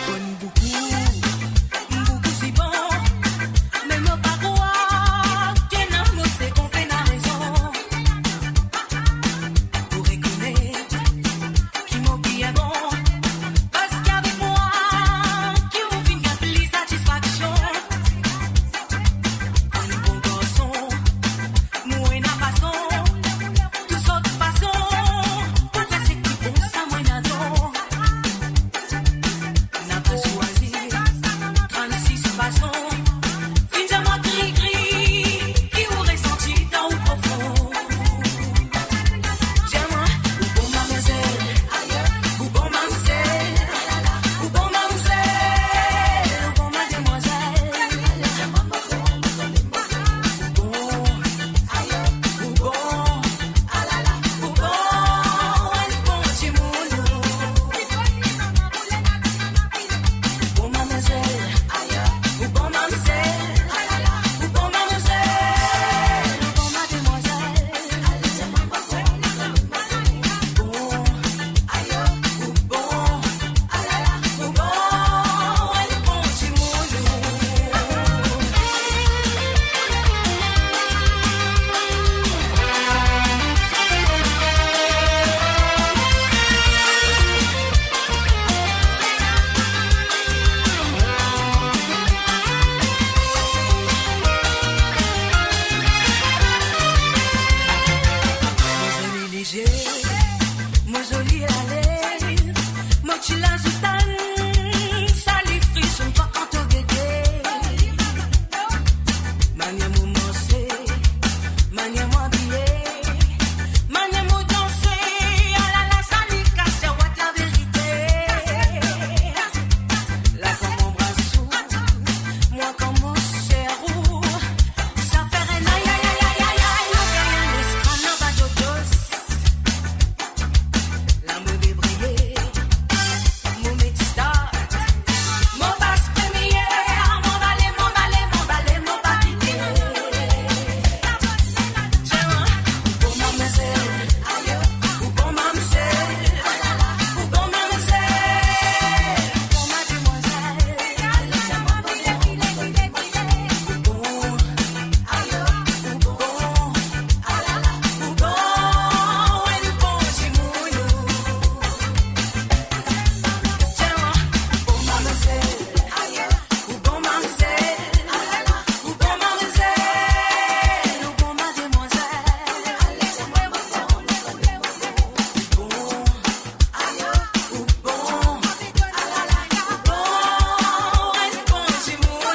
Konn boukou, boukou si bon, me mo pa krwar ki ena mo se konpena rezon. Pou rekonet ki mo bien bon, paski avek mwa ki ou finn gagn plis satisfaksion. Enn bon garson, mo ena fason, tou sort fason, pou fer seki bon sa mo ena don. Napa swazir trannsis fason, finn dir mwa krikri ki ou resanti dan ou profon. Dir mwa, ou bon mamzel, ou bon mamzel, ou bon mamzel, ou bon mademwazel. Ou bon, ou bon, ou bon, ou bon dimoun. Ou bon mamzel, ou bon mamzel, ou bon mamzel, ou bon mademwazel. Ou bon, ou bon, ou bon dimoun. Mo zoli lizie, mo zoli alez, mo ti lazout enn sali frison pa kan to gete. Manier mo manze, manier mo abiye, manier mo danse, alala, sa li kas dir mwa laverite. La kan mo anbras ou, mwa kan mo ser ou, sa fer enn ay, ay, ay, mo gagn enn eskann anba dodos. La mo debriye, mo met start, mo pas premie, mo bale, mo bale, mo bale, mo pa kite. Ou bon mamzel, ou bon mamzel, ou bon mamzel, ou bon mademwazel. Ou bon, ou bon, ou bon, ou bon dimoun. Ou bon mamzel, ou bon mamzel, ou bon mamzel, ou bon mademwazel. Ou bon, ou bon, ou bon dimoun.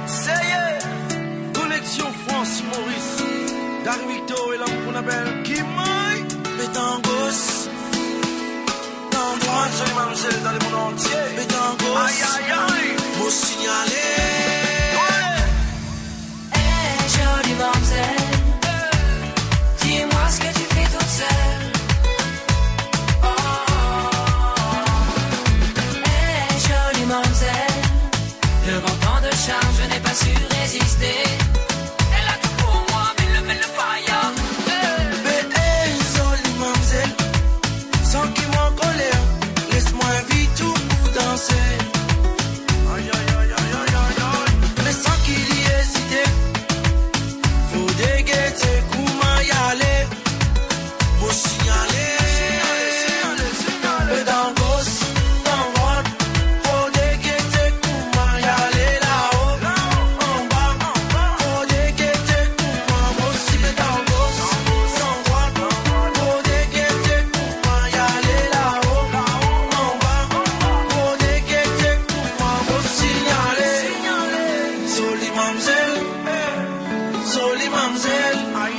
Seye, koneksion Fransi Moris, Gary Victor e lamour qu'on appelle Kimay. Met angos. Nonbwa enn zoli mamzel dan lemond antie. Met angos. Ay, ay, ay. Mo signale. Hey, jolie mamzelle, dis-moi ce que tu fais toute seule. Oh, hey, jolie mamzelle, devant tant de charme, je n'ai pas su résister. Elle a tout pour moi, mais le, mais le fire. Be, hey, zoli mamzel, san ki mo ankoler, les mwa invit ou pou danse. Ay, ay, ay, ay.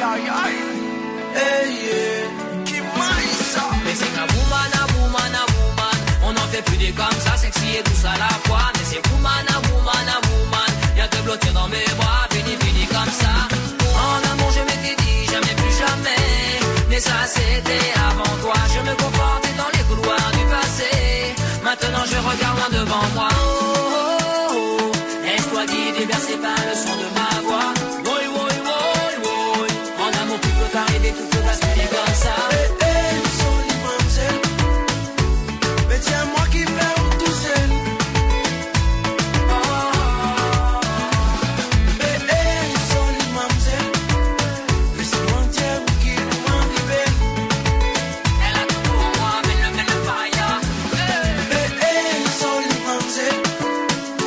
Aïe, aïe. Hey, yeah. Qui maille ça? Mais c'est qu'un woman, un woman, un woman. On n'en fait plus des comme ça, sexy et douce à la fois. Mais c'est woman, un woman, un woman. Viens te blottir dans mes bras, vini, vini comme ça. En amour, je m'étais dit, jamais, plus jamais. Mais ça, c'était avant toi. Je me confortais dans les couloirs du passé. Maintenant, je regarde loin devant moi. Oh, oh, oh, oh. Laisse-toi guider, bercé par le son de ma voix. Woy, woy, woy, woy. En amour, tout peut arriver, tout peut basculer comme ça. Hey, hey, jolie mamzelle. Mais tiens-moi qui fait ou tousel. Oh, oh, oh. Hey, hey, jolie mamzelle. Laisse-moi dire ou ki ou mari bel. Elle a tout pour moi, mais le, mais le fire. Hey, hey, jolie mamzelle.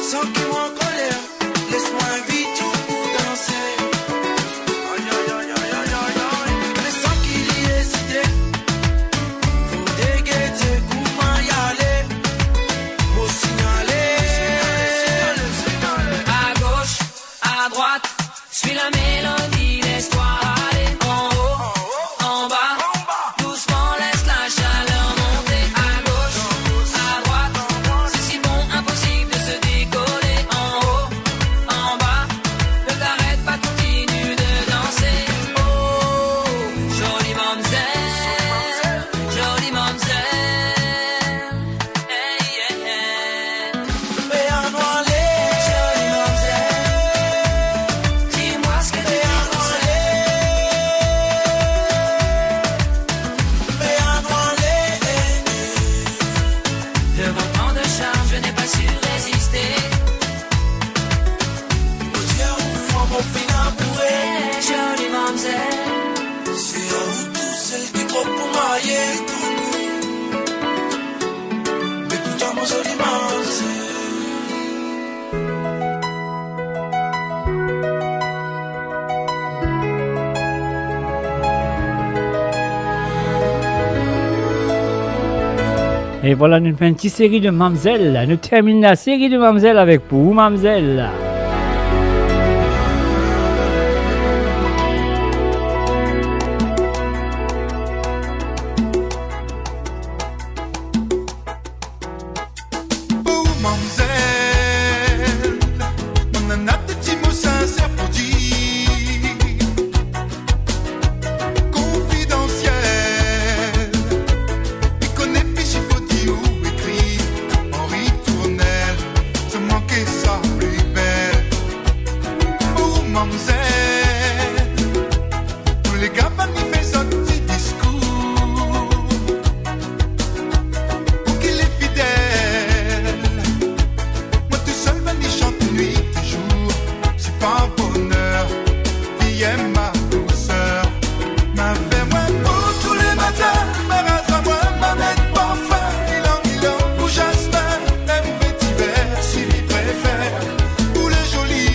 Sans ki ou ankoler. Laisse-moi inviter ou pour danser. Aïe, aïe, aïe, aïe, aïe, aïe, aïe. Mais sans ki li ezite, fode gete kouma li ale. Mo signale. À gauche, à droite, suis la mélodie, laisse-toi aller. En haut, en bas, doucement, laisse la chaleur monter. À gauche, à droite, c'est si bon, impossible de se décoller. En haut, en bas, ne t'arrête pas, continue de danser. Oh, jolie mamzelle, jolie mamzelle. Hey, hey, hey. Pe anwale. Jolie mamzelle, dis-moi ce que tu dis. Pe anwale. Devant tant de charmes, je n'ai pas su résister. Mo dir ou, fwa mo finn amoure. Jolie mamzelle. Se ou tousel ki pran pou marye. Me pou twa, mo zoli mamzel. E vwala, nou fer enn ti seri de mamzel. Nou terminn laseri de mamzel avek Pou ou, mamzel. Pou ou, mamzel, mo ena de ti mo sinser pou dir. Konfidansiel, li kone pi si fode ou ekrir. Henri Tournelle, sa manke sa pli bel. Pou ou, mamzel, tou lega vinn fer zot ti diskour. Pou ki li fidel, mwa tousel vinn li sant nwit e zour. Si pa boner, vinn ma douser. Ma fer mwa pou tou le matin, ma raz mwa, ma met parfin, ilang ilang pou Jasmin, mem vetiver si li prefer. Pou le zoli,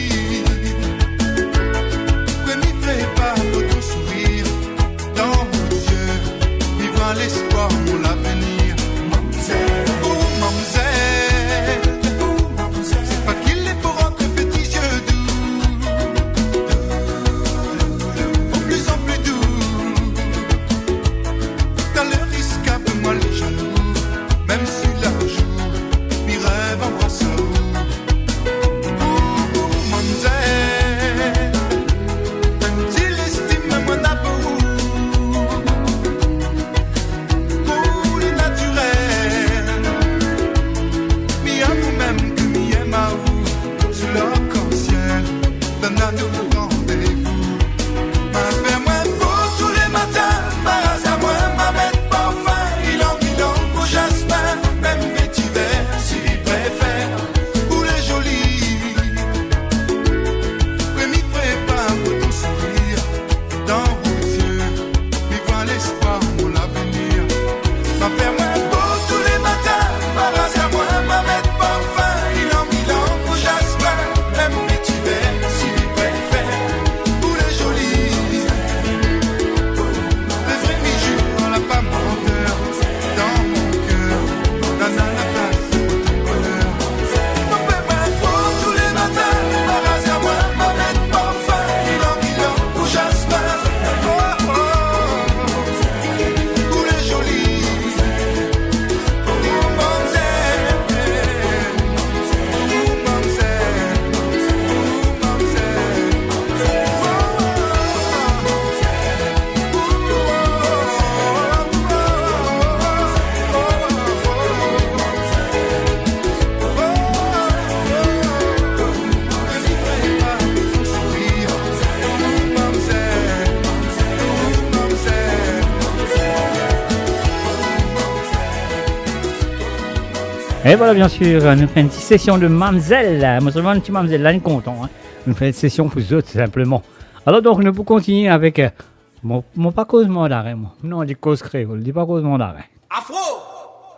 E vwala, byen sir, nou fer enn ti sesion de mamzel. Mo selman ti mamzel la, li kontan, hein. Nou fer enn sesion pou zot, sinpleman. Alor, donk, nou pou kontigne avek, euh, mo, mo pa koz mandarin, mo. Non, li koz kreol, li pa koz mandarin. Afro,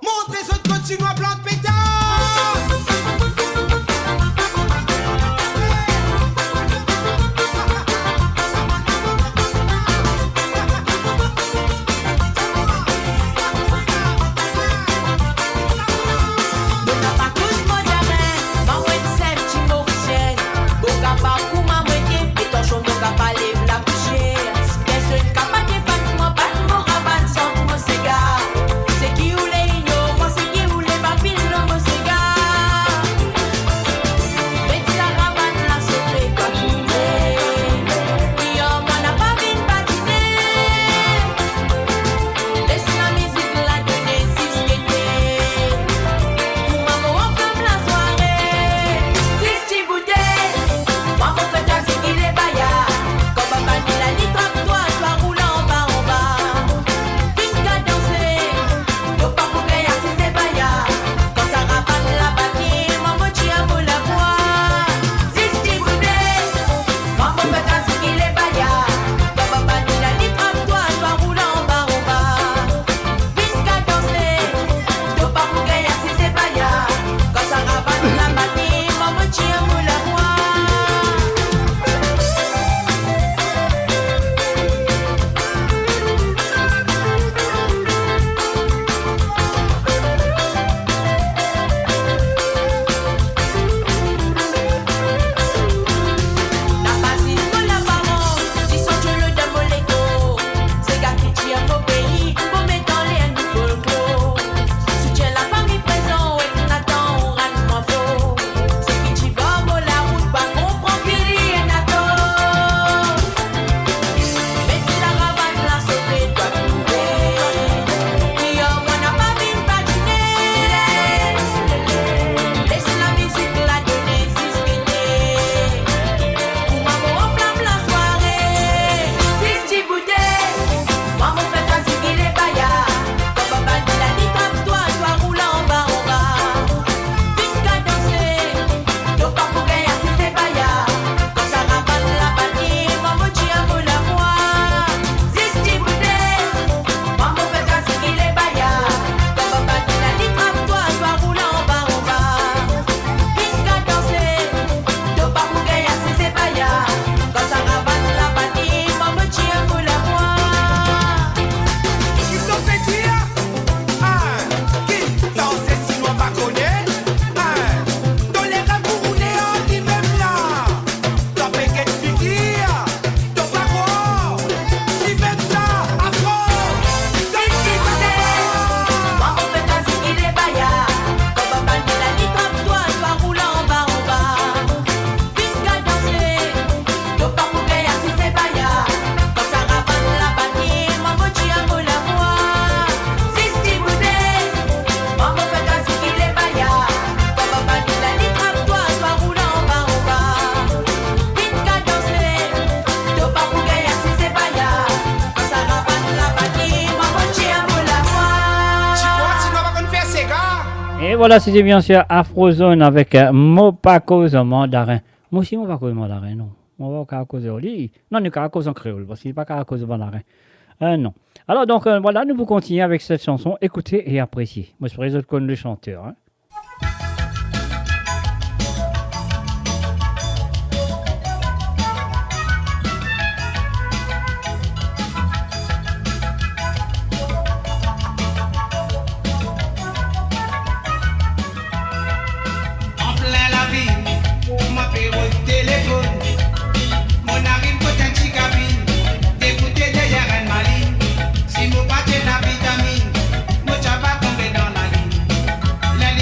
montre zot kot Sinwa plant peta. Mo napa koz mandarin, ma mwa enn sinp ti Morisien. Mo kapav kouma mo ete, me tansion mo kapav lev lapousier. Personn kapav defann mwa, bat mo ravann, sant mo sega. Seki oule inor mwa, seki oule pa finn lor mo sega. Met sa ravann la sofe, twa trouve. Ki ar mwa napa vinn patine. Les lamizik la done zis gete. Kouma mo anflam lasware. Zis ti boute. Mwa mo fer twa zigile baya. Kan bann bann la li trap twa, twa roul anba anba. Vinn kadanse. To pa pou gagn asize baya. Kan sa ravann la bati, mwa mo tir mo lavwa. Zis ti boute. Mwa mo fer twa zigile baya. Kan bann bann la li trap twa, twa roul anba anba. Vinn kadanse. To pa pou gagn asize baya. Kan sa ravann la bati, mwa mo tir mo lavwa. Napa zis mo laparans, ti santi loder mo lekor. Sega ki tir mo pei, pou met anler nou folklor. Soutien lafami prezan, ek Nathan, ou rann mwa for. Seki ti bar mo larout, pa konpran ki li ena tor. Met sa ravann la sofe, twa trouve. Ki ar mwa napa vinn patine. Les lamizik la done zis gete. Kouma mo anflam lasware. Zis ti boute. Mwa mo fer twa zigile baya. Kan bann bann la li trap twa, twa roul anba anba. Vinn kadanse. To pa pou gagn asize baya. Kan sa ravann la bati, mwa mo tir mo lavwa. Zis ti boute. Mwa mo fer twa zigile baya. Kan bann bann la li trap twa, twa roul anba anba. Vinn kadanse. To pa pou gagn asize baya. Kan sa ravann la bati, mwa mo tir mo lavwa. Ki to pe dir? Ah, ki danse sinwa pa kone? Ah, to lev pou roule ar limem la. To pe get figir, to pa krwar. Limem sa, afro. Zis ti boute. Mwa mo fer twa zigile baya. Kan bann bann la li trap twa, twa roul anba anba. Vinn kadanse. To pa pou gagn asize baya. Kan sa ravann la bati, mwa mo tir mo lavwa. Zis ti boute. Mwa mo fer twa zigile baya. Kan bann bann la li trap twa, twa roul anba anba. Vinn kadanse. To pa pou gagn asize baya. Kan sa ravann la bati, mwa mo tir mo lavwa. Ti krwar sinwa pa konn fer sega? E vwala, sete byen sir Afrozone avek, euh, Mo pa koz mandarin. Mo osi, mo pa koz mandarin, non. Mo pa kapav koz ar li. Non, nou kapav koz an kreol, parski li pa kapav koz mandarin. Euh, non. Alor, donk, euh, vwala, nou pou kontigne avek set sanson. Écoutez et appréciez. Mo espere zot konn le chanteur, hein. Anplin lavil, mwa pe rod telefonn. Mo ariv kot enn ti kabinn, dekoute deryer enn malinn. Si mo pa ti ena vitaminn, mo ti ava tonbe dan lalinn. Ler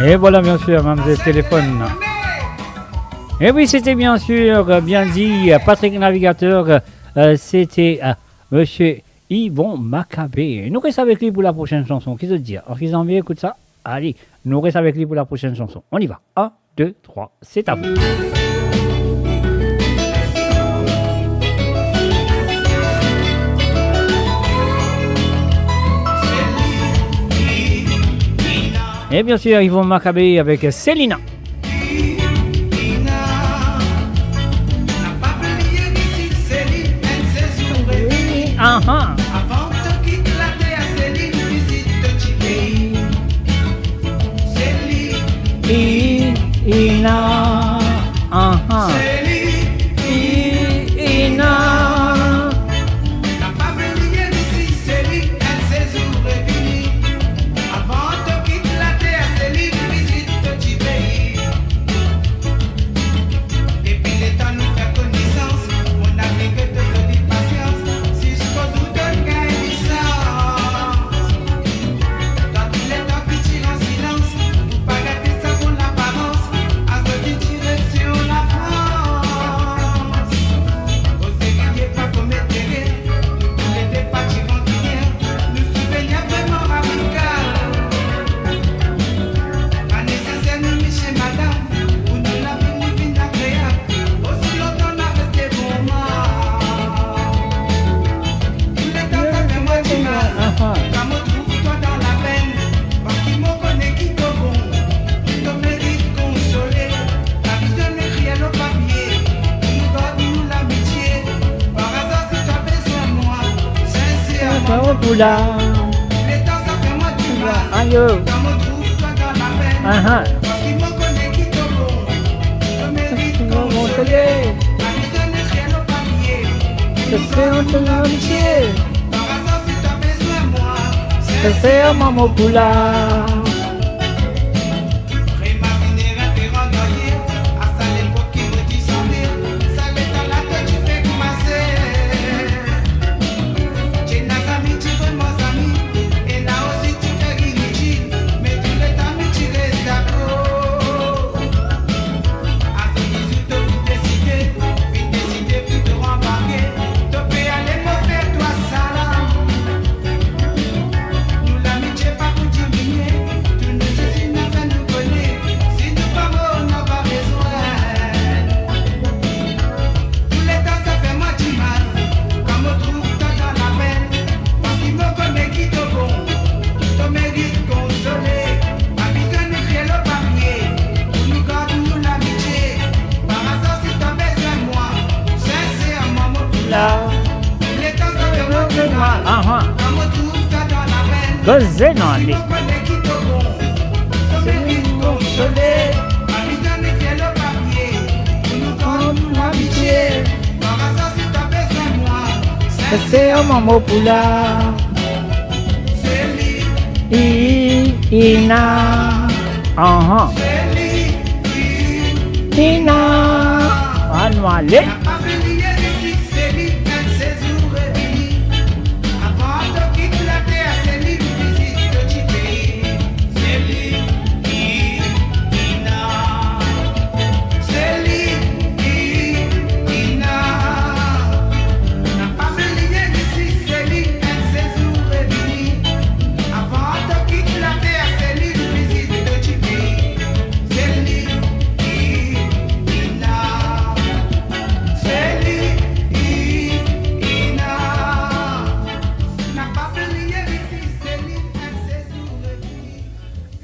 Et voilà, bien sûr, mamzelle téléphone. Et oui, c'était bien sûr, euh, bien dit, euh, Patrick Navigateur, euh, c'était, euh, monsieur Yvon Macabé. Nou res avek li pou la prochaine chanson. Ki zot dir? Anvi zanmi, ekout sa. Allez, nou res avek li pou la prochaine chanson. On y va. Un, deux, trois, c'est à vous. Et bien sûr, Yvon Macabé avec Selina. Ah ah. I, Ina. Ah ah. I, Ina. Ayo. Ah ah. Ah ah. Koze nou ale. Serman mo pou la. I, Ina. Ah ah. Ina. Anou ale.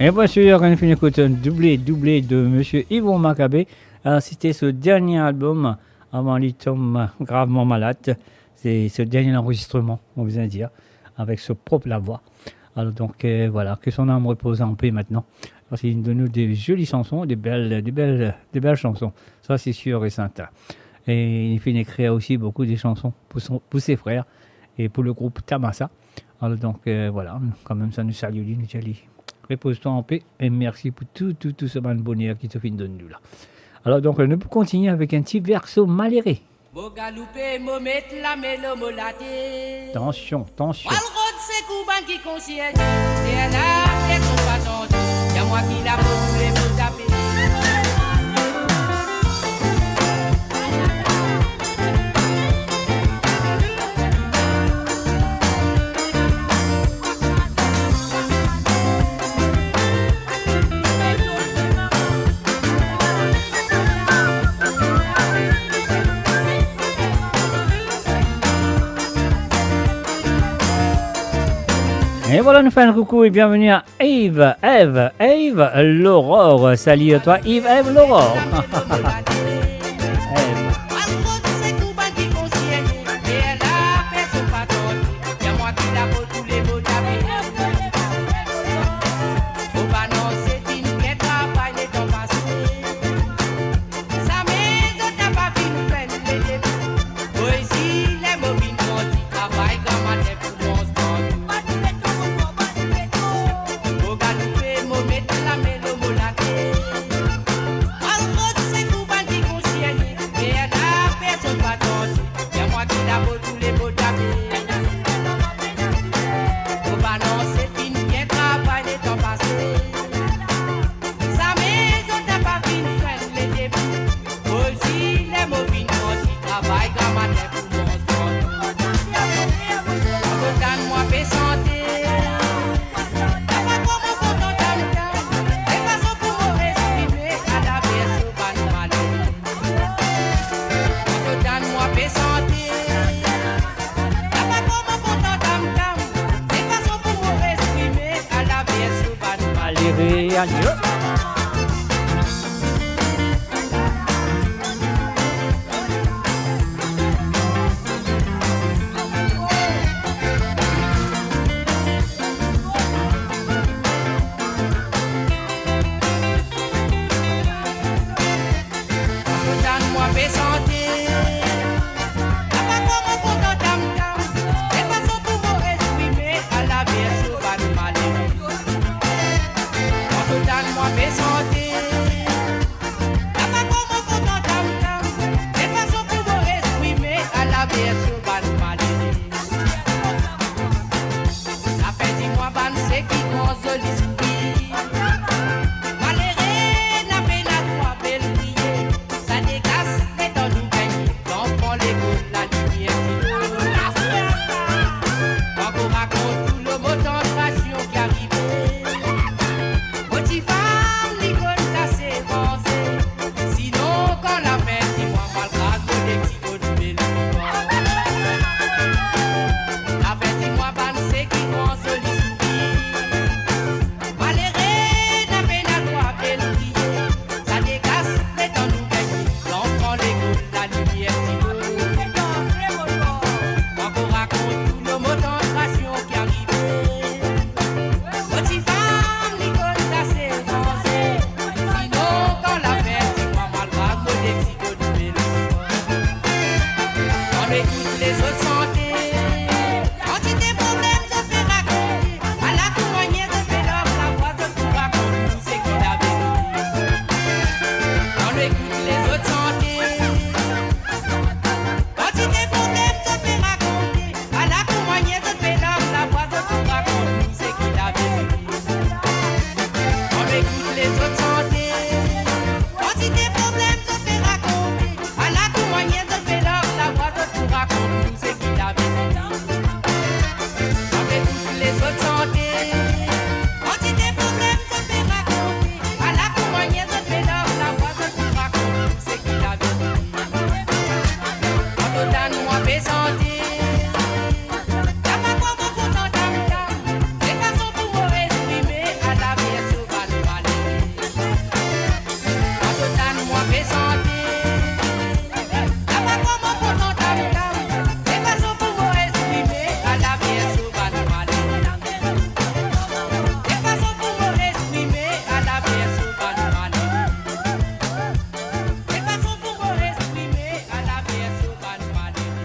E bien sir, nou finn ekout enn double, double de Monsieur Yvon Macabé. Euh, c'était son dernier album avant li tom gravement malad. Se, se dernie lanrezistreman, mo bizin dir, avek so prop lavwa. Alor donk, euh, voilà, que son âme repose en paix maintenant. Parski li donn nou de zoli sanson, de bel, de bel, de bel sanson. Sa, se sir e sertin. E li finn ekrir osi boukou de sanson pou son, pou se frer e pou le group Tamasa. Alor donk, euh, voilà, kanmem sa, nou salie li, nou dir li, repoz twa an pe e mersi pou tou, tou, tou sa bann boner ki to finn donn nou la. Alor donk, nou pou kontinie avek enn ti verso malere. Mo galoupe, mo met lame lor mo latet. Tansion, tansion. Mo al rod sekour bann ki konsierne, e la, e konpatan. Et voilà, nous faisons un coucou et bienvenue à Eve, Eve, Eve Laurore. Salut à toi, Eve, Eve Laurore. Eve. Allez, allez, hop.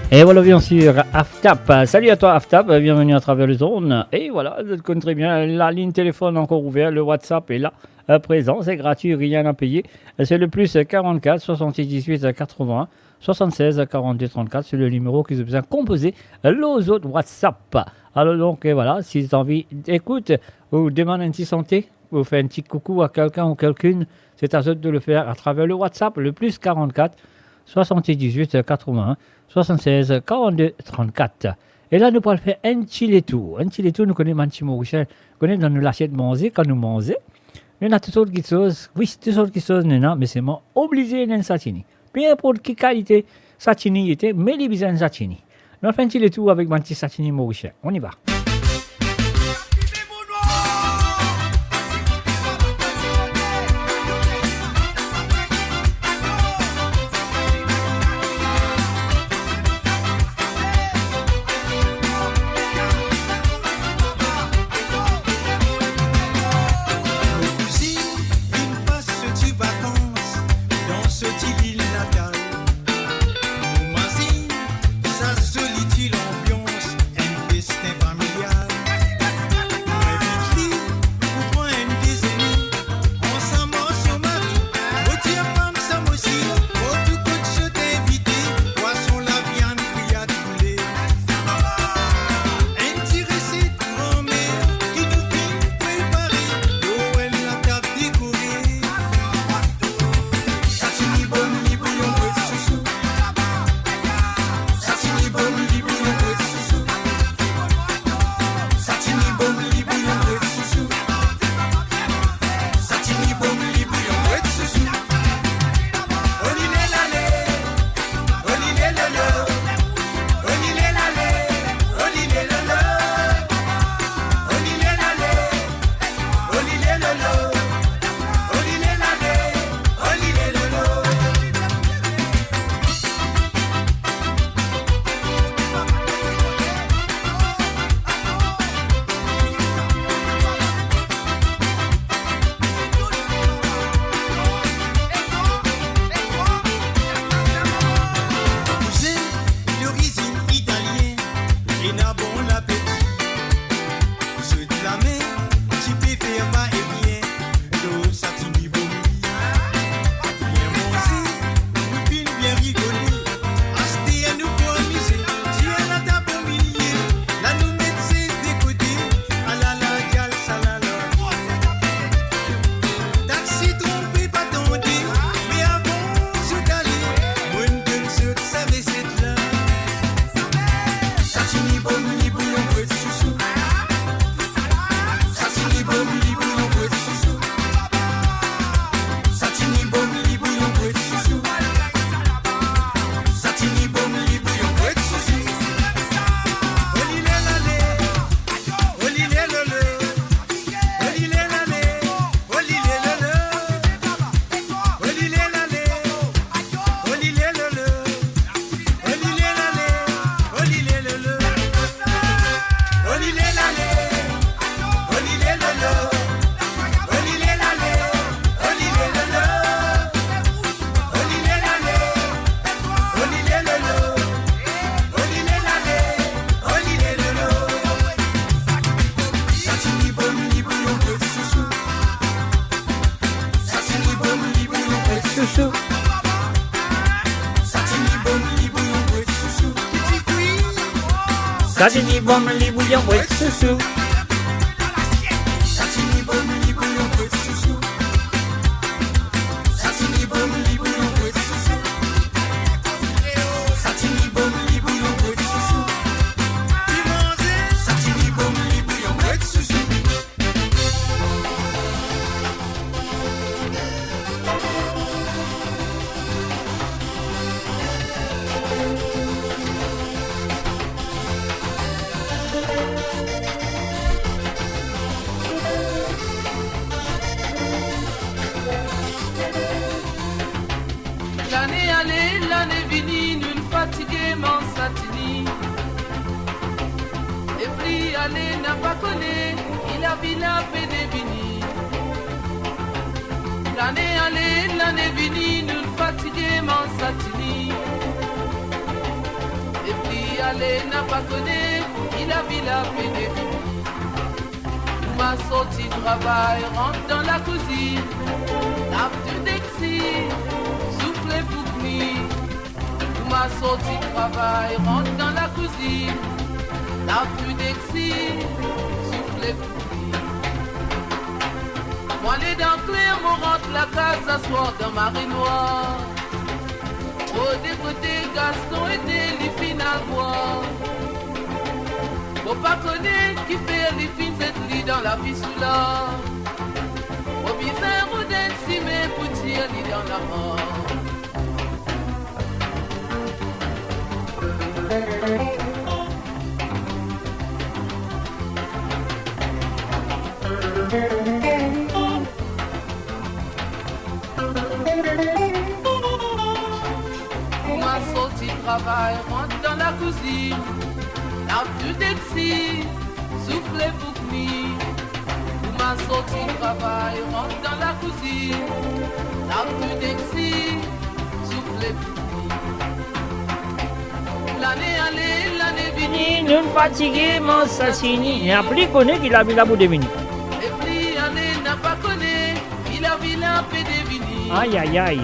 Et voilà, bien sûr, Aftap. Salut à toi, Aftap. Bienvenue à travers les ondes. Et voilà, vous connaissez très bien, la ligne téléphone encore ouverte, le WhatsApp est là. À présent, c'est gratuit, rien à payer. C'est le plus quarante-quatre soixante-dix-huit quatre-vingts soixante-seize quarante-deux trente-quatre. C'est le numéro que vous avez besoin de composer, euh, les autres WhatsApp. Alors donc, euh, voilà, si vous avez envie d'écouter ou demander une petite santé, Ou fer enn ti koukou a kelkenn ou kelkinn, se a zot de le fer atraver le WhatsApp, le plus quarante-quatre, soixante-dix-huit, quatre-vingts, soixante-seize, quarante-deux, trente-quatre. E la, nou pou al fer enn ti letour. Enn ti letour, nou kone bann ti Morisien, kone dan nou lasiet manze, kan nou manze, nou ena tou sort kiksoz, wi, tou sort kiksoz nou ena, me selman oblize ena enn satini. Pe inport ki kalite satini li ete, me li bizin enn satini. Nou al fer enn ti letour avek bann ti satini morisien. On y va. Mo kouzinn vinn pas so ti vakans dan so ti lil natal. Mo mazinn sa zoli ti lanbians, enn festin familial. Mo invit li pou pran enn dezene ansam ar so mari. Mo dir fam sa mo sir, partou kot zot invite, pwason, laviann, griyad, poule. Enn ti reset granmer ki nou finn prepare lor enn latab dekore. Satini bom li bouyon bwet sousou. Satini bom li bouyon bwet sousou. Satini bom li bouyon bwet sousou. Satini bom li bouyon bwet sousou. Oli le lale, oli le lolo, oli le lale, oli le lolo, oli le lale, oli le lolo, oli le lale, oli le lolo. Kouzin dorizinn italien, ena bon lapeti. Zot lame ti pe fer va e vien lor satini bom li. Bien manze, nou finn bien rigole. Aster nou pou amize, tir latab omilie. La nou met zet de kote, alala, gyal, salala. Taxi tronpe pa tande, me avan zot ale, mo'nn donn zot sa reset la. Satini bom li bouyon bwet sousou. Satini bom li bouyon bwet sousou. Satini bom li bouyon bwet sousou. Satini bom li bouyon bwet sousou. Oli le lale, oli le lolo, oli le lale, oli le lolo, oli le lale, oli le lolo. Oli le lale, oli le lolo. Oli le lale, oli le lolo. Oli le lale, oli le lolo. Oli le lale, oli le lolo. Oli le lale, oli le lolo. Satini bom li bouyon bwet sousou. Satini bom li bouyon bwet sousou. Satini bom li bouyon bwet sousou. Satini bom li bouyon bwet sousou. Satini bom li bouyon bwet sousou. Satini bom li bouyon bwet sousou. Satini bom li bouyon bwet sousou. Ki manze? Satini bom li bouyon bwet sousou. Lane ale, lane vini, nou'nn fatige manz satini. E pli ale, napa kone ki lavi la pene vini. Lane ale, lane vini, nou'nn fatige manz satini. E pli ale, napa kone ki lavi la pene vini. Kouma sorti travay, rant dan lakouzinn, lav tou dexi, soufle pou kni. Kouma sorti travay, rant dan lakouzinn, lav tou dexi, soufle pou kni. Mo ale dan kler, mo rant lakaz aswar dan mare nwar. Mo de kote Gaston ete, li finn al bwar. Mo pa kone kifer li finn zet li dan lavi sou lar. Mo bizin rod enn sime pou tir li dan lamar. Kouma sorti travay, rant dan lakouzinn, lav tou dexi, soufle pou kni. Kouma sorti travay, rant dan lakouzinn, lav tou dexi, soufle pou kni. Lane ale, lane vini, nou fatige, manz satini. Nepli kone ki lapli la pou devini. Nepli ale, napa kone ki lavi la pe devini. Ay, ay, ay.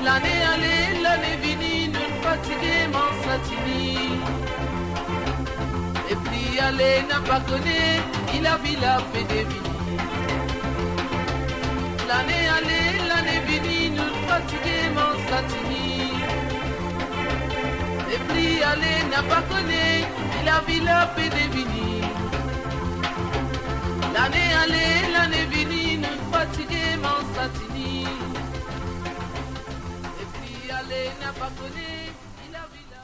Lane ale, lane vini, nou fatige, manz satini. Nepli ale, napa kone ki lavi la pe devini. Lane ale, lane vini, nou fatige, manz satini. Nepli ale, napa kone ki lavi la pe devini. Lane ale, lane vini, nou fatige, manz satini. Nepli ale, napa kone ki lavi la.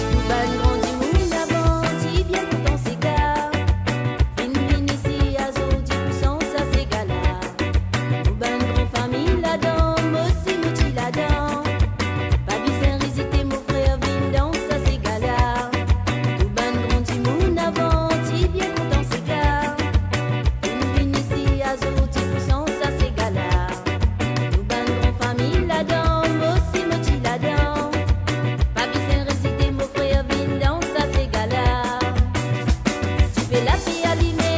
Tou bann gran dimoun avan ti bien kontan sega, finn vinn isi azordi pou sans sa sega la. Tou bann gran fami ladan, mo osi mo ti ladan. Pa bizin ezite mo frer, vinn dans sa sega la. Tou bann gran dimoun avan ti bien kontan sega, finn vinn isi azordi pou sans sa sega la. Tou bann gran fami ladan, mo osi mo ti ladan. Pa bizin ezite mo frer, vinn dans sa sega la. Dife la pe alime,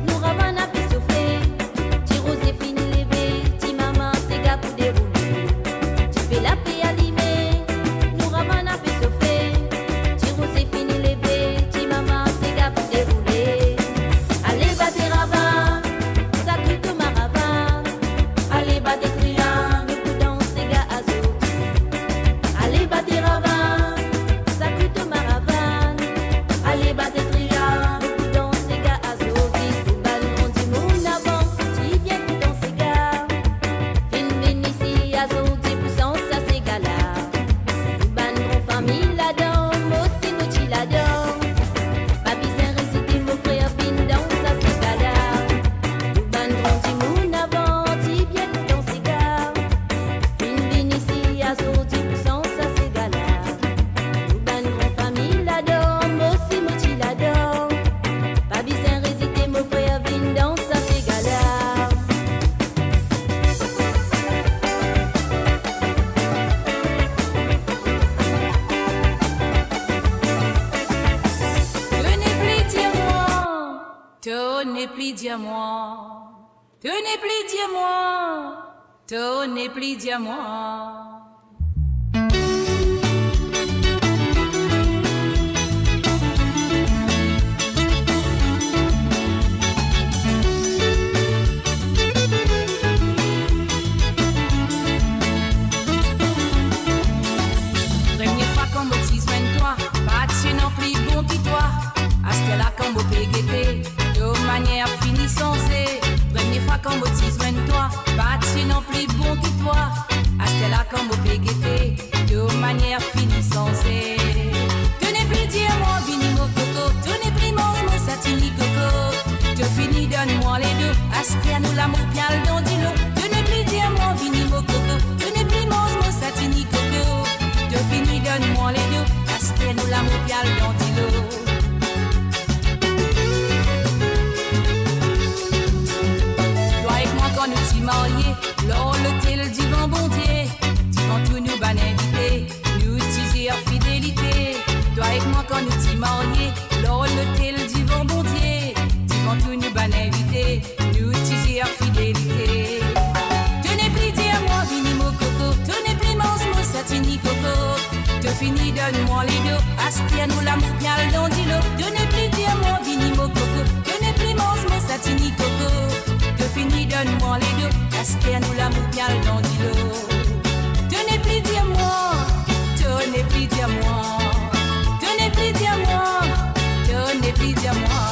nou ravann ape sofe. Ti roze fini leve, ti mama sega pou deroule. Dife la pe alime, nou ravann ape sofe. Ti roze fini leve, ti mama sega pou deroule. Ale bat ravann, sakri to maravann. Ale bat triang, nou pou dans sega azordi. Ale bat ravann, sakri to maravann. Ale bat triang, nou pou dans sega azordi. Tou bann gran dimoun avan ti bien kontan sega, finn vinn isi azordi pou sans sa sega la. Tou bann gran fami ladan, mo osi mo ti ladan. Pa bizin ezite mo frer, vinn dans sa sega la. Tou bann gran dimoun avan ti bien kontan sega, finn vinn isi azordi pou sans sa sega la. Tou bann gran fami ladan, mo osi mo ti ladan. Pa bizin ezite mo frer, vinn dans sa sega la. To nepli dir mwa, to nepli dir mwa, to nepli dir mwa, to nepli dir mwa. Premie fwa kan mo ti zwenn twa, pa ti ena pli bon ki twa. Aster la kan mo pe gete, to manier fini sanze. Premie fwa kan mo ti zwenn twa, pa ti ena pli bon ki twa. Aster la kan mo pe gete, to manier fini sanze. To nepli dir mwa vini mo koko, to nepli manz mo satini koko. To fini donn mwa ledo, aster nou la mo pe al dan dilo. To nepli dir mwa vini mo koko, to nepli manz mo satini koko. To fini donn mwa ledo, aster nou la mo pe al dan dilo. Twa ek mwa kan nou ti marye, lor lotel divan Bondie, divan tou nou bann invite, nou ti zir fidelite. Twa ek mwa kan nou ti marye, lor lotel divan Bondie, divan tou nou bann Donn mwa ledo, aster nou lamour pe al dan dilo. To nepli dir mwa vini mo koko, to nepli manz mo satini koko. To fini donn mwa ledo, aster nou lamour pe al dan dilo. To nepli dir mwa, to nepli dir mwa, to nepli dir mwa, to nepli dir mwa.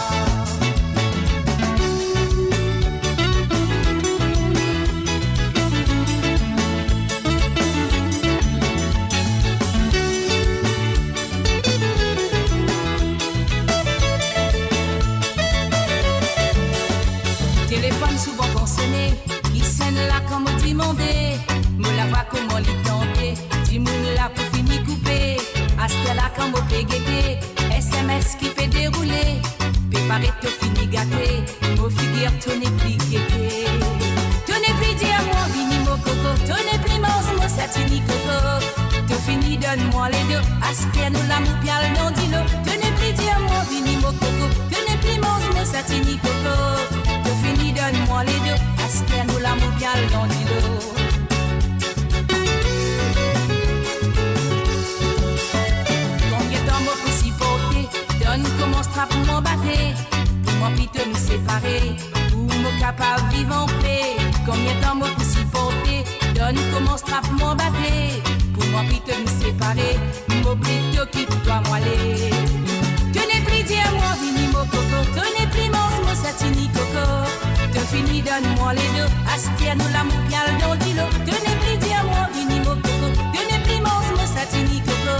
Telefonn souvan kan sone, li senn la kan mo dimande, mo lavwa kouma li tande, dimoun la pou fini koupe. Aster la kan mo pe gete, S M S ki pe deroule, pe paret to fini gate, mo figir to nepli gete. To nepli dir mwa vini mo koko, to nepli manz mo satini koko. To fini donn mwa ledo, aster nou lamour pe al dan dilo. To nepli dir mwa vini mo koko, to nepli manz mo satini koko. To fini donn mwa ledo, aster nou lamour pe al dan dilo. Konbien tan mo pou siporte, donn koumans trap mwa bate, pou mwa pito nou separe, pou mo kapav viv anpe. Konbien tan mo pou siporte, donn koumans trap mwa bate, pou mwa pito nou separe, mo plito kit twa mo ale. To nepli dir mwa vini mo koko, to nepli manz mo satini koko. To fini donn mwa ledo, aster nou lamour pe al dan dilo. To nepli dir mwa vini mo koko, to nepli manz mo satini koko.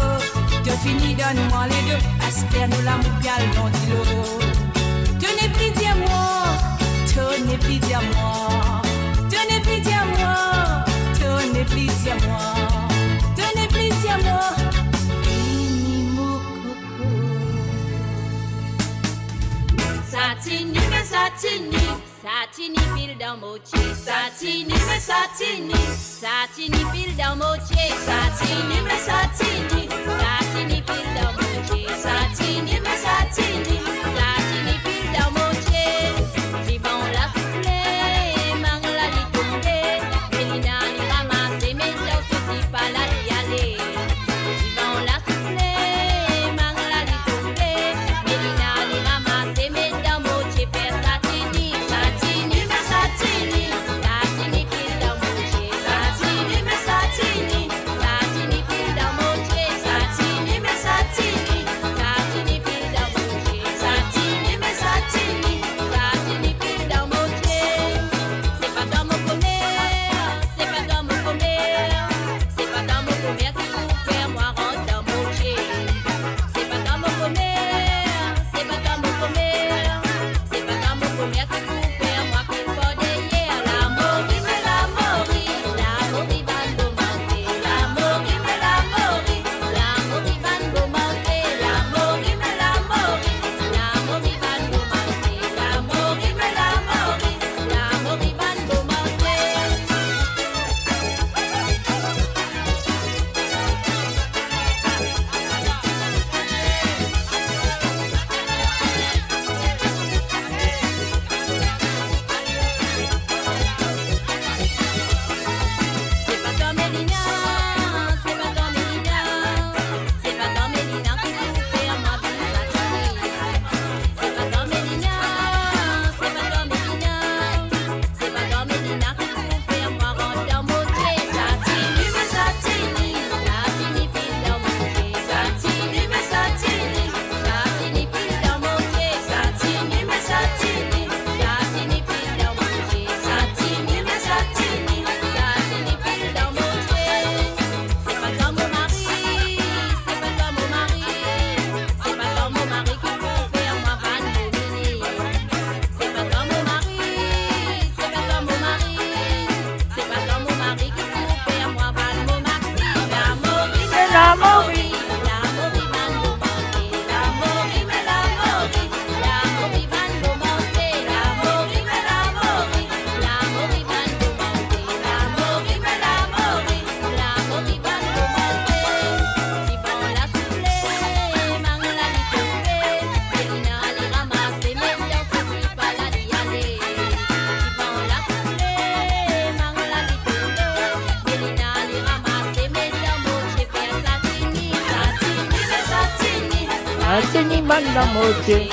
To fini donn mwa ledo, aster nou lamour pe al dan dilo. To nepli dir mwa, to nepli dir mwa, to nepli dir mwa, to nepli dir mwa, to nepli dir mwa, vini mo koko. Satini, me satini, satini pil dan mo tie. Satini, me satini, satini pil dan mo tie. Satini, me satini, satini pil dan mo tie. Satini, me satini, satini pil dan mo tie. Divan la soufle, mang la li tonbe, Melina li ramase, me sa sousi pa la li ale. Divan la soufle, mang la li tonbe, Melina li ramase, me dan mo tie fer satini. Satini, me satini, satini pil dan mo tie. Satini, me satini, satini pil dan mo tie. Satini bann lamor Bondie.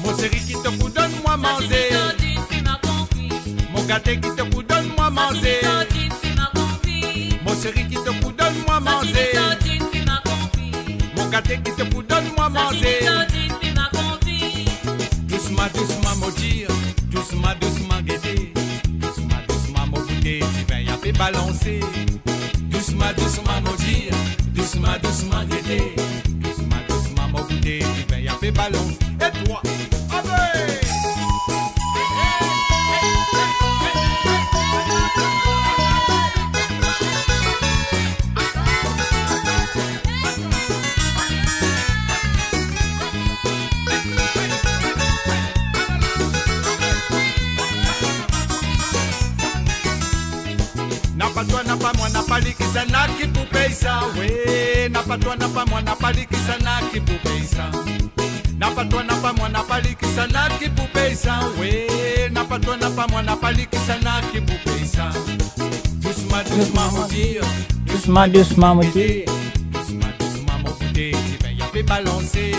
Mo seri ki to pou donn mwa manze. Mo gate ki to pou donn mwa manze. Mo seri ki to pou donn mwa manze. Mo gate ki to pou donn mwa manze. Dousman, dousman, mo dir, dousman, dousman, gete. Dousman, dousman, mo goute, divin ya pe balanse. Dousman, dousman, mo dir, dousman, dousman, gete. Dousman, dousman, mo goute, divin ya pe balanse. E trwa, ale! Napa twa, napa mwa, napa li, kisannla ki pou pey sa? We, napa twa, napa mwa, napa li, kisannla ki pou pey sa? Napa twa, napa mwa, napa li, kisannla ki pou pey sa? We, napa twa, napa mwa, napa li, kisannla ki pou pey sa? Dousman, dousman, mo dir. Dousman, dousman, mo dir. Dousman, dousman, mo goute, divin ya pe balanse.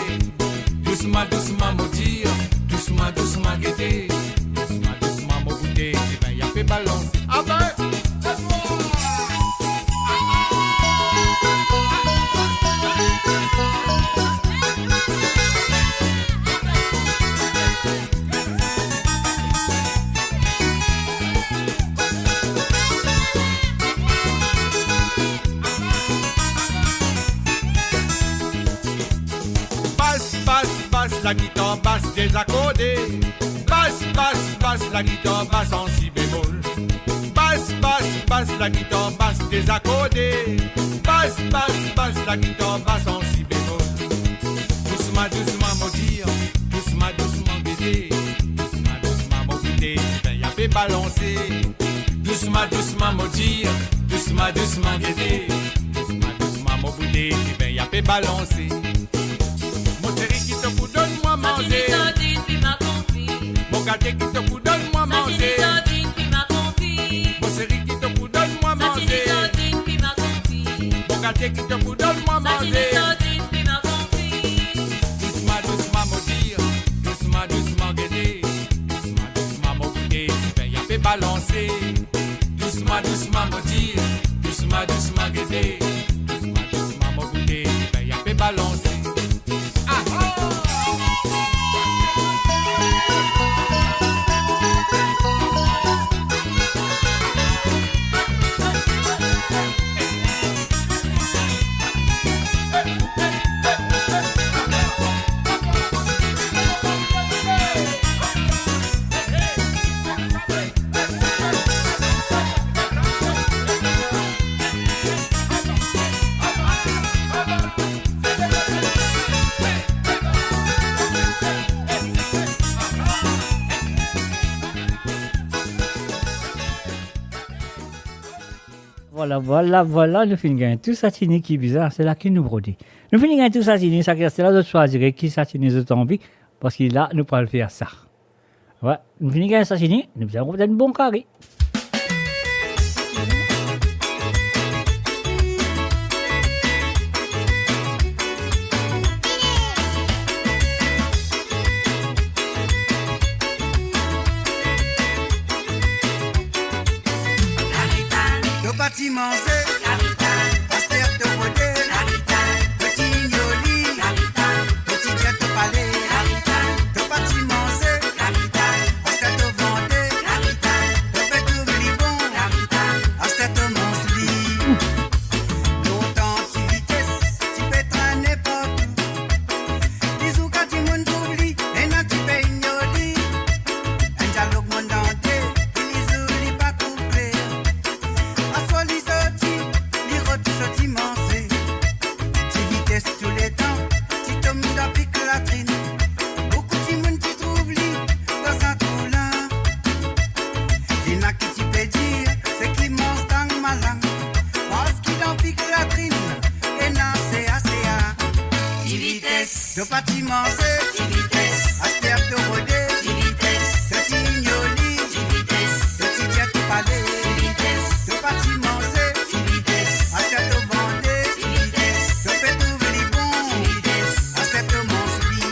Dousman, dousman, mo dir. Dousman, dousman, gete. Dousman, dousman, mo goute, divin ya pe balanse. Abe! Bas, bas, bas, lagitar bas dezakorde. Bas, bas, bas, lagitar bas an si bemol. Bas, bas, bas, lagitar bas dezakorde. Bas, bas, bas, lagitar bas an si bemol. Dousman, dousman, mo dir, dousman, dousman, gete. Dousman, dousman, mo goute, divin ya pe balanse. Dousman, dousman, mo dir, dousman, dousman, gete. Dousman, dousman, mo goute, divin ya pe balanse. Mo seri ki to pou donn mwa manze. Mo gate ki to pou donn mwa manze. Mo seri ki to pou donn mwa manze. Mo gate ki to pou donn mwa manze. Dousman, dousman, mo dir, dousman, dousman, gete. Dousman, dousman, mo goute, divin ya pe balanse. Dousman, dousman, mo dir, dousman, dousman, gete. Dousman, dousman, mo goute, divin ya pe balanse. Aha! Vwala, vwala, vwala, nou finn gagn tou satini ki bizin, se la ki nou brode. Nou finn gagn tou satini, sa ki reste la, zot swazire ki satini zot anvi, parski la, nou pral fer sa. Wi, nou finn gagn satini, nou bizin pran enn bon kari. To pa ti manze, paster to brode, to ti nyoli, to ti dir to pa To pa ti manze, Ti Vitesse. Aster to rode, Ti Vitesse. To ti ignor li, Ti Vitesse. To ti dir to pale, Ti Vitesse. To pa ti manze, Ti Vitesse. Aster to vande, Ti Vitesse. To pe trouv li bon, Ti Vitesse. Aster to manz li.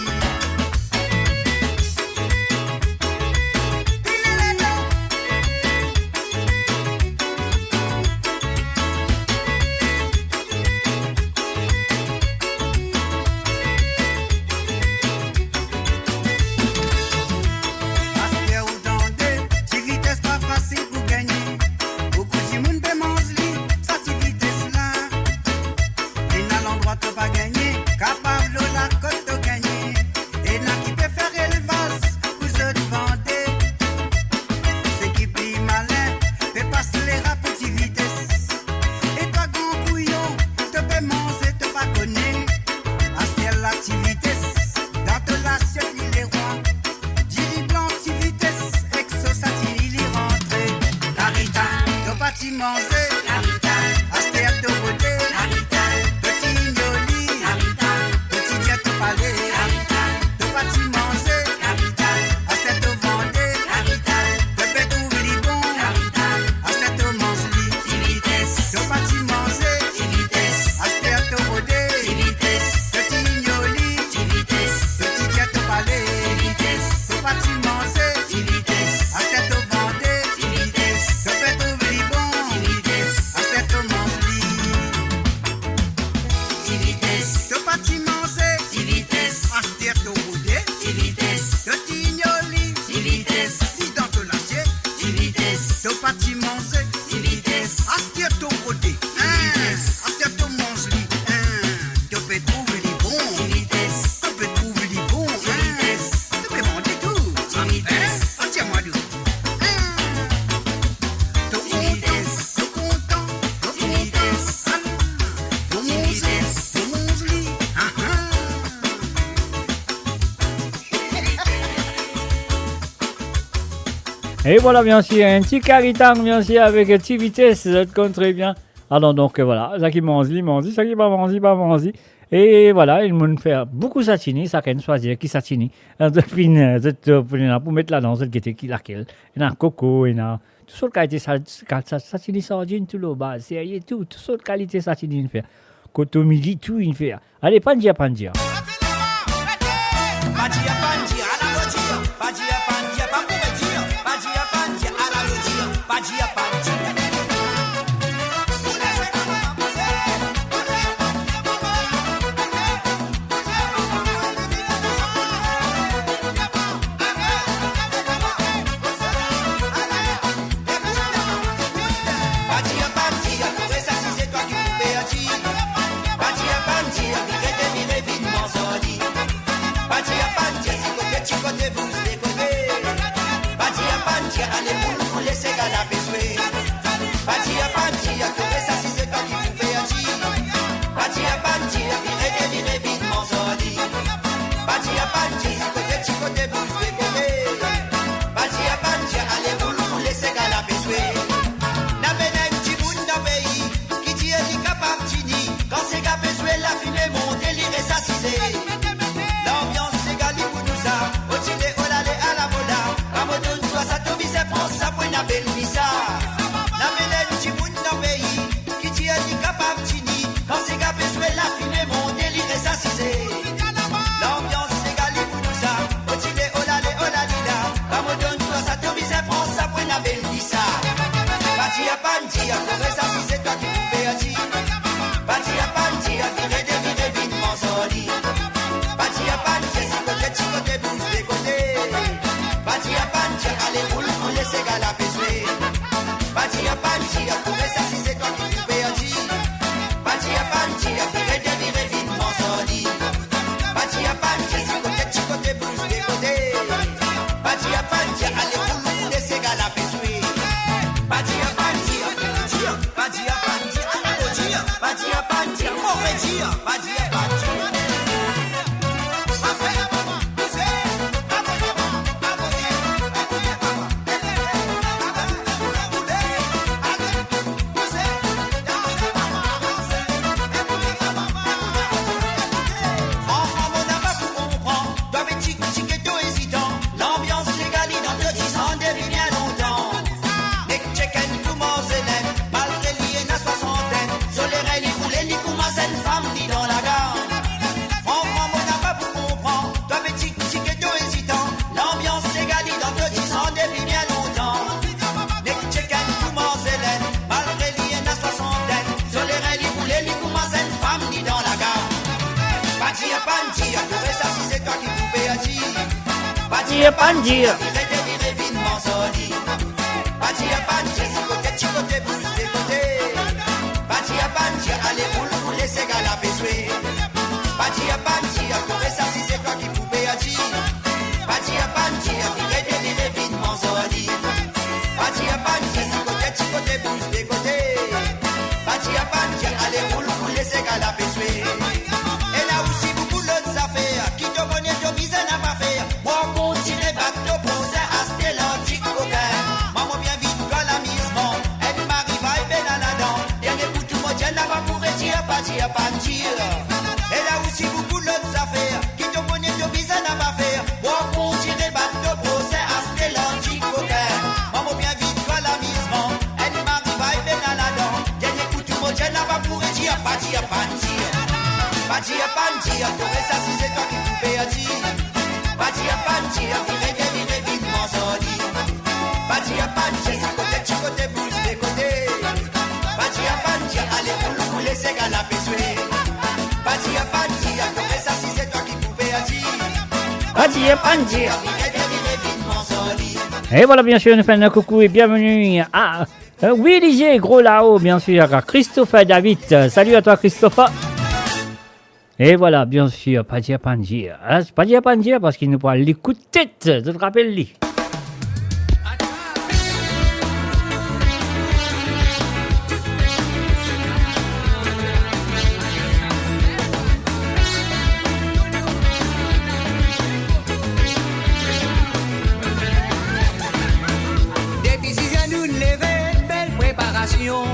Aster ou tande, Ti Vitesse pa fasil pou gagne. Boukou dimoun pe manz li, sa Ti Vitesse la. Ena landrwa to pa gagne, kapav lor lakot to gagne. Ena ki pe fer elvaz pou zot vande. Seki pli malin pe pas lera pou Ti Vitesse. E twa gran kouyon, to pe manze, to pa kone. Aster la Ti Vitesse, dan to lasiet li lerwa. Diri blan Ti Vitesse, ek sos satini li rantre. Karita, to pa ti manze. Karita, aster to rode. Karita, to ti ignor li. Karita, to ti dir to pale. Karita, to pa ti manze. Karita, aster to vande. Karita, to pe trouv li bon. Karita, aster to manz li. Ti Vitesse. To pa ti manze. Ti Vitesse. Aster to rode. Ti Vitesse. To ti ignor li. Ti Vitesse. To ti dir to pale. Ti Vitesse. To pa ti manze. Ti Vitesse. Aster to vande. Ti Vitesse. To pe trouv li bon. Ti Vitesse. Aster to manz li. Ti Vitesse. To pa ti manze. Ti Vitesse. Aster to rode. Ti Vitesse. To ti ignor li. Ti Vitesse. Li dan to lasiet. Ti Vitesse. To pa ti manze. Ti Vitesse. Aster to rode. Ti Vitesse. Aster to manz li. Hein. To pe trouv li bon. Ti Vitesse. To pe trouv li bon. Ti Vitesse. To pe vande tou. Ti Vitesse. Hein? Atir mwa dou. Hein? To kontan, to kontan, to kontan. Ti Vitesse. Ah, to manze, to manz li. Ah, ah. E vwala, biensir, enn ti karitang, biensir, avek Ti Vitesse, zot konn tre bien. Alor, donk, vwala, sa ki manz li, manz li, sa ki pa manz li, pa manz li. E vwala, enn dimoun fer boukou satini, sakenn swazir ki satini. Zot finn, zot, zot pou, pou met ladan, zot gete ki lakel. Ena koko, ena tou sort kalite sa-, sa-, satini sardinn, tou lor baz, serye tou, tou sort kalite satini inn fer. Kotomili, tou inn fer. Ale, pann dir, pann dir. Pa dir, pann dir, ala mo dir. Pa dir, pann dir, pa pou dir. Pa dir, pann dir, ala mo dir. Pa dir, pann dir. Pa dir, pann dir, kouma sa si se twa ki pou perdi. Pa dir, pann dir, vire, devire, vinn manz li. Pa dir, pann dir, si kote, ti kote, bouz de kote. Pa dir, pann dir, ale boul, boul, les gala pe zwe. Pa dir, pann dir, kouma sa si se twa ki pou perdi. Pa dir, pann dir, vire, devire, vinn manz li. Pa dir, pann dir, si kote, ti kote, bouz de kote. Pa dir, pann dir, ale boul, boul, les gala pe zwe. Ena benen dimoun dan pei ki dir li kapav tini. Kan sega pe zwe, lafime monte, li res asize. Lanbians sega li pou nou sa, otile, olale, ala mola. Pa mo donn twa sa, to bizin pran sa pou ena bel visa. Ena benen dimoun dan pei ki dir li kapav tini. Kan sega pe zwe, lafime monte, li res asize. Lanbians sega li pou nou sa, otile, olale, olalila. Pa mo donn twa sa, to bizin pran sa pou ena bel visa. Pa dir, pann dir, kouma sa si se twa ki pou perdi. Pa dir, pann dir, vire, devire, vinn manz li. Pa dir, pann dir, si kote, ti kote, bouz de kote. Pa dir, pann dir, ale boul, boul, les gala pe zwe. Pa dir, pann dir, kouma sa si se twa ki pou perdi. Pa dir, pann dir, vire, devire, vinn manz li. Pa dir, pann dir, si kote, ti kote, bouz de kote. Pa dir, pann dir, ale boul, boul, les gala pe zwe. Pa dir, pann dir, dir, pa dir, pann dir, ala mo dir. Pa dir, pann dir, mo redir. Pa dir, pann dir. Pandir. Vire, devire, vinn manz ar li. Pandir, pandir, ti kote, ti kote, bouz de kote. Pandir, pandir, ale roul, roule, sega lapeswe. Pandir, pandir, kore sa si se twa ki pou perdi. Pandir, pandir, vire, devire, vinn manz ar li. Pandir, pandir, ti kote, ti kote, bouz de kote. Pandir, pandir, ale roul, roule, sega lapeswe. Ena osi boukou lot zafer ki to kone to bizin napa fer. Mwa kontign bat to prosin, aste lanti kokin. Mwa mo bien vit twa lamizman, enn mari vay bena ladan. Dernie kou tou mo dir, napa pou retir, pandir, pandir. Ena osi boukou lot zafer ki to kone to bizin napa fer. Mwa kontign bat to prosin, aste lanti kokin. Mwa mo bien vit twa lamizman, enn mari vay bena ladan. Dernie kou tou mo dir, napa pou retir, pandir, pandir. Pandir, pandir, kore sa si se twa ki pou perdi. Pandir, pandir, vire, devire, vinn manz ar li. Pandir, pandir, ti kote, ti kote, bouz de kote. Pandir, pandir, ale roul, roule, sega lapeswe. Pandir, pandir, kore sa si se twa ki pou perdi. Pandir, pandir. Vire, devire, vinn manz ar li. Et voilà, bien sûr, nous faisons un coucou et bienvenue à, euh, Willy G, Gros Lao, bien sûr, à Christopher David. Euh, salut à toi, Christopher. Et voilà, bien sûr, Pandir, pandir. Hein, Pandir, pandir, parski nou pou al ekout tit, zot rapel li. Depi sizè nou leve, bel preparasion.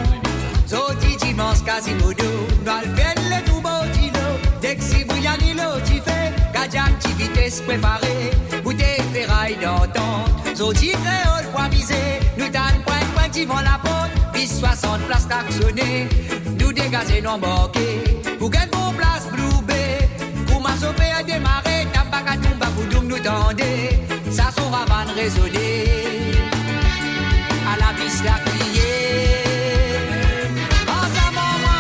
Zordi dimans Quasimodo, nou al fer letour bor dilo. Dek si briyan lilo dife, gardien ti vites prepare. Boutey feray dan tant, zordi kreol pou amize. Nou tann pwint pwint divan laport, bis swasant plas taksone. Nou degaze, nou anbarke, pou gagn bon plas Blue Bay. Kouma sofer demare, tambaka toumba boudoum nou tande. Sa son ravann rezone. Ala bis la kriye. Ansanm ar mwa,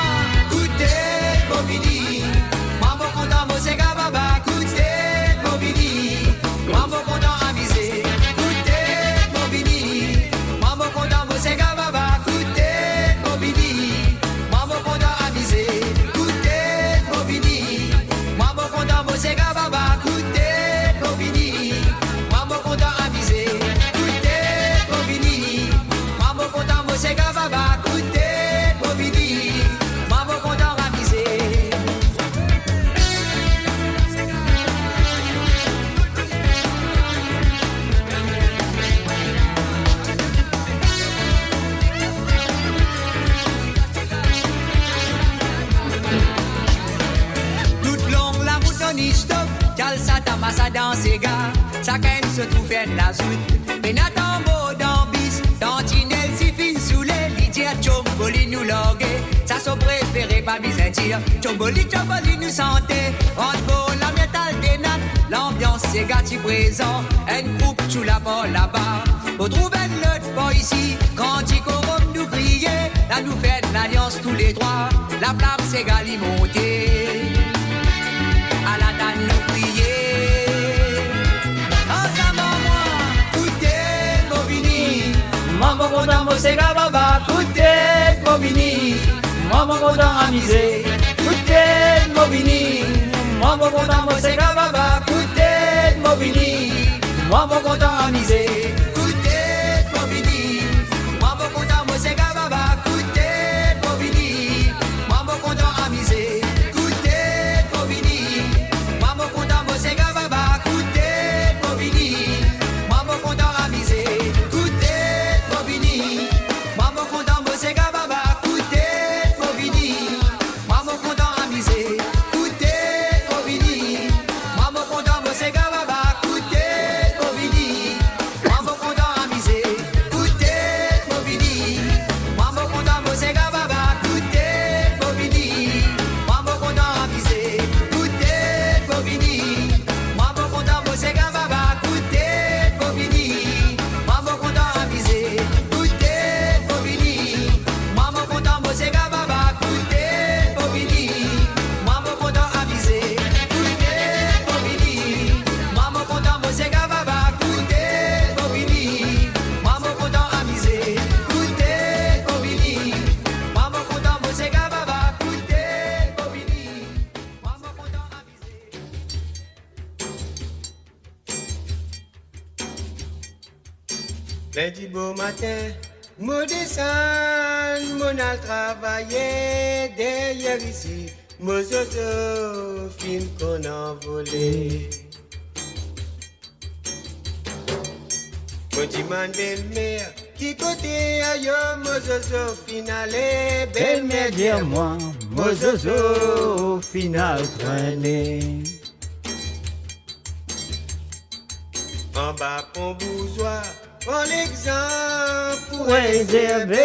koute mo vini. Mwa mo kontan mo sega baba, koute mo vini. Mwa mo kontan amize, koute mo vini. Mwa mo kontan mo sega baba, koute mo vini. Mwa mo kontan amize, koute mo vini. Mwa mo kontan mo sega baba, koute mo vini. Mwa mo kontan amize, koute mo vini. Mwa mo kontan mo sega baba, koute mo vini. Mwa mo kontan amize. Tout long larout non-stop, djal sa tamasa dan sega, sakenn so trou fer enn lazout. Pena tanbour dan bis, tanti Nelsi finn soule, li dir Tchomboli nou large. Sa so prefere, pa bizin dir, Tchomboli, Tchomboli nou sante. Rant bor Lamia Tal Denat, lanbians sega ti prezan. Enn group Tchoula par laba, pou trouv enn lot par isi. Grandi korom nou kriye, la nou fer enn alians touletrwa. Laflam sega li monte. Ala tann nou kriye. Ansanm ar mwa, koute mo vini. Mwa mo kontan mo sega baba, koute mo vini. Mwa mo kontan amize, koute mo vini. Mwa mo kontan mo sega baba, koute mo vini. Mwa mo kontan amize, koute mo vini. Mwa mo kontan mo sega baba, koute mo vini. Mwa mo kontan amize, koute mo vini. Mwa mo kontan mo sega baba, koute mo vini. Mwa mo kontan amize, koute mo vini. Mwa mo kontan mo sega baba, koute mo vini. Mwa mo kontan amize, koute mo vini. Mwa mo kontan mo sega baba, koute mo vini. Mwa mo Lindi bomatin, mo desann, mo al travay, deryer isi, mo zozo finn konn anvole. Mo dimann belmer, ki kote ayo mo zozo finn ale? Belmer dir mwa, mo zozo finn al trene. Anba pon Bourzwa, pran lexanp pou rezerve,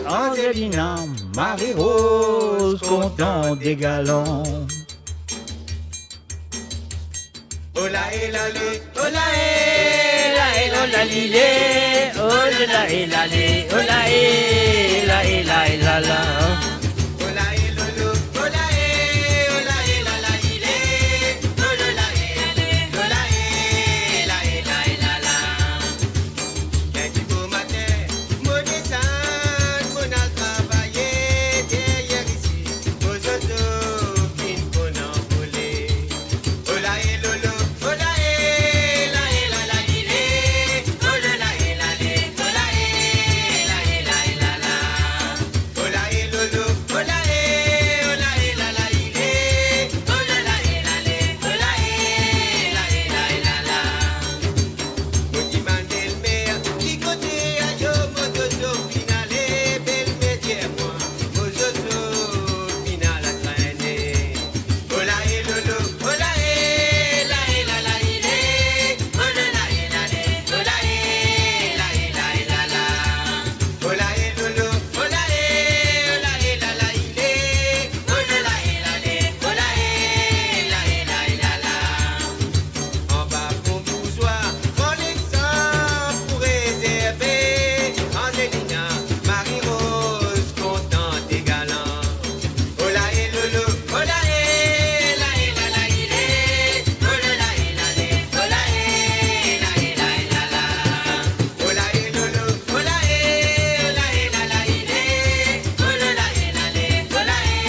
Anzelina, Marie-Rose, Kontan, Degalan. Ola e lale, ola e, la e, ola lile, ola la e lale, ola e, la e, la e lala. Ola e lolo, ola e, ola e lala lile, ola la e lale, ola e, la e, la e lala. Lindi bomatin, mo desann, mo al travay, deryer isi, mo zozo finn konn anvole. Ola e lolo, ola e, la e lala lile, ola la e lale, ola e, la e, la e lala. Ola e lolo, ola e, ola e lala lile, ola la e lale, ola e, la e, la e lala. Mo dimann belmer, ki kote ayo mo zozo finn ale? Belmer dir mwa, mo zozo finn al trene. Ola e lolo, ola e, la e lala lile, ola la e lale, ola e, la e, la e lala. Ola e lolo, ola e, ola e lala lile, ola la e lale, ola e, la e, la e lala. Anba pon Bourzwa, pran lexanp pou rezerve, Anzelina, Marie-Rose, Kontan, Degalan. Ola e lolo, ola e, la e lala lile, ola la e lale, ola e, la e, la e lala. Ola e lolo, ola e, ola e lala lile, ola la e lale, ola e,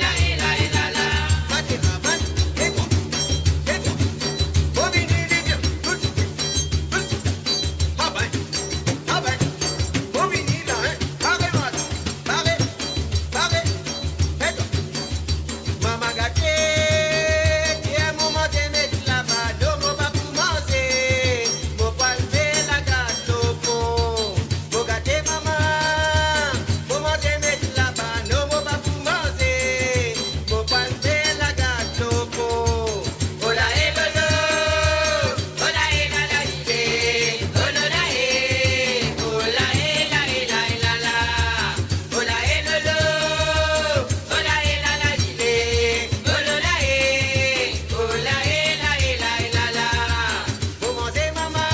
la e, la e lala. Pate rabat, e twa, e twa. Mo vini, vini, tout, tout. Avan, avan. Mo vini la, hein. Pare, mama. Pare, pare. E twa. Mama gate, dir mo manze met labano, mo pa pou manze, mo pou al fer lagat lor pon. Mo gate mama, mo manze met labano, mo pa pou manze, mo pou al fer lagat lor pon. Ola e lolo, ola e lala lile, ola la e, ola e, la e, la e lala. Ola e lolo, ola e lala lile, ola la e, ola e, la e, la e lala. Mo manze mama,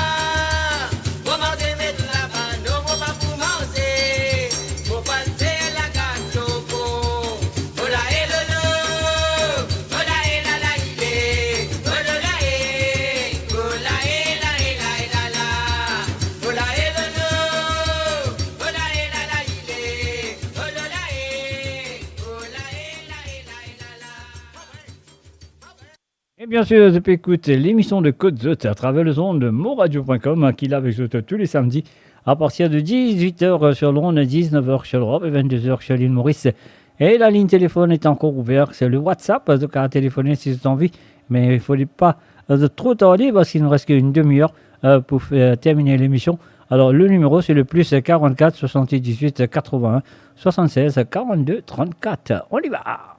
mo manze met labano, mo pa pou manze, mo pa pou fer lagat lor pon. Ola e lolo, ola e lala lile, ola la e, ola e, la e, la e lala. Ola e lolo, ola e lala lile, ola la e, ola e, la e, la e lala. E bien sir, zot pe ekout lemision de Kot Zot atraver lezond de moradio point com, ki la avek zot tou le samdi a partir de dix-huit heures sur l'onde, dix-neuf heures sur l'Europe et vingt-deux heures sur l'île Maurice. E la ligne téléphone est encore ouverte, c'est le WhatsApp, zot kapav telefone si zot anvi, me fode pa zot tro tarde, parski nou res ki enn demi-er, euh, pou fer termine lemision. Alors, le numéro, c'est le plus quarante-quatre soixante-dix-huit quatre-vingts soixante-seize quarante-deux trente-quatre. On y va.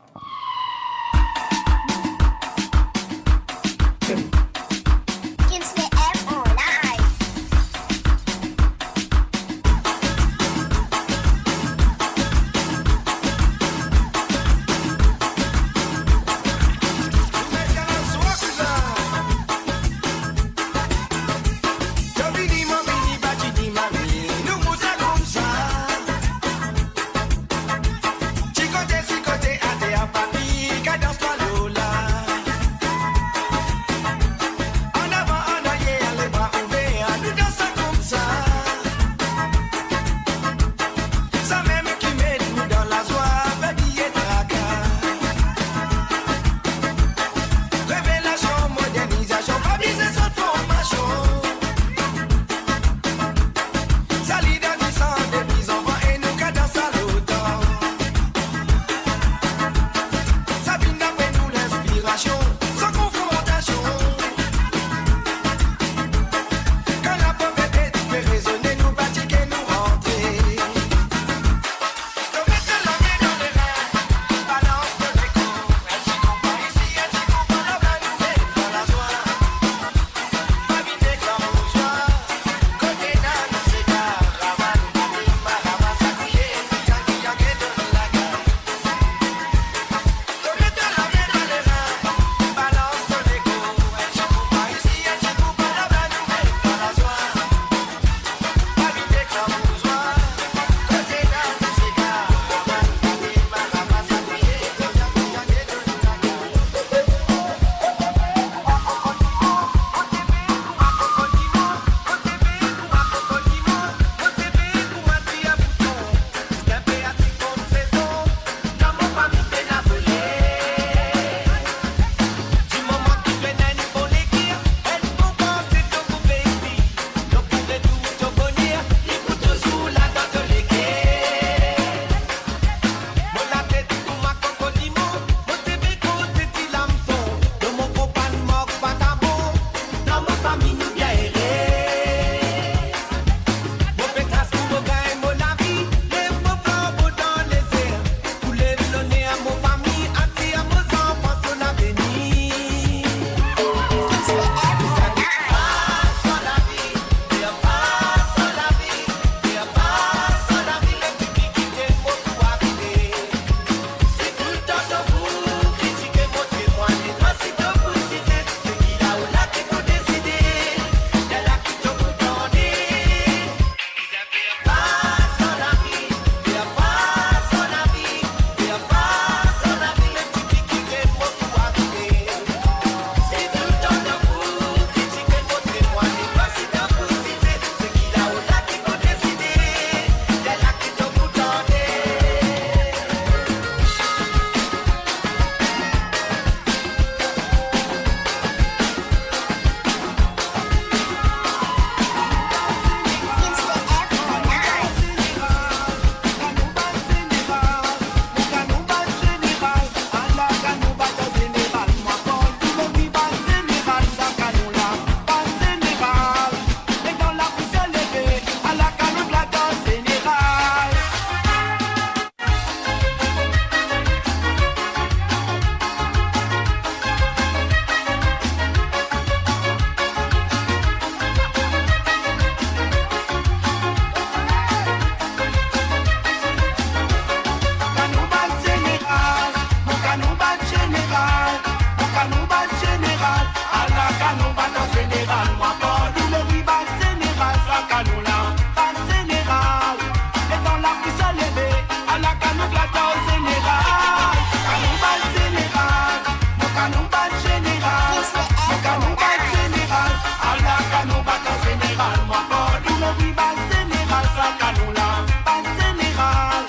Ala kanon bat zeneral, kanon bat zeneral, mo kanon bat zeneral, mo kanon bat zeneral, ala kanon bat zeneral, mo ankor touzour anvi bat zeneral, sa kanon la, bat zeneral.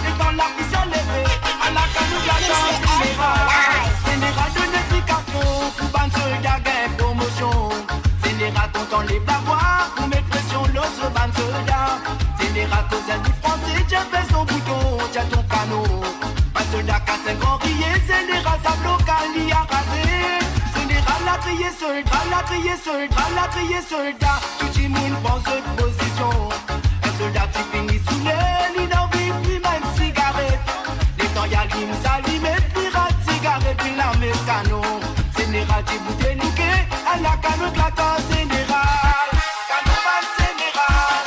Letan lapriyer leve, ala kanon bat zeneral, zeneral donn explikasion pou bann solda gagn promosion. Zeneral kontan lev lavwa pou met presion lor so bann solda. Zeneral koz enn bout franse, dir pes dan bouton, tir ton kanon. Bann solda kas enn gran riye, zeneral zam lokal li araze. Zeneral la kriye solda, la kriye solda, la kriye solda. Tou dimoun pran zot pozision. Enn solda ti fini soule, li anvi fim enn sigaret. Letan li alim sa, li met li rat sigaret, li lame kanon. Zeneral ti boute louke, ala kanon bat zeneral. Kanon bat zeneral,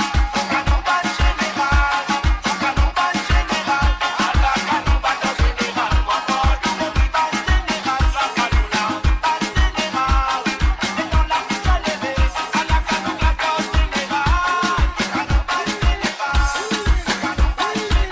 kanon bat zeneral, kanon bat zeneral, ala kanon bat zeneral. Mo ankor touzour anvi bat zeneral, sa kanon la, bat zeneral. Letan lapriyer leve, ala kanon bat zeneral, kanon bat zeneral, kanon bat zeneral, kanon bat zeneral.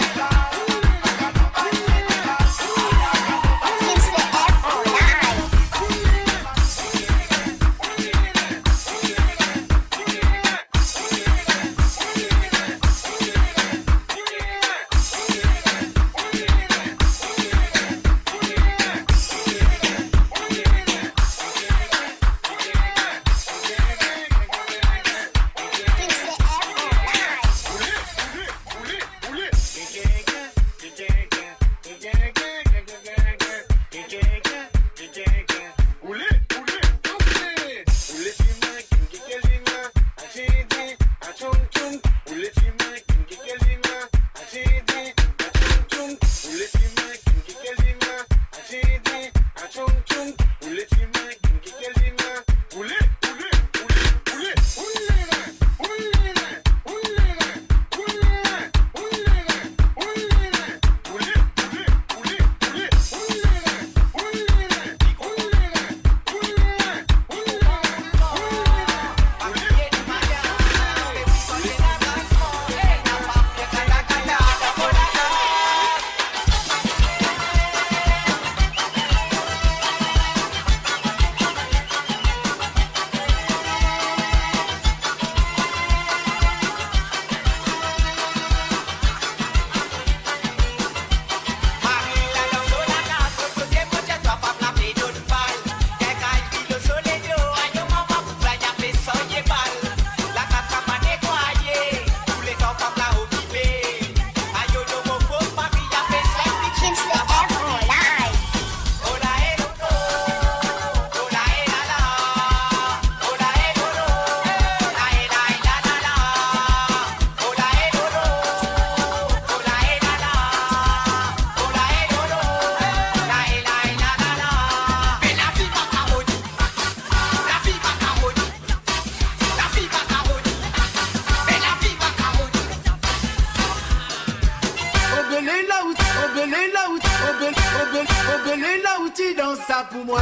Obele la ou ti, obele la ou ti, obele, obele, obele la ou ti dans sa pou mwa.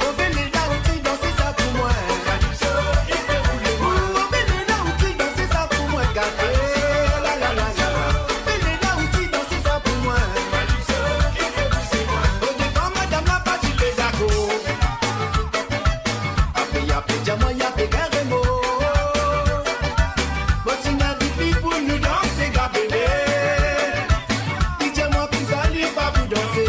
Obele la ou ti dans sa pou mwa. Obele la ou ti dans sa pou mwa, kafe, la, la, la, la. Obele la ou ti dans sa pou mwa. Odepan madam la pa ti pe dakor. Apre, apre, dir mwa, li pe gagn remo. Mo ti invit li pou nou danse gabele. Li dir mwa koumsa li pa pou danse.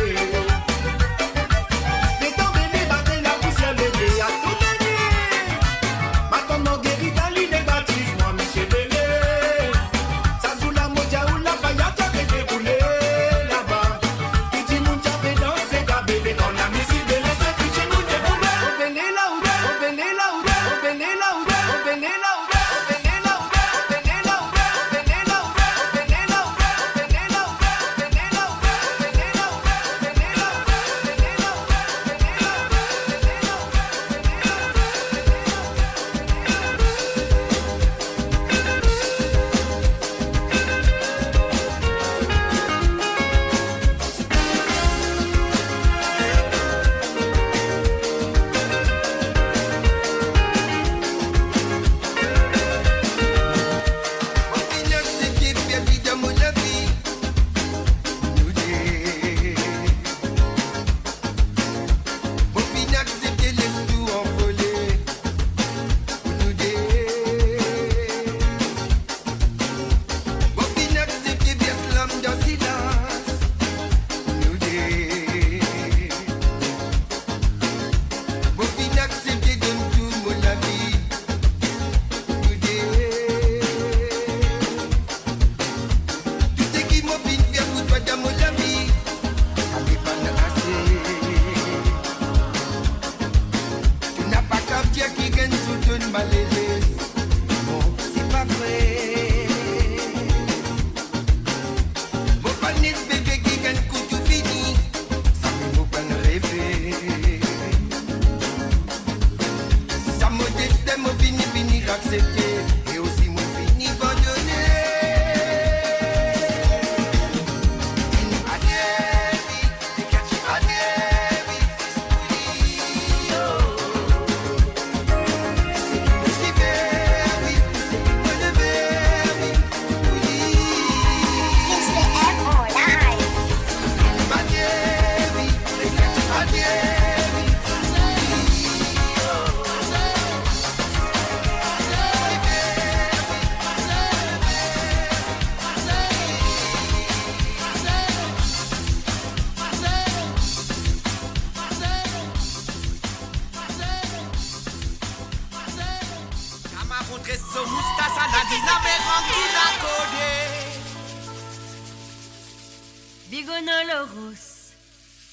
Bigono Loros,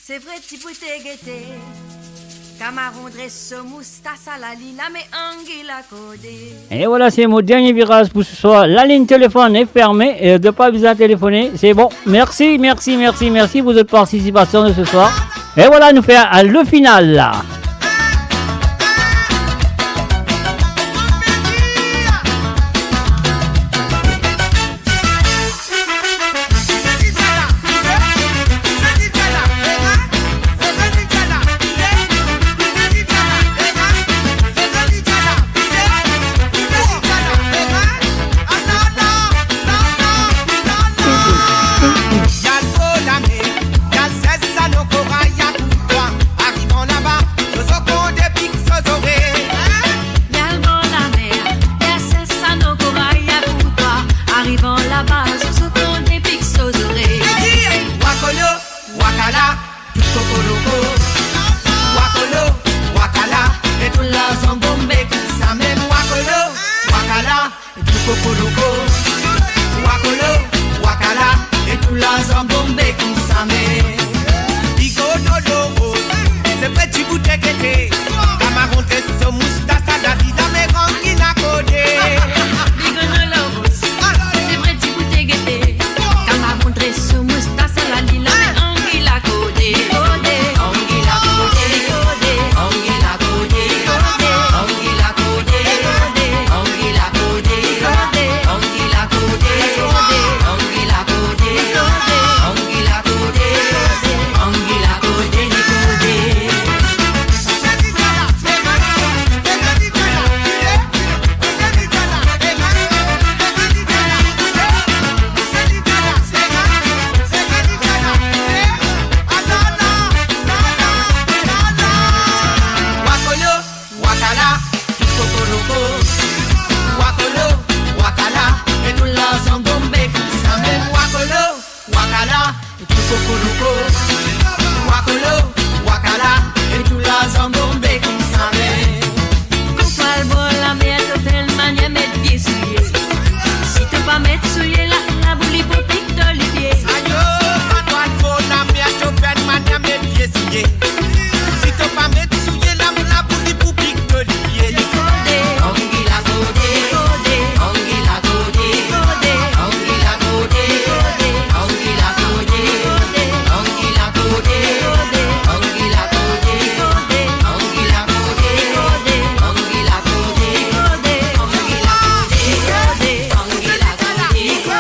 se vre ti pou te gete. Kamaron dres so moustas, ala li lame angila kode. Et voilà, c'est mon dernier virage pour ce soir. La ligne téléphone est fermée et de pas besoin de téléphoner. C'est bon. Merci, merci, merci, merci pour votre participation de ce soir. Et voilà, nous fait le final là. Arivan laba, zozo konn depik so zorey. Wakolo, wakala, tou kokoloko. Wakolo, wakala, e tou larzan bonbe koumsa mem. Wakolo, wakala, e tou kokoloko. Wakolo, wakala, e tou larzan bonbe koumsa mem. Bigono Loros, se vre ti pou te gete. Kamaron dres so moustas, ala li lame angila kode. Bigono Loros, se vre ti pou te gete. Kamaron dres so moustas, ala li lame angila kode. Kode, angila kode, kode, angila kode, kode, angila kode, kode, angila kode, kode, angila kode, kode, angila kode, kode, angila kode, kode, angila kode, kode. Wakolo, wakala, tou kokoloko. Wakolo, wakala, e tou larzan bonbe koumsa mem. Wakolo, wakala, e tou kokoloko. Wakolo, wakala, e tou larzan bonbe koumsa mem. Kan to al bor lamer, to fer enn manier met vie soulie. Si to pa met soulie la, labou li pou pik to lipie. Ayo, kan to al bor lamer, to fer enn manier met vie soulie. Si to pa met soulie la, labou li pou pik to lipie. Kode, angila kode, kode, angila kode, kode, angila kode, kode, angila kode, kode, angila kode, kode, angila kode, kode, angila kode, kode, angila kode, kode, angila kode, kode, angila kode, kode.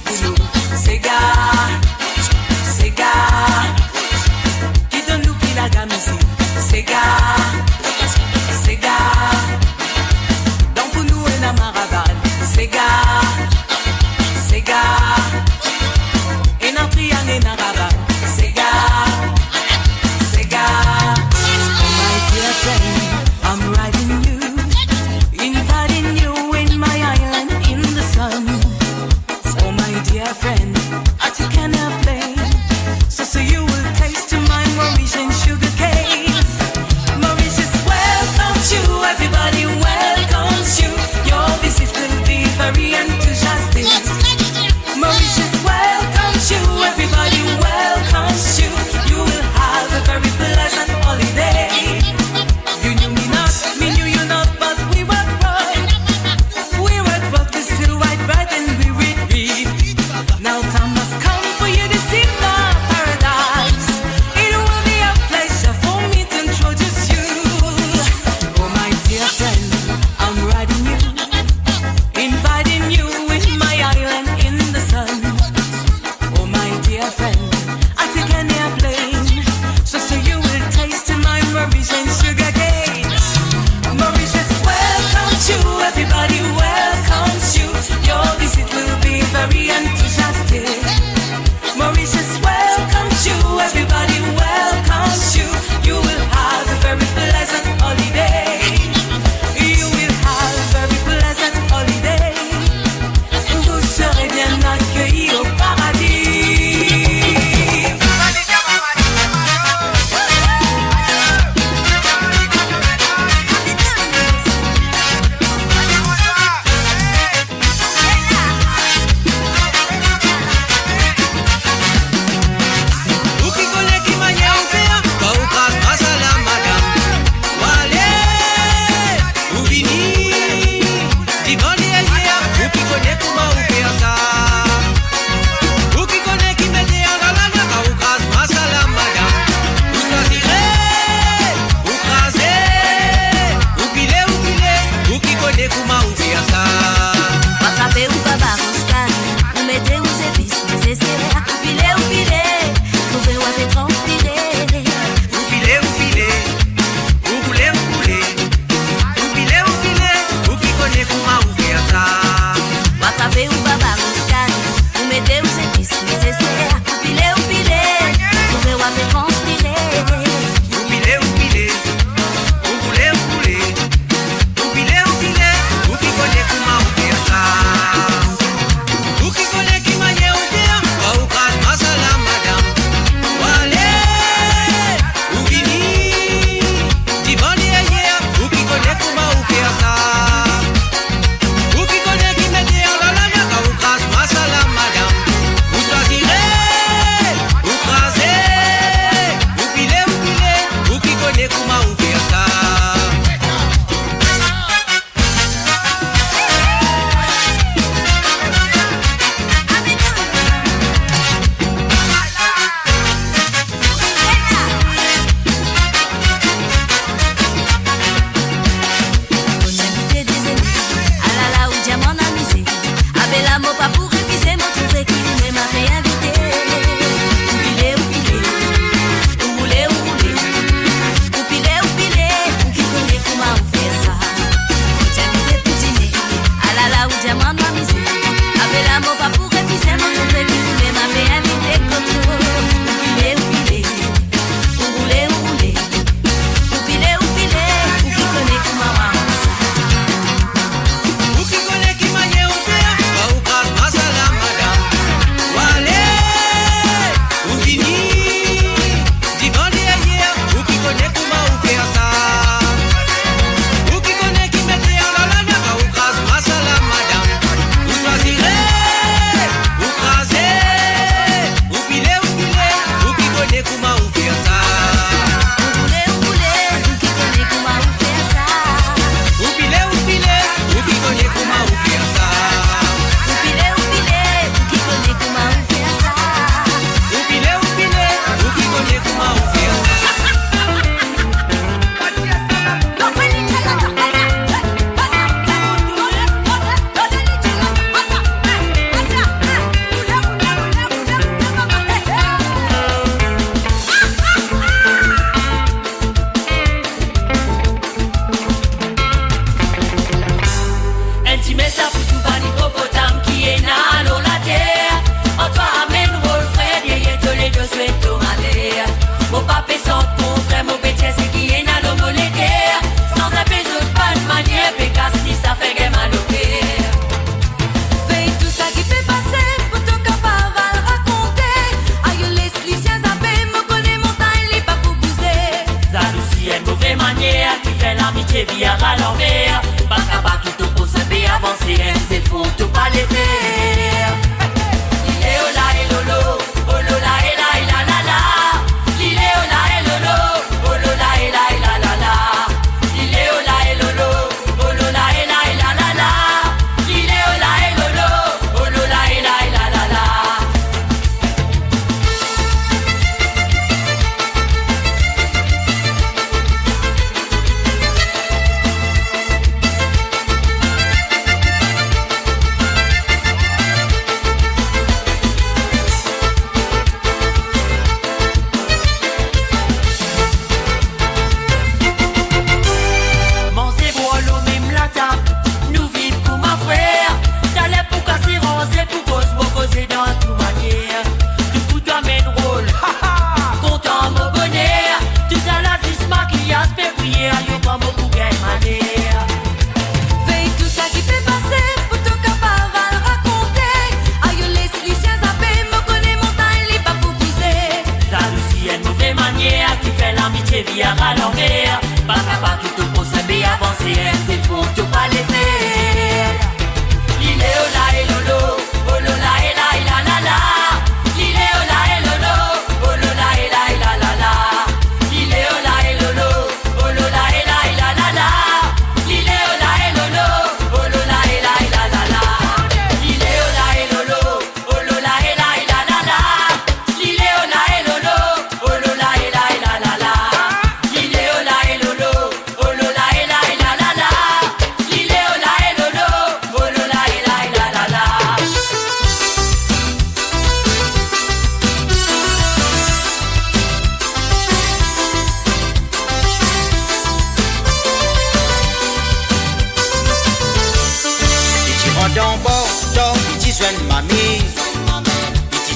Sega, sega, ki donn nou pli lagam isi. Sega, sega, dan pou nou ena maraval. Sega, sega, ena triang, ena raval. Sega, sega. Oh my dear friend, I'm writing you, inviting you in my island in the sun. Oh my dear friend,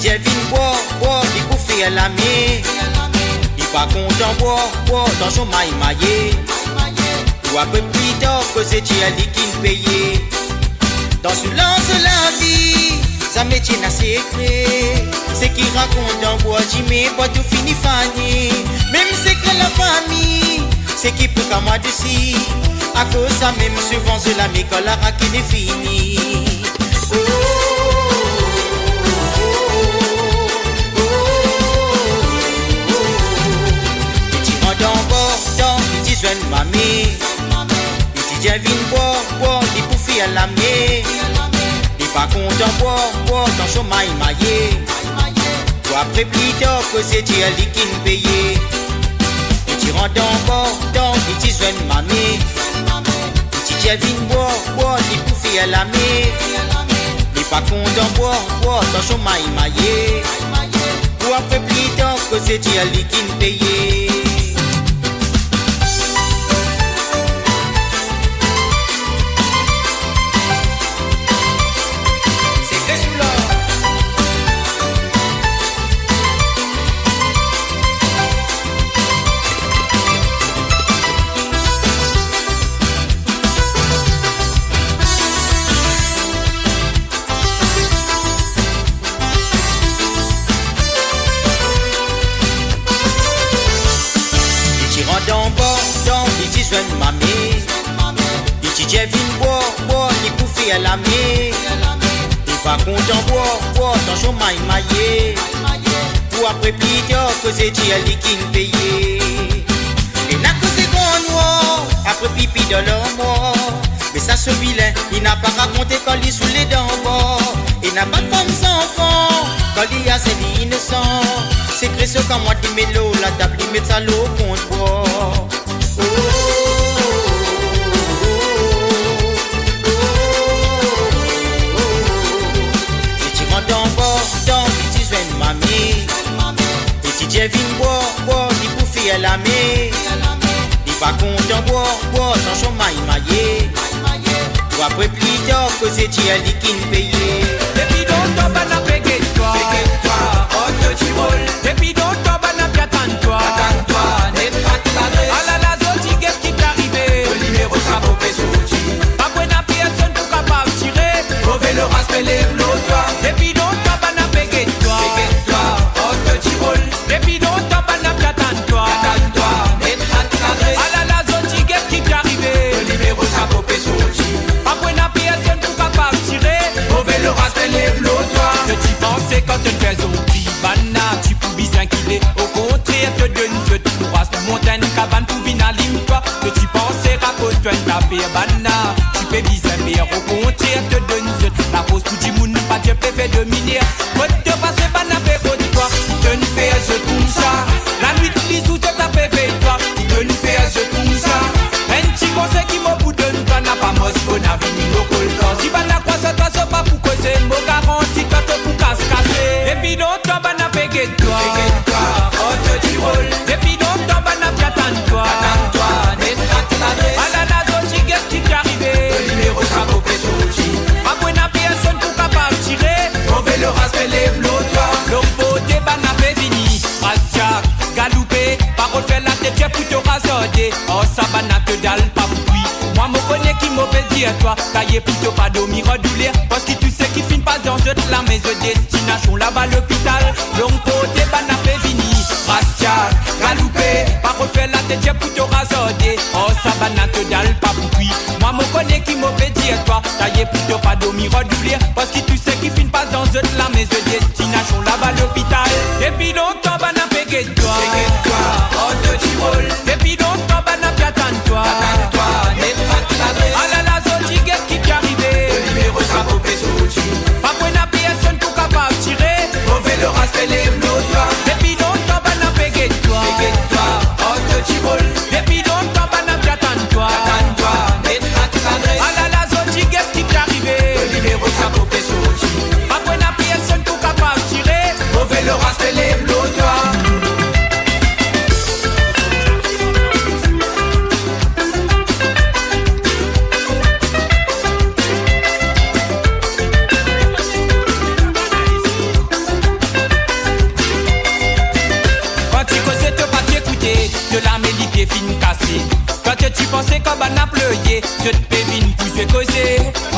Dir vinn bwar, bwar, li pou fer lame. Li pa kontan bwar, bwar, tansion may maye. Pou apre pli tar, koze dir li ki'nn peye. Dan soulans lavi, zame ti ena sekre. Seki rakont dan bwar, dime bwar tou fini fane. Mem sekre lafami, seki pou kamarad osi. Akoz sa mem souvan zot lame kan larak inn fini. Li ti rant anba, dan li ti zwenn mame. Li ti dir vinn bwar, bwar, li pou fer lame. Li pa kontan bwar, bwar, tansion may maye. Pou apre pli tar, koze dir li ki'nn peye. Li ti rant anba, dan li ti zwenn mame. Li ti dir vinn bwar, bwar, li pou fer lame. Li pa kontan bwar, bwar, tansion may maye. Pou apre pli tar, koze dir li ki'nn peye. Sekre sou lor. Li ti rant anba, dan li ti zwenn mame. Li ti dir vinn bwar, bwar, li pou fer lame. Li pa kontan bwar, bwar, tansion may maye. Pou apre pli tar, koze dir li ki'nn peye. Ena koze gran nwar, apre pipi dan larmwar. Me sa so vilin, li napa rakonte kan li soule dan bar. Ena bann fam zanfan, kan li aze li inosan. Sekre so kamarad li met lor latab, li met sa lor kont bwar. Li ti rant anba, dan li ti zwenn mame. Li ti dir vinn bwar, bwar, li pou fer lame. Li pa kontan bwar, bwar, tansion may maye. Pou apre pli tar, koze dir li ki'nn peye. Depi lontan bann la pe get twa. Pe get twa, ant tirol. Depi lontan bann la pe atann twa. Atann twa, net rat ladres. Alala, zot ti get ki pe arive. To nimero sa pou pe sorti. Pa pou ena personn pou kapav tire. Move loraz pe lev lor twa. Depi lontan bann la pe get twa. Pe get twa, ant tirol. Depi lontan bann la pe atann twa. Atann twa, net rat ladres. Alala, zot ti get ki pe arive. To nimero sa pou pe sorti. Pa pou ena personn pou kapav tire. Move loraz pe lev lor twa. To ti panse kan to'nn fer zonbi bann la ti pou bizin kile. Okontrer, to donn zot kouraz pou mont enn kabann pou vinn alim twa. To ti panse akoz to'nn tape bann la ti pe bizin per. Okontrer, to donn zot lafors pou dimoun pa dir pe fer dominer. Kot to pase bann la pe rod twa, to'nn fer zot koumsa. Lanwit lizour zot la pe vey twa, to'nn fer zot koumsa. Enn ti konsey ki mo pou donn twa, napa mors, mo na vini mo koltan. Si bann la krwar twa, so pa pou koze, mo garanti twa to pou kas kase. Depi lontan bann la pe get twa. Pe get twa, ant tirol. Depi lontan bann la pe atann twa. Atann twa, net rat ladres. Alala, zot ti get ki pe arive. To nimero sa pou pe sorti. Pa pou ena personn pou kapav tire. Move loraz pe lev lor twa. Long porte bann la pe vini. Ras Jack, galoupe, parol fer latet, tir pou to razarde. Ar sa bann la to dal pa pou kwi. Mwa mo kone ki mo pe dir twa. Kaye pou to pa dormi an douler. Parski tou seki finn pas dan zot lame, zot destinasion laba lopital. Long porte bann la pe vini. Ras Jack, galoupe, parol fer latet, tir pou to razarde. Ar sa bann la to dal pa pou kwi. Mwa mo kone ki mo pe dir twa. Kaye pou to pa dormi an douler. Parski tou seki finn pas dan zot lame, zot destinasion laba lopital. Depi lontan bann la pe get twa. Pe get twa, ant tirol. Depi lontan bann la pe atann twa. Atann twa, net rat ladres. Alala, zot ti get ki pe arive. To nimero sa pou pe sorti. Pa pou ena personn pou kapav tire. Move loraz pe lev lor twa. Depi lontan bann la pe get twa. Pe get twa, ant tirol. Depi lontan bann la pe atann twa. Atann twa, net rat ladres. Alala, zot ti get ki pe arive. To nimero sa pou pe sorti. Pa pou ena personn pou kapav tire. Move kan bann la pleye, zot pe vinn pou zwe koze.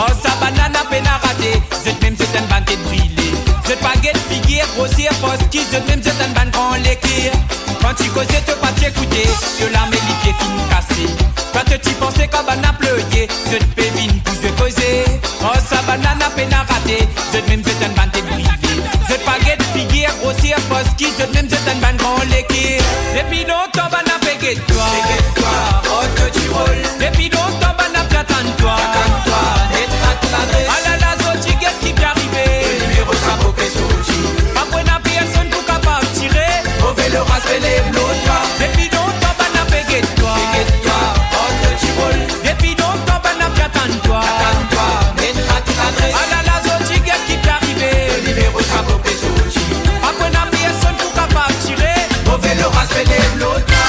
Ar sa bann la pena rate, zot mem zot enn bann tet brile. Zot pa get figir grosier, parski zot mem zot enn bann gran leker. Kan ti koze to pa ti ekoute, to lame lipie finn kase. Twa to ti panse kan bann la pleye, zot pe vinn pou zwe koze. Ar sa bann la pena rate, zot mem zot enn bann tet brile. Zot pa get figir grosier, parski zot mem zot enn bann gran leker. Depi lontan bann la pe get twa, pe get twa, ar to ti rol. Depi lontan bann la pe atann twa, atann twa, net rat ladres. Alala, zot ti get ki pe arive. To nimero sa pou pe sorti. Pa pou ena personn pou kapav tire. Move loraz pe lev lor twa. Depi lontan bann la pe get twa, pe get twa, ar to ti rol. Depi lontan bann la pe atann twa, atann twa, net rat ladres. Alala, zot ti get ki pe arive. To nimero sa pou pe sorti. Pa pou ena personn pou kapav tire. Move loraz pe lev lor twa.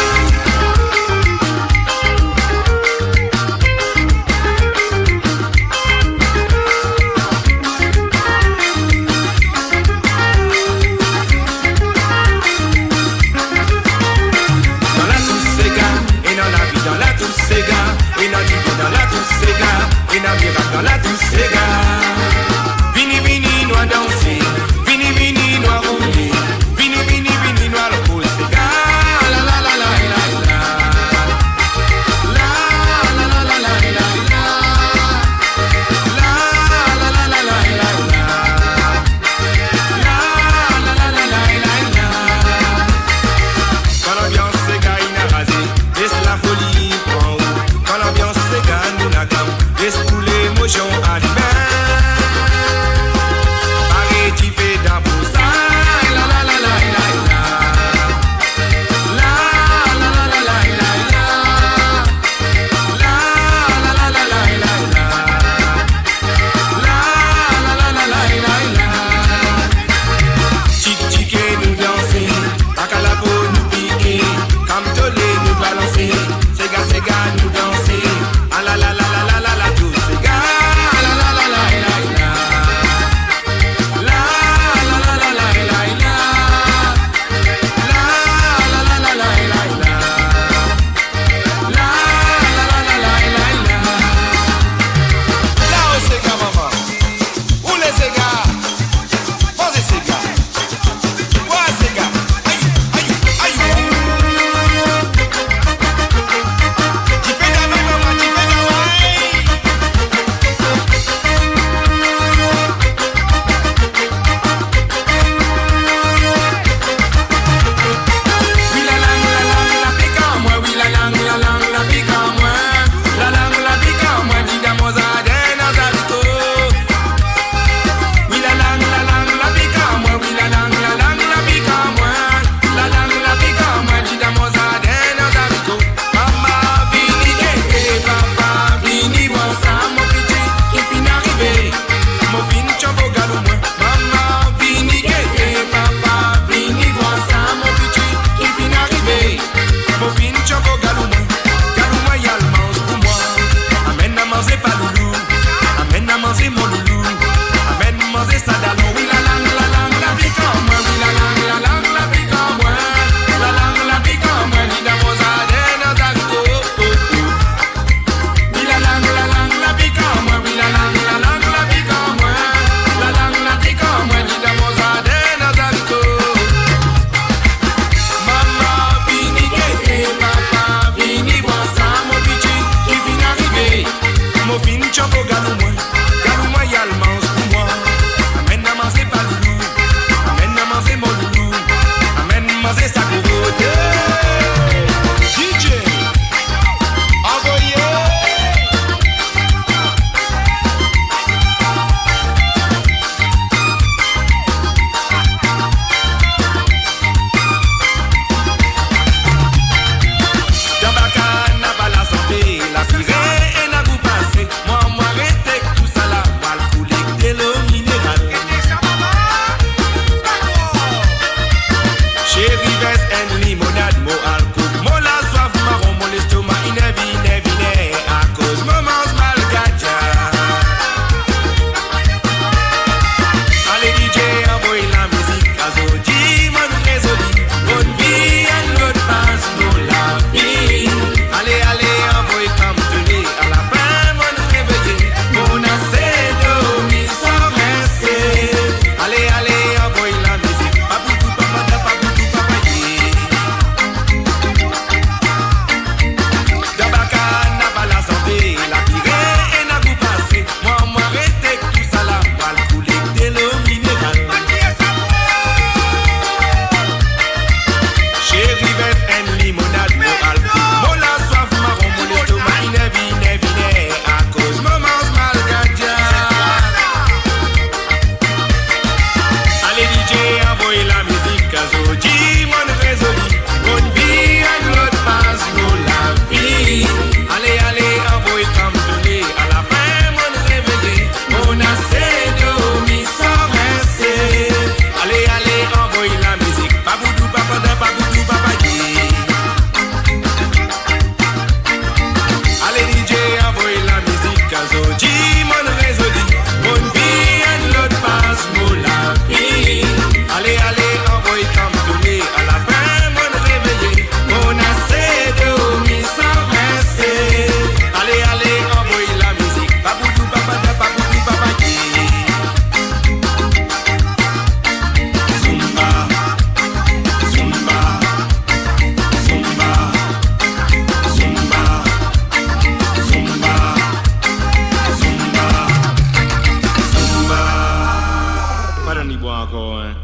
Ankor, hein.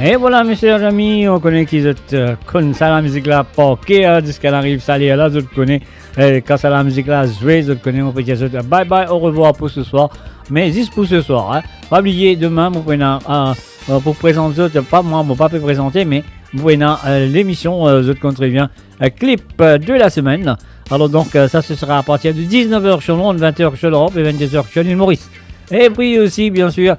E vwala, mesie zami, nou kone ki zot, euh, konn sa lamizik la par ker, ziska nou ariv sa ler la, zot kone, euh, kan sa lamizik la zwe, zot kone, nou pe dir zot, euh, bye bye, au revoir pour ce soir. Me zis pou se swar, hein. Pa bliye, demin, nou pou ena, euh, euh, pou prezant zot, pa mwa, mo pa pe prezante, me nou pou ena, euh, lemision, euh, zot konn tre bien, euh, clip, euh, de la semaine. Alors donc, euh, ça, ce sera à partir de dix-neuf heures sur Londres, vingt heures sur l'Europe et vingt-deux heures sur l'île Maurice. Et puis aussi, bien sûr,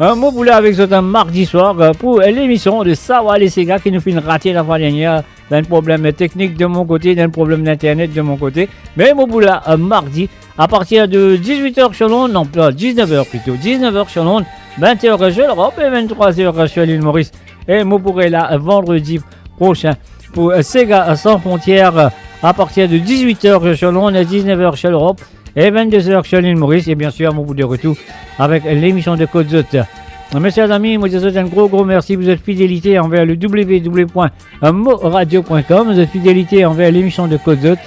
euh, mo pou la avek zot, euh, mardi soir, euh, pou, euh, lemision de Savoir les Séga ki nou finn rate lafwa dernier. Dan problem teknik de mon kote, dan problem d'internet de mon kote. Me mo pou la, euh, mardi, à partir de dix-huit heures sur Londres, non, euh, dix-neuf heures plutôt, dix-neuf heures sur Londres, vingt heures sur l'Europe et vingt-trois heures sur l'île Maurice. E mo pou rela, euh, vandredi prosin pou, euh, Séga Sans Frontières, euh, à partir de dix-huit heures sur Londres, dix-neuf heures sur l'Europe et vingt-deux heures sur l'île Maurice. Et bien sûr, mo pou de retour avek lemision de Kot Zot. Mesie zami, mo dir zot enn gro, gro mersi pou zot fidelite anver le w w w point moradio point com, zot fidelite anver lemision de Kot Zot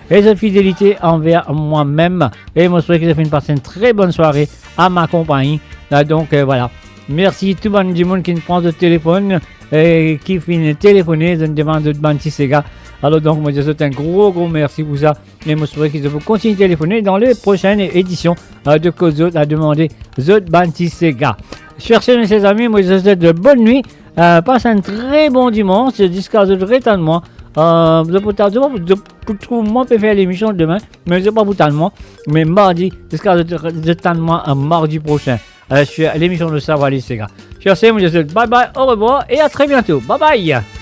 e zot fidelite anver mwa mem. E mo swete ki zot finn pas enn tre bonn sware a ma konpagni. La, donk, euh, vwala. Mersi tou bann dimoun ki pran zot telefonn e ki finn telefone, zot demann zot bann ti sega. Alor, donk, mo dir zot enn gro, gro mersi pou sa. E mo swete ki zot pou kontigne telefone dan le prosin edision, euh, de Kot Zot, a demande zot bann ti sega. Sur ce, mesie zami, mo dir zot bonn nwit, euh, pas enn tre bon dimans, ziska zot retann mwa. Euh, zot pou ta-, zot pou, zot pou trouv mwa pe fer lemision demin, me zot pa pou tann mwa. Me mardi, ziska zot, zot tann mwa, euh, mardi prosin, euh, sur lemision de Savoir les Séga. Sur ce, mo dir zot bye bye, au revoir et à très bientôt. Bye bye.